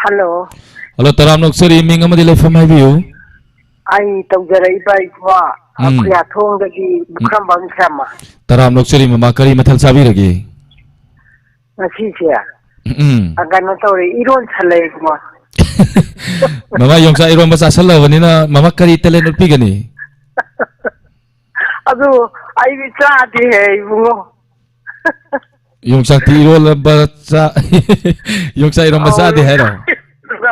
Hello. Hello, ꯇꯔꯥꯝꯅ ꯑꯣꯛꯆꯔꯤ, ꯃꯤꯡ ꯑꯃꯗꯤ ꯂꯩꯐꯝ ꯍꯥꯏꯕꯤꯌꯨ꯫ ꯑꯩ ꯇꯧꯖꯔꯛꯏꯕ ꯏꯕꯨꯡꯉꯣ, ꯎꯝ꯫ ꯈꯨꯌꯥꯊꯣꯡꯗꯒꯤ ꯎꯝ꯫ ꯃꯨꯈ꯭ꯔꯝꯕꯝ ꯁ꯭ꯌꯥꯃ꯫ ꯇꯔꯥꯝꯅ ꯑꯣꯛꯆꯔꯤ ꯃꯃꯥ, ꯀꯔꯤ ꯃꯊꯦꯜ ꯆꯥꯕꯤꯔꯒꯦ? ꯉꯁꯤꯁꯦ, ꯎꯝ꯫ ꯑ, ꯀꯩꯅꯣ ꯇꯧꯔꯦ, ꯏꯔꯣꯟ ꯁꯜꯂꯦ ꯏꯕꯨꯡꯉꯣ꯫ ꯃꯃꯥ ꯌꯣꯡꯆꯥꯛ ꯏꯔꯣꯟꯕ ꯆꯥꯁꯜꯂꯕꯅꯤꯅ ꯃꯃꯥ ꯀꯔꯤ talent ꯎꯠꯄꯤꯒꯅꯤ? ꯑꯗꯨ ꯑꯩꯗꯤ ꯆꯥꯗꯦꯍꯦ ꯏꯕꯨꯡꯉꯣ꯫ ꯌꯣꯡꯆꯥꯛꯇꯤ ꯏꯔꯣꯜꯂꯕ ꯆꯥ-, ꯌꯣꯡꯆꯥꯛ ꯏꯔꯣꯝꯕ ꯑꯧ, ꯆꯥꯗꯦ ꯍꯥꯏꯔꯣ? ꯑꯗꯨꯒ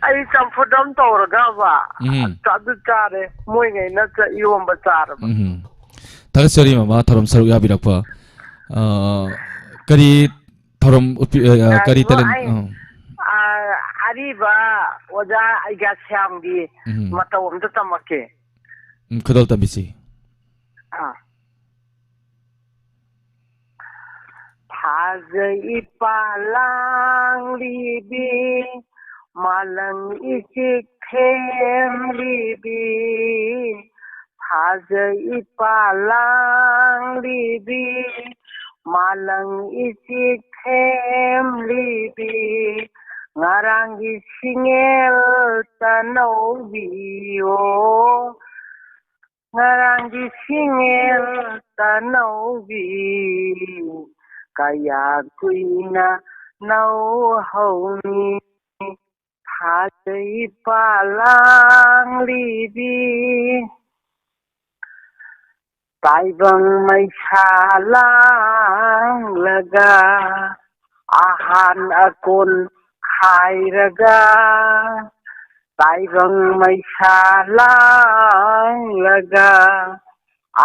ꯑꯩ ꯆꯝꯐꯨꯠ ꯑꯃ ꯇꯧꯔꯒꯕ ꯎꯝ꯫ ꯑꯗꯨ ꯆꯥꯔꯦ, ꯃꯣꯏꯉꯩꯅ ꯆ- ꯏꯔꯣꯝꯕ ꯆꯥꯔꯕ꯫ ꯎꯝ꯫ ꯊꯥꯒꯠꯆꯔꯤ ꯃꯃꯥ, ꯊꯧꯔꯝ ꯁꯔꯨꯛ ꯌꯥꯕꯤꯔꯛꯄ꯫ ꯑ, ꯀꯔꯤ ꯊꯧꯔꯝ ꯎꯠꯄꯤ-, ꯑ, ꯑ, ꯀꯔꯤ ꯉꯥꯏꯈꯣ, talent? ꯑꯩ, ꯑ꯫ ꯑ, ꯑꯔꯤꯕ ꯑꯣꯖꯥ ꯑꯩꯒ꯭ꯌꯥ ꯁ꯭ꯌꯥꯝꯒꯤ ꯎꯝ꯫ ꯃꯇꯧ ꯑꯝꯇ ꯇꯝꯃꯛꯀꯦ꯫ ꯎꯝ, ꯈꯨꯗꯣꯜ ꯇꯝꯕꯤꯁꯤ꯫ ꯑꯥ꯫ ꯊꯥꯖ ꯏꯄꯥ ꯂꯥꯡꯂꯤꯕꯤ, ꯃꯥꯂꯪ ꯏꯆꯤꯛ ꯊꯦꯝꯂꯤꯕꯤ, ꯊꯥꯖ ꯏꯄꯥ ꯂꯥꯡꯂꯤꯕꯤ, ꯃꯥꯂꯪ ꯏꯆꯤꯛ ꯊꯦꯝꯂꯤꯕꯤ, ꯉꯔꯥꯡꯒꯤ ꯁꯤꯡꯉꯦꯜ ꯇꯅꯧꯕꯤꯌꯣ, ꯉꯔꯥꯡꯒꯤ ꯁꯤꯡꯉꯦꯜ ꯇꯅꯧꯕꯤ, ꯀꯌꯥ ꯀꯨꯏꯅ ꯅꯧꯍꯧꯅꯤ, ꯊꯥꯖ ꯏꯄꯥ ꯂꯥꯡꯂꯤꯕꯤ꯫ ꯇꯥꯏꯕꯪ ꯃꯩꯁꯥ ꯂꯥꯡꯂꯒ, ꯑꯍꯥꯟ ꯑꯀꯣꯟ ꯈꯥꯏꯔꯒ, ꯇꯥꯏꯕꯪ ꯃꯩꯁꯥ ꯂꯥꯡꯂꯒ,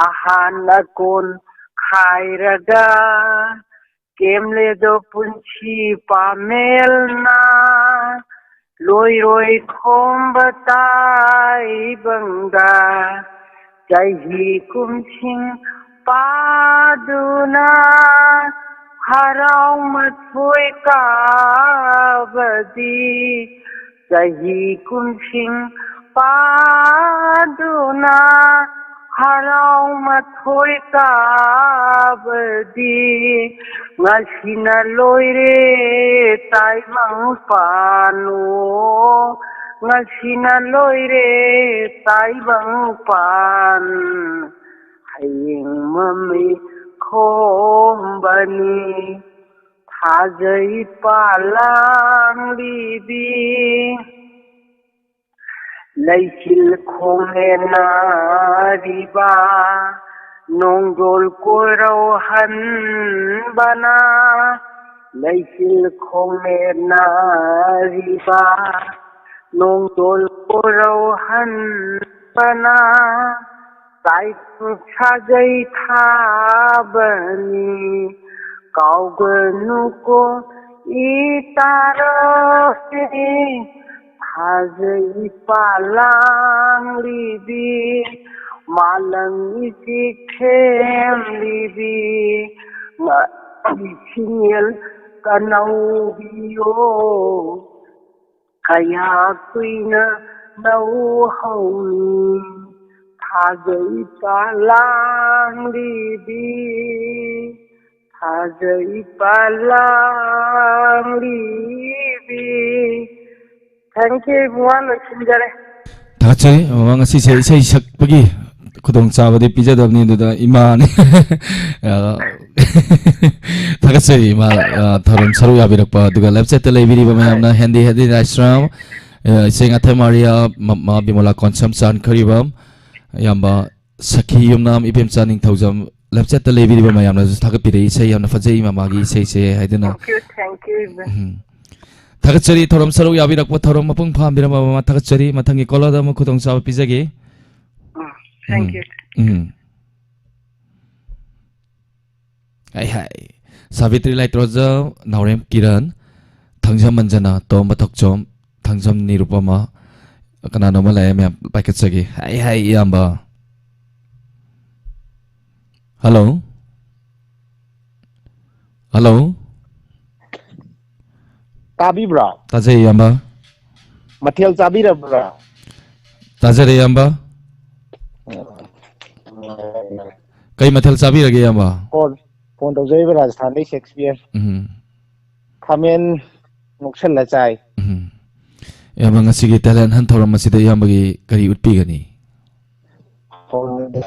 ꯑꯍꯥꯟ ꯑꯀꯣꯟ ꯈꯥꯏꯔꯒ, ꯀꯦꯝꯂꯦꯗꯣ ꯄꯨꯟꯁꯤ ꯄꯥꯃꯦꯜꯅ, ꯂꯣꯏꯔꯣꯏ ꯈꯣꯝꯕ ꯇꯥꯏꯕꯪꯗ, ꯆꯍꯤ ꯀꯨꯝꯁꯤꯡ ꯄꯥꯗꯨꯅ, ꯍꯔꯥꯎ ꯃꯊꯣꯏ ꯀꯥꯕꯗꯤ, ꯆꯍꯤ ꯀꯨꯝꯁꯤꯡ ꯄꯥꯗꯨꯅ, ꯍꯔꯥꯎ ꯃꯊꯣꯏ ꯀꯥꯕꯗꯤ, ꯉꯁꯤꯅ ꯂꯣꯏꯔꯦ ꯇꯥꯏꯕꯪ ꯄꯥꯟ, ꯑꯣ, ꯉꯁꯤꯅ ꯂꯣꯏꯔꯦ ꯇꯥꯏꯕꯪ ꯄꯥꯟ, ꯍꯌꯦꯡ ꯃꯃꯩ ꯈꯣꯝꯕꯅꯤ, ꯊꯥꯖ ꯏꯄꯥ ꯂꯥꯡꯂꯤꯕꯤ꯫ ꯂꯩꯆꯤꯜ ꯈꯣꯡꯅꯦꯟꯅꯔꯤꯕ, ꯅꯣꯡꯗꯣꯜ ꯀꯣꯏꯔꯧ ꯍꯟꯕꯅ ꯂꯩꯆꯤꯜ ꯈꯣꯡꯅꯦꯠꯅꯔꯤꯕ, ꯅꯣꯡꯗꯣꯜ ꯀꯣꯏꯔꯧ ꯍꯟꯕꯅ ꯇꯥꯏꯕꯪ ꯁꯥꯒꯩ ꯊꯥꯕꯅꯤ꯫ ꯀꯥꯎꯒꯅꯨꯀꯣ ꯏꯇꯥꯔꯣꯁꯦ, ꯊꯥꯖꯩ ꯏꯄꯥ ꯂꯥꯡꯂꯤꯕꯤ, ꯃꯥꯂꯪ ꯏꯆꯦꯛ ꯊꯦꯝꯂꯤꯕꯤ, ꯉꯥꯒꯤ ꯁꯤꯡꯉꯦꯜ ꯀꯅꯧꯕꯤꯌꯣ꯫ ꯀꯌꯥ ꯀꯨꯏꯅ ꯂꯧꯍꯧꯅꯤ ꯊꯥꯖꯩ ꯄꯥꯂꯥꯡꯂꯤꯕꯤ, ꯊꯥꯖꯩ ꯄꯥꯂꯥꯡꯂꯤꯕꯤ꯫ Thank you, ꯏꯕꯨꯡꯉꯣ, ꯂꯣꯏꯁꯤꯟꯖꯔꯦ꯫ ꯊꯥꯒꯠꯆꯔꯤ꯫ ꯃꯃꯥ, ꯉꯁꯤꯁꯦ ꯏꯁꯩ ꯁꯛꯄꯒꯤ ꯈꯨꯗꯣꯡꯆꯥꯕꯗꯤ ꯄꯤꯖꯗꯕꯅꯤ, ꯑꯗꯨꯗ ꯏꯃꯥꯅꯤ꯫ ꯑ, ꯊꯥꯒꯠꯆꯔꯤ, ꯏꯃꯥ, ꯑ, ꯊꯧꯔꯝ ꯁꯔꯨꯛ ꯌꯥꯕꯤꯔꯛꯄ, ꯑꯗꯨꯒ live chat ꯇ ꯂꯩꯕꯤꯔꯤꯕ ꯃꯌꯥꯝꯅ, ꯍꯦꯟꯗꯤ ꯍꯦꯟꯗꯤ ꯔꯥꯏꯁ꯭ꯔꯥꯝ, ꯑ, ꯏꯆꯦ ꯉꯥꯊꯦꯝ ꯃꯥꯔꯤꯌꯥ, ꯃꯃꯥ ꯕꯤꯃꯣꯂꯥ ꯀꯣꯟꯁꯝ ꯆꯥꯟꯈꯔꯤꯕꯝ, ꯏꯌꯥꯝꯕ ꯁꯈꯤ ꯌꯨꯝꯅꯥꯝ ꯏꯕꯦꯝꯆꯥ ꯅꯤꯡꯊꯧꯖꯝ, live chat ꯇ ꯂꯩꯕꯤꯔꯤꯕ ꯃꯌꯥꯝꯅꯁꯨ ꯊꯥꯒꯠꯄꯤꯔꯛꯏ, ꯏꯁꯩ ꯌꯥꯝꯅ ꯐꯖꯩ ꯃꯃꯥꯒꯤ ꯏꯁꯩꯁꯦ ꯍꯥꯏꯗꯨꯅ꯫ Thank you, thank you, ꯏꯕꯦꯝ꯫ ꯎꯝ꯫ ꯊꯥꯒꯠꯆꯔꯤ, ꯊꯧꯔꯝ ꯁꯔꯨꯛ ꯌꯥꯕꯤꯔꯛꯄ, ꯊꯧꯔꯝ ꯃꯄꯨꯡ ꯐꯥꯍꯟꯕꯤꯔꯝꯕ ꯃꯃꯥ ꯊꯥꯒꯠꯆꯔꯤ꯫ ꯃꯊꯪꯒꯤ caller ꯗ ꯑꯃꯨꯛ ꯈꯨꯗꯣꯡꯆꯥꯕ ꯄꯤꯖꯒꯦ꯫ ꯎꯝ, thank you꯫ ꯎꯝ꯫ ꯍꯥꯏ ꯍꯥꯏ꯫ ꯁꯥꯕꯤꯇ꯭ꯔꯤ ꯂꯥꯏꯇ꯭ꯔꯣꯖꯝ, ꯅꯥꯎꯔꯦꯝ ꯀꯤꯔꯟ, ꯊꯥꯡꯖꯝ ꯑꯟꯖꯅꯥ, ꯇꯣꯝꯕ ꯊꯣꯛꯆꯣꯝ, ꯊꯥꯡꯖꯝ ꯅꯤꯔꯨꯄꯃꯥ, ꯀꯅꯥꯅꯣꯝꯃ ꯂꯥꯛꯑꯦ ꯃꯌꯥꯝ, ꯄꯥꯏꯈꯠꯆꯒꯦ꯫ ꯍꯥꯏ ꯍꯥꯏ, ꯏꯌꯥꯝꯕ꯫ Hello? Hello? ꯇꯥꯕꯤꯕ꯭ꯔꯣ? ꯇꯥꯖꯩ, ꯏꯌꯥꯝꯕ꯫ ꯃꯊꯦꯜ ꯆꯥꯕꯤꯔꯕ꯭ꯔꯥ? ꯇꯥꯖꯔꯦ, ꯏꯌꯥꯝꯕ꯫ ꯀꯩ ꯃꯊꯦꯜ ꯆꯥꯕꯤꯔꯒꯦ, ꯏꯌꯥꯝꯕ? ꯐꯣꯟ, ꯐꯣꯟ ꯇꯧꯖꯔꯤꯕ ꯔꯥꯖꯁꯊꯥꯟꯗꯩ ꯁꯦꯛꯁꯄꯤꯌꯔ꯫ ꯎꯝ꯫ ꯈꯥꯃꯦꯟ ꯉꯧꯁꯜꯂ ꯆꯥꯏ꯫ ꯎꯝ꯫ ꯏꯌꯥꯝꯕ, ꯉꯁꯤꯒꯤ talent hunt ꯊꯧꯔꯝ ꯑꯁꯤꯗ ꯏꯌꯥꯝꯕꯒꯤ ꯀꯔꯤ ꯎꯠꯄꯤꯒꯅꯤ? ꯐꯣꯟꯗ꯫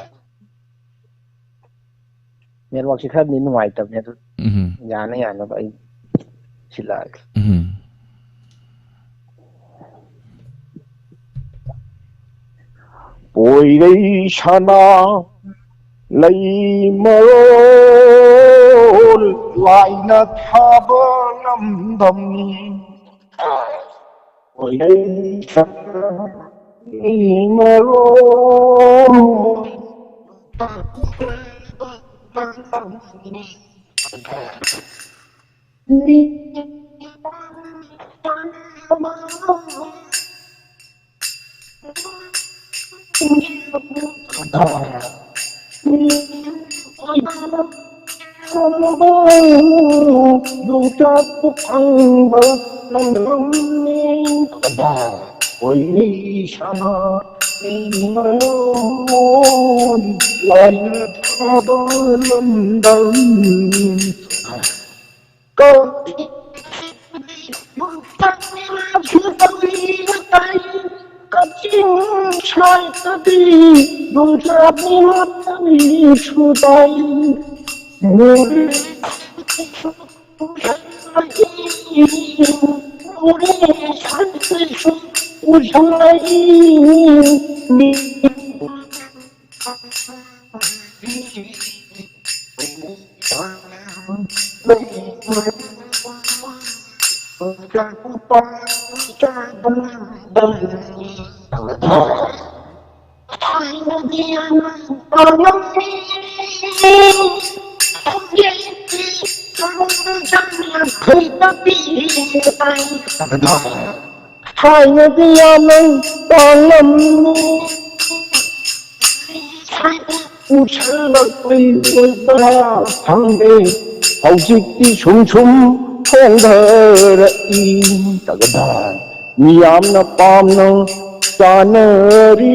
Network ꯁꯤ ꯈꯔꯗꯤ ꯅꯨꯡꯉꯥꯏꯇꯕꯅꯦ, ꯑꯗꯨ ꯎꯝ꯫ ꯌꯥꯅ ꯌꯥꯅꯕ ꯑꯩ ꯁꯤꯜꯂꯛꯑꯒꯦ꯫ ꯎꯝ꯫ ꯄꯣꯏꯔꯩ ꯁꯅꯥ ꯂꯩꯃꯔꯣꯜ ꯂꯥꯏꯅ ꯊꯥꯕ ꯂꯝꯗꯝꯅꯤ꯫ ꯑꯣꯏꯔꯩ ꯁꯅꯥ ꯂꯩꯃꯔꯣꯜ ꯌꯣꯡꯆꯥꯛꯄꯨ ꯐꯪꯕ ꯂꯝꯗꯝꯅꯤ꯫ ꯑꯣꯏꯔꯤ ꯁꯅꯥ ꯂꯩꯃꯔꯣꯜ ꯂꯥꯏꯅ ꯊꯥꯕ ꯂꯝꯗꯝꯅꯤ꯫ ꯀꯛꯆꯤꯡ ꯁꯥꯏꯠꯇꯗꯤ ꯌꯣꯡꯆꯥꯛ ꯉꯥꯛꯇꯅꯤꯁꯨ ꯇꯥꯏ꯫ ꯃꯣꯔꯦ ꯁꯥꯏꯠꯇꯁꯨ ꯎꯁꯥꯏ꯫ ꯊꯥꯏꯅꯗꯤ ꯌꯥꯝꯅ ꯇꯥꯡꯂꯝꯃꯤ꯫ ꯎꯁꯜꯂꯛꯄꯩ ꯑꯣꯏꯕ꯭ꯔꯥ ꯈꯪꯗꯦ, ꯍꯧꯖꯤꯛꯇꯤ ꯁꯨꯝ ꯁꯨꯝ ꯍꯣꯡꯊꯔꯛꯏ꯫ ꯇꯒꯗ ꯃꯤꯌꯥꯝꯅ ꯄꯥꯝꯅ ꯆꯥꯅꯔꯤ꯫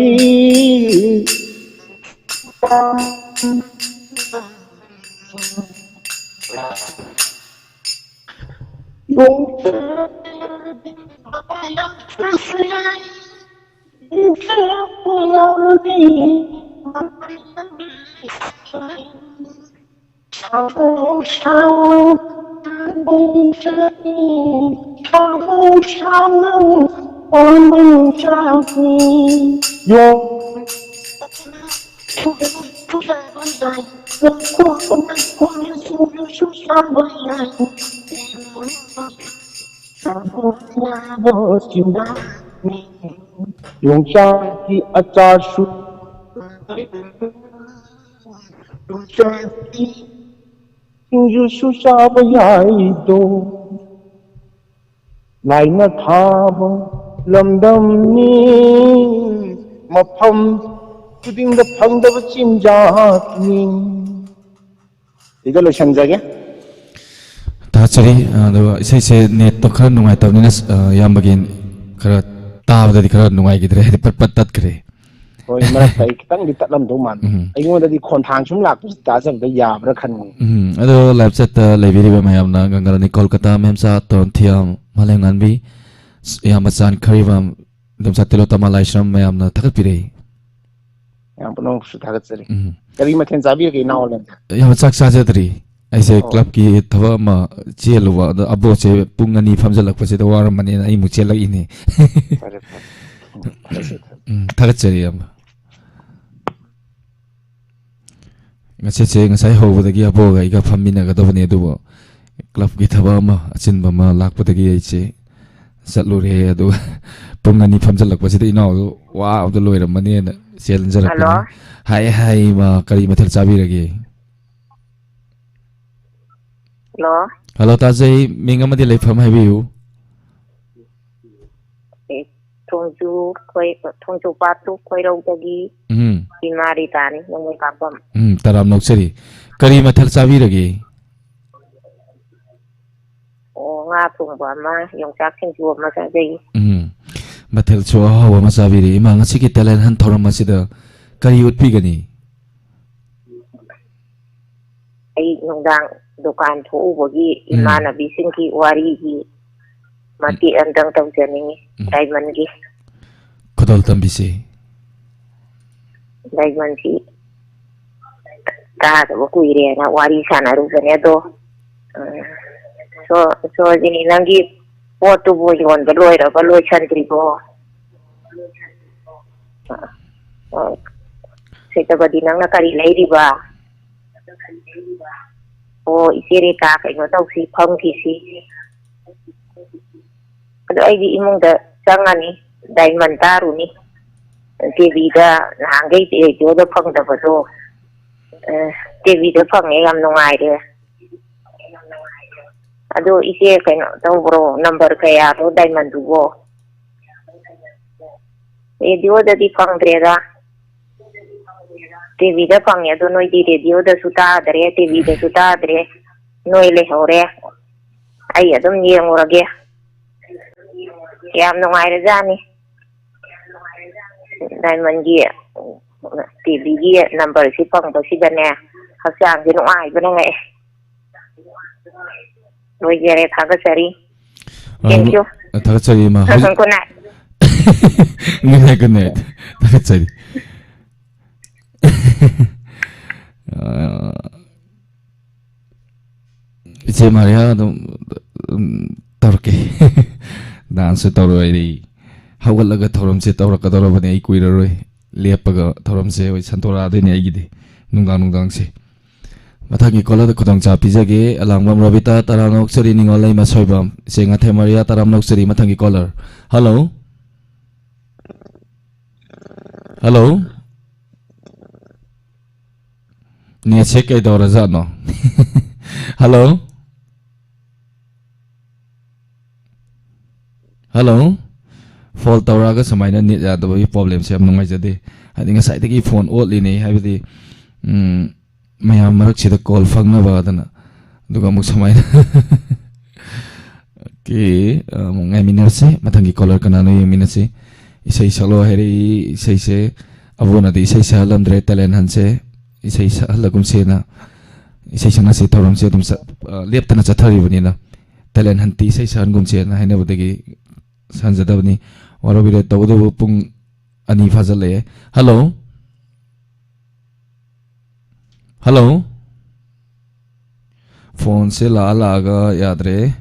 ꯌꯣꯡꯆꯥꯛꯀꯤ ꯑꯆꯥꯔꯁꯨ, ꯌꯣꯡꯆꯥꯛꯀꯤ ꯁꯤꯡꯖꯨꯁꯨ ꯆꯥꯕ ꯌꯥꯏꯗꯣ꯫ ꯂꯥꯏꯅ ꯊꯥꯕ ꯂꯝꯗꯝꯅꯤ, ꯃꯐꯝ ꯈꯨꯗꯤꯡꯗ ꯐꯪꯗꯕ ꯆꯤꯟꯖꯥꯛꯅꯤ꯫ ꯁꯤꯗ ꯂꯣꯏꯁꯤꯟꯖꯒꯦ꯫ ꯊꯥꯒꯠꯆꯔꯤ꯫ ꯑꯗꯨꯒ ꯏꯁꯩꯁꯦ ꯅꯦꯠꯇꯣ ꯈꯔ ꯅꯨꯡꯉꯥꯏꯇꯕꯅꯤꯅ, ꯑ, ꯏꯌꯥꯝꯕꯒꯤ ꯈꯔ ꯇꯥꯕꯗꯗꯤ ꯈꯔ ꯅꯨꯡꯉꯥꯏꯈꯤꯗ꯭ꯔꯦ, ꯍꯥꯏꯗꯤ ꯄꯠ ꯄꯠ ꯇꯠꯈ꯭ꯔꯦ꯫ ꯍꯣꯏ, ꯃꯔꯛꯇ ꯑꯩ ꯈꯤꯇꯪꯗꯤ ꯇꯠꯂꯝꯗꯧ ꯃꯥꯜꯂꯦ꯫ ꯎꯝ꯫ ꯑꯩꯉꯣꯟꯗꯗꯤ ꯈꯣꯟꯊꯥꯡ ꯁꯨꯝ ꯂꯥꯛꯄꯁꯤ ꯇꯥꯖꯕꯗ ꯌꯥꯕ꯭ꯔꯥ ꯈꯟꯕꯅꯤ꯫ ꯎꯝ, ꯑꯗꯣ live chatꯇ ꯂꯩꯕꯤꯔꯤꯕ ꯃꯌꯥꯝꯅ ꯒꯪꯒꯥꯔꯥꯅꯤ ꯀꯣꯜꯀꯇꯥ, ꯃꯦꯝꯆꯥ ꯇꯣꯟꯊꯤꯌꯥꯝ, ꯃꯥꯂꯦꯝꯉꯥꯟꯕꯤ, ꯏꯌꯥꯝꯕ ꯆꯥꯟ ꯈꯔꯤꯕꯝ, ꯏꯗꯣꯝꯆꯥ ꯇꯤꯂꯣꯇꯃꯥ ꯂꯥꯏꯁ꯭ꯔꯝ ꯃꯌꯥꯝꯅ ꯊꯥꯒꯠꯄꯤꯔꯛꯏ꯫ ꯌꯥꯝ ꯄꯨꯝꯅꯃꯛꯁꯨ ꯊꯥꯒꯠꯆꯔꯤ꯫ ꯎꯝ꯫ ꯀꯔꯤ ꯃꯊꯦꯜ ꯆꯥꯕꯤꯔꯒꯦ, ꯏꯅꯥꯎ ꯍꯣꯂꯦꯟꯗ? ꯏꯌꯥꯝꯕ ꯆꯥꯛ ꯆꯥꯖꯗ꯭ꯔꯤ꯫ ꯑꯩꯁꯦ ꯑꯣ꯫ clubꯀꯤ ꯊꯕꯛ ꯑꯃ ꯆꯦꯜꯂꯨꯕ, ꯑꯗꯣ ꯑꯕꯣꯛꯁꯦ ꯄꯨꯡ ꯑꯅꯤ ꯐꯝꯖꯜꯂꯛꯄꯁꯤꯗ ꯋꯥꯔꯝꯃꯅꯤꯅ ꯑꯩ ꯑꯃꯨꯛ ꯆꯦꯜꯂꯛꯏꯅꯦ꯫ ꯐꯔꯦ, ꯐꯔꯦ꯫ ꯎꯝ, ꯊꯥꯒꯠꯆꯔꯤ, ꯏꯌꯥꯝꯕ꯫ ꯉꯁꯤꯁꯦ ꯉꯁꯥꯏ ꯍꯧꯕꯗꯒꯤ ꯑꯕꯣꯛꯒ ꯑꯩꯒ ꯐꯝꯃꯤꯟꯅꯒꯗꯕꯅꯦ, ꯑꯗꯨꯕꯨ clubꯀꯤ ꯊꯕꯛ ꯑꯃ ꯑꯆꯤꯟꯕ ꯑꯃ ꯂꯥꯛꯄꯗꯒꯤ ꯑꯩꯁꯦ ꯆꯠꯂꯨꯔꯦ꯫ ꯑꯗꯨꯒ ꯄꯨꯡ ꯑꯅꯤ ꯐꯝꯖꯜꯂꯛꯄꯁꯤꯗ ꯏꯅꯥꯎꯗꯣ ꯋꯥꯕꯗ ꯂꯣꯏꯔꯝꯃꯅꯤꯅ ꯆꯦꯟꯖꯔꯛꯄꯅꯤ꯫ ꯍꯜꯂꯣ꯫ ꯍꯥꯏ, ꯍꯥꯏ, ꯏꯃꯥ, ꯀꯔꯤ ꯃꯊꯦꯜ ꯆꯥꯕꯤꯔꯒꯦ? ꯍꯜꯂꯣ꯫ ꯍꯜꯂꯣ, ꯇꯥꯖꯩ꯫ ꯃꯤꯡ ꯑꯃꯗꯤ ꯂꯩꯐꯝ ꯍꯥꯏꯕꯤꯌꯨ꯫ ꯑꯦ, ꯊꯣꯡꯖꯨ ꯈꯣꯏ-, ꯊꯣꯡꯖꯨ ꯄꯥꯠꯇꯨ ꯈꯣꯏꯔꯧꯗꯒꯤ ꯎꯝ꯫ ꯏꯃꯥ ꯔꯤꯇꯥꯅꯤ, ꯅꯣꯡꯃꯩ ꯀꯥꯞꯐꯝ꯫ ꯎꯝ, ꯇꯔꯥꯝ ꯅꯣꯛꯆꯔꯤ꯫ ꯀꯔꯤ ꯃꯊꯦꯜ ꯆꯥꯕꯤꯔꯒꯦ? ꯑꯣ, ꯉꯥ ꯊꯣꯡꯕ ꯑꯃ, ꯌꯣꯡꯆꯥꯛ ꯁꯤꯡꯖꯨ ꯑꯃ ꯆꯥꯖꯩ꯫ ꯎꯝ, ꯃꯊꯦꯜꯁꯨ ꯑꯍꯥꯎꯕ ꯑꯃ ꯆꯥꯕꯤꯔꯦ꯫ ꯏꯃꯥ, ꯉꯁꯤꯒꯤ talent hunt ꯊꯧꯔꯝ ꯑꯁꯤꯗ ꯀꯔꯤ ꯎꯠꯄꯤꯒꯅꯤ? ꯑꯩ ꯅꯨꯡꯗꯥꯡ ꯗꯨꯀꯥꯟ ꯊꯣꯛꯎꯕꯒꯤ ꯎꯝ꯫ ꯏꯃꯥꯟꯅꯕꯤꯁꯤꯡꯒꯤ ꯋꯥꯔꯤꯒꯤ ꯎꯝ꯫ ꯃꯇꯦꯛ ꯑꯝꯇꯪ ꯇꯧꯖꯅꯤꯡꯉꯤ, ꯎꯝ꯫ diamondꯒꯤ꯫ ꯈꯨꯗꯣꯜ ꯇꯝꯕꯤꯁꯤ꯫ Diamondꯁꯤ ꯇꯥꯗꯕ ꯀꯨꯏꯔꯦꯅ ꯋꯥꯔꯤ ꯁꯥꯟꯅꯔꯨꯕꯅꯦ, ꯑꯗꯣ, ꯎꯝ, ꯁꯣ-, ꯁꯣꯔꯣꯖꯤꯅꯤ, ꯅꯪꯒꯤ ꯄꯣꯠꯇꯨꯕꯨ ꯌꯣꯟꯕ ꯂꯣꯏꯔꯕ ꯂꯣꯏꯁꯟꯗ꯭ꯔꯤꯕꯣ? ꯑ, ꯑ, ꯁꯤꯇꯕꯗꯤ, ꯅꯪꯅ ꯀꯔꯤ ꯂꯩꯔꯤꯕ? ꯑꯣ, ꯏꯆꯦ ꯔꯦꯈꯥ, ꯀꯩꯅꯣ ꯇꯧꯁꯤ, ꯐꯝꯈꯤꯁꯤ꯫ ꯑꯗꯣ ꯑꯩꯗꯤ ꯏꯃꯨꯡꯗ ꯆꯪꯉꯅꯤ, ꯗꯥꯏꯃꯟ ꯇꯥꯔꯨꯅꯤ꯫ ꯇꯤꯚꯤꯗ ꯅꯍꯥꯟꯈꯩ ꯔꯦꯗꯤꯑꯣꯗ ꯐꯪꯗꯕꯗꯣ, ꯑꯦ, ꯇꯤꯚꯤꯗ ꯐꯪꯉꯦ, ꯌꯥꯝ ꯅꯨꯡꯉꯥꯏꯔꯦ꯫ ꯑꯗꯣ ꯏꯆꯦ ꯀꯩꯅꯣ ꯇꯧꯕ꯭ꯔꯣ, ꯅꯝꯕꯔ ꯀꯌꯥꯅꯣ ꯗꯥꯏꯃꯟꯗꯨꯕꯣ? ꯔꯦꯗꯤꯑꯣꯗꯗꯤ ꯐꯪꯗ꯭ꯔꯦꯗ, ꯇꯤꯚꯤꯗ ꯐꯪꯉꯦ꯫ ꯑꯗꯣ ꯅꯣꯏꯗꯤ ꯔꯦꯗꯤꯑꯣꯗꯁꯨ ꯇꯥꯗ꯭ꯔꯦ, ꯇꯤꯚꯤꯗꯁꯨ ꯇꯥꯗ꯭ꯔꯦ, ꯅꯣꯏ ꯂꯩꯍꯧꯔꯦ꯫ ꯑꯩ ꯑꯗꯨꯝ ꯌꯦꯡꯉꯨꯔꯒꯦ꯫ ꯌꯥꯝ ꯅꯨꯡꯉꯥꯏꯔꯖꯥꯠꯅꯤ꯫ ꯗꯥꯏꯃꯟꯒꯤ ꯇꯤꯚꯤꯒꯤ ꯅꯝꯕꯔꯁꯤ ꯐꯪꯕꯁꯤꯗꯅꯦ, ꯍꯛꯆꯥꯡꯁꯦ ꯅꯨꯡꯉꯥꯏꯕꯅ ꯉꯛꯑꯦ꯫ ꯂꯣꯏꯖꯔꯦ, ꯊꯥꯒꯠꯆꯔꯤ꯫ ꯑ, Thank you. ꯊꯥꯒꯠꯆꯔꯤ, ꯏꯃꯥ꯫ ꯍꯧꯖꯤꯛ Good night꯫ Good night, good night꯫ ꯊꯥꯒꯠꯆꯔꯤ꯫ ꯑ, ꯏꯆꯦ ꯃꯥꯔꯤꯌꯥ ꯑꯗꯨꯝ, ꯑꯗꯨꯝ ꯇꯧꯔꯛꯀꯦ꯫ Dance ꯁꯨ ꯇꯧꯔꯣꯏꯔꯤ꯫ ꯍꯧꯒꯠꯂꯒ ꯊꯧꯔꯝꯁꯦ ꯇꯧꯔꯛꯀꯗꯧꯔꯕꯅꯦ, ꯑꯩ ꯀꯨꯏꯔꯔꯣꯏ꯫ ꯂꯦꯞꯄꯒ ꯊꯧꯔꯝꯁꯦ ꯍꯣꯏ ꯁꯟꯇꯣꯔꯛꯑꯗꯣꯏꯅꯦ ꯑꯩꯒꯤꯗꯤ, ꯅꯨꯡꯗꯥꯡ ꯅꯨꯡꯗꯥꯡꯁꯦ꯫ ꯃꯊꯪꯒꯤ caller ꯗ ꯈꯨꯗꯣꯡꯆꯥꯕ ꯄꯤꯖꯒꯦ꯫ ꯑꯂꯥꯡꯕꯝ ꯔꯣꯕꯤꯇꯥ, ꯇꯔꯥꯝꯅ ꯑꯣꯛꯆꯔꯤ꯫ ꯅꯤꯉꯣꯜ ꯂꯩꯃ ꯁꯣꯏꯕꯝ, ꯏꯆꯦ ꯉꯥꯊꯦꯝ ꯃꯥꯔꯤꯌꯥ, ꯇꯔꯥꯝꯅ ꯑꯣꯛꯆꯔꯤ꯫ ꯃꯊꯪꯒꯤ caller꯫ Hello? Hello? Net ꯁꯦ ꯀꯩꯗꯧꯔꯖꯥꯠꯅꯣ? Hello? Hello? Phone ꯇꯧꯔꯛꯑꯒ ꯁꯨꯃꯥꯏꯅ net ꯌꯥꯗꯕꯒꯤ problem ꯁꯦ ꯌꯥꯝ ꯅꯨꯡꯉꯥꯏꯖꯗꯦ꯫ ꯍꯥꯏꯗꯤ ꯉꯁꯥꯏꯗꯒꯤ phone ꯑꯣꯠꯂꯤꯅꯦ, ꯍꯥꯏꯕꯗꯤ, ꯎꯝ, ꯃꯌꯥꯝ ꯃꯔꯛꯁꯤꯗ call ꯐꯪꯅꯕ ꯑꯗꯨꯅ꯫ ꯑꯗꯨꯒ ꯑꯃꯨꯛ ꯁꯨꯃꯥꯏꯅ꯫ Okay, ꯑꯃꯨꯛ ꯉꯥꯏꯃꯤꯟꯅꯔꯁꯤ꯫ ꯃꯊꯪꯒꯤ caller ꯀꯅꯥꯅꯣ ꯌꯦꯡꯃꯤꯟꯅꯁꯤ꯫ ꯏꯁꯩ ꯁꯛꯂꯣ ꯍꯥꯏꯔꯛꯏ꯫ ꯏꯁꯩꯁꯦ ꯑꯕꯣꯅꯗꯤ ꯏꯁꯩ ꯁꯛꯍꯜꯂꯝꯗ꯭ꯔꯦ, talent hunt ꯁꯦ꯫ ꯏꯁꯩ ꯁꯛꯍꯜꯂꯒꯨꯝꯁꯦꯅ, ꯏꯁꯩ ꯁꯛꯅꯁꯤ ꯊꯧꯔꯝꯁꯦ ꯑꯗꯨꯝ ꯆꯠ-, ꯑ, ꯂꯦꯞꯇꯅ ꯆꯠꯊꯔꯤꯕꯅꯤꯅ, talent hunt ꯇꯤ ꯏꯁꯩ ꯁꯛꯍꯟꯒꯨꯝꯁꯦꯅ ꯍꯥꯏꯅꯕꯗꯒꯤ ꯁꯛꯍꯟꯖꯗꯕꯅꯤ꯫ ꯋꯥꯔꯧꯕꯤꯔꯣꯏ, ꯇꯧꯕꯇꯕꯨ ꯄꯨꯡ ꯑꯅꯤ ꯐꯥꯖꯤꯜꯂꯛꯑꯦ꯫ Hello? Hello? Phone ꯁꯦ ꯂꯥꯛꯑ ꯂꯥꯛꯑꯒ ꯌꯥꯗ꯭ꯔꯦ꯫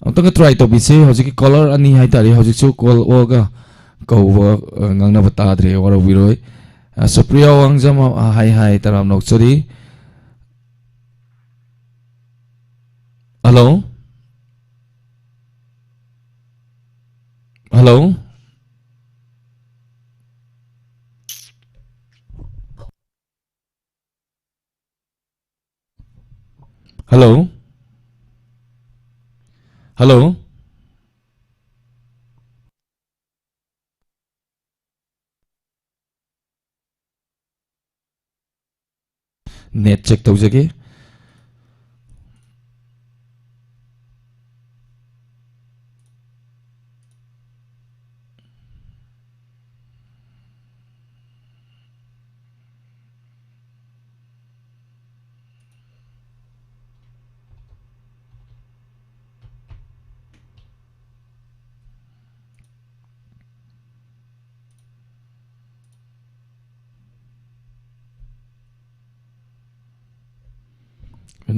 ꯑꯃꯨꯛꯇꯪꯒ try ꯇꯧꯕꯤꯁꯦ꯫ ꯍꯧꯖꯤꯛꯀꯤ caller ꯑꯅꯤ ꯍꯥꯏꯇꯥꯔꯦ, ꯍꯧꯖꯤꯛꯁꯨ call ꯑꯣꯛꯑꯒ ꯀꯧꯕ, ꯑ, ꯉꯥꯡꯅꯕ ꯇꯥꯗ꯭ꯔꯦ, ꯋꯥꯔꯧꯕꯤꯔꯣꯏ꯫ ꯑ, ꯁꯨꯄ꯭ꯔꯤꯌꯥ ꯋꯥꯡꯖꯝ, ꯑ, ꯍꯥꯏ ꯍꯥꯏ, ꯇꯔꯥꯝꯅ ꯑꯣꯛꯆꯔꯤ꯫ Hello? Hello? Hello? Hello? Net check ꯇꯧꯖꯒꯦ꯫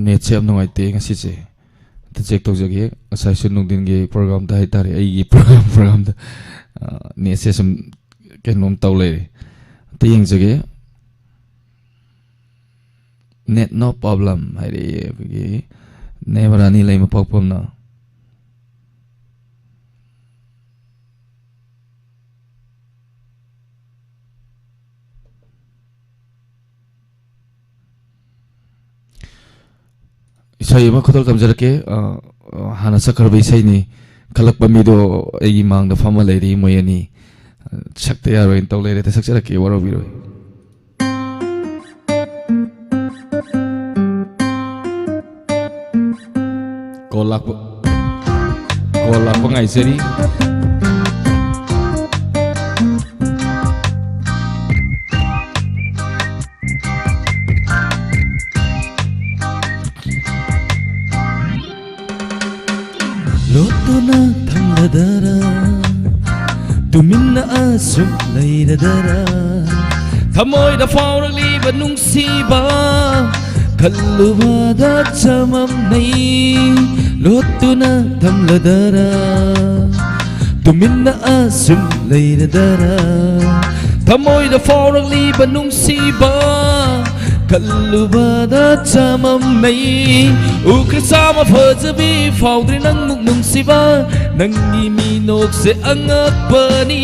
Netꯁꯦ ꯌꯥꯝ ꯅꯨꯡꯉꯥꯏꯇꯦ ꯉꯁꯤꯁꯦ꯫ ꯑꯝꯇ check ꯇꯧꯖꯒꯦ꯫ ꯉꯁꯥꯏꯁꯨ ꯅꯨꯡꯊꯤꯟꯒꯤ programꯗ ꯍꯥꯏꯇꯥꯔꯦ, ꯑꯩꯒꯤ program, programꯗ, ꯑ, netꯁꯦ ꯁꯨꯝ ꯀꯩꯅꯣꯝ ꯇꯧ ꯂꯩꯔꯦ꯫ ꯑꯝꯇ ꯌꯦꯡꯖꯒꯦ꯫ Net no problem ꯍꯥꯏꯔꯛꯑꯦ ꯑꯩꯈꯣꯏꯒꯤ ꯅꯦꯃꯔꯥꯅꯤ ꯂꯩꯃ ꯄꯥꯛꯄꯝꯅ꯫ ꯏꯁꯩ ꯑꯃ ꯈꯨꯗꯣꯜ ꯇꯝꯖꯔꯛꯀꯦ꯫ ꯑ, ꯑ, ꯍꯥꯟꯅ ꯁꯛꯈ꯭ꯔꯕ ꯏꯁꯩꯅꯤ꯫ ꯈꯜꯂꯛꯄ ꯃꯤꯗꯣ ꯑꯩꯒꯤ ꯃꯥꯡꯗ ꯐꯝꯃ ꯂꯩꯔꯤ, ꯃꯣꯏ ꯑꯅꯤ꯫ ꯁꯛꯇ ꯌꯥꯔꯣꯏꯅ ꯇꯧ ꯂꯩꯔꯦ꯫ ꯁꯛꯆꯔꯛꯀꯦ, ꯋꯥꯔꯧꯕꯤꯔꯣꯏ꯫ Call ꯂꯥꯛꯄ, call ꯂꯥꯛꯄ ꯉꯥꯏꯖꯔꯤ꯫ ꯂꯣꯠꯇꯨꯅ ꯊꯝꯂꯗꯔ, ꯇꯨꯃꯤꯟꯅ ꯑꯁꯨꯝ ꯂꯩꯔꯗꯔ? ꯊꯃꯣꯏꯗ ꯐꯥꯎꯔꯛꯂꯤꯕ ꯅꯨꯡꯁꯤꯕ, ꯈꯜꯂꯨꯕꯗ ꯆꯃꯝꯅꯩ꯫ ꯂꯣꯠꯇꯨꯅ ꯊꯝꯂꯗꯔ, ꯇꯨꯃꯤꯟꯅ ꯑꯁꯨꯝ ꯂꯩꯔꯗꯔ? ꯊꯃꯣꯏꯗ ꯐꯥꯎꯔꯛꯂꯤꯕ ꯅꯨꯡꯁꯤꯕ, ꯈꯜꯂꯨꯕꯗ ꯆꯃꯝꯅꯩ꯫ ꯎꯈ꯭ꯔ ꯆꯥꯝꯃ ꯐꯖꯕꯤ ꯐꯥꯎꯗ꯭ꯔꯦ ꯅꯪꯃꯨꯛ ꯅꯨꯡꯁꯤꯕ꯫ ꯅꯪꯒꯤ ꯃꯤꯅꯣꯛꯁꯦ ꯑꯉꯛꯄꯅꯤ꯫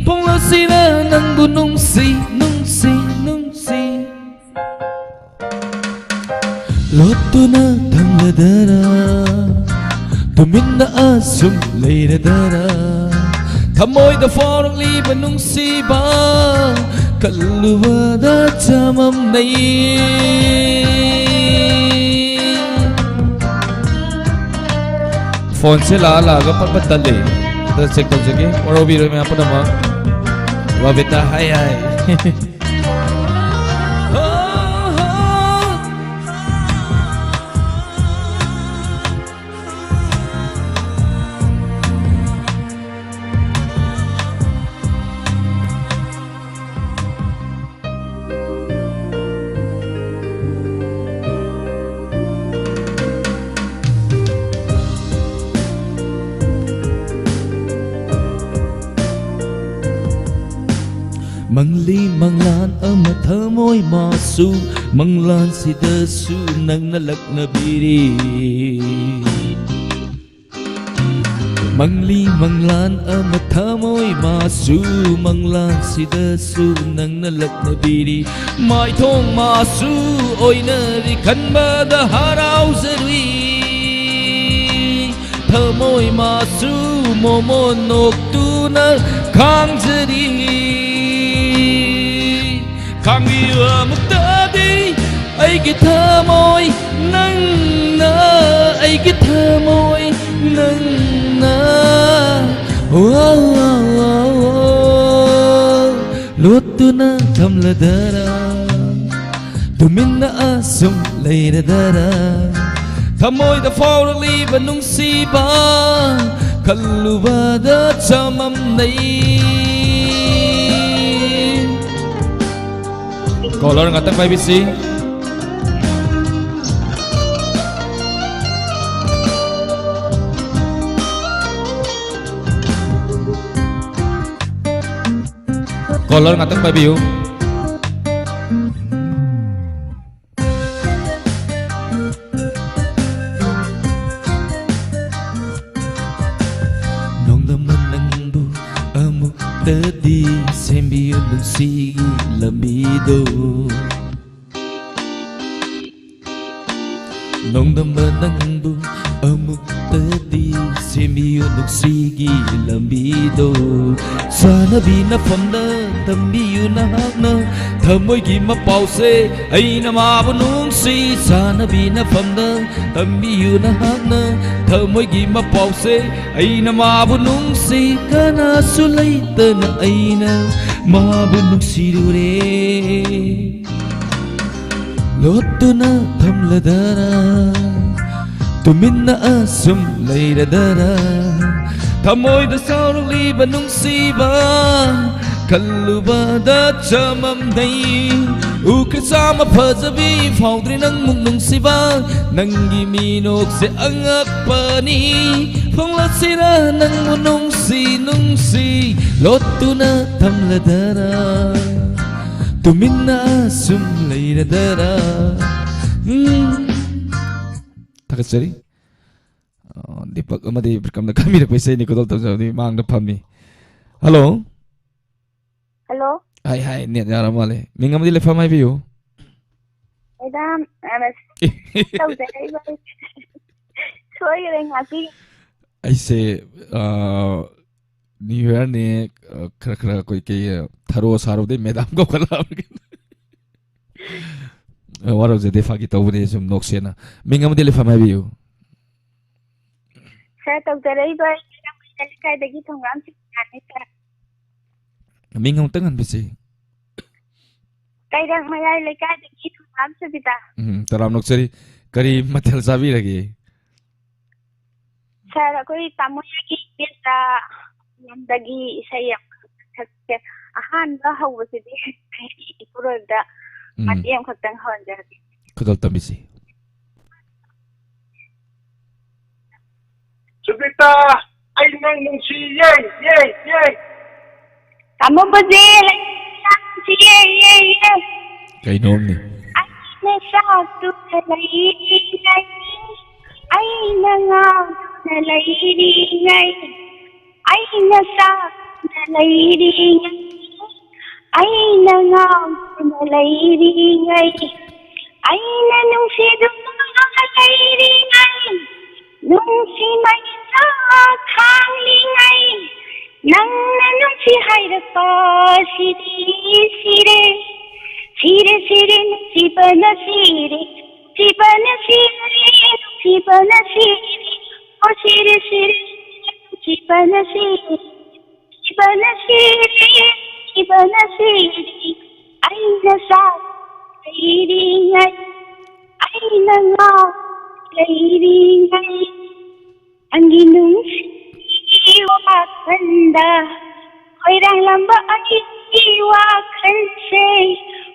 ꯐꯣꯡꯂꯁꯤꯔ ꯅꯪꯕꯨ ꯅꯨꯡꯁꯤ, ꯅꯨꯡꯁꯤ, ꯅꯨꯡꯁꯤ꯫ ꯂꯣꯠꯇꯨꯅ ꯊꯝꯂꯗꯔ, ꯇꯨꯃꯤꯟꯅ ꯑꯁꯨꯝ ꯂꯩꯔꯗꯔ꯫ ꯊꯃꯣꯏꯗ ꯐꯥꯎꯔꯛꯂꯤꯕ ꯅꯨꯡꯁꯤꯕ, ꯈꯜꯂꯨꯕꯗ ꯆꯃꯝꯅꯩ꯫ ꯐꯣꯟꯁꯦ ꯂꯥꯛꯑ ꯂꯥꯛꯑꯒ ꯄꯠ ꯄꯠ ꯇꯠꯂꯦ꯫ ꯑꯗ ꯆꯦꯛ ꯇꯧꯖꯒꯦ, ꯋꯥꯔꯧꯕꯤꯔꯣꯏ ꯃꯌꯥꯝ ꯄꯨꯝꯅꯃꯛ꯫ ꯕꯕꯤꯇꯥ, ꯍꯥꯏ ꯍꯥꯏ꯫ ꯃꯪꯂꯤ ꯃꯪꯂꯥꯟ ꯑꯃ ꯊꯃꯣꯏ ꯃꯥꯁꯨ, ꯃꯪꯂꯥꯟꯁꯤꯗꯁꯨ ꯅꯪꯅ ꯂꯛꯅꯕꯤꯔꯤ꯫ ꯃꯪꯂꯤ ꯃꯪꯂꯥꯟ ꯑꯃ ꯊꯃꯣꯏ ꯃꯥꯁꯨ, ꯃꯪꯂꯥꯟꯁꯤꯗꯁꯨ ꯅꯪꯅ ꯂꯛꯅꯕꯤꯔꯤ꯫ ꯃꯥꯏꯊꯣꯡ ꯃꯥꯁꯨ ꯑꯣꯏꯅꯔꯤ, ꯈꯟꯕꯗ ꯍꯔꯥꯎꯖꯔꯤ꯫ ꯊꯃꯣꯏ ꯃꯥꯁꯨ ꯃꯣꯃꯣꯟ ꯅꯣꯛꯇꯨꯅ ꯈꯥꯡꯖꯔꯤ꯫ ꯈꯥꯡꯕꯤꯌꯨ ꯑꯃꯨꯛꯇꯗꯤ ꯑꯩꯒꯤ ꯊꯃꯣꯏ ꯅꯪꯅ, ꯑꯩꯒꯤ ꯊꯃꯣꯏ ꯅꯪꯅ꯫ ꯋꯥ, ꯋꯥ, ꯋꯥ, ꯋꯥ꯫ ꯂꯣꯠꯇꯨꯅ ꯊꯝꯂꯗꯔ, ꯇꯨꯃꯤꯟꯅ ꯑꯁꯨꯝ ꯂꯩꯔꯗꯔ꯫ ꯊꯃꯣꯏꯗ ꯐꯥꯎꯔꯛꯂꯤꯕ ꯅꯨꯡꯁꯤꯕ, ꯈꯜꯂꯨꯕꯗ ꯆꯃꯝꯅꯩ꯫ Caller ꯉꯥꯛꯇꯪ ꯄꯥꯏꯕꯤꯁꯤ꯫ Caller ꯉꯥꯛꯇꯪ ꯄꯥꯏꯕꯤꯌꯨ꯫ ꯑꯃꯨꯛꯇꯗꯤ ꯁꯦꯝꯕꯤꯌꯨ ꯅꯨꯡꯁꯤꯒꯤ ꯂꯝꯕꯤꯗꯣ꯫ ꯅꯣꯡꯗꯝꯕ ꯅꯪꯕꯨ ꯑꯃꯨꯛꯇꯗꯤ ꯁꯦꯝꯕꯤꯌꯨ ꯅꯨꯡꯁꯤꯒꯤ ꯂꯝꯕꯤꯗꯣ꯫ ꯆꯥꯅꯕꯤ ꯅꯐꯝꯗ ꯇꯝꯕꯤꯌꯨ ꯅꯍꯥꯛꯅ ꯊꯃꯣꯏꯒꯤ ꯃꯄꯥꯎꯁꯦ ꯑꯩꯅ ꯃꯥꯕꯨ ꯅꯨꯡꯁꯤ꯫ ꯆꯥꯅꯕꯤ ꯅꯐꯝꯗ ꯇꯝꯕꯤꯌꯨ ꯅꯍꯥꯛꯅ ꯊꯃꯣꯏꯒꯤ ꯃꯄꯥꯎꯁꯦ ꯑꯩꯅ ꯃꯥꯕꯨ ꯅꯨꯡꯁꯤ꯫ ꯀꯅꯥꯁꯨ ꯂꯩꯇꯅ ꯑꯩꯅ ꯃꯥꯕꯨ ꯅꯨꯡꯁꯤꯔꯨꯔꯦ꯫ ꯂꯣꯠꯇꯨꯅ ꯊꯝꯂꯗꯔꯥ, ꯇꯨꯃꯤꯟꯅ ꯑꯁꯨꯝ ꯂꯩꯔꯗꯔꯥ? ꯊꯃꯣꯏꯗ ꯁꯥꯎꯔꯛꯂꯤꯕ ꯅꯨꯡꯁꯤꯕ ꯈꯜꯂꯨꯕꯗ ꯆꯃꯝꯅꯩ꯫ ꯎꯈ꯭ꯔ ꯆꯥꯝꯃ ꯐꯖꯕꯤ ꯐꯥꯎꯗ꯭ꯔꯤ ꯅꯪꯃꯨꯛ ꯅꯨꯡꯁꯤꯕ꯫ ꯅꯪꯒꯤ ꯃꯤꯅꯣꯛꯁꯦ ꯑꯉꯛꯄꯅꯤ꯫ ꯐꯣꯡꯂꯁꯤꯔ ꯅꯪꯕꯨ ꯅꯨꯡꯁꯤ ꯅꯨꯡꯁꯤ ꯂꯣꯠꯇꯨꯅ ꯊꯝꯂꯗꯔꯥ? ꯇꯨꯃꯤꯟꯅ ꯁꯨꯝ ꯂꯩꯔꯗꯔꯥ? ꯎꯝ꯫ ꯊꯥꯒꯠꯆꯔꯤ꯫ ꯑ, ꯗꯤꯄꯛ ꯑꯃꯗꯤ ꯕꯤꯀ꯭ꯔꯝꯅ ꯈꯟꯕꯤꯔꯛꯄ ꯏꯁꯩꯅꯤ꯫ ꯈꯨꯗꯣꯜ ꯇꯝꯖꯕꯅꯤ꯫ ꯃꯥꯡꯗ ꯐꯝꯃꯤ꯫ ꯍꯜꯂꯣ꯫ ꯍꯜꯂꯣ꯫ ꯍꯥꯏ, ꯍꯥꯏ, ꯅꯦꯠ ꯌꯥꯔ ꯃꯥꯜꯂꯦ꯫ ꯃꯤꯡ ꯑꯃꯗꯤ ꯂꯩꯐꯝ ꯍꯥꯏꯕꯤꯌꯨ꯫ ꯃꯦꯗꯥꯝ, ꯑ, ꯇꯧꯖꯔꯛꯏꯕ ꯁꯣꯏꯈꯔꯦ, ꯉꯥꯛꯄꯤꯌꯨ꯫ ꯑꯩꯁꯦ, ꯑ, ꯅ꯭ꯌꯨ ꯌꯔꯅꯦ, ꯑ, ꯈꯔ, ꯈꯔ ꯑꯩꯈꯣꯏ ꯀꯩ, ꯑ, ꯊꯔꯣ ꯁꯥꯔꯨꯕꯗꯩ ꯃꯦꯗꯥꯝ ꯀꯧꯈꯠꯂꯛꯑꯕꯅꯤ꯫ ꯑ, ꯋꯥꯔꯧꯖꯗꯦ, ꯐꯥꯒꯤ ꯇꯧꯕꯅꯦ, ꯁꯨꯝ ꯅꯣꯛꯁꯦꯅ꯫ ꯃꯤꯡ ꯑꯃꯗꯤ ꯂꯩꯐꯝ ꯍꯥꯏꯕꯤꯌꯨ꯫ ꯁꯥꯔ, ꯇꯧꯖꯔꯛꯏꯕ ꯀꯩꯔꯥꯛ ꯃꯌꯥꯏ ꯂꯩꯀꯥꯏꯗꯒꯤ ꯊꯣꯡꯒ꯭ꯔꯥꯝ ꯁꯤꯡꯅꯥꯅꯤ, ꯁꯥꯔ꯫ ꯃꯤꯡ ꯑꯃꯨꯛꯇꯪ ꯍꯟꯕꯤꯁꯤ꯫ ꯀꯩꯔꯥꯛ ꯃꯌꯥꯏ ꯂꯩꯀꯥꯏꯗꯒꯤ ꯊꯣꯡꯒ꯭ꯔꯥꯝ ꯁꯨꯕꯤꯇꯥ꯫ ꯎꯝ, ꯇꯔꯥꯝ ꯅꯣꯛꯆꯔꯤ꯫ ꯀꯔꯤ ꯃꯊꯦꯜ ꯆꯥꯕꯤꯔꯒꯦ? ꯁꯥꯔ, ꯑꯩꯈꯣꯏ ꯇꯥꯃꯣ ꯍꯣꯏꯒꯤ ꯏꯕꯦꯟꯗ ꯂꯝꯗꯒꯤ ꯏꯁꯩ ꯑꯃꯈꯛ ꯁꯛꯀꯦ꯫ ꯑꯍꯥꯟꯕ ꯍꯧꯕꯁꯤꯗꯤ ꯏꯄꯨꯔꯣꯏꯕꯗ ꯎꯝ꯫ ꯃꯇꯦꯛ ꯑꯃꯈꯛꯇꯪ ꯍꯧꯍꯟꯖꯔꯛꯀꯦ꯫ ꯈꯨꯗꯣꯜ ꯇꯝꯕꯤꯁꯤ꯫ ꯁꯨꯕꯤꯇꯥ, ꯑꯩ ꯅꯪ ꯅꯨꯡꯁꯤ, ꯌꯦ, ꯌꯦ, ꯌꯦ꯫ ꯇꯥꯃꯣ ꯕꯖꯦ, ꯑꯩ ꯅꯪ ꯅꯨꯡꯁꯤ, ꯌꯦ, ꯌꯦ, ꯌꯦ꯫ ꯀꯩꯅꯣꯝꯅꯤ꯫ ꯑꯩꯅ ꯆꯥꯛꯇꯨꯅ ꯂꯩꯔꯤꯉꯩ, ꯑꯩꯅ ꯉꯥꯎꯗꯨꯅ ꯂꯩꯔꯤꯉꯩ, ꯑꯩꯅ ꯆꯥꯛꯇꯨꯅ ꯂꯩꯔꯤꯉꯩ, ꯑꯩꯅ ꯉꯥꯎꯗꯨꯅ ꯂꯩꯔꯤꯉꯩ, ꯑꯩꯅ ꯅꯨꯡꯁꯤꯗꯨꯅ ꯂꯩꯔꯤꯉꯩ, ꯅꯨꯡꯁꯤ ꯃꯩꯁꯥ ꯈꯥꯡꯂꯤꯉꯩ, ꯅꯪꯅ ꯅꯨꯡꯁꯤ ꯍꯥꯏꯔꯛꯄ ꯁꯤꯗꯤ ꯁꯤꯔꯦ, ꯁꯤꯔꯦ, ꯁꯤꯔꯦ, ꯅꯨꯡꯁꯤꯕꯅ ꯁꯤꯔꯦ, ꯅꯨꯡꯁꯤꯕꯅ ꯁꯤꯔꯦ, ꯅꯨꯡꯁꯤꯕꯅ ꯁꯤꯔꯦ, ꯑꯣ ꯁꯤꯔꯦ, ꯁꯤꯔꯦ, ꯁꯤꯔꯦ, ꯅꯨꯡꯁꯤꯕꯅ ꯁꯤꯔꯦ꯫ ꯁꯤꯕꯅ ꯁꯤꯔꯤ, ꯁꯤꯕꯅ ꯁꯤꯔꯤ, ꯑꯩꯅ ꯁꯥꯎ ꯂꯩꯔꯤꯉꯩ, ꯑꯩꯅ ꯉꯥꯎ ꯂꯩꯔꯤꯉꯩ, ꯅꯪꯒꯤ ꯅꯨꯡꯁꯤ ꯋꯥꯈꯜꯗ ꯈꯣꯏꯔꯥꯡꯂꯝꯕ ꯑꯩꯒꯤ ꯋꯥꯈꯜꯁꯦ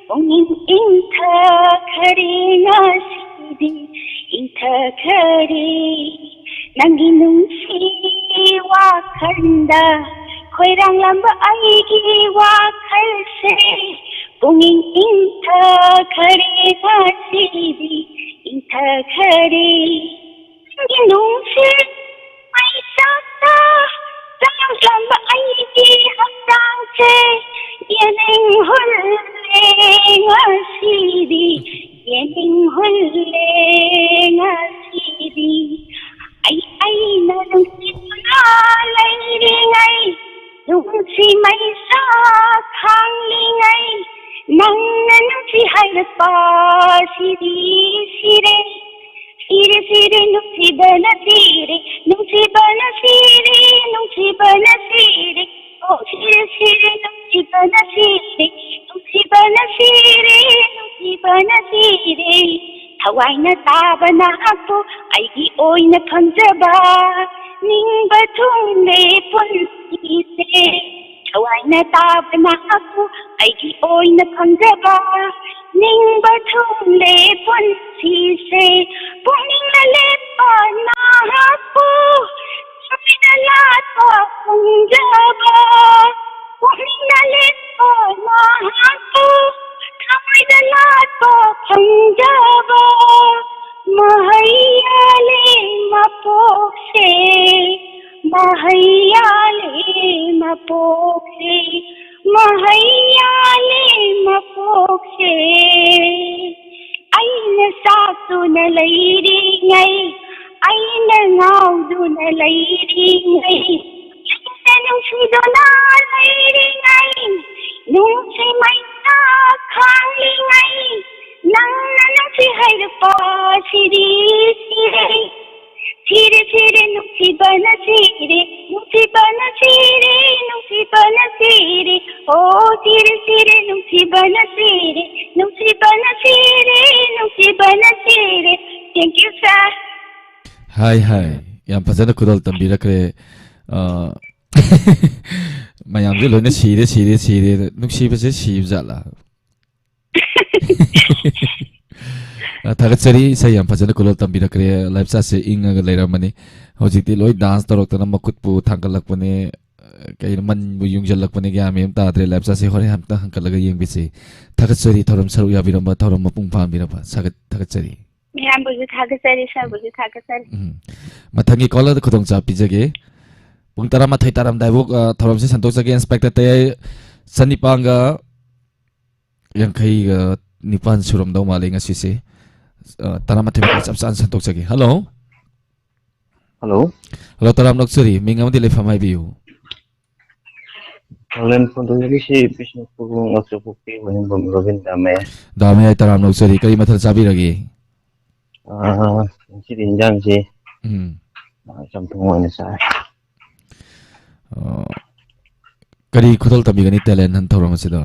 ꯄꯨꯛꯅꯤꯡ ꯏꯪꯊꯈꯔꯦ ꯉꯁꯤꯗꯤ, ꯏꯪꯊꯈꯔꯦ꯫ ꯅꯪꯒꯤ ꯅꯨꯡꯁꯤ ꯋꯥꯈꯜꯗ ꯈꯣꯏꯔꯥꯡꯂꯝꯕ ꯑꯩꯒꯤ ꯋꯥꯈꯜꯁꯦ ꯄꯨꯛꯅꯤꯡ ꯏꯪꯊꯈꯔꯦ ꯉꯁꯤꯗꯤ, ꯏꯪꯊꯈꯔꯦ꯫ ꯅꯪꯒꯤ ꯅꯨꯡꯁꯤꯠ ꯃꯩꯁꯥꯛꯇ ꯆꯪꯂꯝꯕ ꯑꯩꯒꯤ ꯍꯛꯆꯥꯡꯁꯦ ꯌꯦꯅꯤꯡ ꯍꯨꯜꯂꯦ ꯉꯁꯤꯗꯤ, ꯌꯦꯅꯤꯡ ꯍꯨꯜꯂꯦ ꯉꯁꯤꯗꯤ꯫ ꯑꯩ ꯑꯩꯅ ꯅꯨꯡꯁꯤꯗꯨꯅ ꯂꯩꯔꯤꯉꯩ, ꯅꯨꯡꯁꯤ ꯃꯩꯁꯥ ꯈꯥꯡꯂꯤꯉꯩ, ꯅꯪꯅ ꯅꯨꯡꯁꯤ ꯍꯥꯏꯔꯛꯄ ꯁꯤꯗꯤ ꯁꯤꯔꯦ꯫ ꯁꯤꯔꯦ, ꯁꯤꯔꯦ, ꯅꯨꯡꯁꯤꯕꯅ ꯁꯤꯔꯦ, ꯅꯨꯡꯁꯤꯕꯅ ꯁꯤꯔꯦ, ꯅꯨꯡꯁꯤꯕꯅ ꯁꯤꯔꯦ꯫ ꯑꯣ, ꯁꯤꯔꯦ, ꯁꯤꯔꯦ, ꯅꯨꯡꯁꯤꯕꯅ ꯁꯤꯔꯦ, ꯅꯨꯡꯁꯤꯕꯅ ꯁꯤꯔꯦ, ꯅꯨꯡꯁꯤꯕꯅ ꯁꯤꯔꯦ꯫ ꯊꯋꯥꯏꯅ ꯇꯥꯕ ꯅꯍꯥꯛꯄꯨ ꯑꯩꯒꯤ ꯑꯣꯏꯅ ꯐꯪꯖꯕ ꯅꯤꯡꯕ ꯊꯨꯡꯂꯦ ꯄꯨꯟꯁꯤꯁꯦ꯫ ꯊꯋꯥꯏꯅ ꯇꯥꯕ ꯅꯍꯥꯛꯄꯨ ꯑꯩꯒꯤ ꯑꯣꯏꯅ ꯐꯪꯖꯕ ꯅꯤꯡꯕ ꯊꯨꯡꯂꯦ ꯄꯨꯟꯁꯤꯁꯦ꯫ ꯄꯨꯛꯅꯤꯡꯅ ꯂꯦꯞꯄ ꯅꯍꯥꯛꯄꯨ ꯊꯃꯣꯏꯗ ꯂꯥꯠꯄ ꯐꯪꯖꯕ, ꯄꯨꯛꯅꯤꯡꯗ ꯂꯦꯞꯄ ꯃꯍꯥꯛꯄꯨ ꯊꯃꯣꯏꯗ ꯂꯥꯠꯄ ꯐꯪꯖꯕ, ꯃꯍꯩ ꯌꯥꯜꯂꯦ ꯃꯄꯣꯛꯁꯦ꯫ ꯃꯍꯩ ꯌꯥꯜꯂꯦ ꯃꯄꯣꯛꯁꯦ, ꯃꯍꯩ ꯌꯥꯜꯂꯦ ꯃꯄꯣꯛꯁꯦ꯫ ꯑꯩꯅ ꯆꯥꯛꯇꯨꯅ ꯂꯩꯔꯤꯉꯩ, ꯑꯩꯅ ꯉꯥꯎꯗꯨꯅ ꯂꯩꯔꯤꯉꯩ, ꯑꯩꯅ ꯅꯨꯡꯁꯤꯗꯨꯅ ꯂꯩꯔꯤꯉꯩ, ꯅꯨꯡꯁꯤ ꯃꯩꯁꯥ ꯈꯥꯡꯂꯤꯉꯩ, ꯅꯪꯅ ꯅꯨꯡꯁꯤ ꯍꯥꯏꯔꯛꯄ ꯁꯤꯗꯤ ꯁꯤꯔꯦ꯫ ꯁꯤꯔꯦ, ꯁꯤꯔꯦ, ꯅꯨꯡꯁꯤꯕꯅ ꯁꯤꯔꯦ, ꯅꯨꯡꯁꯤꯕꯅ ꯁꯤꯔꯦ, ꯅꯨꯡꯁꯤꯕꯅ ꯁꯤꯔꯦ꯫ ꯑꯣ, ꯁꯤꯔꯦ, ꯁꯤꯔꯦ, ꯅꯨꯡꯁꯤꯕꯅ ꯁꯤꯔꯦ, ꯅꯨꯡꯁꯤꯕꯅ ꯁꯤꯔꯦ, ꯅꯨꯡꯁꯤꯕꯅ ꯁꯤꯔꯦ꯫ Thank you, sir. ꯍꯥꯏ, ꯍꯥꯏ꯫ ꯌꯥꯝ ꯐꯖꯅ ꯈꯨꯗꯣꯜ ꯇꯝꯕꯤꯔꯛꯈ꯭ꯔꯦ꯫ ꯑ, ꯃꯌꯥꯝꯁꯦ ꯂꯣꯏꯅ ꯁꯤꯔꯦ, ꯁꯤꯔꯦ, ꯁꯤꯔꯦ꯫ ꯅꯨꯡꯁꯤꯕꯁꯦ ꯁꯤꯕ ꯖꯥꯠꯂꯥ? ꯑ, ꯊꯥꯒꯠꯆꯔꯤ꯫ ꯏꯁꯩ ꯌꯥꯝ ꯐꯖꯅ ꯈꯨꯗꯣꯜ ꯇꯝꯕꯤꯔꯛꯈ꯭ꯔꯦ꯫ Live chat ꯁꯦ ꯏꯪꯉꯒ ꯂꯩꯔꯝꯃꯅꯤ꯫ ꯍꯧꯖꯤꯛꯇꯤ ꯂꯣꯏ dance ꯇꯧꯔꯛꯇꯅ ꯃꯈꯨꯠꯄꯨ ꯊꯥꯡꯒꯠꯂꯛꯄꯅꯦ, ꯑ, ꯀꯩꯅꯣ, ꯃꯟꯕꯨ ꯌꯨꯡꯁꯤꯜꯂꯛꯄꯅꯦ, ꯒ꯭ꯌꯥꯟ ꯃꯦꯟ ꯑꯃ ꯇꯥꯗ꯭ꯔꯦ꯫ Live chat ꯁꯦ ꯍꯣꯔꯦꯟ ꯑꯝꯇ ꯍꯪꯀꯠꯂꯒ ꯌꯦꯡꯕꯤꯁꯤ꯫ ꯊꯥꯒꯠꯆꯔꯤ ꯊꯧꯔꯝ ꯁꯔꯨꯛ ꯌꯥꯕꯤꯔꯝꯕ, ꯊꯧꯔꯝ ꯃꯄꯨꯡ ꯐꯥꯍꯟꯕꯤꯔꯝꯕ꯫ ꯁꯥꯒꯠ-, ꯊꯥꯒꯠꯆꯔꯤ꯫ ꯃꯌꯥꯝꯕꯨꯁꯨ ꯊꯥꯒꯠꯆꯔꯤ, ꯁꯥꯔꯕꯨꯁꯨ ꯊꯥꯒꯠꯆꯔꯤ꯫ ꯎꯝ꯫ ꯃꯊꯪꯒꯤ caller ꯗ ꯈꯨꯗꯣꯡꯆꯥꯕ ꯄꯤꯖꯒꯦ꯫ ꯄꯨꯡ ꯇꯔꯥꯃꯥꯊꯣꯏ ꯇꯥꯔꯝꯗꯥꯏꯐꯥꯎ, ꯑ, ꯊꯧꯔꯝꯁꯦ ꯁꯟꯗꯣꯛꯆꯒꯦ꯫ Inspector ꯇꯌꯥꯏ ꯆꯅꯤꯄꯥꯟꯒ ꯌꯥꯡꯈꯩꯒ ꯅꯤꯄꯥꯟ ꯁꯨꯔꯝꯗꯧ ꯃꯥꯜꯂꯦ ꯉꯁꯤꯁꯦ꯫ ꯑ, ꯇꯔꯥꯃꯥꯊꯣꯏ ꯃꯈꯥꯏ ꯆꯞ ꯆꯥꯅ ꯁꯟꯗꯣꯛꯆꯒꯦ꯫ Hello꯫ Hello꯫ Hello, ꯇꯔꯥꯝ ꯑꯣꯛꯆꯔꯤ꯫ ꯃꯤꯡ ꯑꯃꯗꯤ ꯂꯩꯐꯝ ꯍꯥꯏꯕꯤꯌꯨ꯫ ꯄꯥꯂꯦꯝ ꯈꯨꯟꯗ꯭ꯔꯛꯇꯒꯤ ꯁꯤ ꯕꯤꯁꯅꯨꯄꯨꯔ ꯉꯛꯆꯕꯣꯛꯄꯤ ꯋꯥꯍꯦꯡꯕꯝ ꯔꯣꯕꯤꯟ ꯗꯥꯝꯃꯌꯥꯏ꯫ ꯗꯥꯝꯃꯌꯥꯏ, ꯇꯔꯥꯝ ꯑꯣꯛꯆꯔꯤ꯫ ꯀꯔꯤ ꯃꯊꯦꯜ ꯆꯥꯕꯤꯔꯒꯦ? ꯑꯥ, ꯉꯁꯤꯗꯤ ꯏꯟꯖꯥꯡꯁꯦ, ꯎꯝ꯫ ꯑꯥ, ꯆꯝꯊꯣꯡ ꯑꯣꯏꯅ ꯆꯥꯔꯦ꯫ ꯑꯣ, ꯀꯔꯤ ꯈꯨꯗꯣꯜ ꯇꯝꯕꯤꯒꯅꯤ talent hunt ꯊꯧꯔꯝ ꯑꯁꯤꯗ?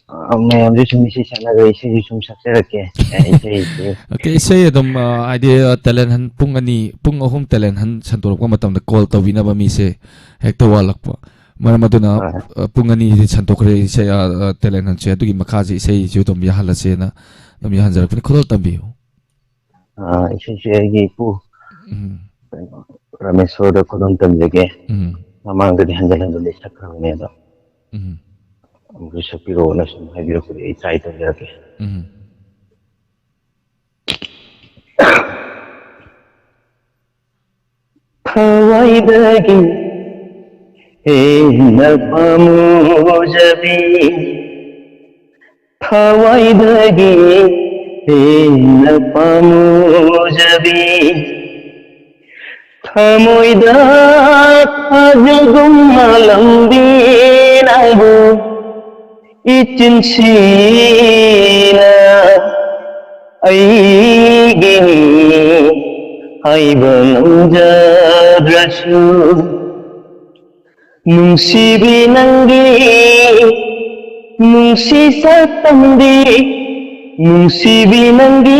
ꯑ, ꯃꯌꯥꯝꯁꯨ ꯁꯨꯝ ꯏꯁꯩ ꯁꯛꯅꯕ ꯏꯁꯩꯁꯨ ꯁꯨꯝ ꯁꯛꯆꯔꯛꯀꯦ꯫ ꯑ, ꯏꯁꯩꯁꯦ꯫ Okay, ꯏꯁꯩ ꯑꯗꯨꯝ, ꯑ, ꯍꯥꯏꯗꯤ, ꯑ, talent hunt ꯄꯨꯡ ꯑꯅꯤ, ꯄꯨꯡ ꯑꯍꯨꯝ talent hunt ꯁꯟꯗꯣꯔꯛꯄ ꯃꯇꯝꯗ call ꯇꯧꯕꯤꯅꯕ ꯃꯤꯁꯦ ꯍꯦꯛꯇ ꯋꯥꯠꯂꯛꯄ꯫ ꯃꯔꯝ ꯑꯗꯨꯅ, ꯍꯣꯏ꯫ ꯑ, ꯄꯨꯡ ꯑꯅꯤꯗꯤ ꯁꯟꯗꯣꯛꯈ꯭ꯔꯦ ꯏꯁꯩ, ꯑ, ꯑ, talent huntꯁꯦ꯫ ꯑꯗꯨꯒꯤ ꯃꯈꯥꯁꯦ ꯏꯁꯩꯁꯨ ꯑꯗꯨꯝ ꯌꯥꯍꯜꯂꯁꯦꯅ ꯑꯗꯨꯝ ꯌꯥꯍꯟꯖꯔꯛꯄꯅꯤ꯫ ꯈꯨꯗꯣꯜ ꯇꯝꯕꯤꯌꯨ꯫ ꯑ, ꯏꯁꯩꯁꯦ ꯑꯩꯒꯤ ꯏꯄꯨ, ꯎꯝ꯫ ꯀꯩꯅꯣ, ꯔꯥꯃꯦꯁꯣꯔꯗ ꯈꯨꯗꯣꯜ ꯇꯝꯖꯒꯦ꯫ ꯎꯝ꯫ ꯃꯃꯥꯡꯗꯗꯤ ꯍꯟꯖꯤꯟ ꯍꯟꯖꯤꯟ ꯁꯛꯈ꯭ꯔꯕꯅꯦ ꯑꯗꯣ꯫ ꯎꯝ꯫ ꯑꯃꯨꯛꯁꯨ ꯁꯛꯄꯤꯔꯛꯑꯣꯅ ꯁꯨꯝ ꯍꯥꯏꯕꯤꯔꯛꯄꯗꯤ ꯑꯩ try ꯇꯧꯖꯔꯛꯀꯦ꯫ ꯎꯝ꯫ ꯊꯋꯥꯏꯗꯒꯤ ꯍꯦꯟꯅ ꯄꯥꯝꯃꯨꯖꯕꯤ, ꯊꯋꯥꯏꯗꯒꯤ ꯍꯦꯟꯅ ꯄꯥꯝꯃꯨꯖꯕꯤ, ꯊꯃꯣꯏꯗ ꯊꯥꯖꯒꯨꯝ ꯃꯥꯂꯝꯕꯤ ꯅꯪꯕꯨ ꯏꯆꯤꯟꯁꯤꯅ ꯑꯩꯒꯤꯅꯤ ꯍꯥꯏꯕ ꯉꯝꯖꯗ꯭ꯔꯁꯨ, ꯅꯨꯡꯁꯤꯕꯤ ꯅꯪꯒꯤ ꯅꯨꯡꯁꯤ ꯁꯛꯇꯝꯗꯤ, ꯅꯨꯡꯁꯤꯕꯤ ꯅꯪꯒꯤ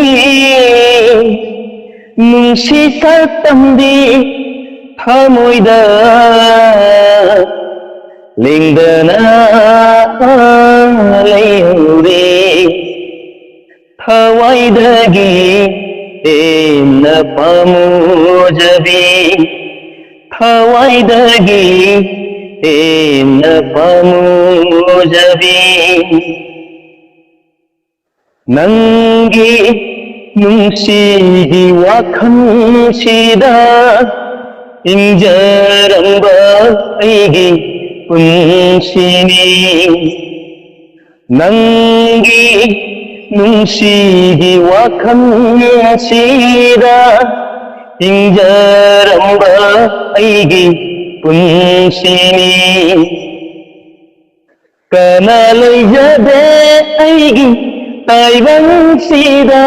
ꯅꯨꯡꯁꯤ ꯁꯛꯇꯝꯗꯤ ꯊꯃꯣꯏꯗ ꯂꯦꯡꯗꯅ ꯂꯩꯍꯧꯔꯦ꯫ ꯊꯋꯥꯏꯗꯒꯤ ꯍꯦꯟꯅ ꯄꯥꯝꯃꯨꯖꯕꯤ, ꯊꯋꯥꯏꯗꯒꯤ ꯍꯦꯟꯅ ꯄꯥꯝꯃꯨꯖꯕꯤ, ꯅꯪꯒꯤ ꯅꯨꯡꯁꯤꯒꯤ ꯋꯥꯈꯜꯁꯤꯗ ꯍꯤꯡꯖꯔꯝꯕ ꯑꯩꯒꯤ ꯄꯨꯟꯁꯤꯅꯤ꯫ ꯅꯪꯒꯤ ꯅꯨꯡꯁꯤꯒꯤ ꯋꯥꯈꯜꯁꯤꯗ ꯍꯤꯡꯖꯔꯝꯕ ꯑꯩꯒꯤ ꯄꯨꯟꯁꯤꯅꯤ꯫ ꯀꯅꯥ ꯂꯩꯖꯗꯦ ꯑꯩꯒꯤ ꯇꯥꯏꯕꯪꯁꯤꯗ,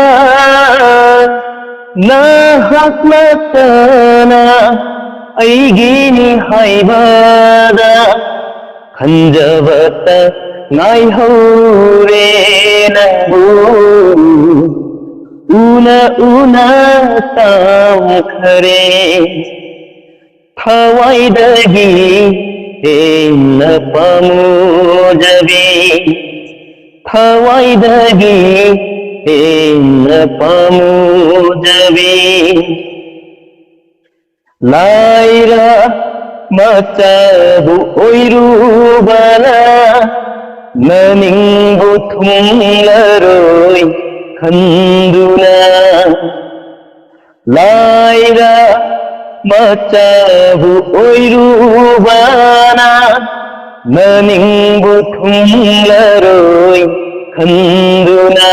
ꯅꯍꯥꯛ ꯅꯠꯇꯅ ꯑꯩꯒꯤꯅꯤ ꯍꯥꯏꯕꯗ ꯈꯟꯖꯕꯇ ꯉꯥꯏꯍꯧꯔꯦ ꯅꯪꯕꯨ ꯎꯅ ꯎꯅ ꯇꯥꯎꯈꯔꯦ꯫ ꯊꯋꯥꯏꯗꯒꯤ ꯍꯦꯟꯅ ꯄꯥꯝꯃꯨꯖꯕꯤ, ꯊꯋꯥꯏꯗꯒꯤ ꯍꯦꯟꯅ ꯄꯥꯝꯃꯨꯖꯕꯤ, ꯂꯥꯏꯔ ꯃꯆꯥꯕꯨ ꯑꯣꯏꯔꯨꯕꯅ ꯅꯅꯤꯡꯕꯨ ꯊꯨꯡꯂꯔꯣꯏ ꯈꯟꯗꯨꯅ, ꯂꯥꯏꯔ ꯃꯆꯥꯕꯨ ꯑꯣꯏꯔꯨꯕꯅ ꯃꯅꯤꯡꯕꯨ ꯊꯨꯡꯂꯔꯣꯏ ꯈꯟꯗꯨꯅ,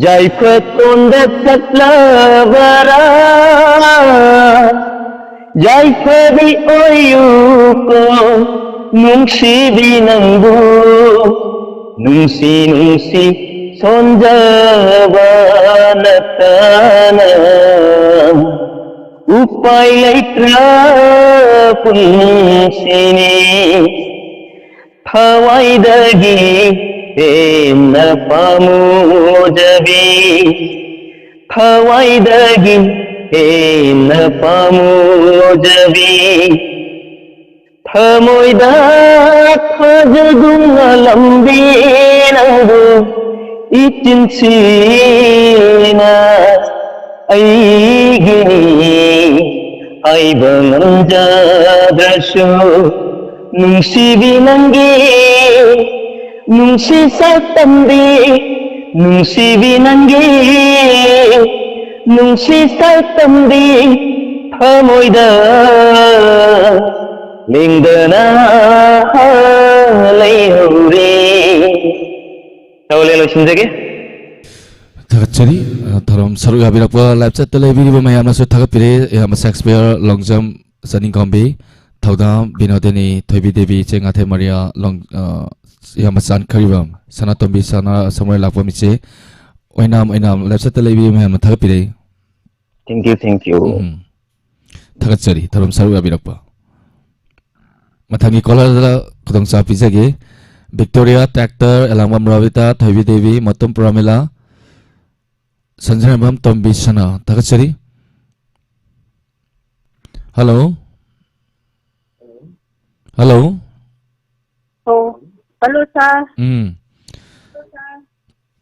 ꯌꯥꯏꯐ ꯇꯣꯟꯗ ꯆꯠꯂꯕꯔꯥ? ꯌꯥꯏꯐꯕꯤ ꯑꯣꯏꯌꯨꯀꯣ, ꯅꯨꯡꯁꯤꯕꯤ ꯅꯪꯕꯨ ꯅꯨꯡꯁꯤ ꯅꯨꯡꯁꯤ ꯁꯣꯟꯖꯕ ꯅꯠꯇꯅ ꯎꯄꯥꯏ ꯂꯩꯇ꯭ꯔ ꯄꯨꯟꯁꯤꯅꯤ꯫ ꯊꯋꯥꯏꯗꯒꯤ ꯍꯦꯟꯅ ꯄꯥꯝꯃꯨꯖꯕꯤ, ꯊꯋꯥꯏꯗꯒꯤ ꯍꯦꯟꯅ ꯄꯥꯝꯃꯨꯖꯕꯤ, ꯊꯃꯣꯏꯗ ꯊꯥꯖꯗꯨꯅ ꯂꯝꯕꯤ ꯅꯪꯕꯨ ꯏꯆꯤꯟꯁꯤꯅ ꯑꯩꯒꯤꯅꯤ ꯍꯥꯏꯕ ꯉꯝꯖꯗ꯭ꯔꯁꯨ, ꯅꯨꯡꯁꯤꯕꯤ ꯅꯪꯒꯤ ꯅꯨꯡꯁꯤ ꯁꯛꯇꯝꯕꯤ, ꯅꯨꯡꯁꯤꯕꯤ ꯅꯪꯒꯤ ꯅꯨꯡꯁꯤ ꯁꯛꯇꯝꯕꯤ, ꯊꯃꯣꯏꯗ ꯂꯦꯡꯗꯅ ꯂꯩꯍꯧꯔꯦ꯫ ꯇꯧꯂꯦ, ꯂꯣꯏꯁꯤꯟꯖꯒꯦ꯫ ꯊꯥꯒꯠꯆꯔꯤ꯫ ꯑ, ꯊꯧꯔꯝ ꯁꯔꯨꯛ ꯌꯥꯕꯤꯔꯛꯄ live chat ꯇ ꯂꯩꯕꯤꯔꯤꯕ ꯃꯌꯥꯝꯅꯁꯨ ꯊꯥꯒꯠꯄꯤꯔꯦ꯫ ꯏꯌꯥꯝꯕ ꯁꯦꯛꯁꯄꯤꯌꯔ ꯂꯣꯡꯖꯝ ꯆꯅꯤꯡꯈꯣꯝꯕꯤ, ꯊꯧꯗꯥꯝ ꯕꯤꯅꯣꯗꯤꯅꯤ, ꯊꯣꯏꯕꯤ ꯗꯦꯕꯤ, ꯏꯆꯦ ꯉꯥꯊꯦꯝ ꯃꯔꯤꯌꯥ, ꯂꯣꯡ-, ꯑ, ꯏꯌꯥꯝꯕ ꯆꯥꯟꯈꯔꯤꯕꯝ, ꯁꯅꯥꯇꯣꯝꯕꯤ ꯁꯅꯥ ꯁꯃꯨꯔꯥꯏ ꯂꯥꯛꯄꯝ ꯏꯆꯦ, ꯑꯣꯏꯅꯥꯝ, ꯑꯣꯏꯅꯥꯝ live chat ꯇ ꯂꯩꯕꯤꯔꯤꯕ ꯃꯌꯥꯝꯅ ꯊꯥꯒꯠꯄꯤꯔꯦ꯫ Thank you, thank you꯫ ꯎꯝ꯫ ꯊꯥꯒꯠꯆꯔꯤ ꯊꯧꯔꯝ ꯁꯔꯨꯛ ꯌꯥꯕꯤꯔꯛꯄ꯫ ꯃꯊꯪꯒꯤ caller ꯗ ꯈꯨꯗꯣꯡꯆꯥꯕ ꯄꯤꯖꯒꯦ꯫ ꯕꯤꯛꯇꯣꯔꯤꯌꯥ, ꯇ꯭ꯔꯦꯛꯇꯔ, ꯑꯦꯂꯥꯡꯕꯝ ꯔꯣꯕꯤꯇꯥ, ꯊꯣꯏꯕꯤ ꯗꯦꯕꯤ, ꯃꯇꯨꯝ ꯄ꯭ꯔꯃꯤꯂꯥ, ꯁꯟꯖꯤꯔꯥꯝꯕꯝ ꯇꯣꯝꯕꯤ ꯁꯅꯥ꯫ ꯊꯥꯒꯠꯆꯔꯤ꯫ ꯍꯜꯂꯣ꯫ ꯍꯜꯂꯣ꯫ ꯑꯣ, ꯍꯜꯂꯣ ꯁꯥꯔ꯫ ꯎꯝ꯫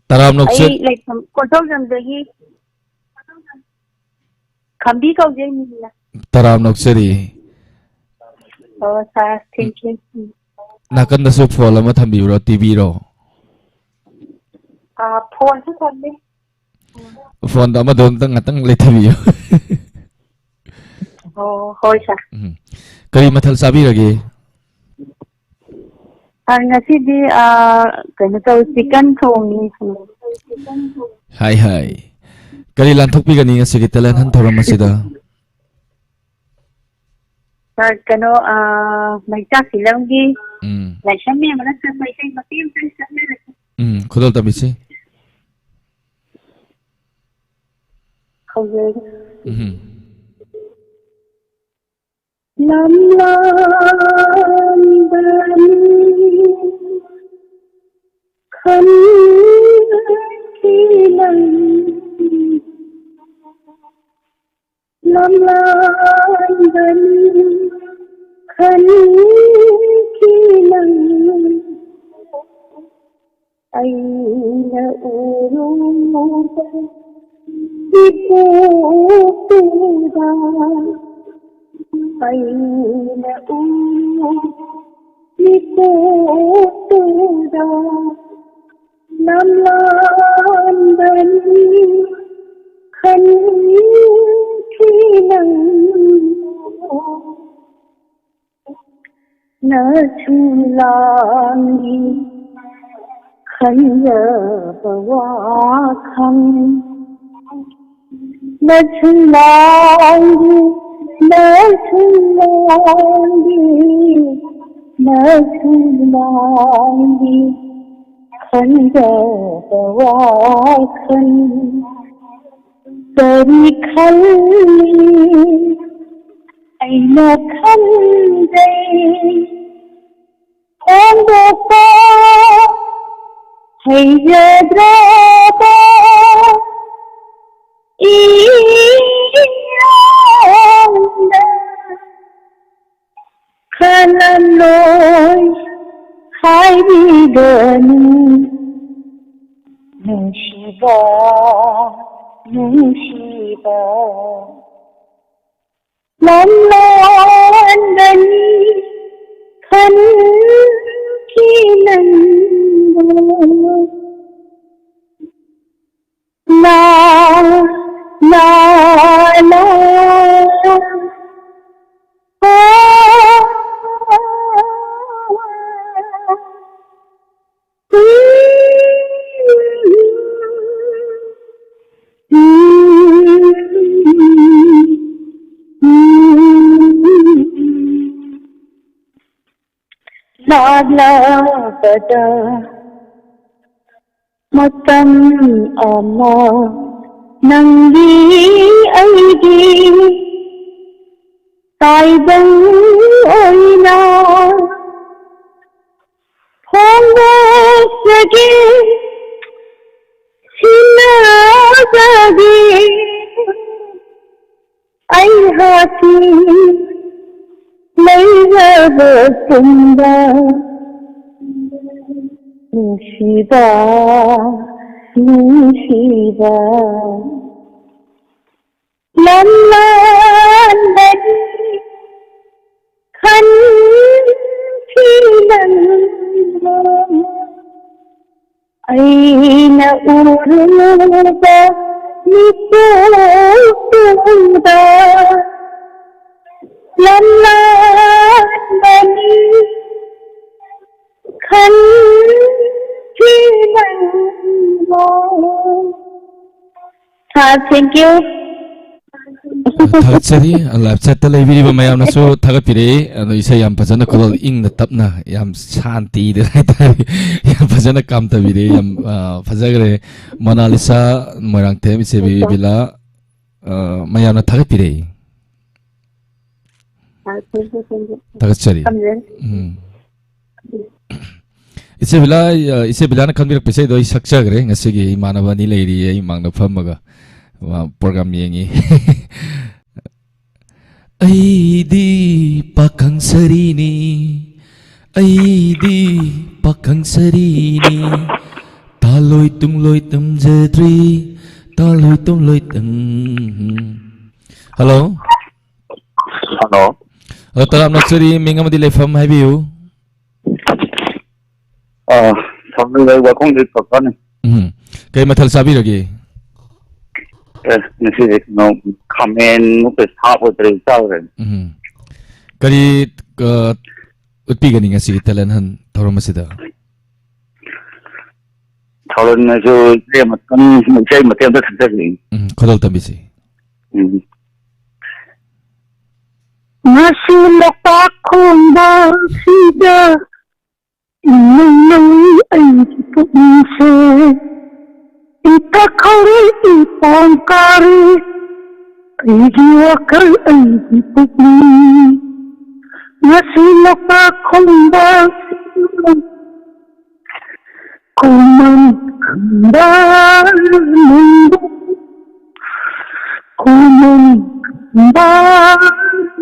ꯇꯔꯥꯝ ꯅꯣꯛꯆ- ꯑꯩ ꯂꯩꯐꯝ ꯀꯣꯟꯊꯧꯖꯝꯗꯒꯤ꯫ ꯈꯝꯕꯤ ꯀꯧꯖꯩ ꯃꯤꯡꯅ꯫ ꯇꯔꯥꯝ ꯅꯣꯛꯆꯔꯤ꯫ ꯑꯣ, ꯁꯥꯔ, thank you꯫ ꯎꯝ꯫ ꯅꯥꯀꯟꯗꯁꯨ phone ꯑꯃ ꯊꯝꯕꯤꯕ꯭ꯔꯣ, TV ꯔꯣ? ꯑꯥ, phone ꯁꯨ ꯊꯝꯃꯤ꯫ Phone ꯗꯣ ꯑꯃꯗꯣ ꯑꯝꯇꯪ ꯉꯥꯛꯇꯪ ꯂꯩꯊꯕꯤꯌꯨ꯫ ꯑꯣ, ꯍꯣꯏ, ꯁꯥꯔ꯫ ꯎꯝ꯫ ꯀꯔꯤ ꯃꯊꯦꯜ ꯆꯥꯕꯤꯔꯒꯦ? ꯑ, ꯉꯁꯤꯗꯤ, ꯑ, ꯀꯩꯅꯣ ꯇꯧꯋꯤ, ꯆꯤꯛꯀꯟ ꯊꯣꯡꯉꯤ꯫ ꯍꯥꯏ, ꯍꯥꯏ꯫ ꯀꯔꯤ ꯂꯥꯟꯊꯣꯛꯄꯤꯒꯅꯤ ꯉꯁꯤꯒꯤ ꯇꯦꯂꯦꯟ ꯍꯟ ꯊꯧꯔꯝ ꯑꯁꯤꯗ? ꯁꯥꯔ, ꯀꯩꯅꯣ, ꯑ, ꯃꯩꯆꯥꯛ ꯐꯤꯂꯝꯒꯤ ꯎꯝ꯫ ꯂꯥꯏꯁ꯭ꯔꯝ ꯃꯦꯝ ꯑꯃꯅ ꯁꯛꯄ ꯏꯁꯩ ꯃꯇꯦꯛ ꯑꯃꯇꯪ ꯁꯛꯆꯔꯛꯀꯦ꯫ ꯎꯝ, ꯈꯨꯗꯣꯜ ꯇꯝꯕꯤꯁꯤ꯫ ꯍꯧꯖꯔꯒꯦ꯫ ꯎꯝ꯫ ꯂꯝꯂꯥꯟꯕꯅꯤ ꯈꯟꯈꯤ ꯅꯪ, ꯂꯝꯂꯥꯟꯕꯅꯤ ꯈꯟꯈꯤ ꯅꯪ꯫ ꯑꯩꯅ ꯎꯔꯨꯕ ꯃꯤꯀꯨꯞꯇꯨꯗ, ꯑꯩꯅ ꯎꯔꯨꯕ ꯃꯤꯀꯨꯞꯇꯨꯗ, ꯂꯝꯂꯥꯟꯕꯅꯤ ꯈꯟꯈꯤ ꯅꯪ꯫ ꯅꯁꯨ ꯂꯥꯡꯒꯤ ꯈꯟꯖꯕ ꯋꯥꯈꯜ, ꯅꯁꯨ ꯂꯥꯡꯒꯤ, ꯅꯁꯨ ꯂꯥꯡꯒꯤ, ꯅꯁꯨ ꯂꯥꯡꯒꯤ ꯈꯟꯖꯕ ꯋꯥꯈꯜ꯫ ꯀꯔꯤ ꯈꯜꯂꯤ ꯑꯩꯅ ꯈꯟꯖꯩ, ꯐꯣꯡꯗꯣꯛꯄ ꯍꯩꯖꯗ꯭ꯔꯕ ꯏꯔꯥꯡꯗ ꯈꯜꯂꯝꯂꯣꯏ ꯍꯥꯏꯕꯤꯒꯅꯤ ꯅꯨꯡꯁꯤꯕ, ꯅꯨꯡꯁꯤꯕ꯫ ꯂꯝꯂꯥꯟꯕꯅꯤ ꯈꯟꯈꯤ ꯅꯪꯕꯨ꯫ ꯂꯥ, ꯂꯥ, ꯂꯥ꯫ ꯂꯥꯛꯂꯕꯗ ꯃꯇꯝ ꯑꯃ ꯅꯪꯒꯤ ꯑꯩꯒꯤ ꯇꯥꯏꯕꯪ ꯑꯣꯏꯅ ꯐꯣꯡꯗꯣꯛꯆꯒꯦ꯫ ꯁꯤꯟꯅꯖꯒꯦ ꯑꯩꯍꯥꯛꯀꯤ ꯂꯩꯔꯕ ꯇꯨꯡꯗ꯫ ꯅꯨꯡꯁꯤꯕ, ꯅꯨꯡꯁꯤꯕ ꯂꯝꯂꯥꯟꯕꯅꯤ ꯈꯟꯈꯤ ꯅꯪꯕꯨ꯫ ꯑꯩꯅ ꯎꯔꯨꯕ ꯃꯤꯀꯨꯞꯇꯨꯗ ꯂꯝꯂꯥꯟꯕꯅꯤ ꯈꯟꯈꯤ ꯅꯪꯕꯨ꯫ ꯍꯥ, thank you. ꯊꯥꯒꯠꯆꯔꯤ꯫ ꯂꯥꯏꯚ ꯆꯦꯠꯇ ꯂꯩꯕꯤꯔꯤꯕ ꯃꯌꯥꯝꯅꯁꯨ ꯊꯥꯒꯠꯄꯤꯔꯛꯏ꯫ ꯑꯗꯣ ꯏꯁꯩ ꯌꯥꯝ ꯐꯖꯅ, ꯈꯨꯗꯣꯜ ꯏꯪꯅ ꯇꯞꯅ, ꯌꯥꯝ ꯁꯥꯟꯇꯤꯗ ꯍꯥꯏꯇꯥꯔꯦ, ꯌꯥꯝ ꯐꯖꯅ ꯀꯥꯝꯊꯕꯤꯔꯛꯏ꯫ ꯌꯥꯝ, ꯑ, ꯐꯖꯈ꯭ꯔꯦ꯫ ꯃꯣꯅꯥꯂꯤꯁꯥ, ꯃꯣꯏꯔꯥꯡꯊꯦꯝ, ꯏꯆꯦ ꯕꯤꯕꯤ ꯕꯤꯂꯥ, ꯑ, ꯃꯌꯥꯝꯅ ꯊꯥꯒꯠꯄꯤꯔꯛꯏ꯫ ꯊꯥꯒꯠꯆꯔꯤ꯫ ꯎꯝ꯫ ꯏꯆꯦ ꯕꯤꯂꯥ, ꯑ, ꯏꯆꯦ ꯕꯤꯂꯥꯅ ꯈꯟꯕꯤꯔꯛꯄ ꯏꯁꯩꯗꯣ ꯑꯩ ꯁꯛꯆꯈ꯭ꯔꯦ ꯉꯁꯤꯒꯤ꯫ ꯏꯃꯥꯟꯅꯕ ꯑꯅꯤ ꯂꯩꯔꯤꯌꯦ ꯑꯩ ꯃꯥꯡꯗ ꯐꯝꯃꯒ, ꯃꯥ program ꯌꯦꯡꯉꯤ꯫ ꯑꯩꯗꯤ ꯄꯥꯈꯪ ꯁꯔꯤꯅꯤ, ꯑꯩꯗꯤ ꯄꯥꯈꯪ ꯁꯔꯤꯅꯤ, ꯇꯥꯂꯣꯏ ꯇꯨꯡꯂꯣꯏ ꯇꯝꯖꯗ꯭ꯔꯤ, ꯇꯥꯂꯣꯏ ꯇꯨꯡꯂꯣꯏ ꯇꯝ-, ꯍꯜꯂꯣ꯫ ꯍꯜꯂꯣ꯫ ꯍꯜꯂꯣ, ꯇꯔꯥꯝꯅ ꯆꯨꯔꯤ, ꯃꯤꯡ ꯑꯃꯗꯤ ꯂꯩꯐꯝ ꯍꯥꯏꯕꯤꯌꯨ꯫ ꯑꯥ, ꯁꯥꯎꯅꯤꯡꯕ ꯋꯥꯈꯣꯡꯗꯤ ꯐꯕꯅꯤ꯫ ꯎꯝ꯫ ꯀꯩ ꯃꯊꯦꯜ ꯆꯥꯕꯤꯔꯒꯦ? ꯑꯦ, ꯉꯁꯤꯗꯤ ꯀꯩꯅꯣ, ꯈꯥꯃꯦꯟ ꯃꯨꯛꯇ ꯁꯥꯞ ꯑꯣꯏꯗ꯭ꯔꯦ ꯆꯥꯎꯔꯦ꯫ ꯎꯝ꯫ ꯀꯔꯤ, ꯑ, ꯎꯠꯄꯤꯒꯅꯤ ꯉꯁꯤꯒꯤ talent hunt ꯊꯧꯔꯝ ꯑꯁꯤꯗ? ꯊꯧꯔꯝ ꯑꯁꯤꯁꯨ ꯏꯁꯩ ꯑꯃꯇꯪ, ꯏꯁꯩ ꯃꯇꯦꯛ ꯑꯝꯇ ꯁꯛꯆꯒꯦ꯫ ꯎꯝ, ꯈꯨꯗꯣꯜ ꯇꯝꯕꯤꯁꯤ꯫ ꯎꯝ꯫ ꯉꯁꯤ ꯂꯣꯛꯇꯥꯛ ꯈꯣꯡꯕꯥꯜꯁꯤꯗ ꯅꯪ ꯅꯪ ꯑꯩꯒꯤ ꯄꯨꯛꯅꯤꯡꯁꯦ ꯏꯇꯥ ꯈꯧꯔꯤ ꯏꯄꯣꯝ ꯀꯥꯔꯤ ꯑꯩꯒꯤ ꯋꯥꯈꯜ ꯑꯩꯒꯤ ꯄꯨꯛꯅꯤꯡ ꯉꯁꯤ ꯂꯣꯛꯇꯥꯛ ꯈꯣꯡꯕ ꯈꯨꯃꯟ ꯈꯝꯕ ꯅꯪꯕꯨ ꯈꯨꯃꯟ ꯈꯝꯕ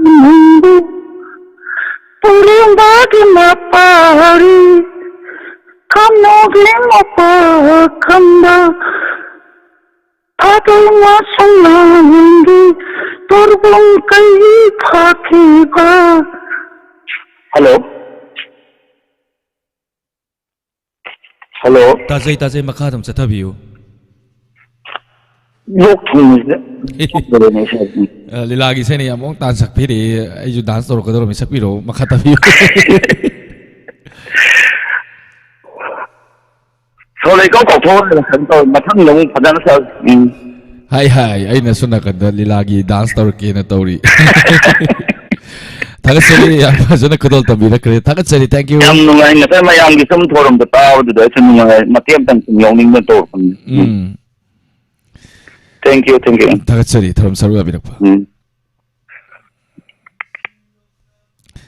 ꯅꯪꯕꯨ ꯄꯨꯔꯦꯝꯕꯒꯤ ꯃꯄꯥꯔꯤ ꯈꯥꯝꯅꯣꯒꯤ ꯃꯄꯥ ꯈꯝꯕ ꯐꯥꯗꯣꯏ ꯃꯁꯨꯡ ꯅꯪꯒꯤ ꯇꯣꯔꯕꯣꯡ ꯀꯩ ꯐꯥꯈꯤꯕ꯫ ꯍꯜꯂꯣ꯫ ꯍꯜꯂꯣ꯫ ꯇꯥꯖꯩ, ꯇꯥꯖꯩ, ꯃꯈꯥ ꯑꯗꯨꯝ ꯆꯠꯊꯕꯤꯌꯨ꯫ ꯂꯣꯛ ꯊꯨꯡꯕꯁꯤꯗ ꯊꯣꯛꯇꯔꯦꯅꯦ ꯏꯁꯥꯁꯦ꯫ ꯑ, ꯂꯤꯂꯥꯒꯤ ꯏꯁꯩꯅ ꯌꯥꯝ ꯃꯑꯣꯡ ꯇꯥꯅ ꯁꯛꯄꯤꯔꯛꯑꯦ꯫ ꯑꯩꯁꯨ ꯗꯥꯟꯁ ꯇꯧꯔꯛꯀꯗꯧꯔꯕꯅꯤ, ꯁꯛꯄꯤꯔꯛꯑꯣ, ꯃꯈꯥ ꯇꯥꯕꯤꯌꯨ꯫ ꯁꯣꯂꯣ ꯏꯀꯥꯎ ꯀꯥꯎꯊꯣꯛꯑꯒ ꯀꯩꯅꯣ ꯇꯧꯔꯦ꯫ ꯃꯊꯪꯗ ꯑꯃꯨꯛ ꯐꯖꯅ ꯁꯛ-, ꯎꯝ꯫ ꯍꯥꯏ, ꯍꯥꯏ, ꯑꯩꯅ ꯁꯣꯝ ꯅꯥꯀꯟꯗ ꯂꯤꯂꯥꯒꯤ ꯗꯥꯟꯁ ꯇꯧꯔꯛꯀꯦꯅ ꯇꯧꯔꯤ꯫ ꯊꯥꯒꯠꯆꯔꯤ, ꯌꯥꯝ ꯐꯖꯅ ꯈꯨꯗꯣꯜ ꯇꯝꯕꯤꯔꯛꯈ꯭ꯔꯦ꯫ ꯊꯥꯒꯠꯆꯔꯤ, thank you꯫ ꯌꯥꯝ ꯅꯨꯡꯉꯥꯏ꯫ ꯉꯁꯥꯏ ꯃꯌꯥꯝꯒꯤ ꯁꯨꯝ ꯊꯧꯔꯝꯗꯣ ꯇꯥꯕꯗꯨꯗ ꯑꯩꯁꯨ ꯅꯨꯡꯉꯥꯏ꯫ ꯃꯇꯦꯛ ꯑꯃꯇꯪ ꯁꯨꯝ ꯌꯥꯎꯅꯤꯡꯗꯅ ꯇꯧꯔꯛꯄꯅꯤ꯫ ꯎꯝ꯫ Thank you, thank you꯫ ꯊꯥꯒꯠꯆꯔꯤ, ꯊꯧꯔꯝ ꯁꯔꯨꯛ ꯌꯥꯕꯤꯔꯛꯄ꯫ ꯎꯝ꯫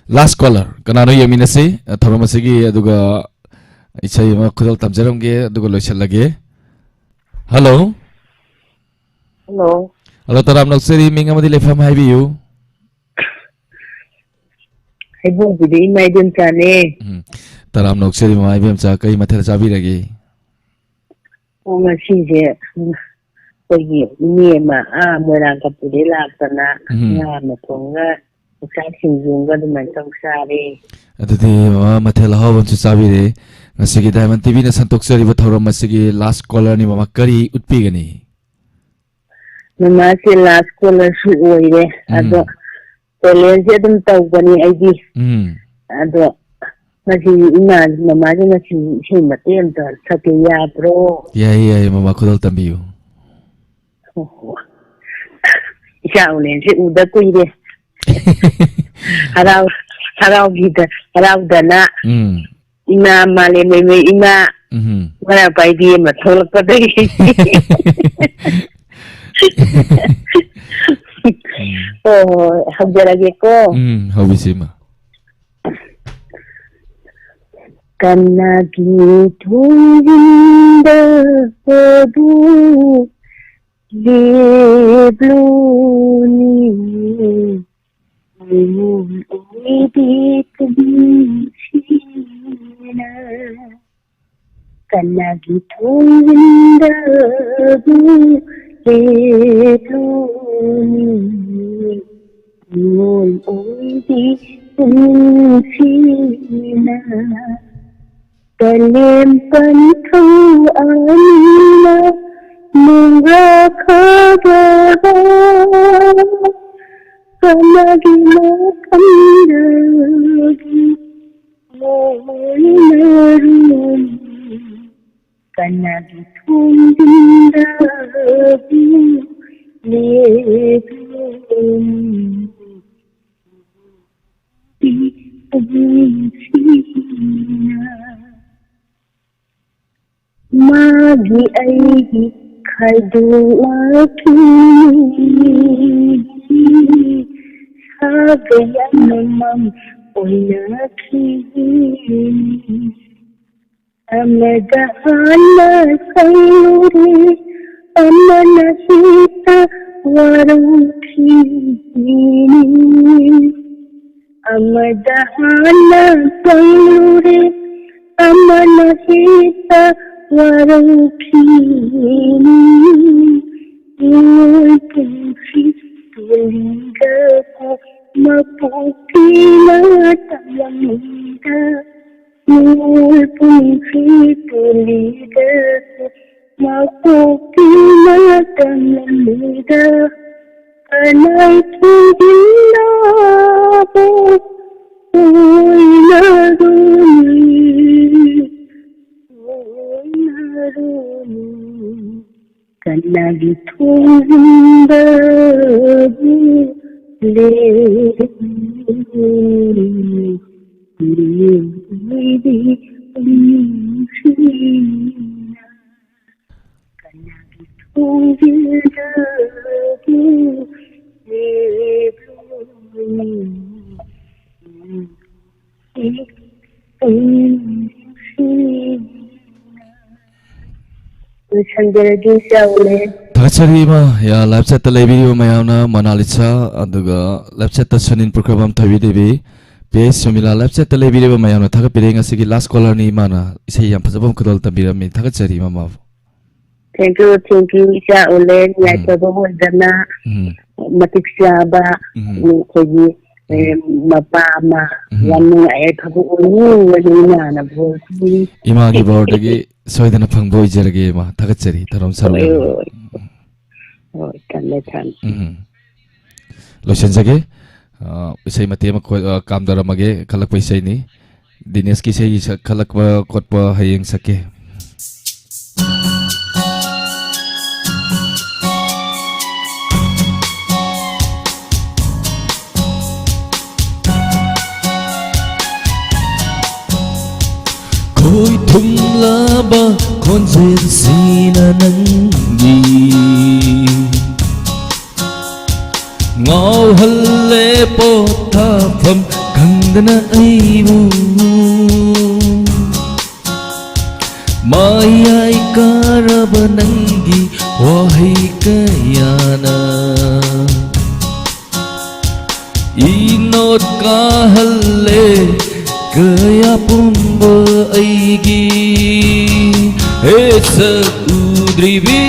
Last caller, ꯀꯅꯥꯅꯣ ꯌꯦꯡꯃꯤꯟꯅꯁꯤ, ꯑ, ꯊꯧꯔꯝ ꯑꯁꯤꯒꯤ, ꯑꯗꯨꯒ ꯏꯁꯩ ꯑꯃ ꯈꯨꯗꯣꯜ ꯇꯝꯖꯔꯝꯒꯦ, ꯑꯗꯨꯒ ꯂꯣꯏꯁꯤꯜꯂꯒꯦ꯫ ꯍꯜꯂꯣ꯫ ꯍꯜꯂꯣ꯫ ꯍꯜꯂꯣ, ꯇꯔꯥꯝꯅ ꯑꯣꯛꯆꯔꯤ, ꯃꯤꯡ ꯑꯃꯗꯤ ꯂꯩꯐꯝ ꯍꯥꯏꯕꯤꯌꯨ꯫ ꯍꯩꯕꯣꯡꯕꯤꯗ ꯏꯃꯥ ꯏꯕꯦꯝꯆꯥꯅꯦ꯫ ꯎꯝ, ꯇꯔꯥꯝꯅ ꯑꯣꯛꯆꯔꯤ, ꯃꯃꯥ ꯏꯕꯦꯝꯆꯥ, ꯀꯔꯤ ꯃꯊꯦꯜ ꯆꯥꯕꯤꯔꯒꯦ? ꯑꯣ, ꯉꯁꯤꯁꯦ, ꯎꯝ, ꯑꯩꯈꯣꯏꯒꯤ ꯏꯅꯦ ꯑꯃ, ꯑꯥ, ꯃꯣꯏꯔꯥꯡ ꯀꯝꯄꯨꯗꯩ ꯂꯥꯛꯇꯅ ꯎꯝ꯫ ꯉꯥ ꯑꯃ ꯊꯣꯡꯉꯒ ꯌꯣꯡꯆꯥꯛ ꯁꯤꯡꯖꯨ ꯑꯃꯒ ꯑꯗꯨꯃꯥꯏꯅ ꯇꯧ ꯆꯥꯔꯦ꯫ ꯑꯗꯨꯗꯤ ꯃꯃꯥ ꯃꯊꯦꯜ ꯑꯍꯥꯎꯕ ꯑꯃꯁꯨ ꯆꯥꯕꯤꯔꯦ꯫ ꯉꯁꯤꯒꯤ Diamond ꯇꯤꯚꯤꯅ ꯁꯟꯗꯣꯛꯆꯔꯤꯕ ꯊꯧꯔꯝ ꯑꯁꯤꯒꯤ last callerꯅꯤ, ꯃꯃꯥ, ꯀꯔꯤ ꯎꯠꯄꯤꯒꯅꯤ? ꯃꯃꯥꯁꯦ last callerꯁꯨ ꯑꯣꯏꯔꯦ꯫ ꯎꯝ꯫ ꯑꯗꯣ talentꯁꯦ ꯑꯗꯨꯝ ꯇꯧꯕꯅꯤ ꯑꯩꯗꯤ꯫ ꯎꯝ꯫ ꯑꯗꯣ ꯉꯁꯤ ꯏꯃꯥ, ꯃꯃꯥꯁꯦ ꯉꯁꯤ ꯏꯁꯩ ꯃꯇꯦꯛ ꯑꯃꯇ ꯁꯛꯀꯦ ꯌꯥꯕ꯭ꯔꯣ? ꯌꯥꯏꯌꯦ, ꯌꯥꯏꯌꯦ, ꯃꯃꯥ, ꯈꯨꯗꯣꯜ ꯇꯝꯕꯤꯌꯨ꯫ ꯑꯣ, ꯏꯆꯥ ꯎꯅꯦꯟꯁꯦ ꯎꯗ ꯀꯨꯏꯔꯦ꯫ ꯍꯔꯥꯎ-, ꯍꯔꯥꯎꯒꯤꯗ-, ꯍꯔꯥꯎꯗꯅ꯫ ꯎꯝ꯫ ꯏꯃꯥ ꯃꯥꯂꯦꯝ ꯂꯩꯃ ꯏꯃꯥ, ꯎꯝ꯫ ꯃꯔꯥ ꯄꯥꯏꯕꯤ ꯑꯃ ꯊꯣꯛꯂꯛꯄꯗꯒꯤ꯫ ꯎꯝ꯫ ꯍꯣꯏ, ꯍꯣꯏ, ꯍꯧꯖꯔꯒꯦꯀꯣ꯫ ꯎꯝ, ꯍꯧꯕꯤꯁꯤ, ꯏꯃꯥ꯫ ꯀꯅꯥꯒꯤ ꯊꯣꯡꯖꯤꯟꯗ ꯍꯣꯗꯨ ꯂꯦꯞꯂꯨꯅꯤ? ꯃꯣꯃꯣꯟ ꯑꯣꯏꯕꯤ ꯄꯨꯟꯁꯤꯅ ꯀꯅꯥꯒꯤ ꯊꯣꯡꯖꯤꯟꯗꯕꯨ ꯂꯦꯞꯂꯨꯅꯤ? ꯃꯣꯃꯣꯟ ꯑꯣꯏꯕꯤ ꯄꯨꯟꯁꯤꯅ ꯀꯂꯦꯝ ꯄꯟꯊꯧ ꯑꯅꯤꯅ ꯅꯨꯡꯔꯥꯈꯒ ꯀꯅꯥꯒꯤ ꯃꯐꯝꯗꯒꯤ ꯃꯣꯏꯅꯔꯨꯝ ꯀꯅꯥꯒꯤ ꯊꯣꯡꯖꯤꯟꯗꯕꯨ ꯂꯦꯞꯂꯨꯝ ꯃꯥꯒꯤ ꯑꯩꯒꯤ ꯈꯥꯏꯗꯣꯛꯅꯈꯤ, ꯁꯥꯒ ꯌꯥꯝꯅ ꯃꯝ ꯑꯣꯏꯅꯈꯤ꯫ ꯑꯃꯗ ꯍꯥꯟꯅ ꯁꯩꯔꯨꯔꯦ, ꯑꯃꯅ ꯍꯦꯛꯇ ꯋꯥꯔꯧꯈꯤꯅꯤ꯫ ꯑꯃꯗ ꯍꯥꯟꯅ ꯆꯪꯂꯨꯔꯦ, ꯑꯃꯅ ꯍꯦꯛꯇ ꯋꯥꯔꯧꯈꯤꯅꯤ꯫ ꯃꯤꯑꯣꯏ ꯄꯨꯟꯁꯤ ꯇꯣꯜꯂꯤꯒꯀꯣ ꯃꯄꯣꯛꯀꯤꯅ ꯇꯝꯂꯝꯃꯤꯗ꯫ ꯃꯤꯑꯣꯏ ꯄꯨꯟꯁꯤ ꯇꯣꯜꯂꯤꯒꯀꯣ ꯃꯄꯣꯛꯀꯤꯅ ꯇꯝꯂꯝꯃꯤꯗ꯫ ꯀꯅꯥꯏ ꯊꯤꯖꯤꯟꯅꯕ ꯑꯣꯏꯅꯔꯨꯅꯤ, ꯑꯣꯏꯅꯔꯨꯅꯤ꯫ ꯀꯅꯥꯒꯤ ꯊꯣꯡꯖꯤꯟꯗꯕꯨ ꯂꯦꯞꯂꯨꯅꯤ? ꯂꯩꯔꯤ ꯄꯨꯟꯁꯤꯅ ꯀꯅꯥꯒꯤ ꯈꯣꯡꯖꯦꯜꯗꯕꯨ ꯂꯦꯞꯂꯨꯅꯤ? ꯂꯣꯏꯁꯤꯟꯖꯔꯒꯦ, ꯏꯆꯥ ꯑꯣꯂꯦ꯫ ꯊꯥꯒꯠꯆꯔꯤ ꯏꯃꯥ, ꯌꯥ, live chat ꯇ ꯂꯩꯕꯤꯔꯤꯕ ꯃꯌꯥꯝꯅ ꯃꯣꯅꯥꯂꯤꯁꯥ, ꯑꯗꯨꯒ live chat ꯇ Sunil Prokrabam Thoibi Devi, P H Sumila, live chat ꯇ ꯂꯩꯕꯤꯔꯤꯕ ꯃꯌꯥꯝꯅ ꯊꯥꯒꯠꯄꯤꯔꯦ꯫ ꯉꯁꯤꯒꯤ last caller ꯅꯤ ꯏꯃꯥꯅ, ꯏꯁꯩ ꯌꯥꯝ ꯐꯖꯕ ꯑꯃ ꯈꯨꯗꯣꯜ ꯇꯝꯕꯤꯔꯝꯃꯤ꯫ ꯊꯥꯒꯠꯆꯔꯤ ꯏꯃꯥ ꯃꯥꯕꯨ꯫ Thank you, thank you, ꯏꯆꯥ ꯑꯣꯂꯦ꯫ ꯎꯝ꯫ ꯌꯥꯏꯐꯕ ꯑꯣꯏꯗꯅ ꯎꯝ꯫ ꯃꯇꯤꯛ ꯆꯥꯕ ꯎꯝ꯫ ꯑꯩꯈꯣꯏꯒꯤ, ꯎꯝ꯫ ꯑꯦ, ꯃꯄꯥ ꯑꯃ ꯎꯝ꯫ ꯌꯥꯝ ꯅꯨꯡꯉꯥꯏ, ꯌꯥꯏꯐꯕ ꯑꯣꯏꯅꯤꯡꯕꯗ ꯏꯃꯥꯅ ꯕꯣꯔ ꯄꯤꯔꯤ꯫ ꯏꯃꯥꯒꯤ ꯕꯣꯔꯗꯒꯤ ꯁꯣꯏꯗꯅ ꯐꯪꯕ ꯑꯣꯏꯖꯔꯒꯦ, ꯏꯃꯥ꯫ ꯊꯥꯒꯠꯆꯔꯤ, ꯊꯧꯔꯝ ꯁꯔꯨꯛ ꯍꯣꯏ, ꯌꯥꯕꯤꯕ꯫ ꯍꯣꯏ꯫ ꯍꯣꯏ, ꯊꯝꯃꯦ, ꯊꯝꯃꯦ꯫ ꯎꯝ꯫ ꯂꯣꯏꯁꯤꯟꯖꯒꯦ꯫ ꯑ, ꯏꯁꯩ ꯃꯇꯦꯛ ꯑꯃ ꯈꯣꯏ-, ꯑ, ꯀꯥꯝꯊꯔꯝꯃꯒꯦ, ꯈꯜꯂꯛꯄ ꯏꯁꯩꯅꯤ꯫ ꯗꯤꯅꯦꯁꯀꯤ ꯏꯁꯩ ꯁꯛ-, ꯈꯜꯂꯛꯄ ꯈꯣꯠꯄ ꯍꯌꯦꯡ ꯁꯛꯀꯦ꯫ ꯈꯣꯏ ꯊꯨꯝꯂꯕ ꯈꯣꯟꯖꯦꯜꯁꯤꯅ ꯅꯪꯒꯤ ꯉꯥꯎꯍꯜꯂꯦ ꯄꯣꯊꯥꯐꯝ ꯈꯪꯗꯅ ꯑꯩꯕꯨ꯫ ꯃꯌꯥꯏ ꯀꯥꯔꯕ ꯅꯪꯒꯤ ꯋꯥꯍꯩ ꯀꯌꯥꯅ ꯏꯅꯣꯠ ꯀꯥꯍꯜꯂꯦ ꯀꯌꯥ ꯄꯨꯝꯕ ꯑꯩꯒꯤ꯫ ꯍꯦ ꯁꯛ ꯎꯗ꯭ꯔꯤꯕꯤ,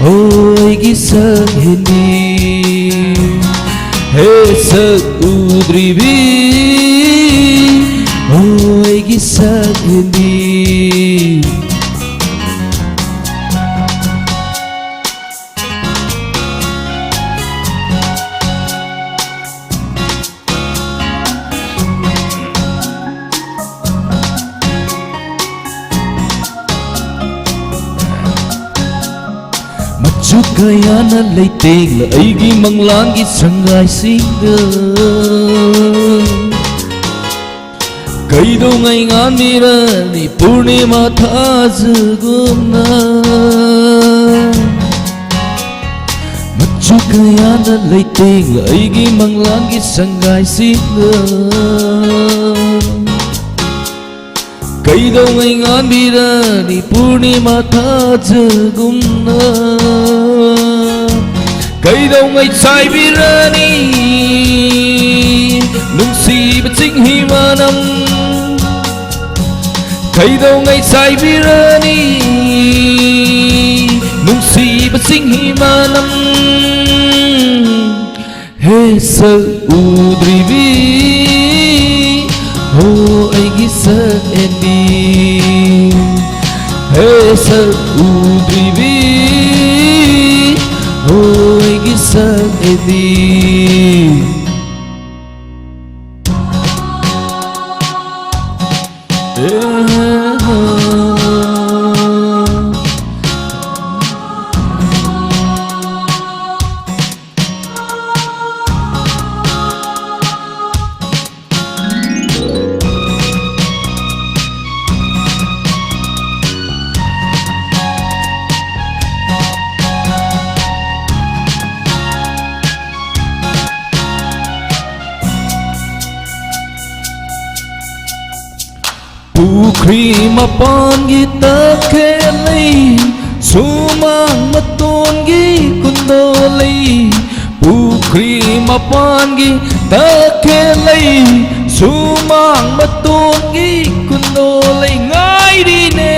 ꯍꯣꯏꯒꯤ ꯁꯛ ꯍꯦꯟꯕꯤ꯫ ꯍꯦ ꯁꯛ ꯎꯗ꯭ꯔꯤꯕꯤ, ꯍꯣꯏꯒꯤ ꯁꯛ ꯍꯦꯟꯕꯤ꯫ ꯃꯆꯨ ꯀꯌꯥꯅ ꯂꯩꯇꯦꯡꯂ ꯑꯩꯒꯤ ꯃꯪꯂꯥꯟꯒꯤ ꯁꯪꯒꯥꯏꯁꯤꯡꯗ꯫ ꯀꯩꯗꯧꯉꯩ ꯉꯥꯟꯕꯤꯔꯅꯤ ꯄꯨꯔꯅꯤꯃꯥ ꯊꯥꯖꯒꯨꯝꯅ? ꯃꯆꯨ ꯀꯌꯥꯅ ꯂꯩꯇꯦꯡ ꯑꯩꯒꯤ ꯃꯪꯂꯥꯟꯒꯤ ꯁꯪꯒꯥꯏꯁꯤꯗ꯫ ꯀꯩꯗꯧꯉꯩ ꯉꯥꯟꯕꯤꯔꯅꯤ ꯄꯨꯔꯅꯤꯃꯥ ꯊꯥꯖꯒꯨꯝꯅ? ꯀꯩꯗꯧꯉꯩ ꯆꯥꯏꯕꯤꯔꯅꯤ ꯅꯨꯡꯁꯤꯕ ꯆꯤꯡꯍꯤ ꯃꯅꯝ? ꯀꯩꯗꯧꯉꯩ ꯆꯥꯏꯕꯤꯔꯅꯤ ꯅꯨꯡꯁꯤꯕ ꯆꯤꯡꯍꯤ ꯃꯅꯝ? ꯍꯦ ꯁꯛ ꯎꯗ꯭ꯔꯤꯕꯤ, ꯍꯣ ꯑꯩꯒꯤ ꯁꯛ ꯍꯦꯟꯕꯤ꯫ ꯍꯦ ꯁꯛ ꯎꯗ꯭ꯔꯤꯕꯤ, ꯍꯣ ꯑꯩꯒꯤ ꯁꯛ ꯍꯦꯟꯕꯤ꯫ ꯄꯨꯈ꯭ꯔꯤ ꯃꯄꯥꯟꯒꯤ ꯇꯈꯦꯜ ꯂꯩ, ꯁꯨꯃꯥꯡ ꯃꯇꯣꯟꯒꯤ ꯀꯨꯟꯗꯣ ꯂꯩ꯫ ꯄꯨꯈ꯭ꯔꯤ ꯃꯄꯥꯟꯒꯤ ꯇꯈꯦꯜ ꯂꯩ, ꯁꯨꯃꯥꯡ ꯃꯇꯣꯟꯒꯤ ꯀꯨꯟꯗꯣ ꯂꯩ꯫ ꯉꯥꯏꯔꯤꯅꯦ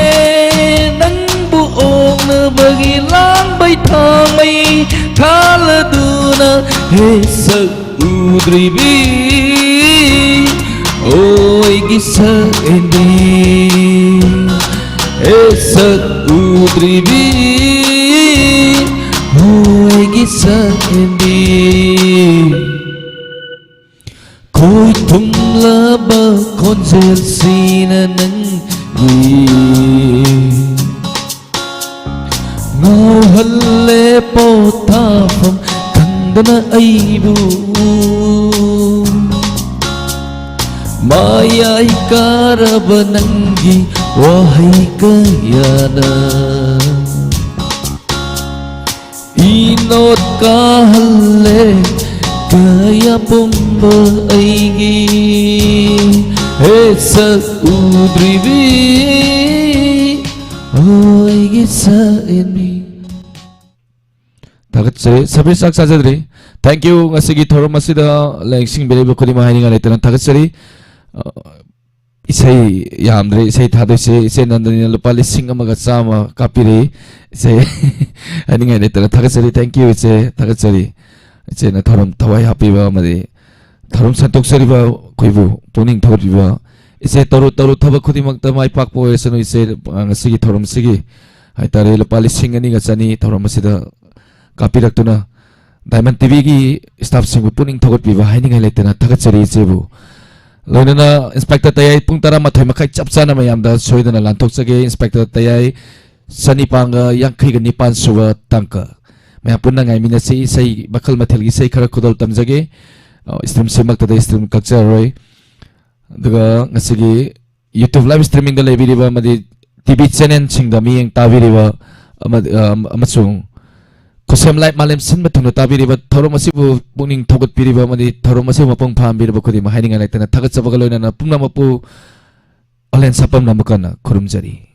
ꯅꯪꯕꯨ ꯑꯣꯛꯅꯕꯒꯤ ꯂꯥꯡꯕꯩ ꯊꯥꯡꯃꯩ ꯊꯥꯜꯂꯗꯨꯅ꯫ ꯍꯦ ꯁꯛ ꯎꯗ꯭ꯔꯤꯕꯤ, ꯑꯣ ꯑꯩꯒꯤ ꯁꯛ ꯍꯦꯟꯕꯤ꯫ ꯍꯦ ꯁꯛ ꯎꯗ꯭ꯔꯤꯕꯤ, ꯑꯣ ꯑꯩꯒꯤ ꯁꯛ ꯍꯦꯟꯕꯤ꯫ ꯈꯣꯏ ꯊꯨꯝꯂꯕ ꯈꯣꯟꯖꯦꯜꯁꯤꯅ ꯅꯪꯒꯤ ꯉꯥꯎꯍꯜꯂꯦ ꯄꯣꯊꯥꯐꯝ ꯈꯪꯗꯅ ꯑꯩꯕꯨ꯫ ꯃꯥꯏ ꯌꯥꯏꯀꯥꯔꯕ ꯅꯪꯒꯤ ꯋꯥꯍꯩ ꯀꯌꯥꯅ ꯏꯅꯣꯠ ꯀꯥꯍꯜꯂꯦ ꯀꯌꯥ ꯄꯨꯝꯕ ꯑꯩꯒꯤ ꯍꯦꯛ ꯁꯛ ꯎꯗ꯭ꯔꯤꯕꯤ, ꯑꯣ ꯑꯩꯒꯤ ꯁꯛ ꯍꯦꯟꯕꯤ꯫ ꯊꯥꯒꯠꯆꯔꯤ꯫ ꯁꯕꯤꯔ ꯆꯥꯛ ꯆꯥꯖꯗ꯭ꯔꯤ꯫ Thank you꯫ ꯉꯁꯤꯒꯤ ꯊꯧꯔꯝ ꯑꯁꯤꯗ ꯂꯥꯏꯌꯦꯡꯁꯤꯟꯕꯤꯔꯤꯕ ꯈꯨꯗꯤꯡꯃꯛ ꯍꯥꯏꯅꯤꯡꯉꯥꯏ ꯂꯩꯇꯅ ꯊꯥꯒꯠꯆꯔꯤ꯫ ꯑ, ꯏꯁꯩ ꯌꯥꯝꯗ꯭ꯔꯦ, ꯏꯁꯩ ꯊꯥꯗꯣꯏꯁꯦ꯫ ꯏꯆꯦ ꯅꯟꯗꯅꯤꯅ ꯂꯨꯄꯥ ꯂꯤꯁꯤꯡ ꯑꯃꯒ ꯆꯥꯝꯃ ꯀꯥꯞꯄꯤꯔꯦ꯫ ꯏꯆꯦ, ꯍꯥꯏꯅꯤꯡꯉꯥꯏ ꯂꯩꯇꯅ ꯊꯥꯒꯠꯆꯔꯤ꯫ Thank you, ꯏꯆꯦ꯫ ꯊꯥꯒꯠꯆꯔꯤ꯫ ꯏꯆꯦꯅ ꯊꯧꯔꯝ ꯊꯋꯥꯏ ꯍꯥꯞꯄꯤꯕ ꯑꯃꯗꯤ ꯊꯧꯔꯝ ꯁꯟꯗꯣꯛꯆꯔꯤꯕ ꯑꯩꯈꯣꯏꯕꯨ ꯄꯨꯛꯅꯤꯡ ꯊꯧꯒꯠꯄꯤꯕ ꯏꯆꯦ, ꯇꯧꯔꯨ ꯇꯧꯔꯨ ꯊꯕꯛ ꯈꯨꯗꯤꯡꯃꯛꯇ ꯃꯥꯏ ꯄꯥꯛꯄ ꯑꯣꯏꯔꯁꯅꯨ꯫ ꯏꯆꯦ, ꯉꯁꯤꯒꯤ ꯊꯧꯔꯝꯁꯤꯒꯤ ꯍꯥꯏꯇꯥꯔꯦ, ꯂꯨꯄꯥ ꯂꯤꯁꯤꯡ ꯑꯅꯤꯒ ꯆꯅꯤ ꯊꯧꯔꯝ ꯑꯁꯤꯗ ꯀꯥꯞꯄꯤꯔꯛꯇꯨꯅ Diamond ꯇꯤꯚꯤꯒꯤ staffꯁꯤꯡꯕꯨ ꯄꯨꯛꯅꯤꯡ ꯊꯧꯒꯠꯄꯤꯕ ꯍꯥꯏꯅꯤꯡꯉꯥꯏ ꯂꯩꯇꯅ ꯊꯥꯒꯠꯆꯔꯤ ꯏꯆꯦꯕꯨ꯫ ꯂꯣꯏꯅꯅ Inspector ꯇꯌꯥꯏ ꯄꯨꯡ ꯇꯔꯥꯃꯥꯊꯣꯏ ꯃꯈꯥꯏ ꯆꯞ ꯆꯥꯅ ꯃꯌꯥꯝꯗ ꯁꯣꯏꯗꯅ ꯂꯥꯟꯊꯣꯛꯆꯒꯦ꯫ Inspector ꯇꯌꯥꯏ ꯆꯅꯤꯄꯥꯟꯒ ꯌꯥꯡꯈꯩꯒ ꯅꯤꯄꯥꯟ ꯁꯨꯕ ꯇꯥꯡꯀꯛ꯫ ꯃꯌꯥꯝ ꯄꯨꯟꯅ ꯉꯥꯏꯃꯤꯟꯅꯁꯤ꯫ ꯏꯁꯩ ꯃꯈꯜ ꯃꯊꯦꯜꯒꯤ ꯏꯁꯩ ꯈꯔ ꯈꯨꯗꯣꯜ ꯇꯝꯖꯒꯦ꯫ ꯑ, stream ꯁꯤꯃꯛꯇꯗ stream ꯀꯛꯆꯔꯔꯣꯏ꯫ ꯑꯗꯨꯒ ꯉꯁꯤꯒꯤ YouTube live streamingꯗ ꯂꯩꯕꯤꯔꯤꯕ ꯑꯃꯗꯤ ꯇꯤꯚꯤ channelꯁꯤꯡꯗ ꯃꯤꯠꯌꯦꯡ ꯇꯥꯕꯤꯔꯤꯕ ꯑꯃꯗꯤ, ꯑ, ꯑꯃꯁꯨꯡ ꯈꯨꯠꯁꯦꯝ ꯂꯥꯏꯞ ꯃꯥꯂꯦꯝ ꯁꯤꯟꯕ ꯊꯨꯡꯅ ꯇꯥꯕꯤꯔꯤꯕ, ꯊꯧꯔꯝ ꯑꯁꯤꯕꯨ ꯄꯨꯛꯅꯤꯡ ꯊꯧꯒꯠꯄꯤꯔꯤꯕ ꯑꯃꯗꯤ ꯊꯧꯔꯝ ꯑꯁꯤꯕꯨ ꯃꯄꯨꯡ ꯐꯥꯍꯟꯕꯤꯔꯤꯕ ꯈꯨꯗꯤꯡꯃꯛ ꯍꯥꯏꯅꯤꯡꯉꯥꯏ ꯂꯩꯇꯅ ꯊꯥꯒꯠꯆꯕꯒ ꯂꯣꯏꯅꯅ ꯄꯨꯝꯅꯃꯛꯄꯨ ꯑꯣꯂꯦꯟ ꯁꯥꯄꯝꯅ ꯑꯃꯨꯛ ꯍꯟꯅ ꯈꯨꯔꯨꯝꯖꯔꯤ꯫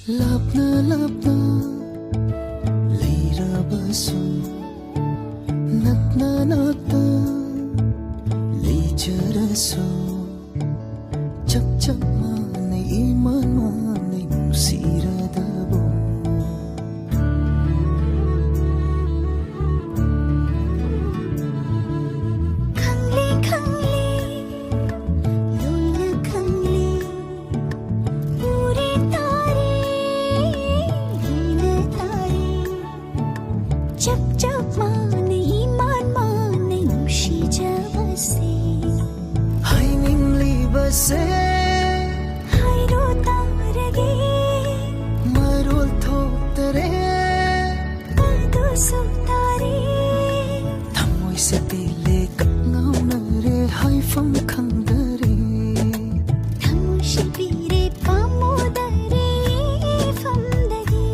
ꯂꯥꯞꯅ ꯂꯥꯞꯅ ꯂꯩꯔꯕꯁꯨ, ꯅꯛꯅ ꯅꯛꯅ ꯂꯩꯖꯔꯁꯨ, ꯆꯞ ꯆꯞ ꯃꯥꯟꯅꯩ, ꯏꯃꯥꯟ ꯃꯥꯟꯅꯩ ꯅꯨꯡꯁꯤꯔꯗꯕ꯫ ꯈꯪꯂꯦ, ꯈꯪꯂꯦ, ꯂꯣꯏꯅ ꯈꯪꯂꯦ, ꯎꯔꯦ ꯇꯥꯔꯦ, ꯌꯦꯡꯂꯦ ꯇꯥꯔꯦ, ꯆꯞ ꯆꯞ ꯃꯥꯟꯅꯩ, ꯏꯃꯥꯟ ꯃꯥꯟꯅꯩ ꯅꯨꯡꯁꯤꯖꯕꯁꯦ꯫ ꯍꯥꯏꯅꯤꯡꯂꯤꯕꯁꯦ ꯍꯥꯏꯔꯣ ꯇꯥꯔꯒꯦ, ꯃꯔꯣꯜ ꯊꯣꯛꯇꯔꯦ, ꯑꯗꯨꯁꯨ ꯇꯥꯔꯦ꯫ ꯊꯃꯣꯏꯁꯦ ꯄꯦꯜꯂꯦ, ꯀꯞ ꯉꯥꯎꯅꯔꯦ, ꯍꯥꯏꯐꯝ ꯈꯪꯗꯔꯦ꯫ ꯊꯃꯣꯏꯁꯦ ꯄꯤꯔꯦ, ꯄꯥꯝꯃꯨꯗꯔꯦ, ꯏꯐꯝꯗꯒꯤ꯫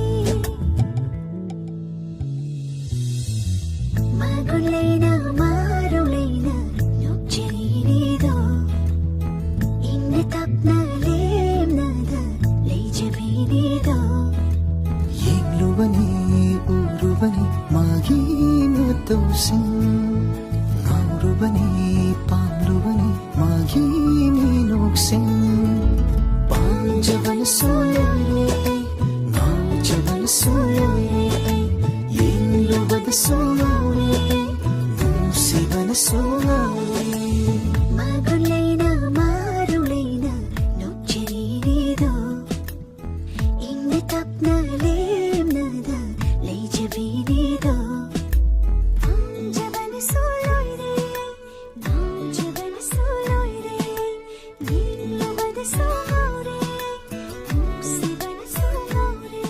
ꯃꯒꯨꯟ ꯂꯩꯅ, ꯃꯔꯧ ꯂꯩꯅ ꯅꯣꯛꯆꯔꯤꯅꯤꯗꯣ, ꯏꯪꯅ ꯇꯞꯅ ꯂꯦꯝꯅꯗ ꯂꯩꯖꯕꯤꯅꯤꯗꯣ꯫ ꯌꯦꯡꯂꯨꯕꯅꯤ, ꯎꯔꯨꯕꯅꯤ ꯃꯥꯒꯤ ꯃꯇꯧꯁꯤꯡ, ꯉꯥꯎꯔꯨꯕꯅꯤ, ꯄꯥꯝꯂꯨꯕꯅꯤ ꯃꯥꯒꯤ ꯃꯤꯅꯣꯛꯁꯤꯡ꯫ ꯄꯥꯝꯖꯕꯅꯁꯨ ꯂꯣꯏꯔꯦ, ꯉꯥꯎꯖꯕꯅꯁꯨ ꯂꯣꯏꯔꯦ, ꯌꯦꯡꯂꯨꯕꯗꯁꯨ ꯉꯥꯎꯔꯦ, ꯅꯨꯡꯁꯤꯕꯅꯁꯨ ꯉꯥꯎꯔꯦ꯫ ꯃꯒꯨꯟ ꯂꯩꯅ, ꯃꯔꯧ ꯂꯩꯅ ꯅꯣꯛꯆꯔꯤꯅꯤꯗꯣ, ꯏꯪꯅ ꯇꯞꯅ ꯂꯦꯝꯅꯗ ꯂꯩꯖꯕꯤꯅꯤꯗꯣ꯫ ꯄꯥꯝꯖꯕꯅꯁꯨ ꯂꯣꯏꯔꯦ, ꯉꯥꯎꯖꯕꯅꯁꯨ ꯂꯣꯏꯔꯦ, ꯌꯦꯡꯂꯨꯕꯗꯁꯨ ꯉꯥꯎꯔꯦ, ꯅꯨꯡꯁꯤꯕꯅꯁꯨ ꯉꯥꯎꯔꯦ꯫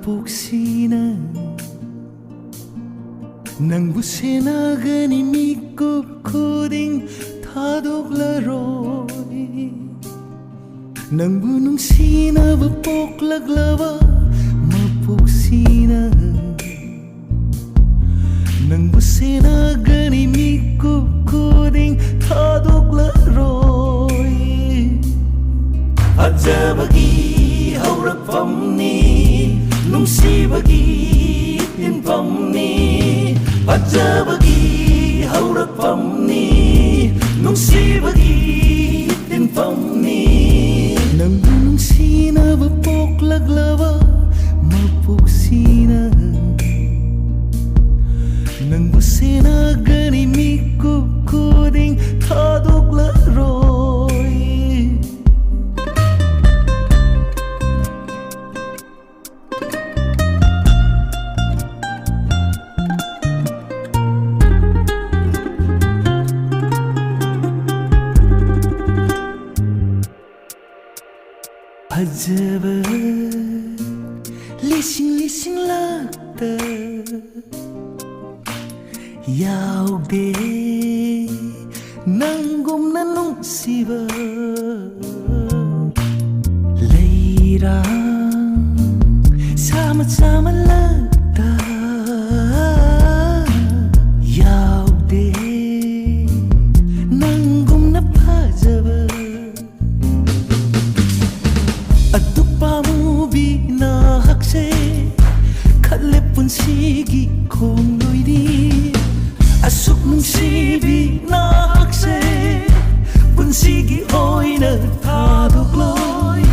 ꯃꯄꯣꯛꯁꯤꯅ ꯅꯪꯕꯨ ꯁꯦꯟꯅꯒꯅꯤ, ꯃꯤꯀꯨꯞ ꯈꯨꯗꯤꯡ ꯊꯥꯗꯣꯛꯂꯔꯣꯏ꯫ ꯅꯪꯕꯨ ꯅꯨꯡꯁꯤꯅꯕ ꯄꯣꯛꯂꯛꯂꯕ ꯃꯄꯣꯛꯁꯤꯅ ꯅꯪꯕꯨ ꯁꯦꯟꯅꯒꯅꯤ, ꯃꯤꯀꯨꯞ ꯈꯨꯗꯤꯡ ꯊꯥꯗꯣꯛꯂꯔꯣꯏ꯫ ꯐꯖꯕꯒꯤ ꯍꯧꯔꯛꯐꯝꯅꯤ, ꯅꯨꯡꯁꯤꯕꯒꯤ ꯇꯤꯟꯐꯝꯅꯤ꯫ ꯐꯖꯕꯒꯤ ꯍꯧꯔꯛꯐꯝꯅꯤ, ꯅꯨꯡꯁꯤꯕꯒꯤ ꯇꯤꯟꯐꯝꯅꯤ꯫ ꯅꯪꯕꯨ ꯅꯨꯡꯁꯤꯅꯕ ꯄꯣꯛꯂꯛꯂꯕ ꯃꯄꯣꯛꯁꯤꯅ ꯅꯪꯕꯨ ꯁꯦꯟꯅꯒꯅꯤ, ꯃꯤꯀꯨꯞ ꯈꯨꯗꯤꯡ ꯊꯥꯗꯣꯛꯂꯔꯣꯏ꯫ ꯐꯖꯕ ꯂꯤꯁꯤꯡ ꯂꯤꯁꯤꯡ ꯂꯥꯛꯇ ꯌꯥꯎꯗꯦ ꯅꯪꯒꯨꯝꯅ ꯅꯨꯡꯁꯤꯕ꯫ ꯂꯩꯔꯥꯡ ꯁꯥ ꯃꯆꯥ ꯃꯂꯛꯇ ꯌꯥꯎꯗꯦ ꯅꯪꯒꯨꯝꯅ ꯐꯖꯕ꯫ ꯑꯗꯨꯛ ꯄꯥꯝꯃꯨꯕꯤ ꯅꯍꯥꯛꯁꯦ ꯈꯜꯂꯦ ꯄꯨꯟꯁꯤꯒꯤ ꯈꯣꯡꯂꯣꯏꯅꯤ꯫ ꯑꯁꯨꯛ ꯅꯨꯡꯁꯤꯕꯤ ꯅꯍꯥꯛꯁꯦ ꯄꯨꯟꯁꯤꯒꯤ ꯑꯣꯏꯅ ꯊꯥꯗꯣꯛꯂꯣꯏ꯫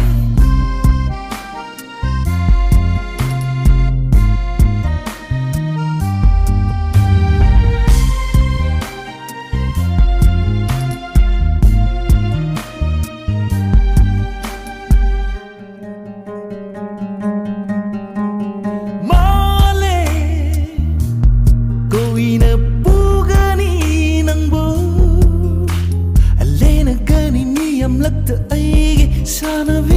ꯃꯥꯂꯦ ꯀꯣꯏꯅ ꯄꯨꯒꯅꯤ ꯅꯪꯕꯨ, ꯂꯦꯅꯒꯅꯤ ꯃꯤ ꯑꯃꯂꯛꯇ ꯑꯩꯒꯤ ꯁꯥꯟꯅꯕꯤ꯫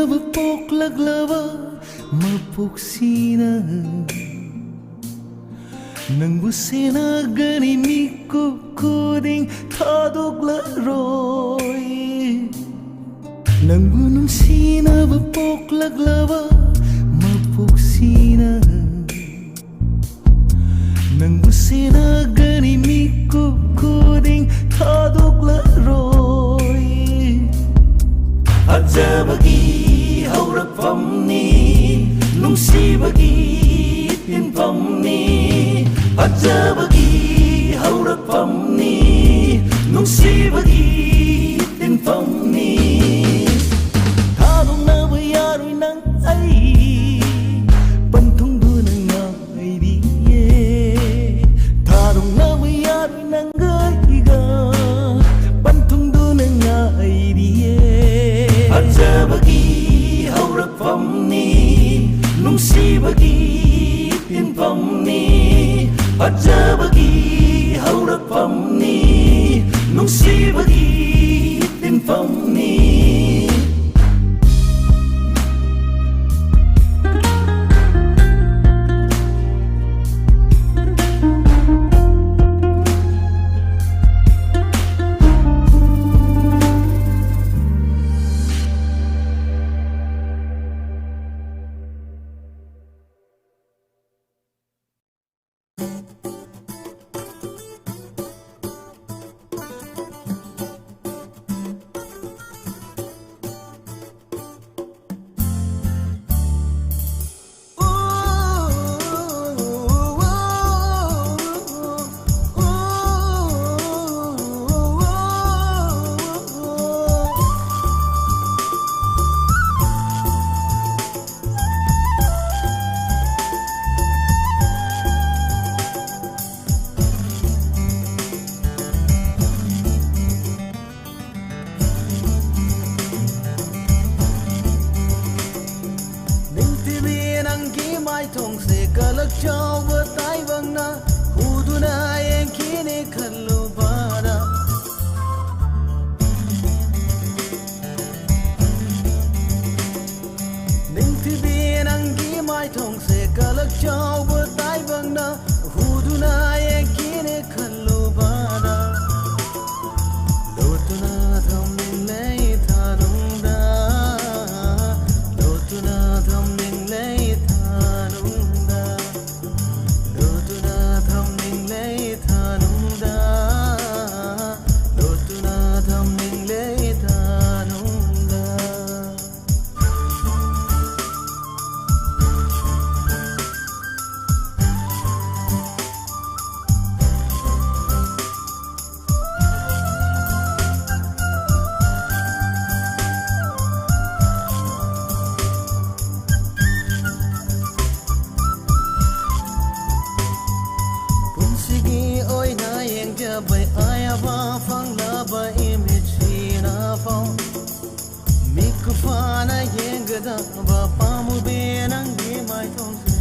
ꯅꯨꯡꯁꯤꯅꯕ ꯄꯣꯛꯂꯛꯂꯕ ꯃꯄꯣꯛꯁꯤꯅ ꯅꯪꯕꯨ ꯁꯦꯟꯅꯒꯅꯤ ꯃꯤꯀꯨꯞ ꯈꯨꯗꯤꯡ ꯊꯥꯗꯣꯛꯂꯔꯣꯏ꯫ ꯅꯪꯕꯨ ꯅꯨꯡꯁꯤꯅꯕ ꯄꯣꯛꯂꯛꯂꯕ ꯃꯄꯣꯛꯁꯤꯅ ꯅꯪꯕꯨ ꯁꯦꯟꯅꯒꯅꯤ ꯃꯤꯀꯨꯞ ꯈꯨꯗꯤꯡ ꯊꯥꯗꯣꯛꯂꯔꯣꯏ꯫ ꯐꯖꯕꯒꯤ ꯍꯧꯔꯛꯐꯝꯅꯤ, ꯅꯨꯡꯁꯤꯕꯒꯤ ꯇꯤꯟꯐꯝꯅꯤ꯫ ꯐꯖꯕꯒꯤ ꯍꯧꯔꯛꯐꯝꯅꯤ, ꯅꯨꯡꯁꯤꯕꯒꯤ ꯇꯤꯟꯐꯝꯅꯤ꯫ ꯊꯥꯗꯣꯛꯅꯕ ꯌꯥꯔꯣꯏ ꯅꯪ ꯑꯩ, ꯄꯟꯊꯨꯡꯗꯨꯅ ꯉꯥꯏꯔꯤꯌꯦ꯫ ꯊꯥꯗꯣꯛꯅꯕ ꯌꯥꯔꯣꯏ ꯅꯪꯒ ꯑꯩꯒ, ꯄꯟꯊꯨꯡꯗꯨꯅ ꯉꯥꯏꯔꯤꯌꯦ꯫ ꯐꯖꯕꯒꯤ ꯍꯧꯔꯛꯐꯝꯅꯤ, ꯅꯨꯡꯁꯤꯕꯒꯤ ꯇꯤꯟꯐꯝꯅꯤ꯫ ꯐꯖꯕꯒꯤ ꯍꯧꯔꯛꯐꯝꯅꯤ, ꯅꯨꯡꯁꯤꯕꯒꯤ ꯇꯤꯟꯐꯝꯅꯤ꯫ ꯅꯤꯡꯊꯤꯕꯤ, ꯅꯪꯒꯤ ꯃꯥꯏꯊꯣꯡꯁꯦ ꯀꯂꯛ ꯆꯥꯎꯕ ꯇꯥꯏꯕꯪꯅ ꯍꯨꯗꯨꯅ ꯌꯦꯡꯈꯤꯅꯤ ꯈꯜꯂꯨꯕꯗ꯫ ꯄꯥꯝꯃꯨꯕꯤ ꯅꯪꯒꯤ ꯃꯥꯏꯊꯣꯡꯁꯦ꯫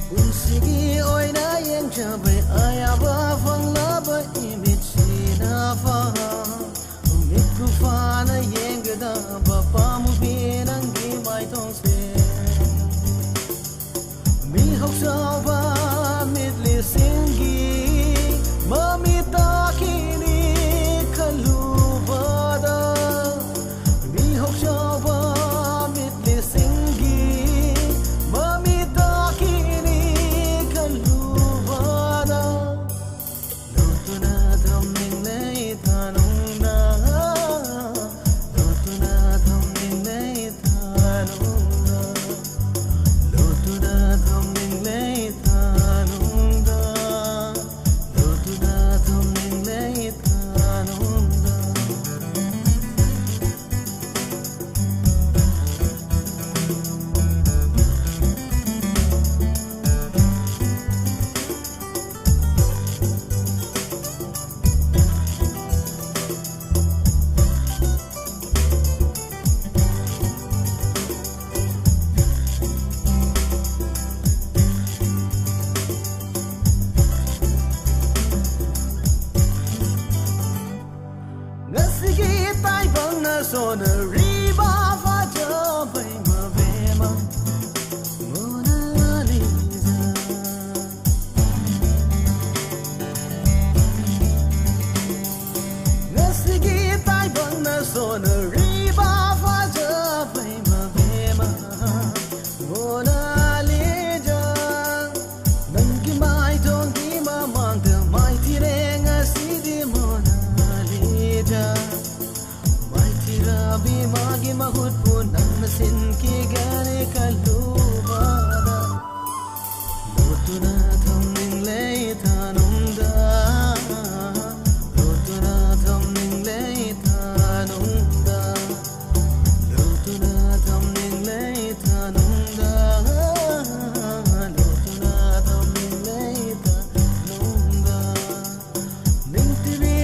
ꯄꯨꯟꯁꯤꯒꯤ ꯑꯣꯏꯅ ꯌꯦꯡꯖꯕ ꯑꯌꯥꯕ ꯐꯪꯂꯕ ꯏꯃꯤꯠꯁꯤꯅ ꯐꯥ ꯃꯤꯠ ꯈꯨꯐꯥꯅ ꯌꯦꯡꯒꯗꯕ ꯄꯥꯝꯃꯨꯕꯤ ꯅꯪꯒꯤ ꯃꯥꯏꯊꯣꯡꯁꯦ꯫ ꯃꯤꯍꯧ ꯆꯥꯎꯕ ꯃꯤꯠꯂꯤꯁꯤꯡꯒꯤ ꯃꯃꯤ ꯇꯥꯈꯤꯅꯤ ꯈꯜꯂꯨꯕꯗ, ꯃꯤꯍꯧ ꯆꯥꯎꯕ ꯃꯤꯠꯂꯤꯁꯤꯡꯒꯤ ꯃꯃꯤ ꯇꯥꯈꯤꯅꯤ ꯈꯜꯂꯨꯕꯗ, ꯂꯣꯠꯇꯨꯅ ꯊꯝꯅꯤꯡꯂꯦ ꯏꯊꯥꯅꯨꯡꯗ, ꯂꯣꯠꯇꯨꯅ ꯊꯝꯅꯤꯡꯂꯦ ꯏꯊꯥꯅꯨꯡꯗ, ꯂꯣꯠꯇꯨꯅ ꯊꯝꯅꯤꯡꯂꯦ ꯏꯊꯥꯅꯨꯡꯗ, ꯂꯣꯠꯇꯨꯅ ꯊꯝꯅꯤꯡꯂꯦ ꯏꯊꯥꯅꯨꯡꯗ꯫ ꯉꯁꯤꯒꯤ ꯇꯥꯏꯕꯪꯅ ꯁꯣꯟꯅꯔꯤꯕ ꯐꯖꯕꯩ ꯃꯕꯦꯝꯃ ꯃꯣꯅꯥ ꯂꯤꯖꯥ꯫ ꯉꯁꯤꯒꯤ ꯇꯥꯏꯕꯪꯅ ꯁꯣꯟꯅꯔꯤꯕ ꯐꯖꯕꯩ ꯃꯕꯦꯝꯃ ꯃꯣꯅꯥ ꯂꯤꯖꯥ꯫ ꯅꯪꯒꯤ ꯃꯥꯏꯊꯣꯡꯒꯤ ꯃꯃꯥꯡꯗ ꯃꯥꯏꯊꯤꯔꯦ ꯉꯁꯤꯗꯤ ꯃꯣꯅꯥ ꯂꯤꯖꯥ꯫ ꯃꯥꯏꯊꯤꯔꯕꯤ ꯃꯥꯒꯤ ꯃꯍꯨꯠꯄꯨ ꯅꯪꯅ ꯁꯤꯟꯈꯤꯒꯅꯤ ꯈꯜꯂꯨꯕꯗ, ꯂꯣꯠꯇꯨꯅ ꯊꯝꯅꯤꯡꯂꯦ ꯏꯊꯥꯅꯨꯡꯗ, ꯂꯣꯠꯇꯨꯅ ꯊꯝꯅꯤꯡꯂꯦ ꯏꯊꯥꯅꯨꯡꯗ, ꯂꯣꯠꯇꯨꯅ ꯊꯝꯅꯤꯡꯂꯦ ꯏꯊꯥꯅꯨꯡꯗ, ꯂꯣꯠꯇꯨꯅ ꯊꯝꯅꯤꯡꯂꯦ ꯏꯊꯥꯅꯨꯡꯗ꯫ ꯅꯤꯡꯊꯤꯕꯤ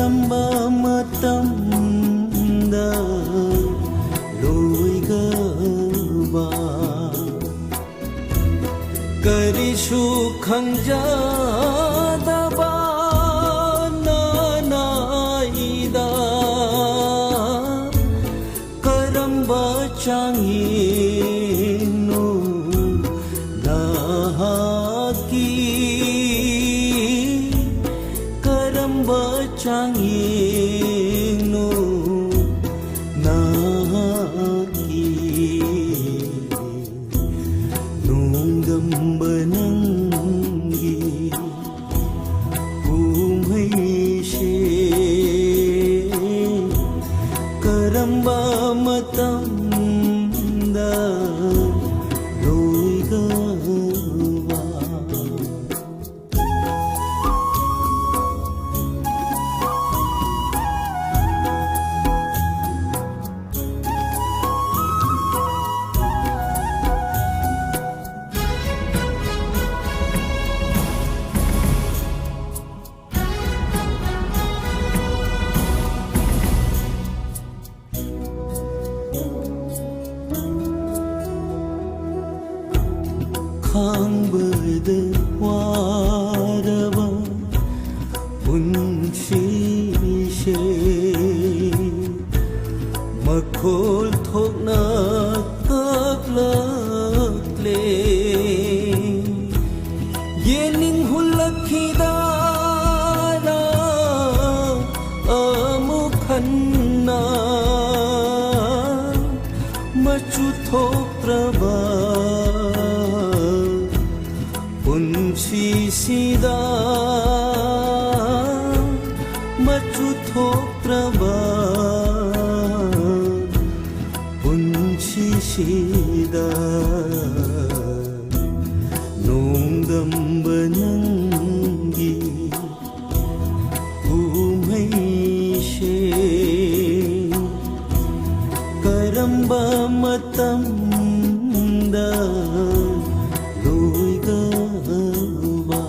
ꯀꯔꯝꯕ ꯃꯇꯝꯗ ꯂꯣꯏꯒꯕ? ꯀꯔꯤꯁꯨ ꯈꯪꯖꯗꯕ ꯅꯅꯥꯏꯗ ꯀꯔꯝꯕ ꯆꯥꯡꯌꯦꯡꯅꯣ ꯅꯍꯥꯛꯀꯤ? ꯀꯔꯝꯕ ꯆꯥꯡꯌꯦꯡꯅꯣ ꯅꯍꯥꯛꯀꯤ? ꯅꯣꯡꯗꯝꯕ ꯅꯪꯒꯤ ꯀꯨꯝꯍꯩꯁꯦ ꯀꯔꯝꯕ ꯃꯇꯝꯗ ꯂꯣꯏꯒꯕ? ꯈꯥꯡꯕꯗ ꯋꯥꯔꯕ ꯄꯨꯟꯁꯤꯁꯦ ꯃꯈꯣꯜ ꯊꯣꯛꯅ ꯀꯞꯂꯛꯂꯦ꯫ ꯌꯦꯡꯅꯤꯡ ꯍꯨꯜꯂꯛꯈꯤꯗꯥꯔꯥ ꯑꯃꯨꯛ ꯍꯟꯅ ꯃꯆꯨ ꯊꯣꯛꯇ꯭ꯔꯕ ꯄꯨꯟꯁꯤꯁꯤꯗ, ꯃꯆꯨ ꯊꯣꯛꯇ꯭ꯔꯕ ꯄꯨꯟꯁꯤꯁꯤꯗ ꯅꯣꯡꯗꯝꯕ ꯅꯪꯒꯤ ꯀꯨꯝꯍꯩꯁꯦ ꯀꯔꯝꯕ ꯃꯇꯝꯗ ꯂꯣꯏꯒꯕ?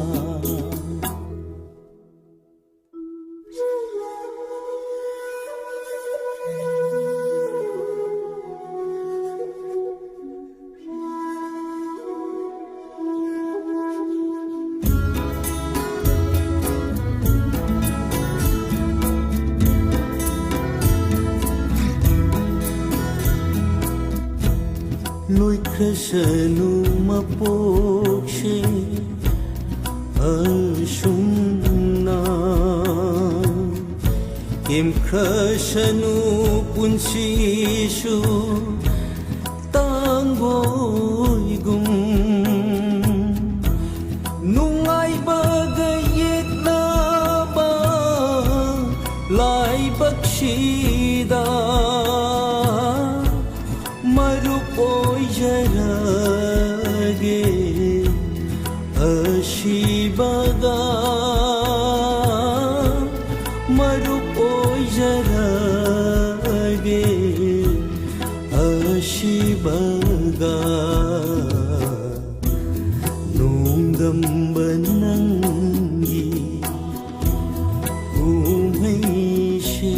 ꯈ꯭ꯔꯁꯅꯨ ꯃꯄꯣꯛꯁꯦ ꯑꯁꯨꯝꯅ, ꯀꯦꯝꯈ꯭ꯔꯁꯅꯨ ꯄꯨꯟꯁꯤꯁꯨ ꯇꯥꯡꯒꯣꯏꯒꯨꯝ꯫ ꯅꯨꯡꯉꯥꯏꯕꯒ ꯌꯦꯛꯅꯕ ꯂꯥꯏꯕꯛꯁꯤꯗ ꯃꯔꯨꯞ ꯑꯣꯏꯖꯔꯒꯦ ꯑꯁꯤꯕꯒ, ꯃꯔꯨꯞ ꯑꯣꯏꯖꯔꯒꯦ ꯑꯁꯤꯕꯒ꯫ ꯅꯣꯡꯗꯝꯕ ꯅꯪꯒꯤ ꯀꯨꯝꯍꯩꯁꯦ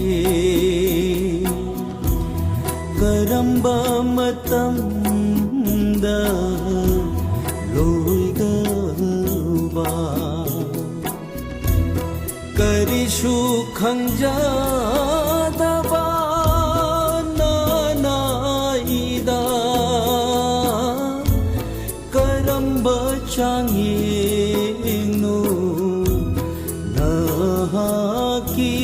ꯀꯔꯝꯕ ꯃꯇꯝꯗ ꯂꯣꯏꯒꯕ? ꯀꯔꯤꯁꯨ ꯈꯪꯖꯗꯕ ꯅꯅꯥꯏꯗ ꯀꯔꯝꯕ ꯆꯥꯡꯌꯦꯡꯅꯣ ꯅꯍꯥꯛꯀꯤ?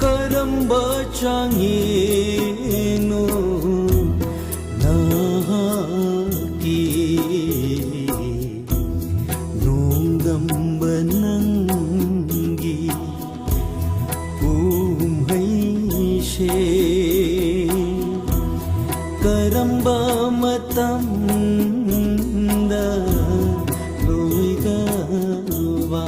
ꯀꯔꯝꯕ ꯆꯥꯡꯌꯦꯡꯅꯣ ꯅꯍꯥꯛꯀꯤ? ꯅꯣꯡꯗꯝꯕ ꯅꯪꯒꯤ ꯀꯨꯝꯍꯩꯁꯦ ꯀꯔꯝꯕ ꯃꯇꯝꯗ ꯂꯣꯏꯒꯗꯕ?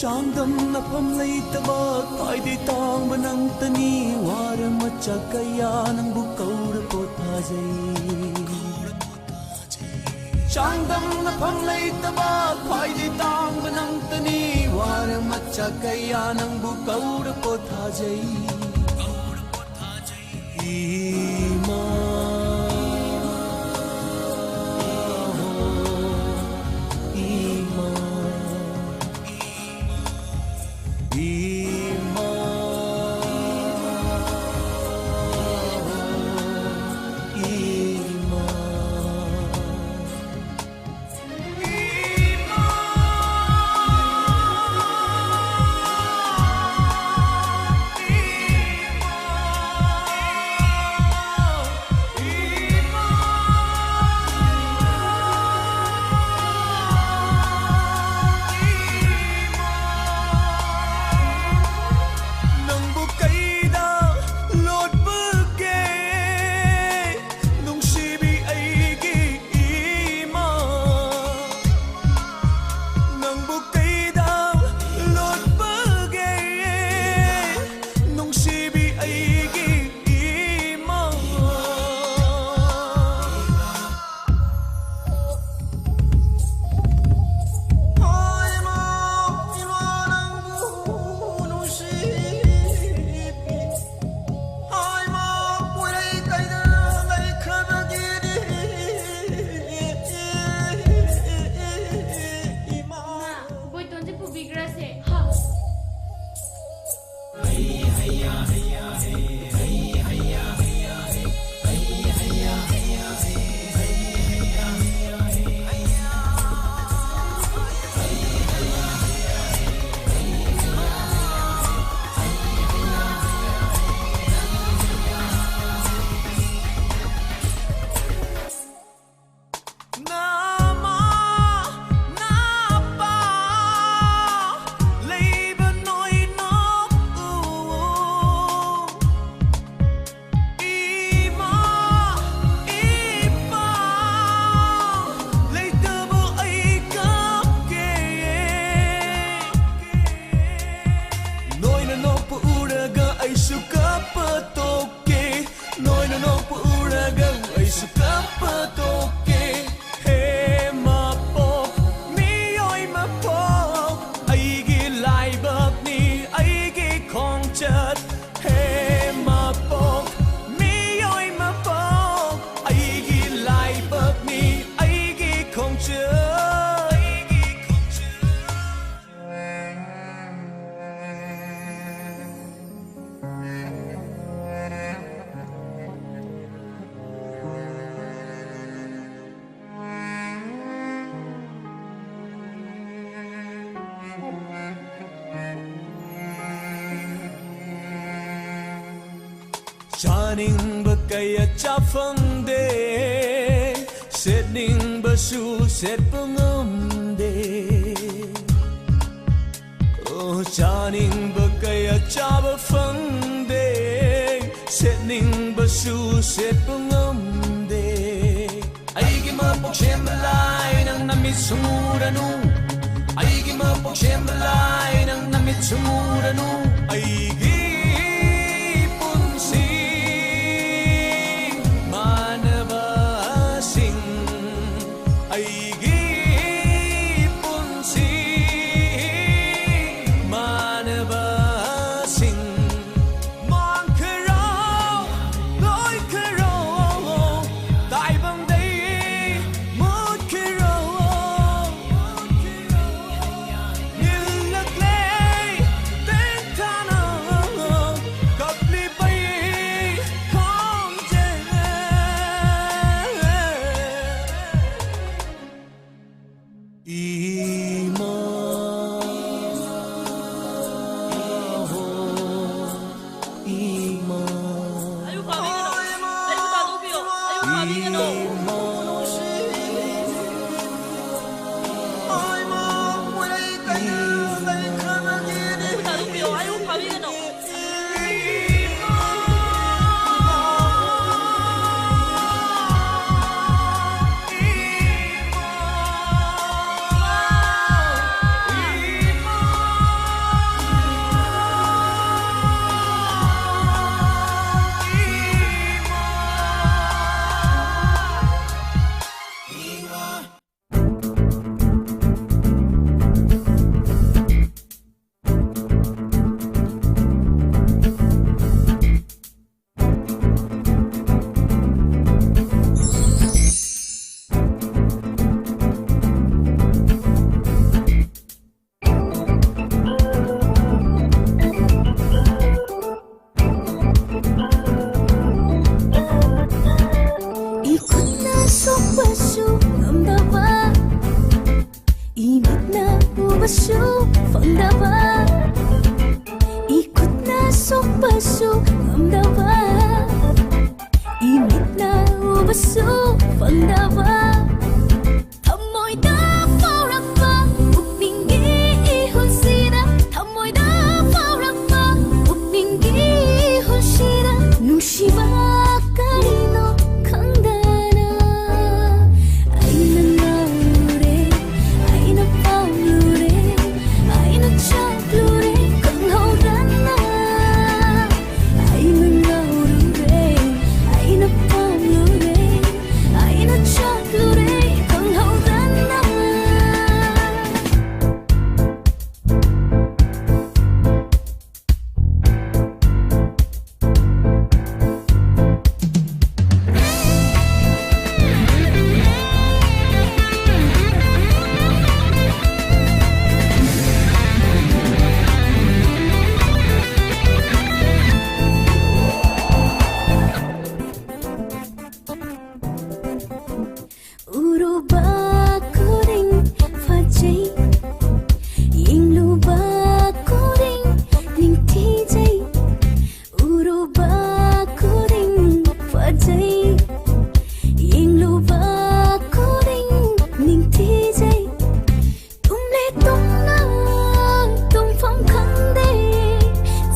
ꯆꯥꯡꯗꯝꯅꯐꯝ ꯂꯩꯇꯕ ꯈ꯭ꯋꯥꯏꯗꯩ ꯇꯥꯡꯕ ꯅꯪꯇꯅꯤ꯫ ꯋꯥꯔ ꯃꯆꯥ ꯀꯌꯥ ꯅꯪꯕꯨ ꯀꯧꯔ ꯄꯣꯊꯥꯖꯩ꯫ ꯆꯥꯡꯗꯝꯅꯐꯝ ꯂꯩꯇꯕ ꯈ꯭ꯋꯥꯏꯗꯩ ꯇꯥꯡꯕ ꯅꯪꯇꯅꯤ꯫ ꯋꯥꯔ ꯃꯆꯥ ꯀꯌꯥ ꯅꯪꯕꯨ ꯀꯧꯔ ꯄꯣꯊꯥꯖꯩ꯫ ꯏꯃꯥ, ꯏꯃꯥ, ꯏꯃꯥ, ꯏꯃꯥ꯫ ꯆꯥꯅꯤꯡꯕ ꯀꯌꯥ ꯆꯥ ꯐꯪꯗꯦ, ꯁꯦꯠꯅꯤꯡꯕꯁꯨ ꯁꯦꯠꯄ ꯉꯝꯗꯦ꯫ ꯑꯣ, ꯆꯥꯅꯤꯡꯕ ꯀꯌꯥ ꯆꯥꯕ ꯐꯪꯗꯦ, ꯁꯦꯠꯅꯤꯡꯕꯁꯨ ꯁꯦꯠꯄ ꯉꯝꯗꯦ꯫ ꯑꯩꯒꯤ ꯃꯄꯣꯛ ꯁꯦꯝꯕ ꯂꯥꯏ, ꯅꯪ ꯅꯃꯤꯠ ꯁꯨꯡꯎꯔꯅꯨ꯫ ꯑꯩꯒꯤ ꯃꯄꯣꯛ ꯁꯦꯝꯕ ꯂꯥꯏ, ꯅꯪ ꯅꯃꯤꯠ ꯁꯨꯡꯎꯔꯅꯨ꯫ ꯑꯩꯒꯤ ꯄꯨꯟꯁꯤ ꯃꯥꯟꯅꯕꯁꯤꯡ, ꯑꯩꯒꯤ ꯄꯨꯟꯁꯤ ꯃꯥꯟꯅꯕꯁꯤꯡ ꯃꯥꯡꯈ꯭ꯔꯣ, ꯂꯣꯏꯈ꯭ꯔꯣ, ꯇꯥꯏꯕꯪꯗꯩ ꯃꯨꯠꯈ꯭ꯔꯣ꯫ ꯅꯤꯜꯂꯛꯂꯦ ꯇꯦꯟꯊꯥꯅ ꯎꯕꯁꯨ ꯐꯪꯗꯕ, ꯏꯈꯨꯠꯅ ꯁꯣꯛꯄꯁꯨ ꯉꯝꯗꯕ, ꯏꯃꯤꯠꯅ ꯎꯕꯁꯨ ꯐꯪꯗꯕ, ꯊꯃꯣꯏꯗ ꯐꯥꯎꯔꯛꯄ ꯄꯨꯛꯅꯤꯡꯒꯤ ꯏꯍꯨꯜꯁꯤꯗ, ꯊꯃꯣꯏꯗ ꯐꯥꯎꯔꯛꯄ ꯄꯨꯛꯅꯤꯡꯒꯤ ꯏꯍꯨꯜꯁꯤꯗ ꯅꯨꯡꯁꯤꯕ ꯀꯔꯤꯅꯣ ꯈꯪꯗꯅ ꯑꯩꯅ ꯉꯥꯎꯔꯦ, ꯑꯩꯅ ꯄꯥꯝꯂꯨꯔꯦ, ꯑꯩꯅ ꯆꯥꯛꯂꯨꯔꯦ ꯈꯪꯍꯧꯗꯅ ꯑꯩꯅ ꯉꯥꯎꯔꯨꯔꯦ, ꯑꯩꯅ ꯄꯥꯝꯂꯨꯔꯦ, ꯑꯩꯅ ꯆꯥꯛꯂꯨꯔꯦ ꯈꯪꯍꯧꯗꯅ꯫ ꯎꯔꯨꯕ ꯈꯨꯗꯤꯡ ꯐꯖꯩ, ꯌꯦꯡꯂꯨꯕ ꯈꯨꯗꯤꯡ ꯅꯤꯡꯊꯤꯖꯩ꯫ ꯎꯔꯨꯕ ꯈꯨꯗꯤꯡ ꯐꯖꯩ, ꯌꯦꯡꯂꯨꯕ ꯈꯨꯗꯤꯡ ꯅꯤꯡꯊꯤꯖꯩ꯫ ꯇꯨꯝꯂꯦ ꯇꯨꯝꯅ ꯇꯨꯝꯐꯝ ꯈꯪꯗꯦ,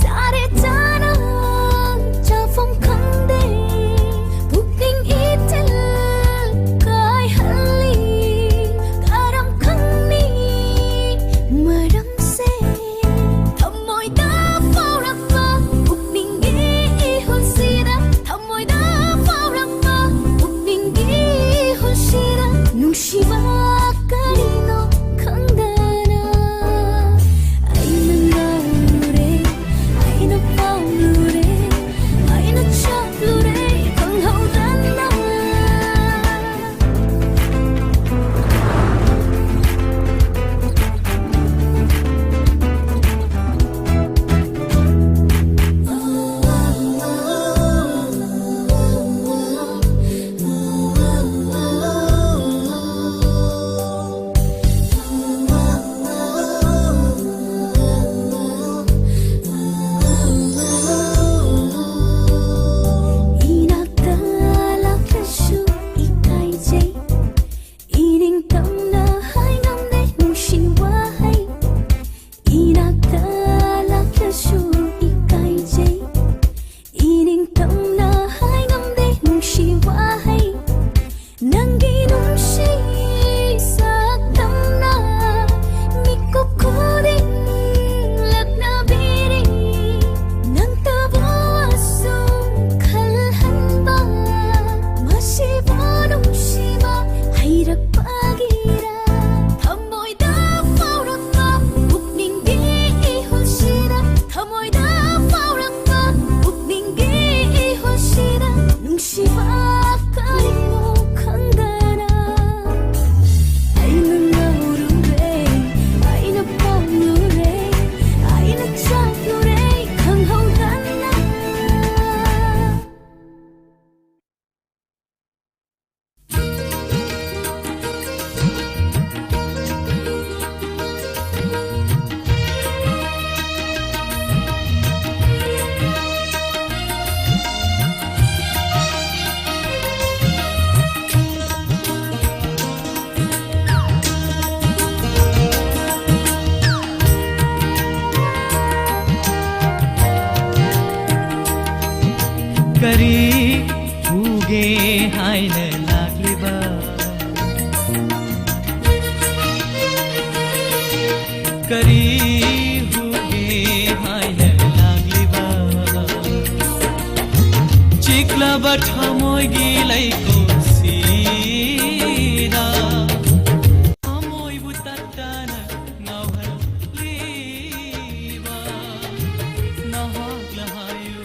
ꯆꯥꯔꯦ ꯆꯥꯅ ꯆꯥꯐꯝ ꯈꯪꯗꯦ꯫ ꯄꯨꯛꯅꯤꯡ ꯏꯊꯤꯜ ꯀꯥꯏꯍꯜꯂꯤ, ꯀꯔꯝ ꯈꯪꯅꯤ? ꯀꯔꯤ ꯄꯨꯒꯦ ꯍꯥꯏꯅ ꯂꯥꯛꯂꯤꯕ? ꯀꯔꯤ ꯍꯨꯒꯦ ꯍꯥꯏꯅ ꯂꯥꯛꯂꯤꯕ? ꯆꯤꯛꯂꯕ ꯊꯃꯣꯏꯒꯤ ꯂꯩꯀꯣꯜꯁꯤꯗ ꯊꯃꯣꯏꯕꯨ ꯇꯠꯇꯅ ꯉꯥꯎꯍꯜꯂꯤꯕ ꯅꯍꯥꯛꯅ ꯍꯥꯏꯌꯨ꯫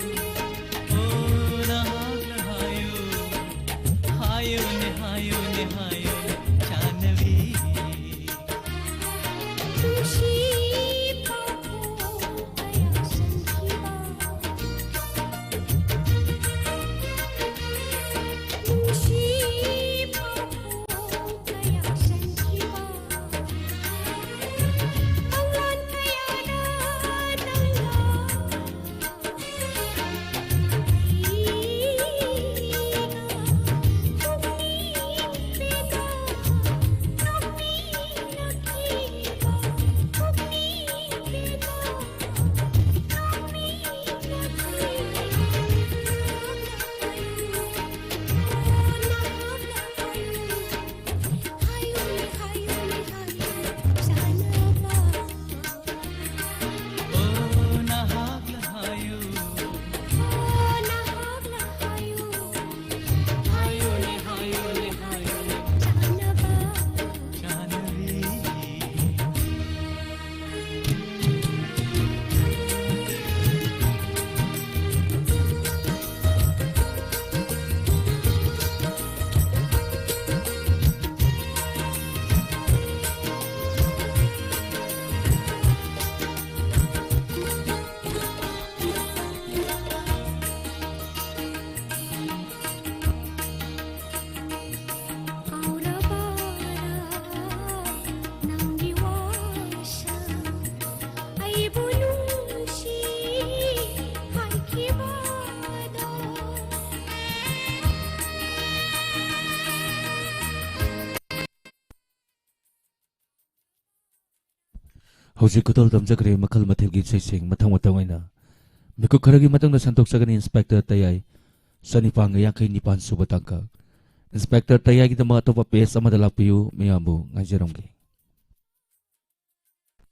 ꯍꯧꯖꯤꯛ ꯈꯨꯗꯣꯜ ꯇꯝꯖꯈ꯭ꯔꯦ ꯃꯈꯜ ꯃꯊꯦꯜꯒꯤ ꯏꯁꯩꯁꯤꯡ꯫ ꯃꯊꯪ ꯃꯊꯪ ꯑꯣꯏꯅ ꯃꯤꯀꯨꯞ ꯈꯔꯒꯤ ꯃꯇꯨꯡꯗ ꯁꯟꯗꯣꯛꯆꯒꯅꯤ ꯏꯟꯁꯄꯦꯛꯇꯔ ꯇꯌꯥꯏ꯫ ꯆꯅꯤꯄꯥꯟꯒ ꯌꯥꯡꯈꯩ ꯅꯤꯄꯥꯟ ꯁꯨꯕ ꯇꯥꯡꯀꯛ꯫ ꯏꯟꯁꯄꯦꯛꯇꯔ ꯇꯌꯥꯏꯒꯤꯗꯃꯛ ꯑꯇꯣꯞꯄ ꯄꯦꯖ ꯑꯃꯗ ꯂꯥꯛꯄꯤꯌꯨ꯫ ꯃꯌꯥꯝꯕꯨ ꯉꯥꯏꯖꯔꯝꯒꯦ꯫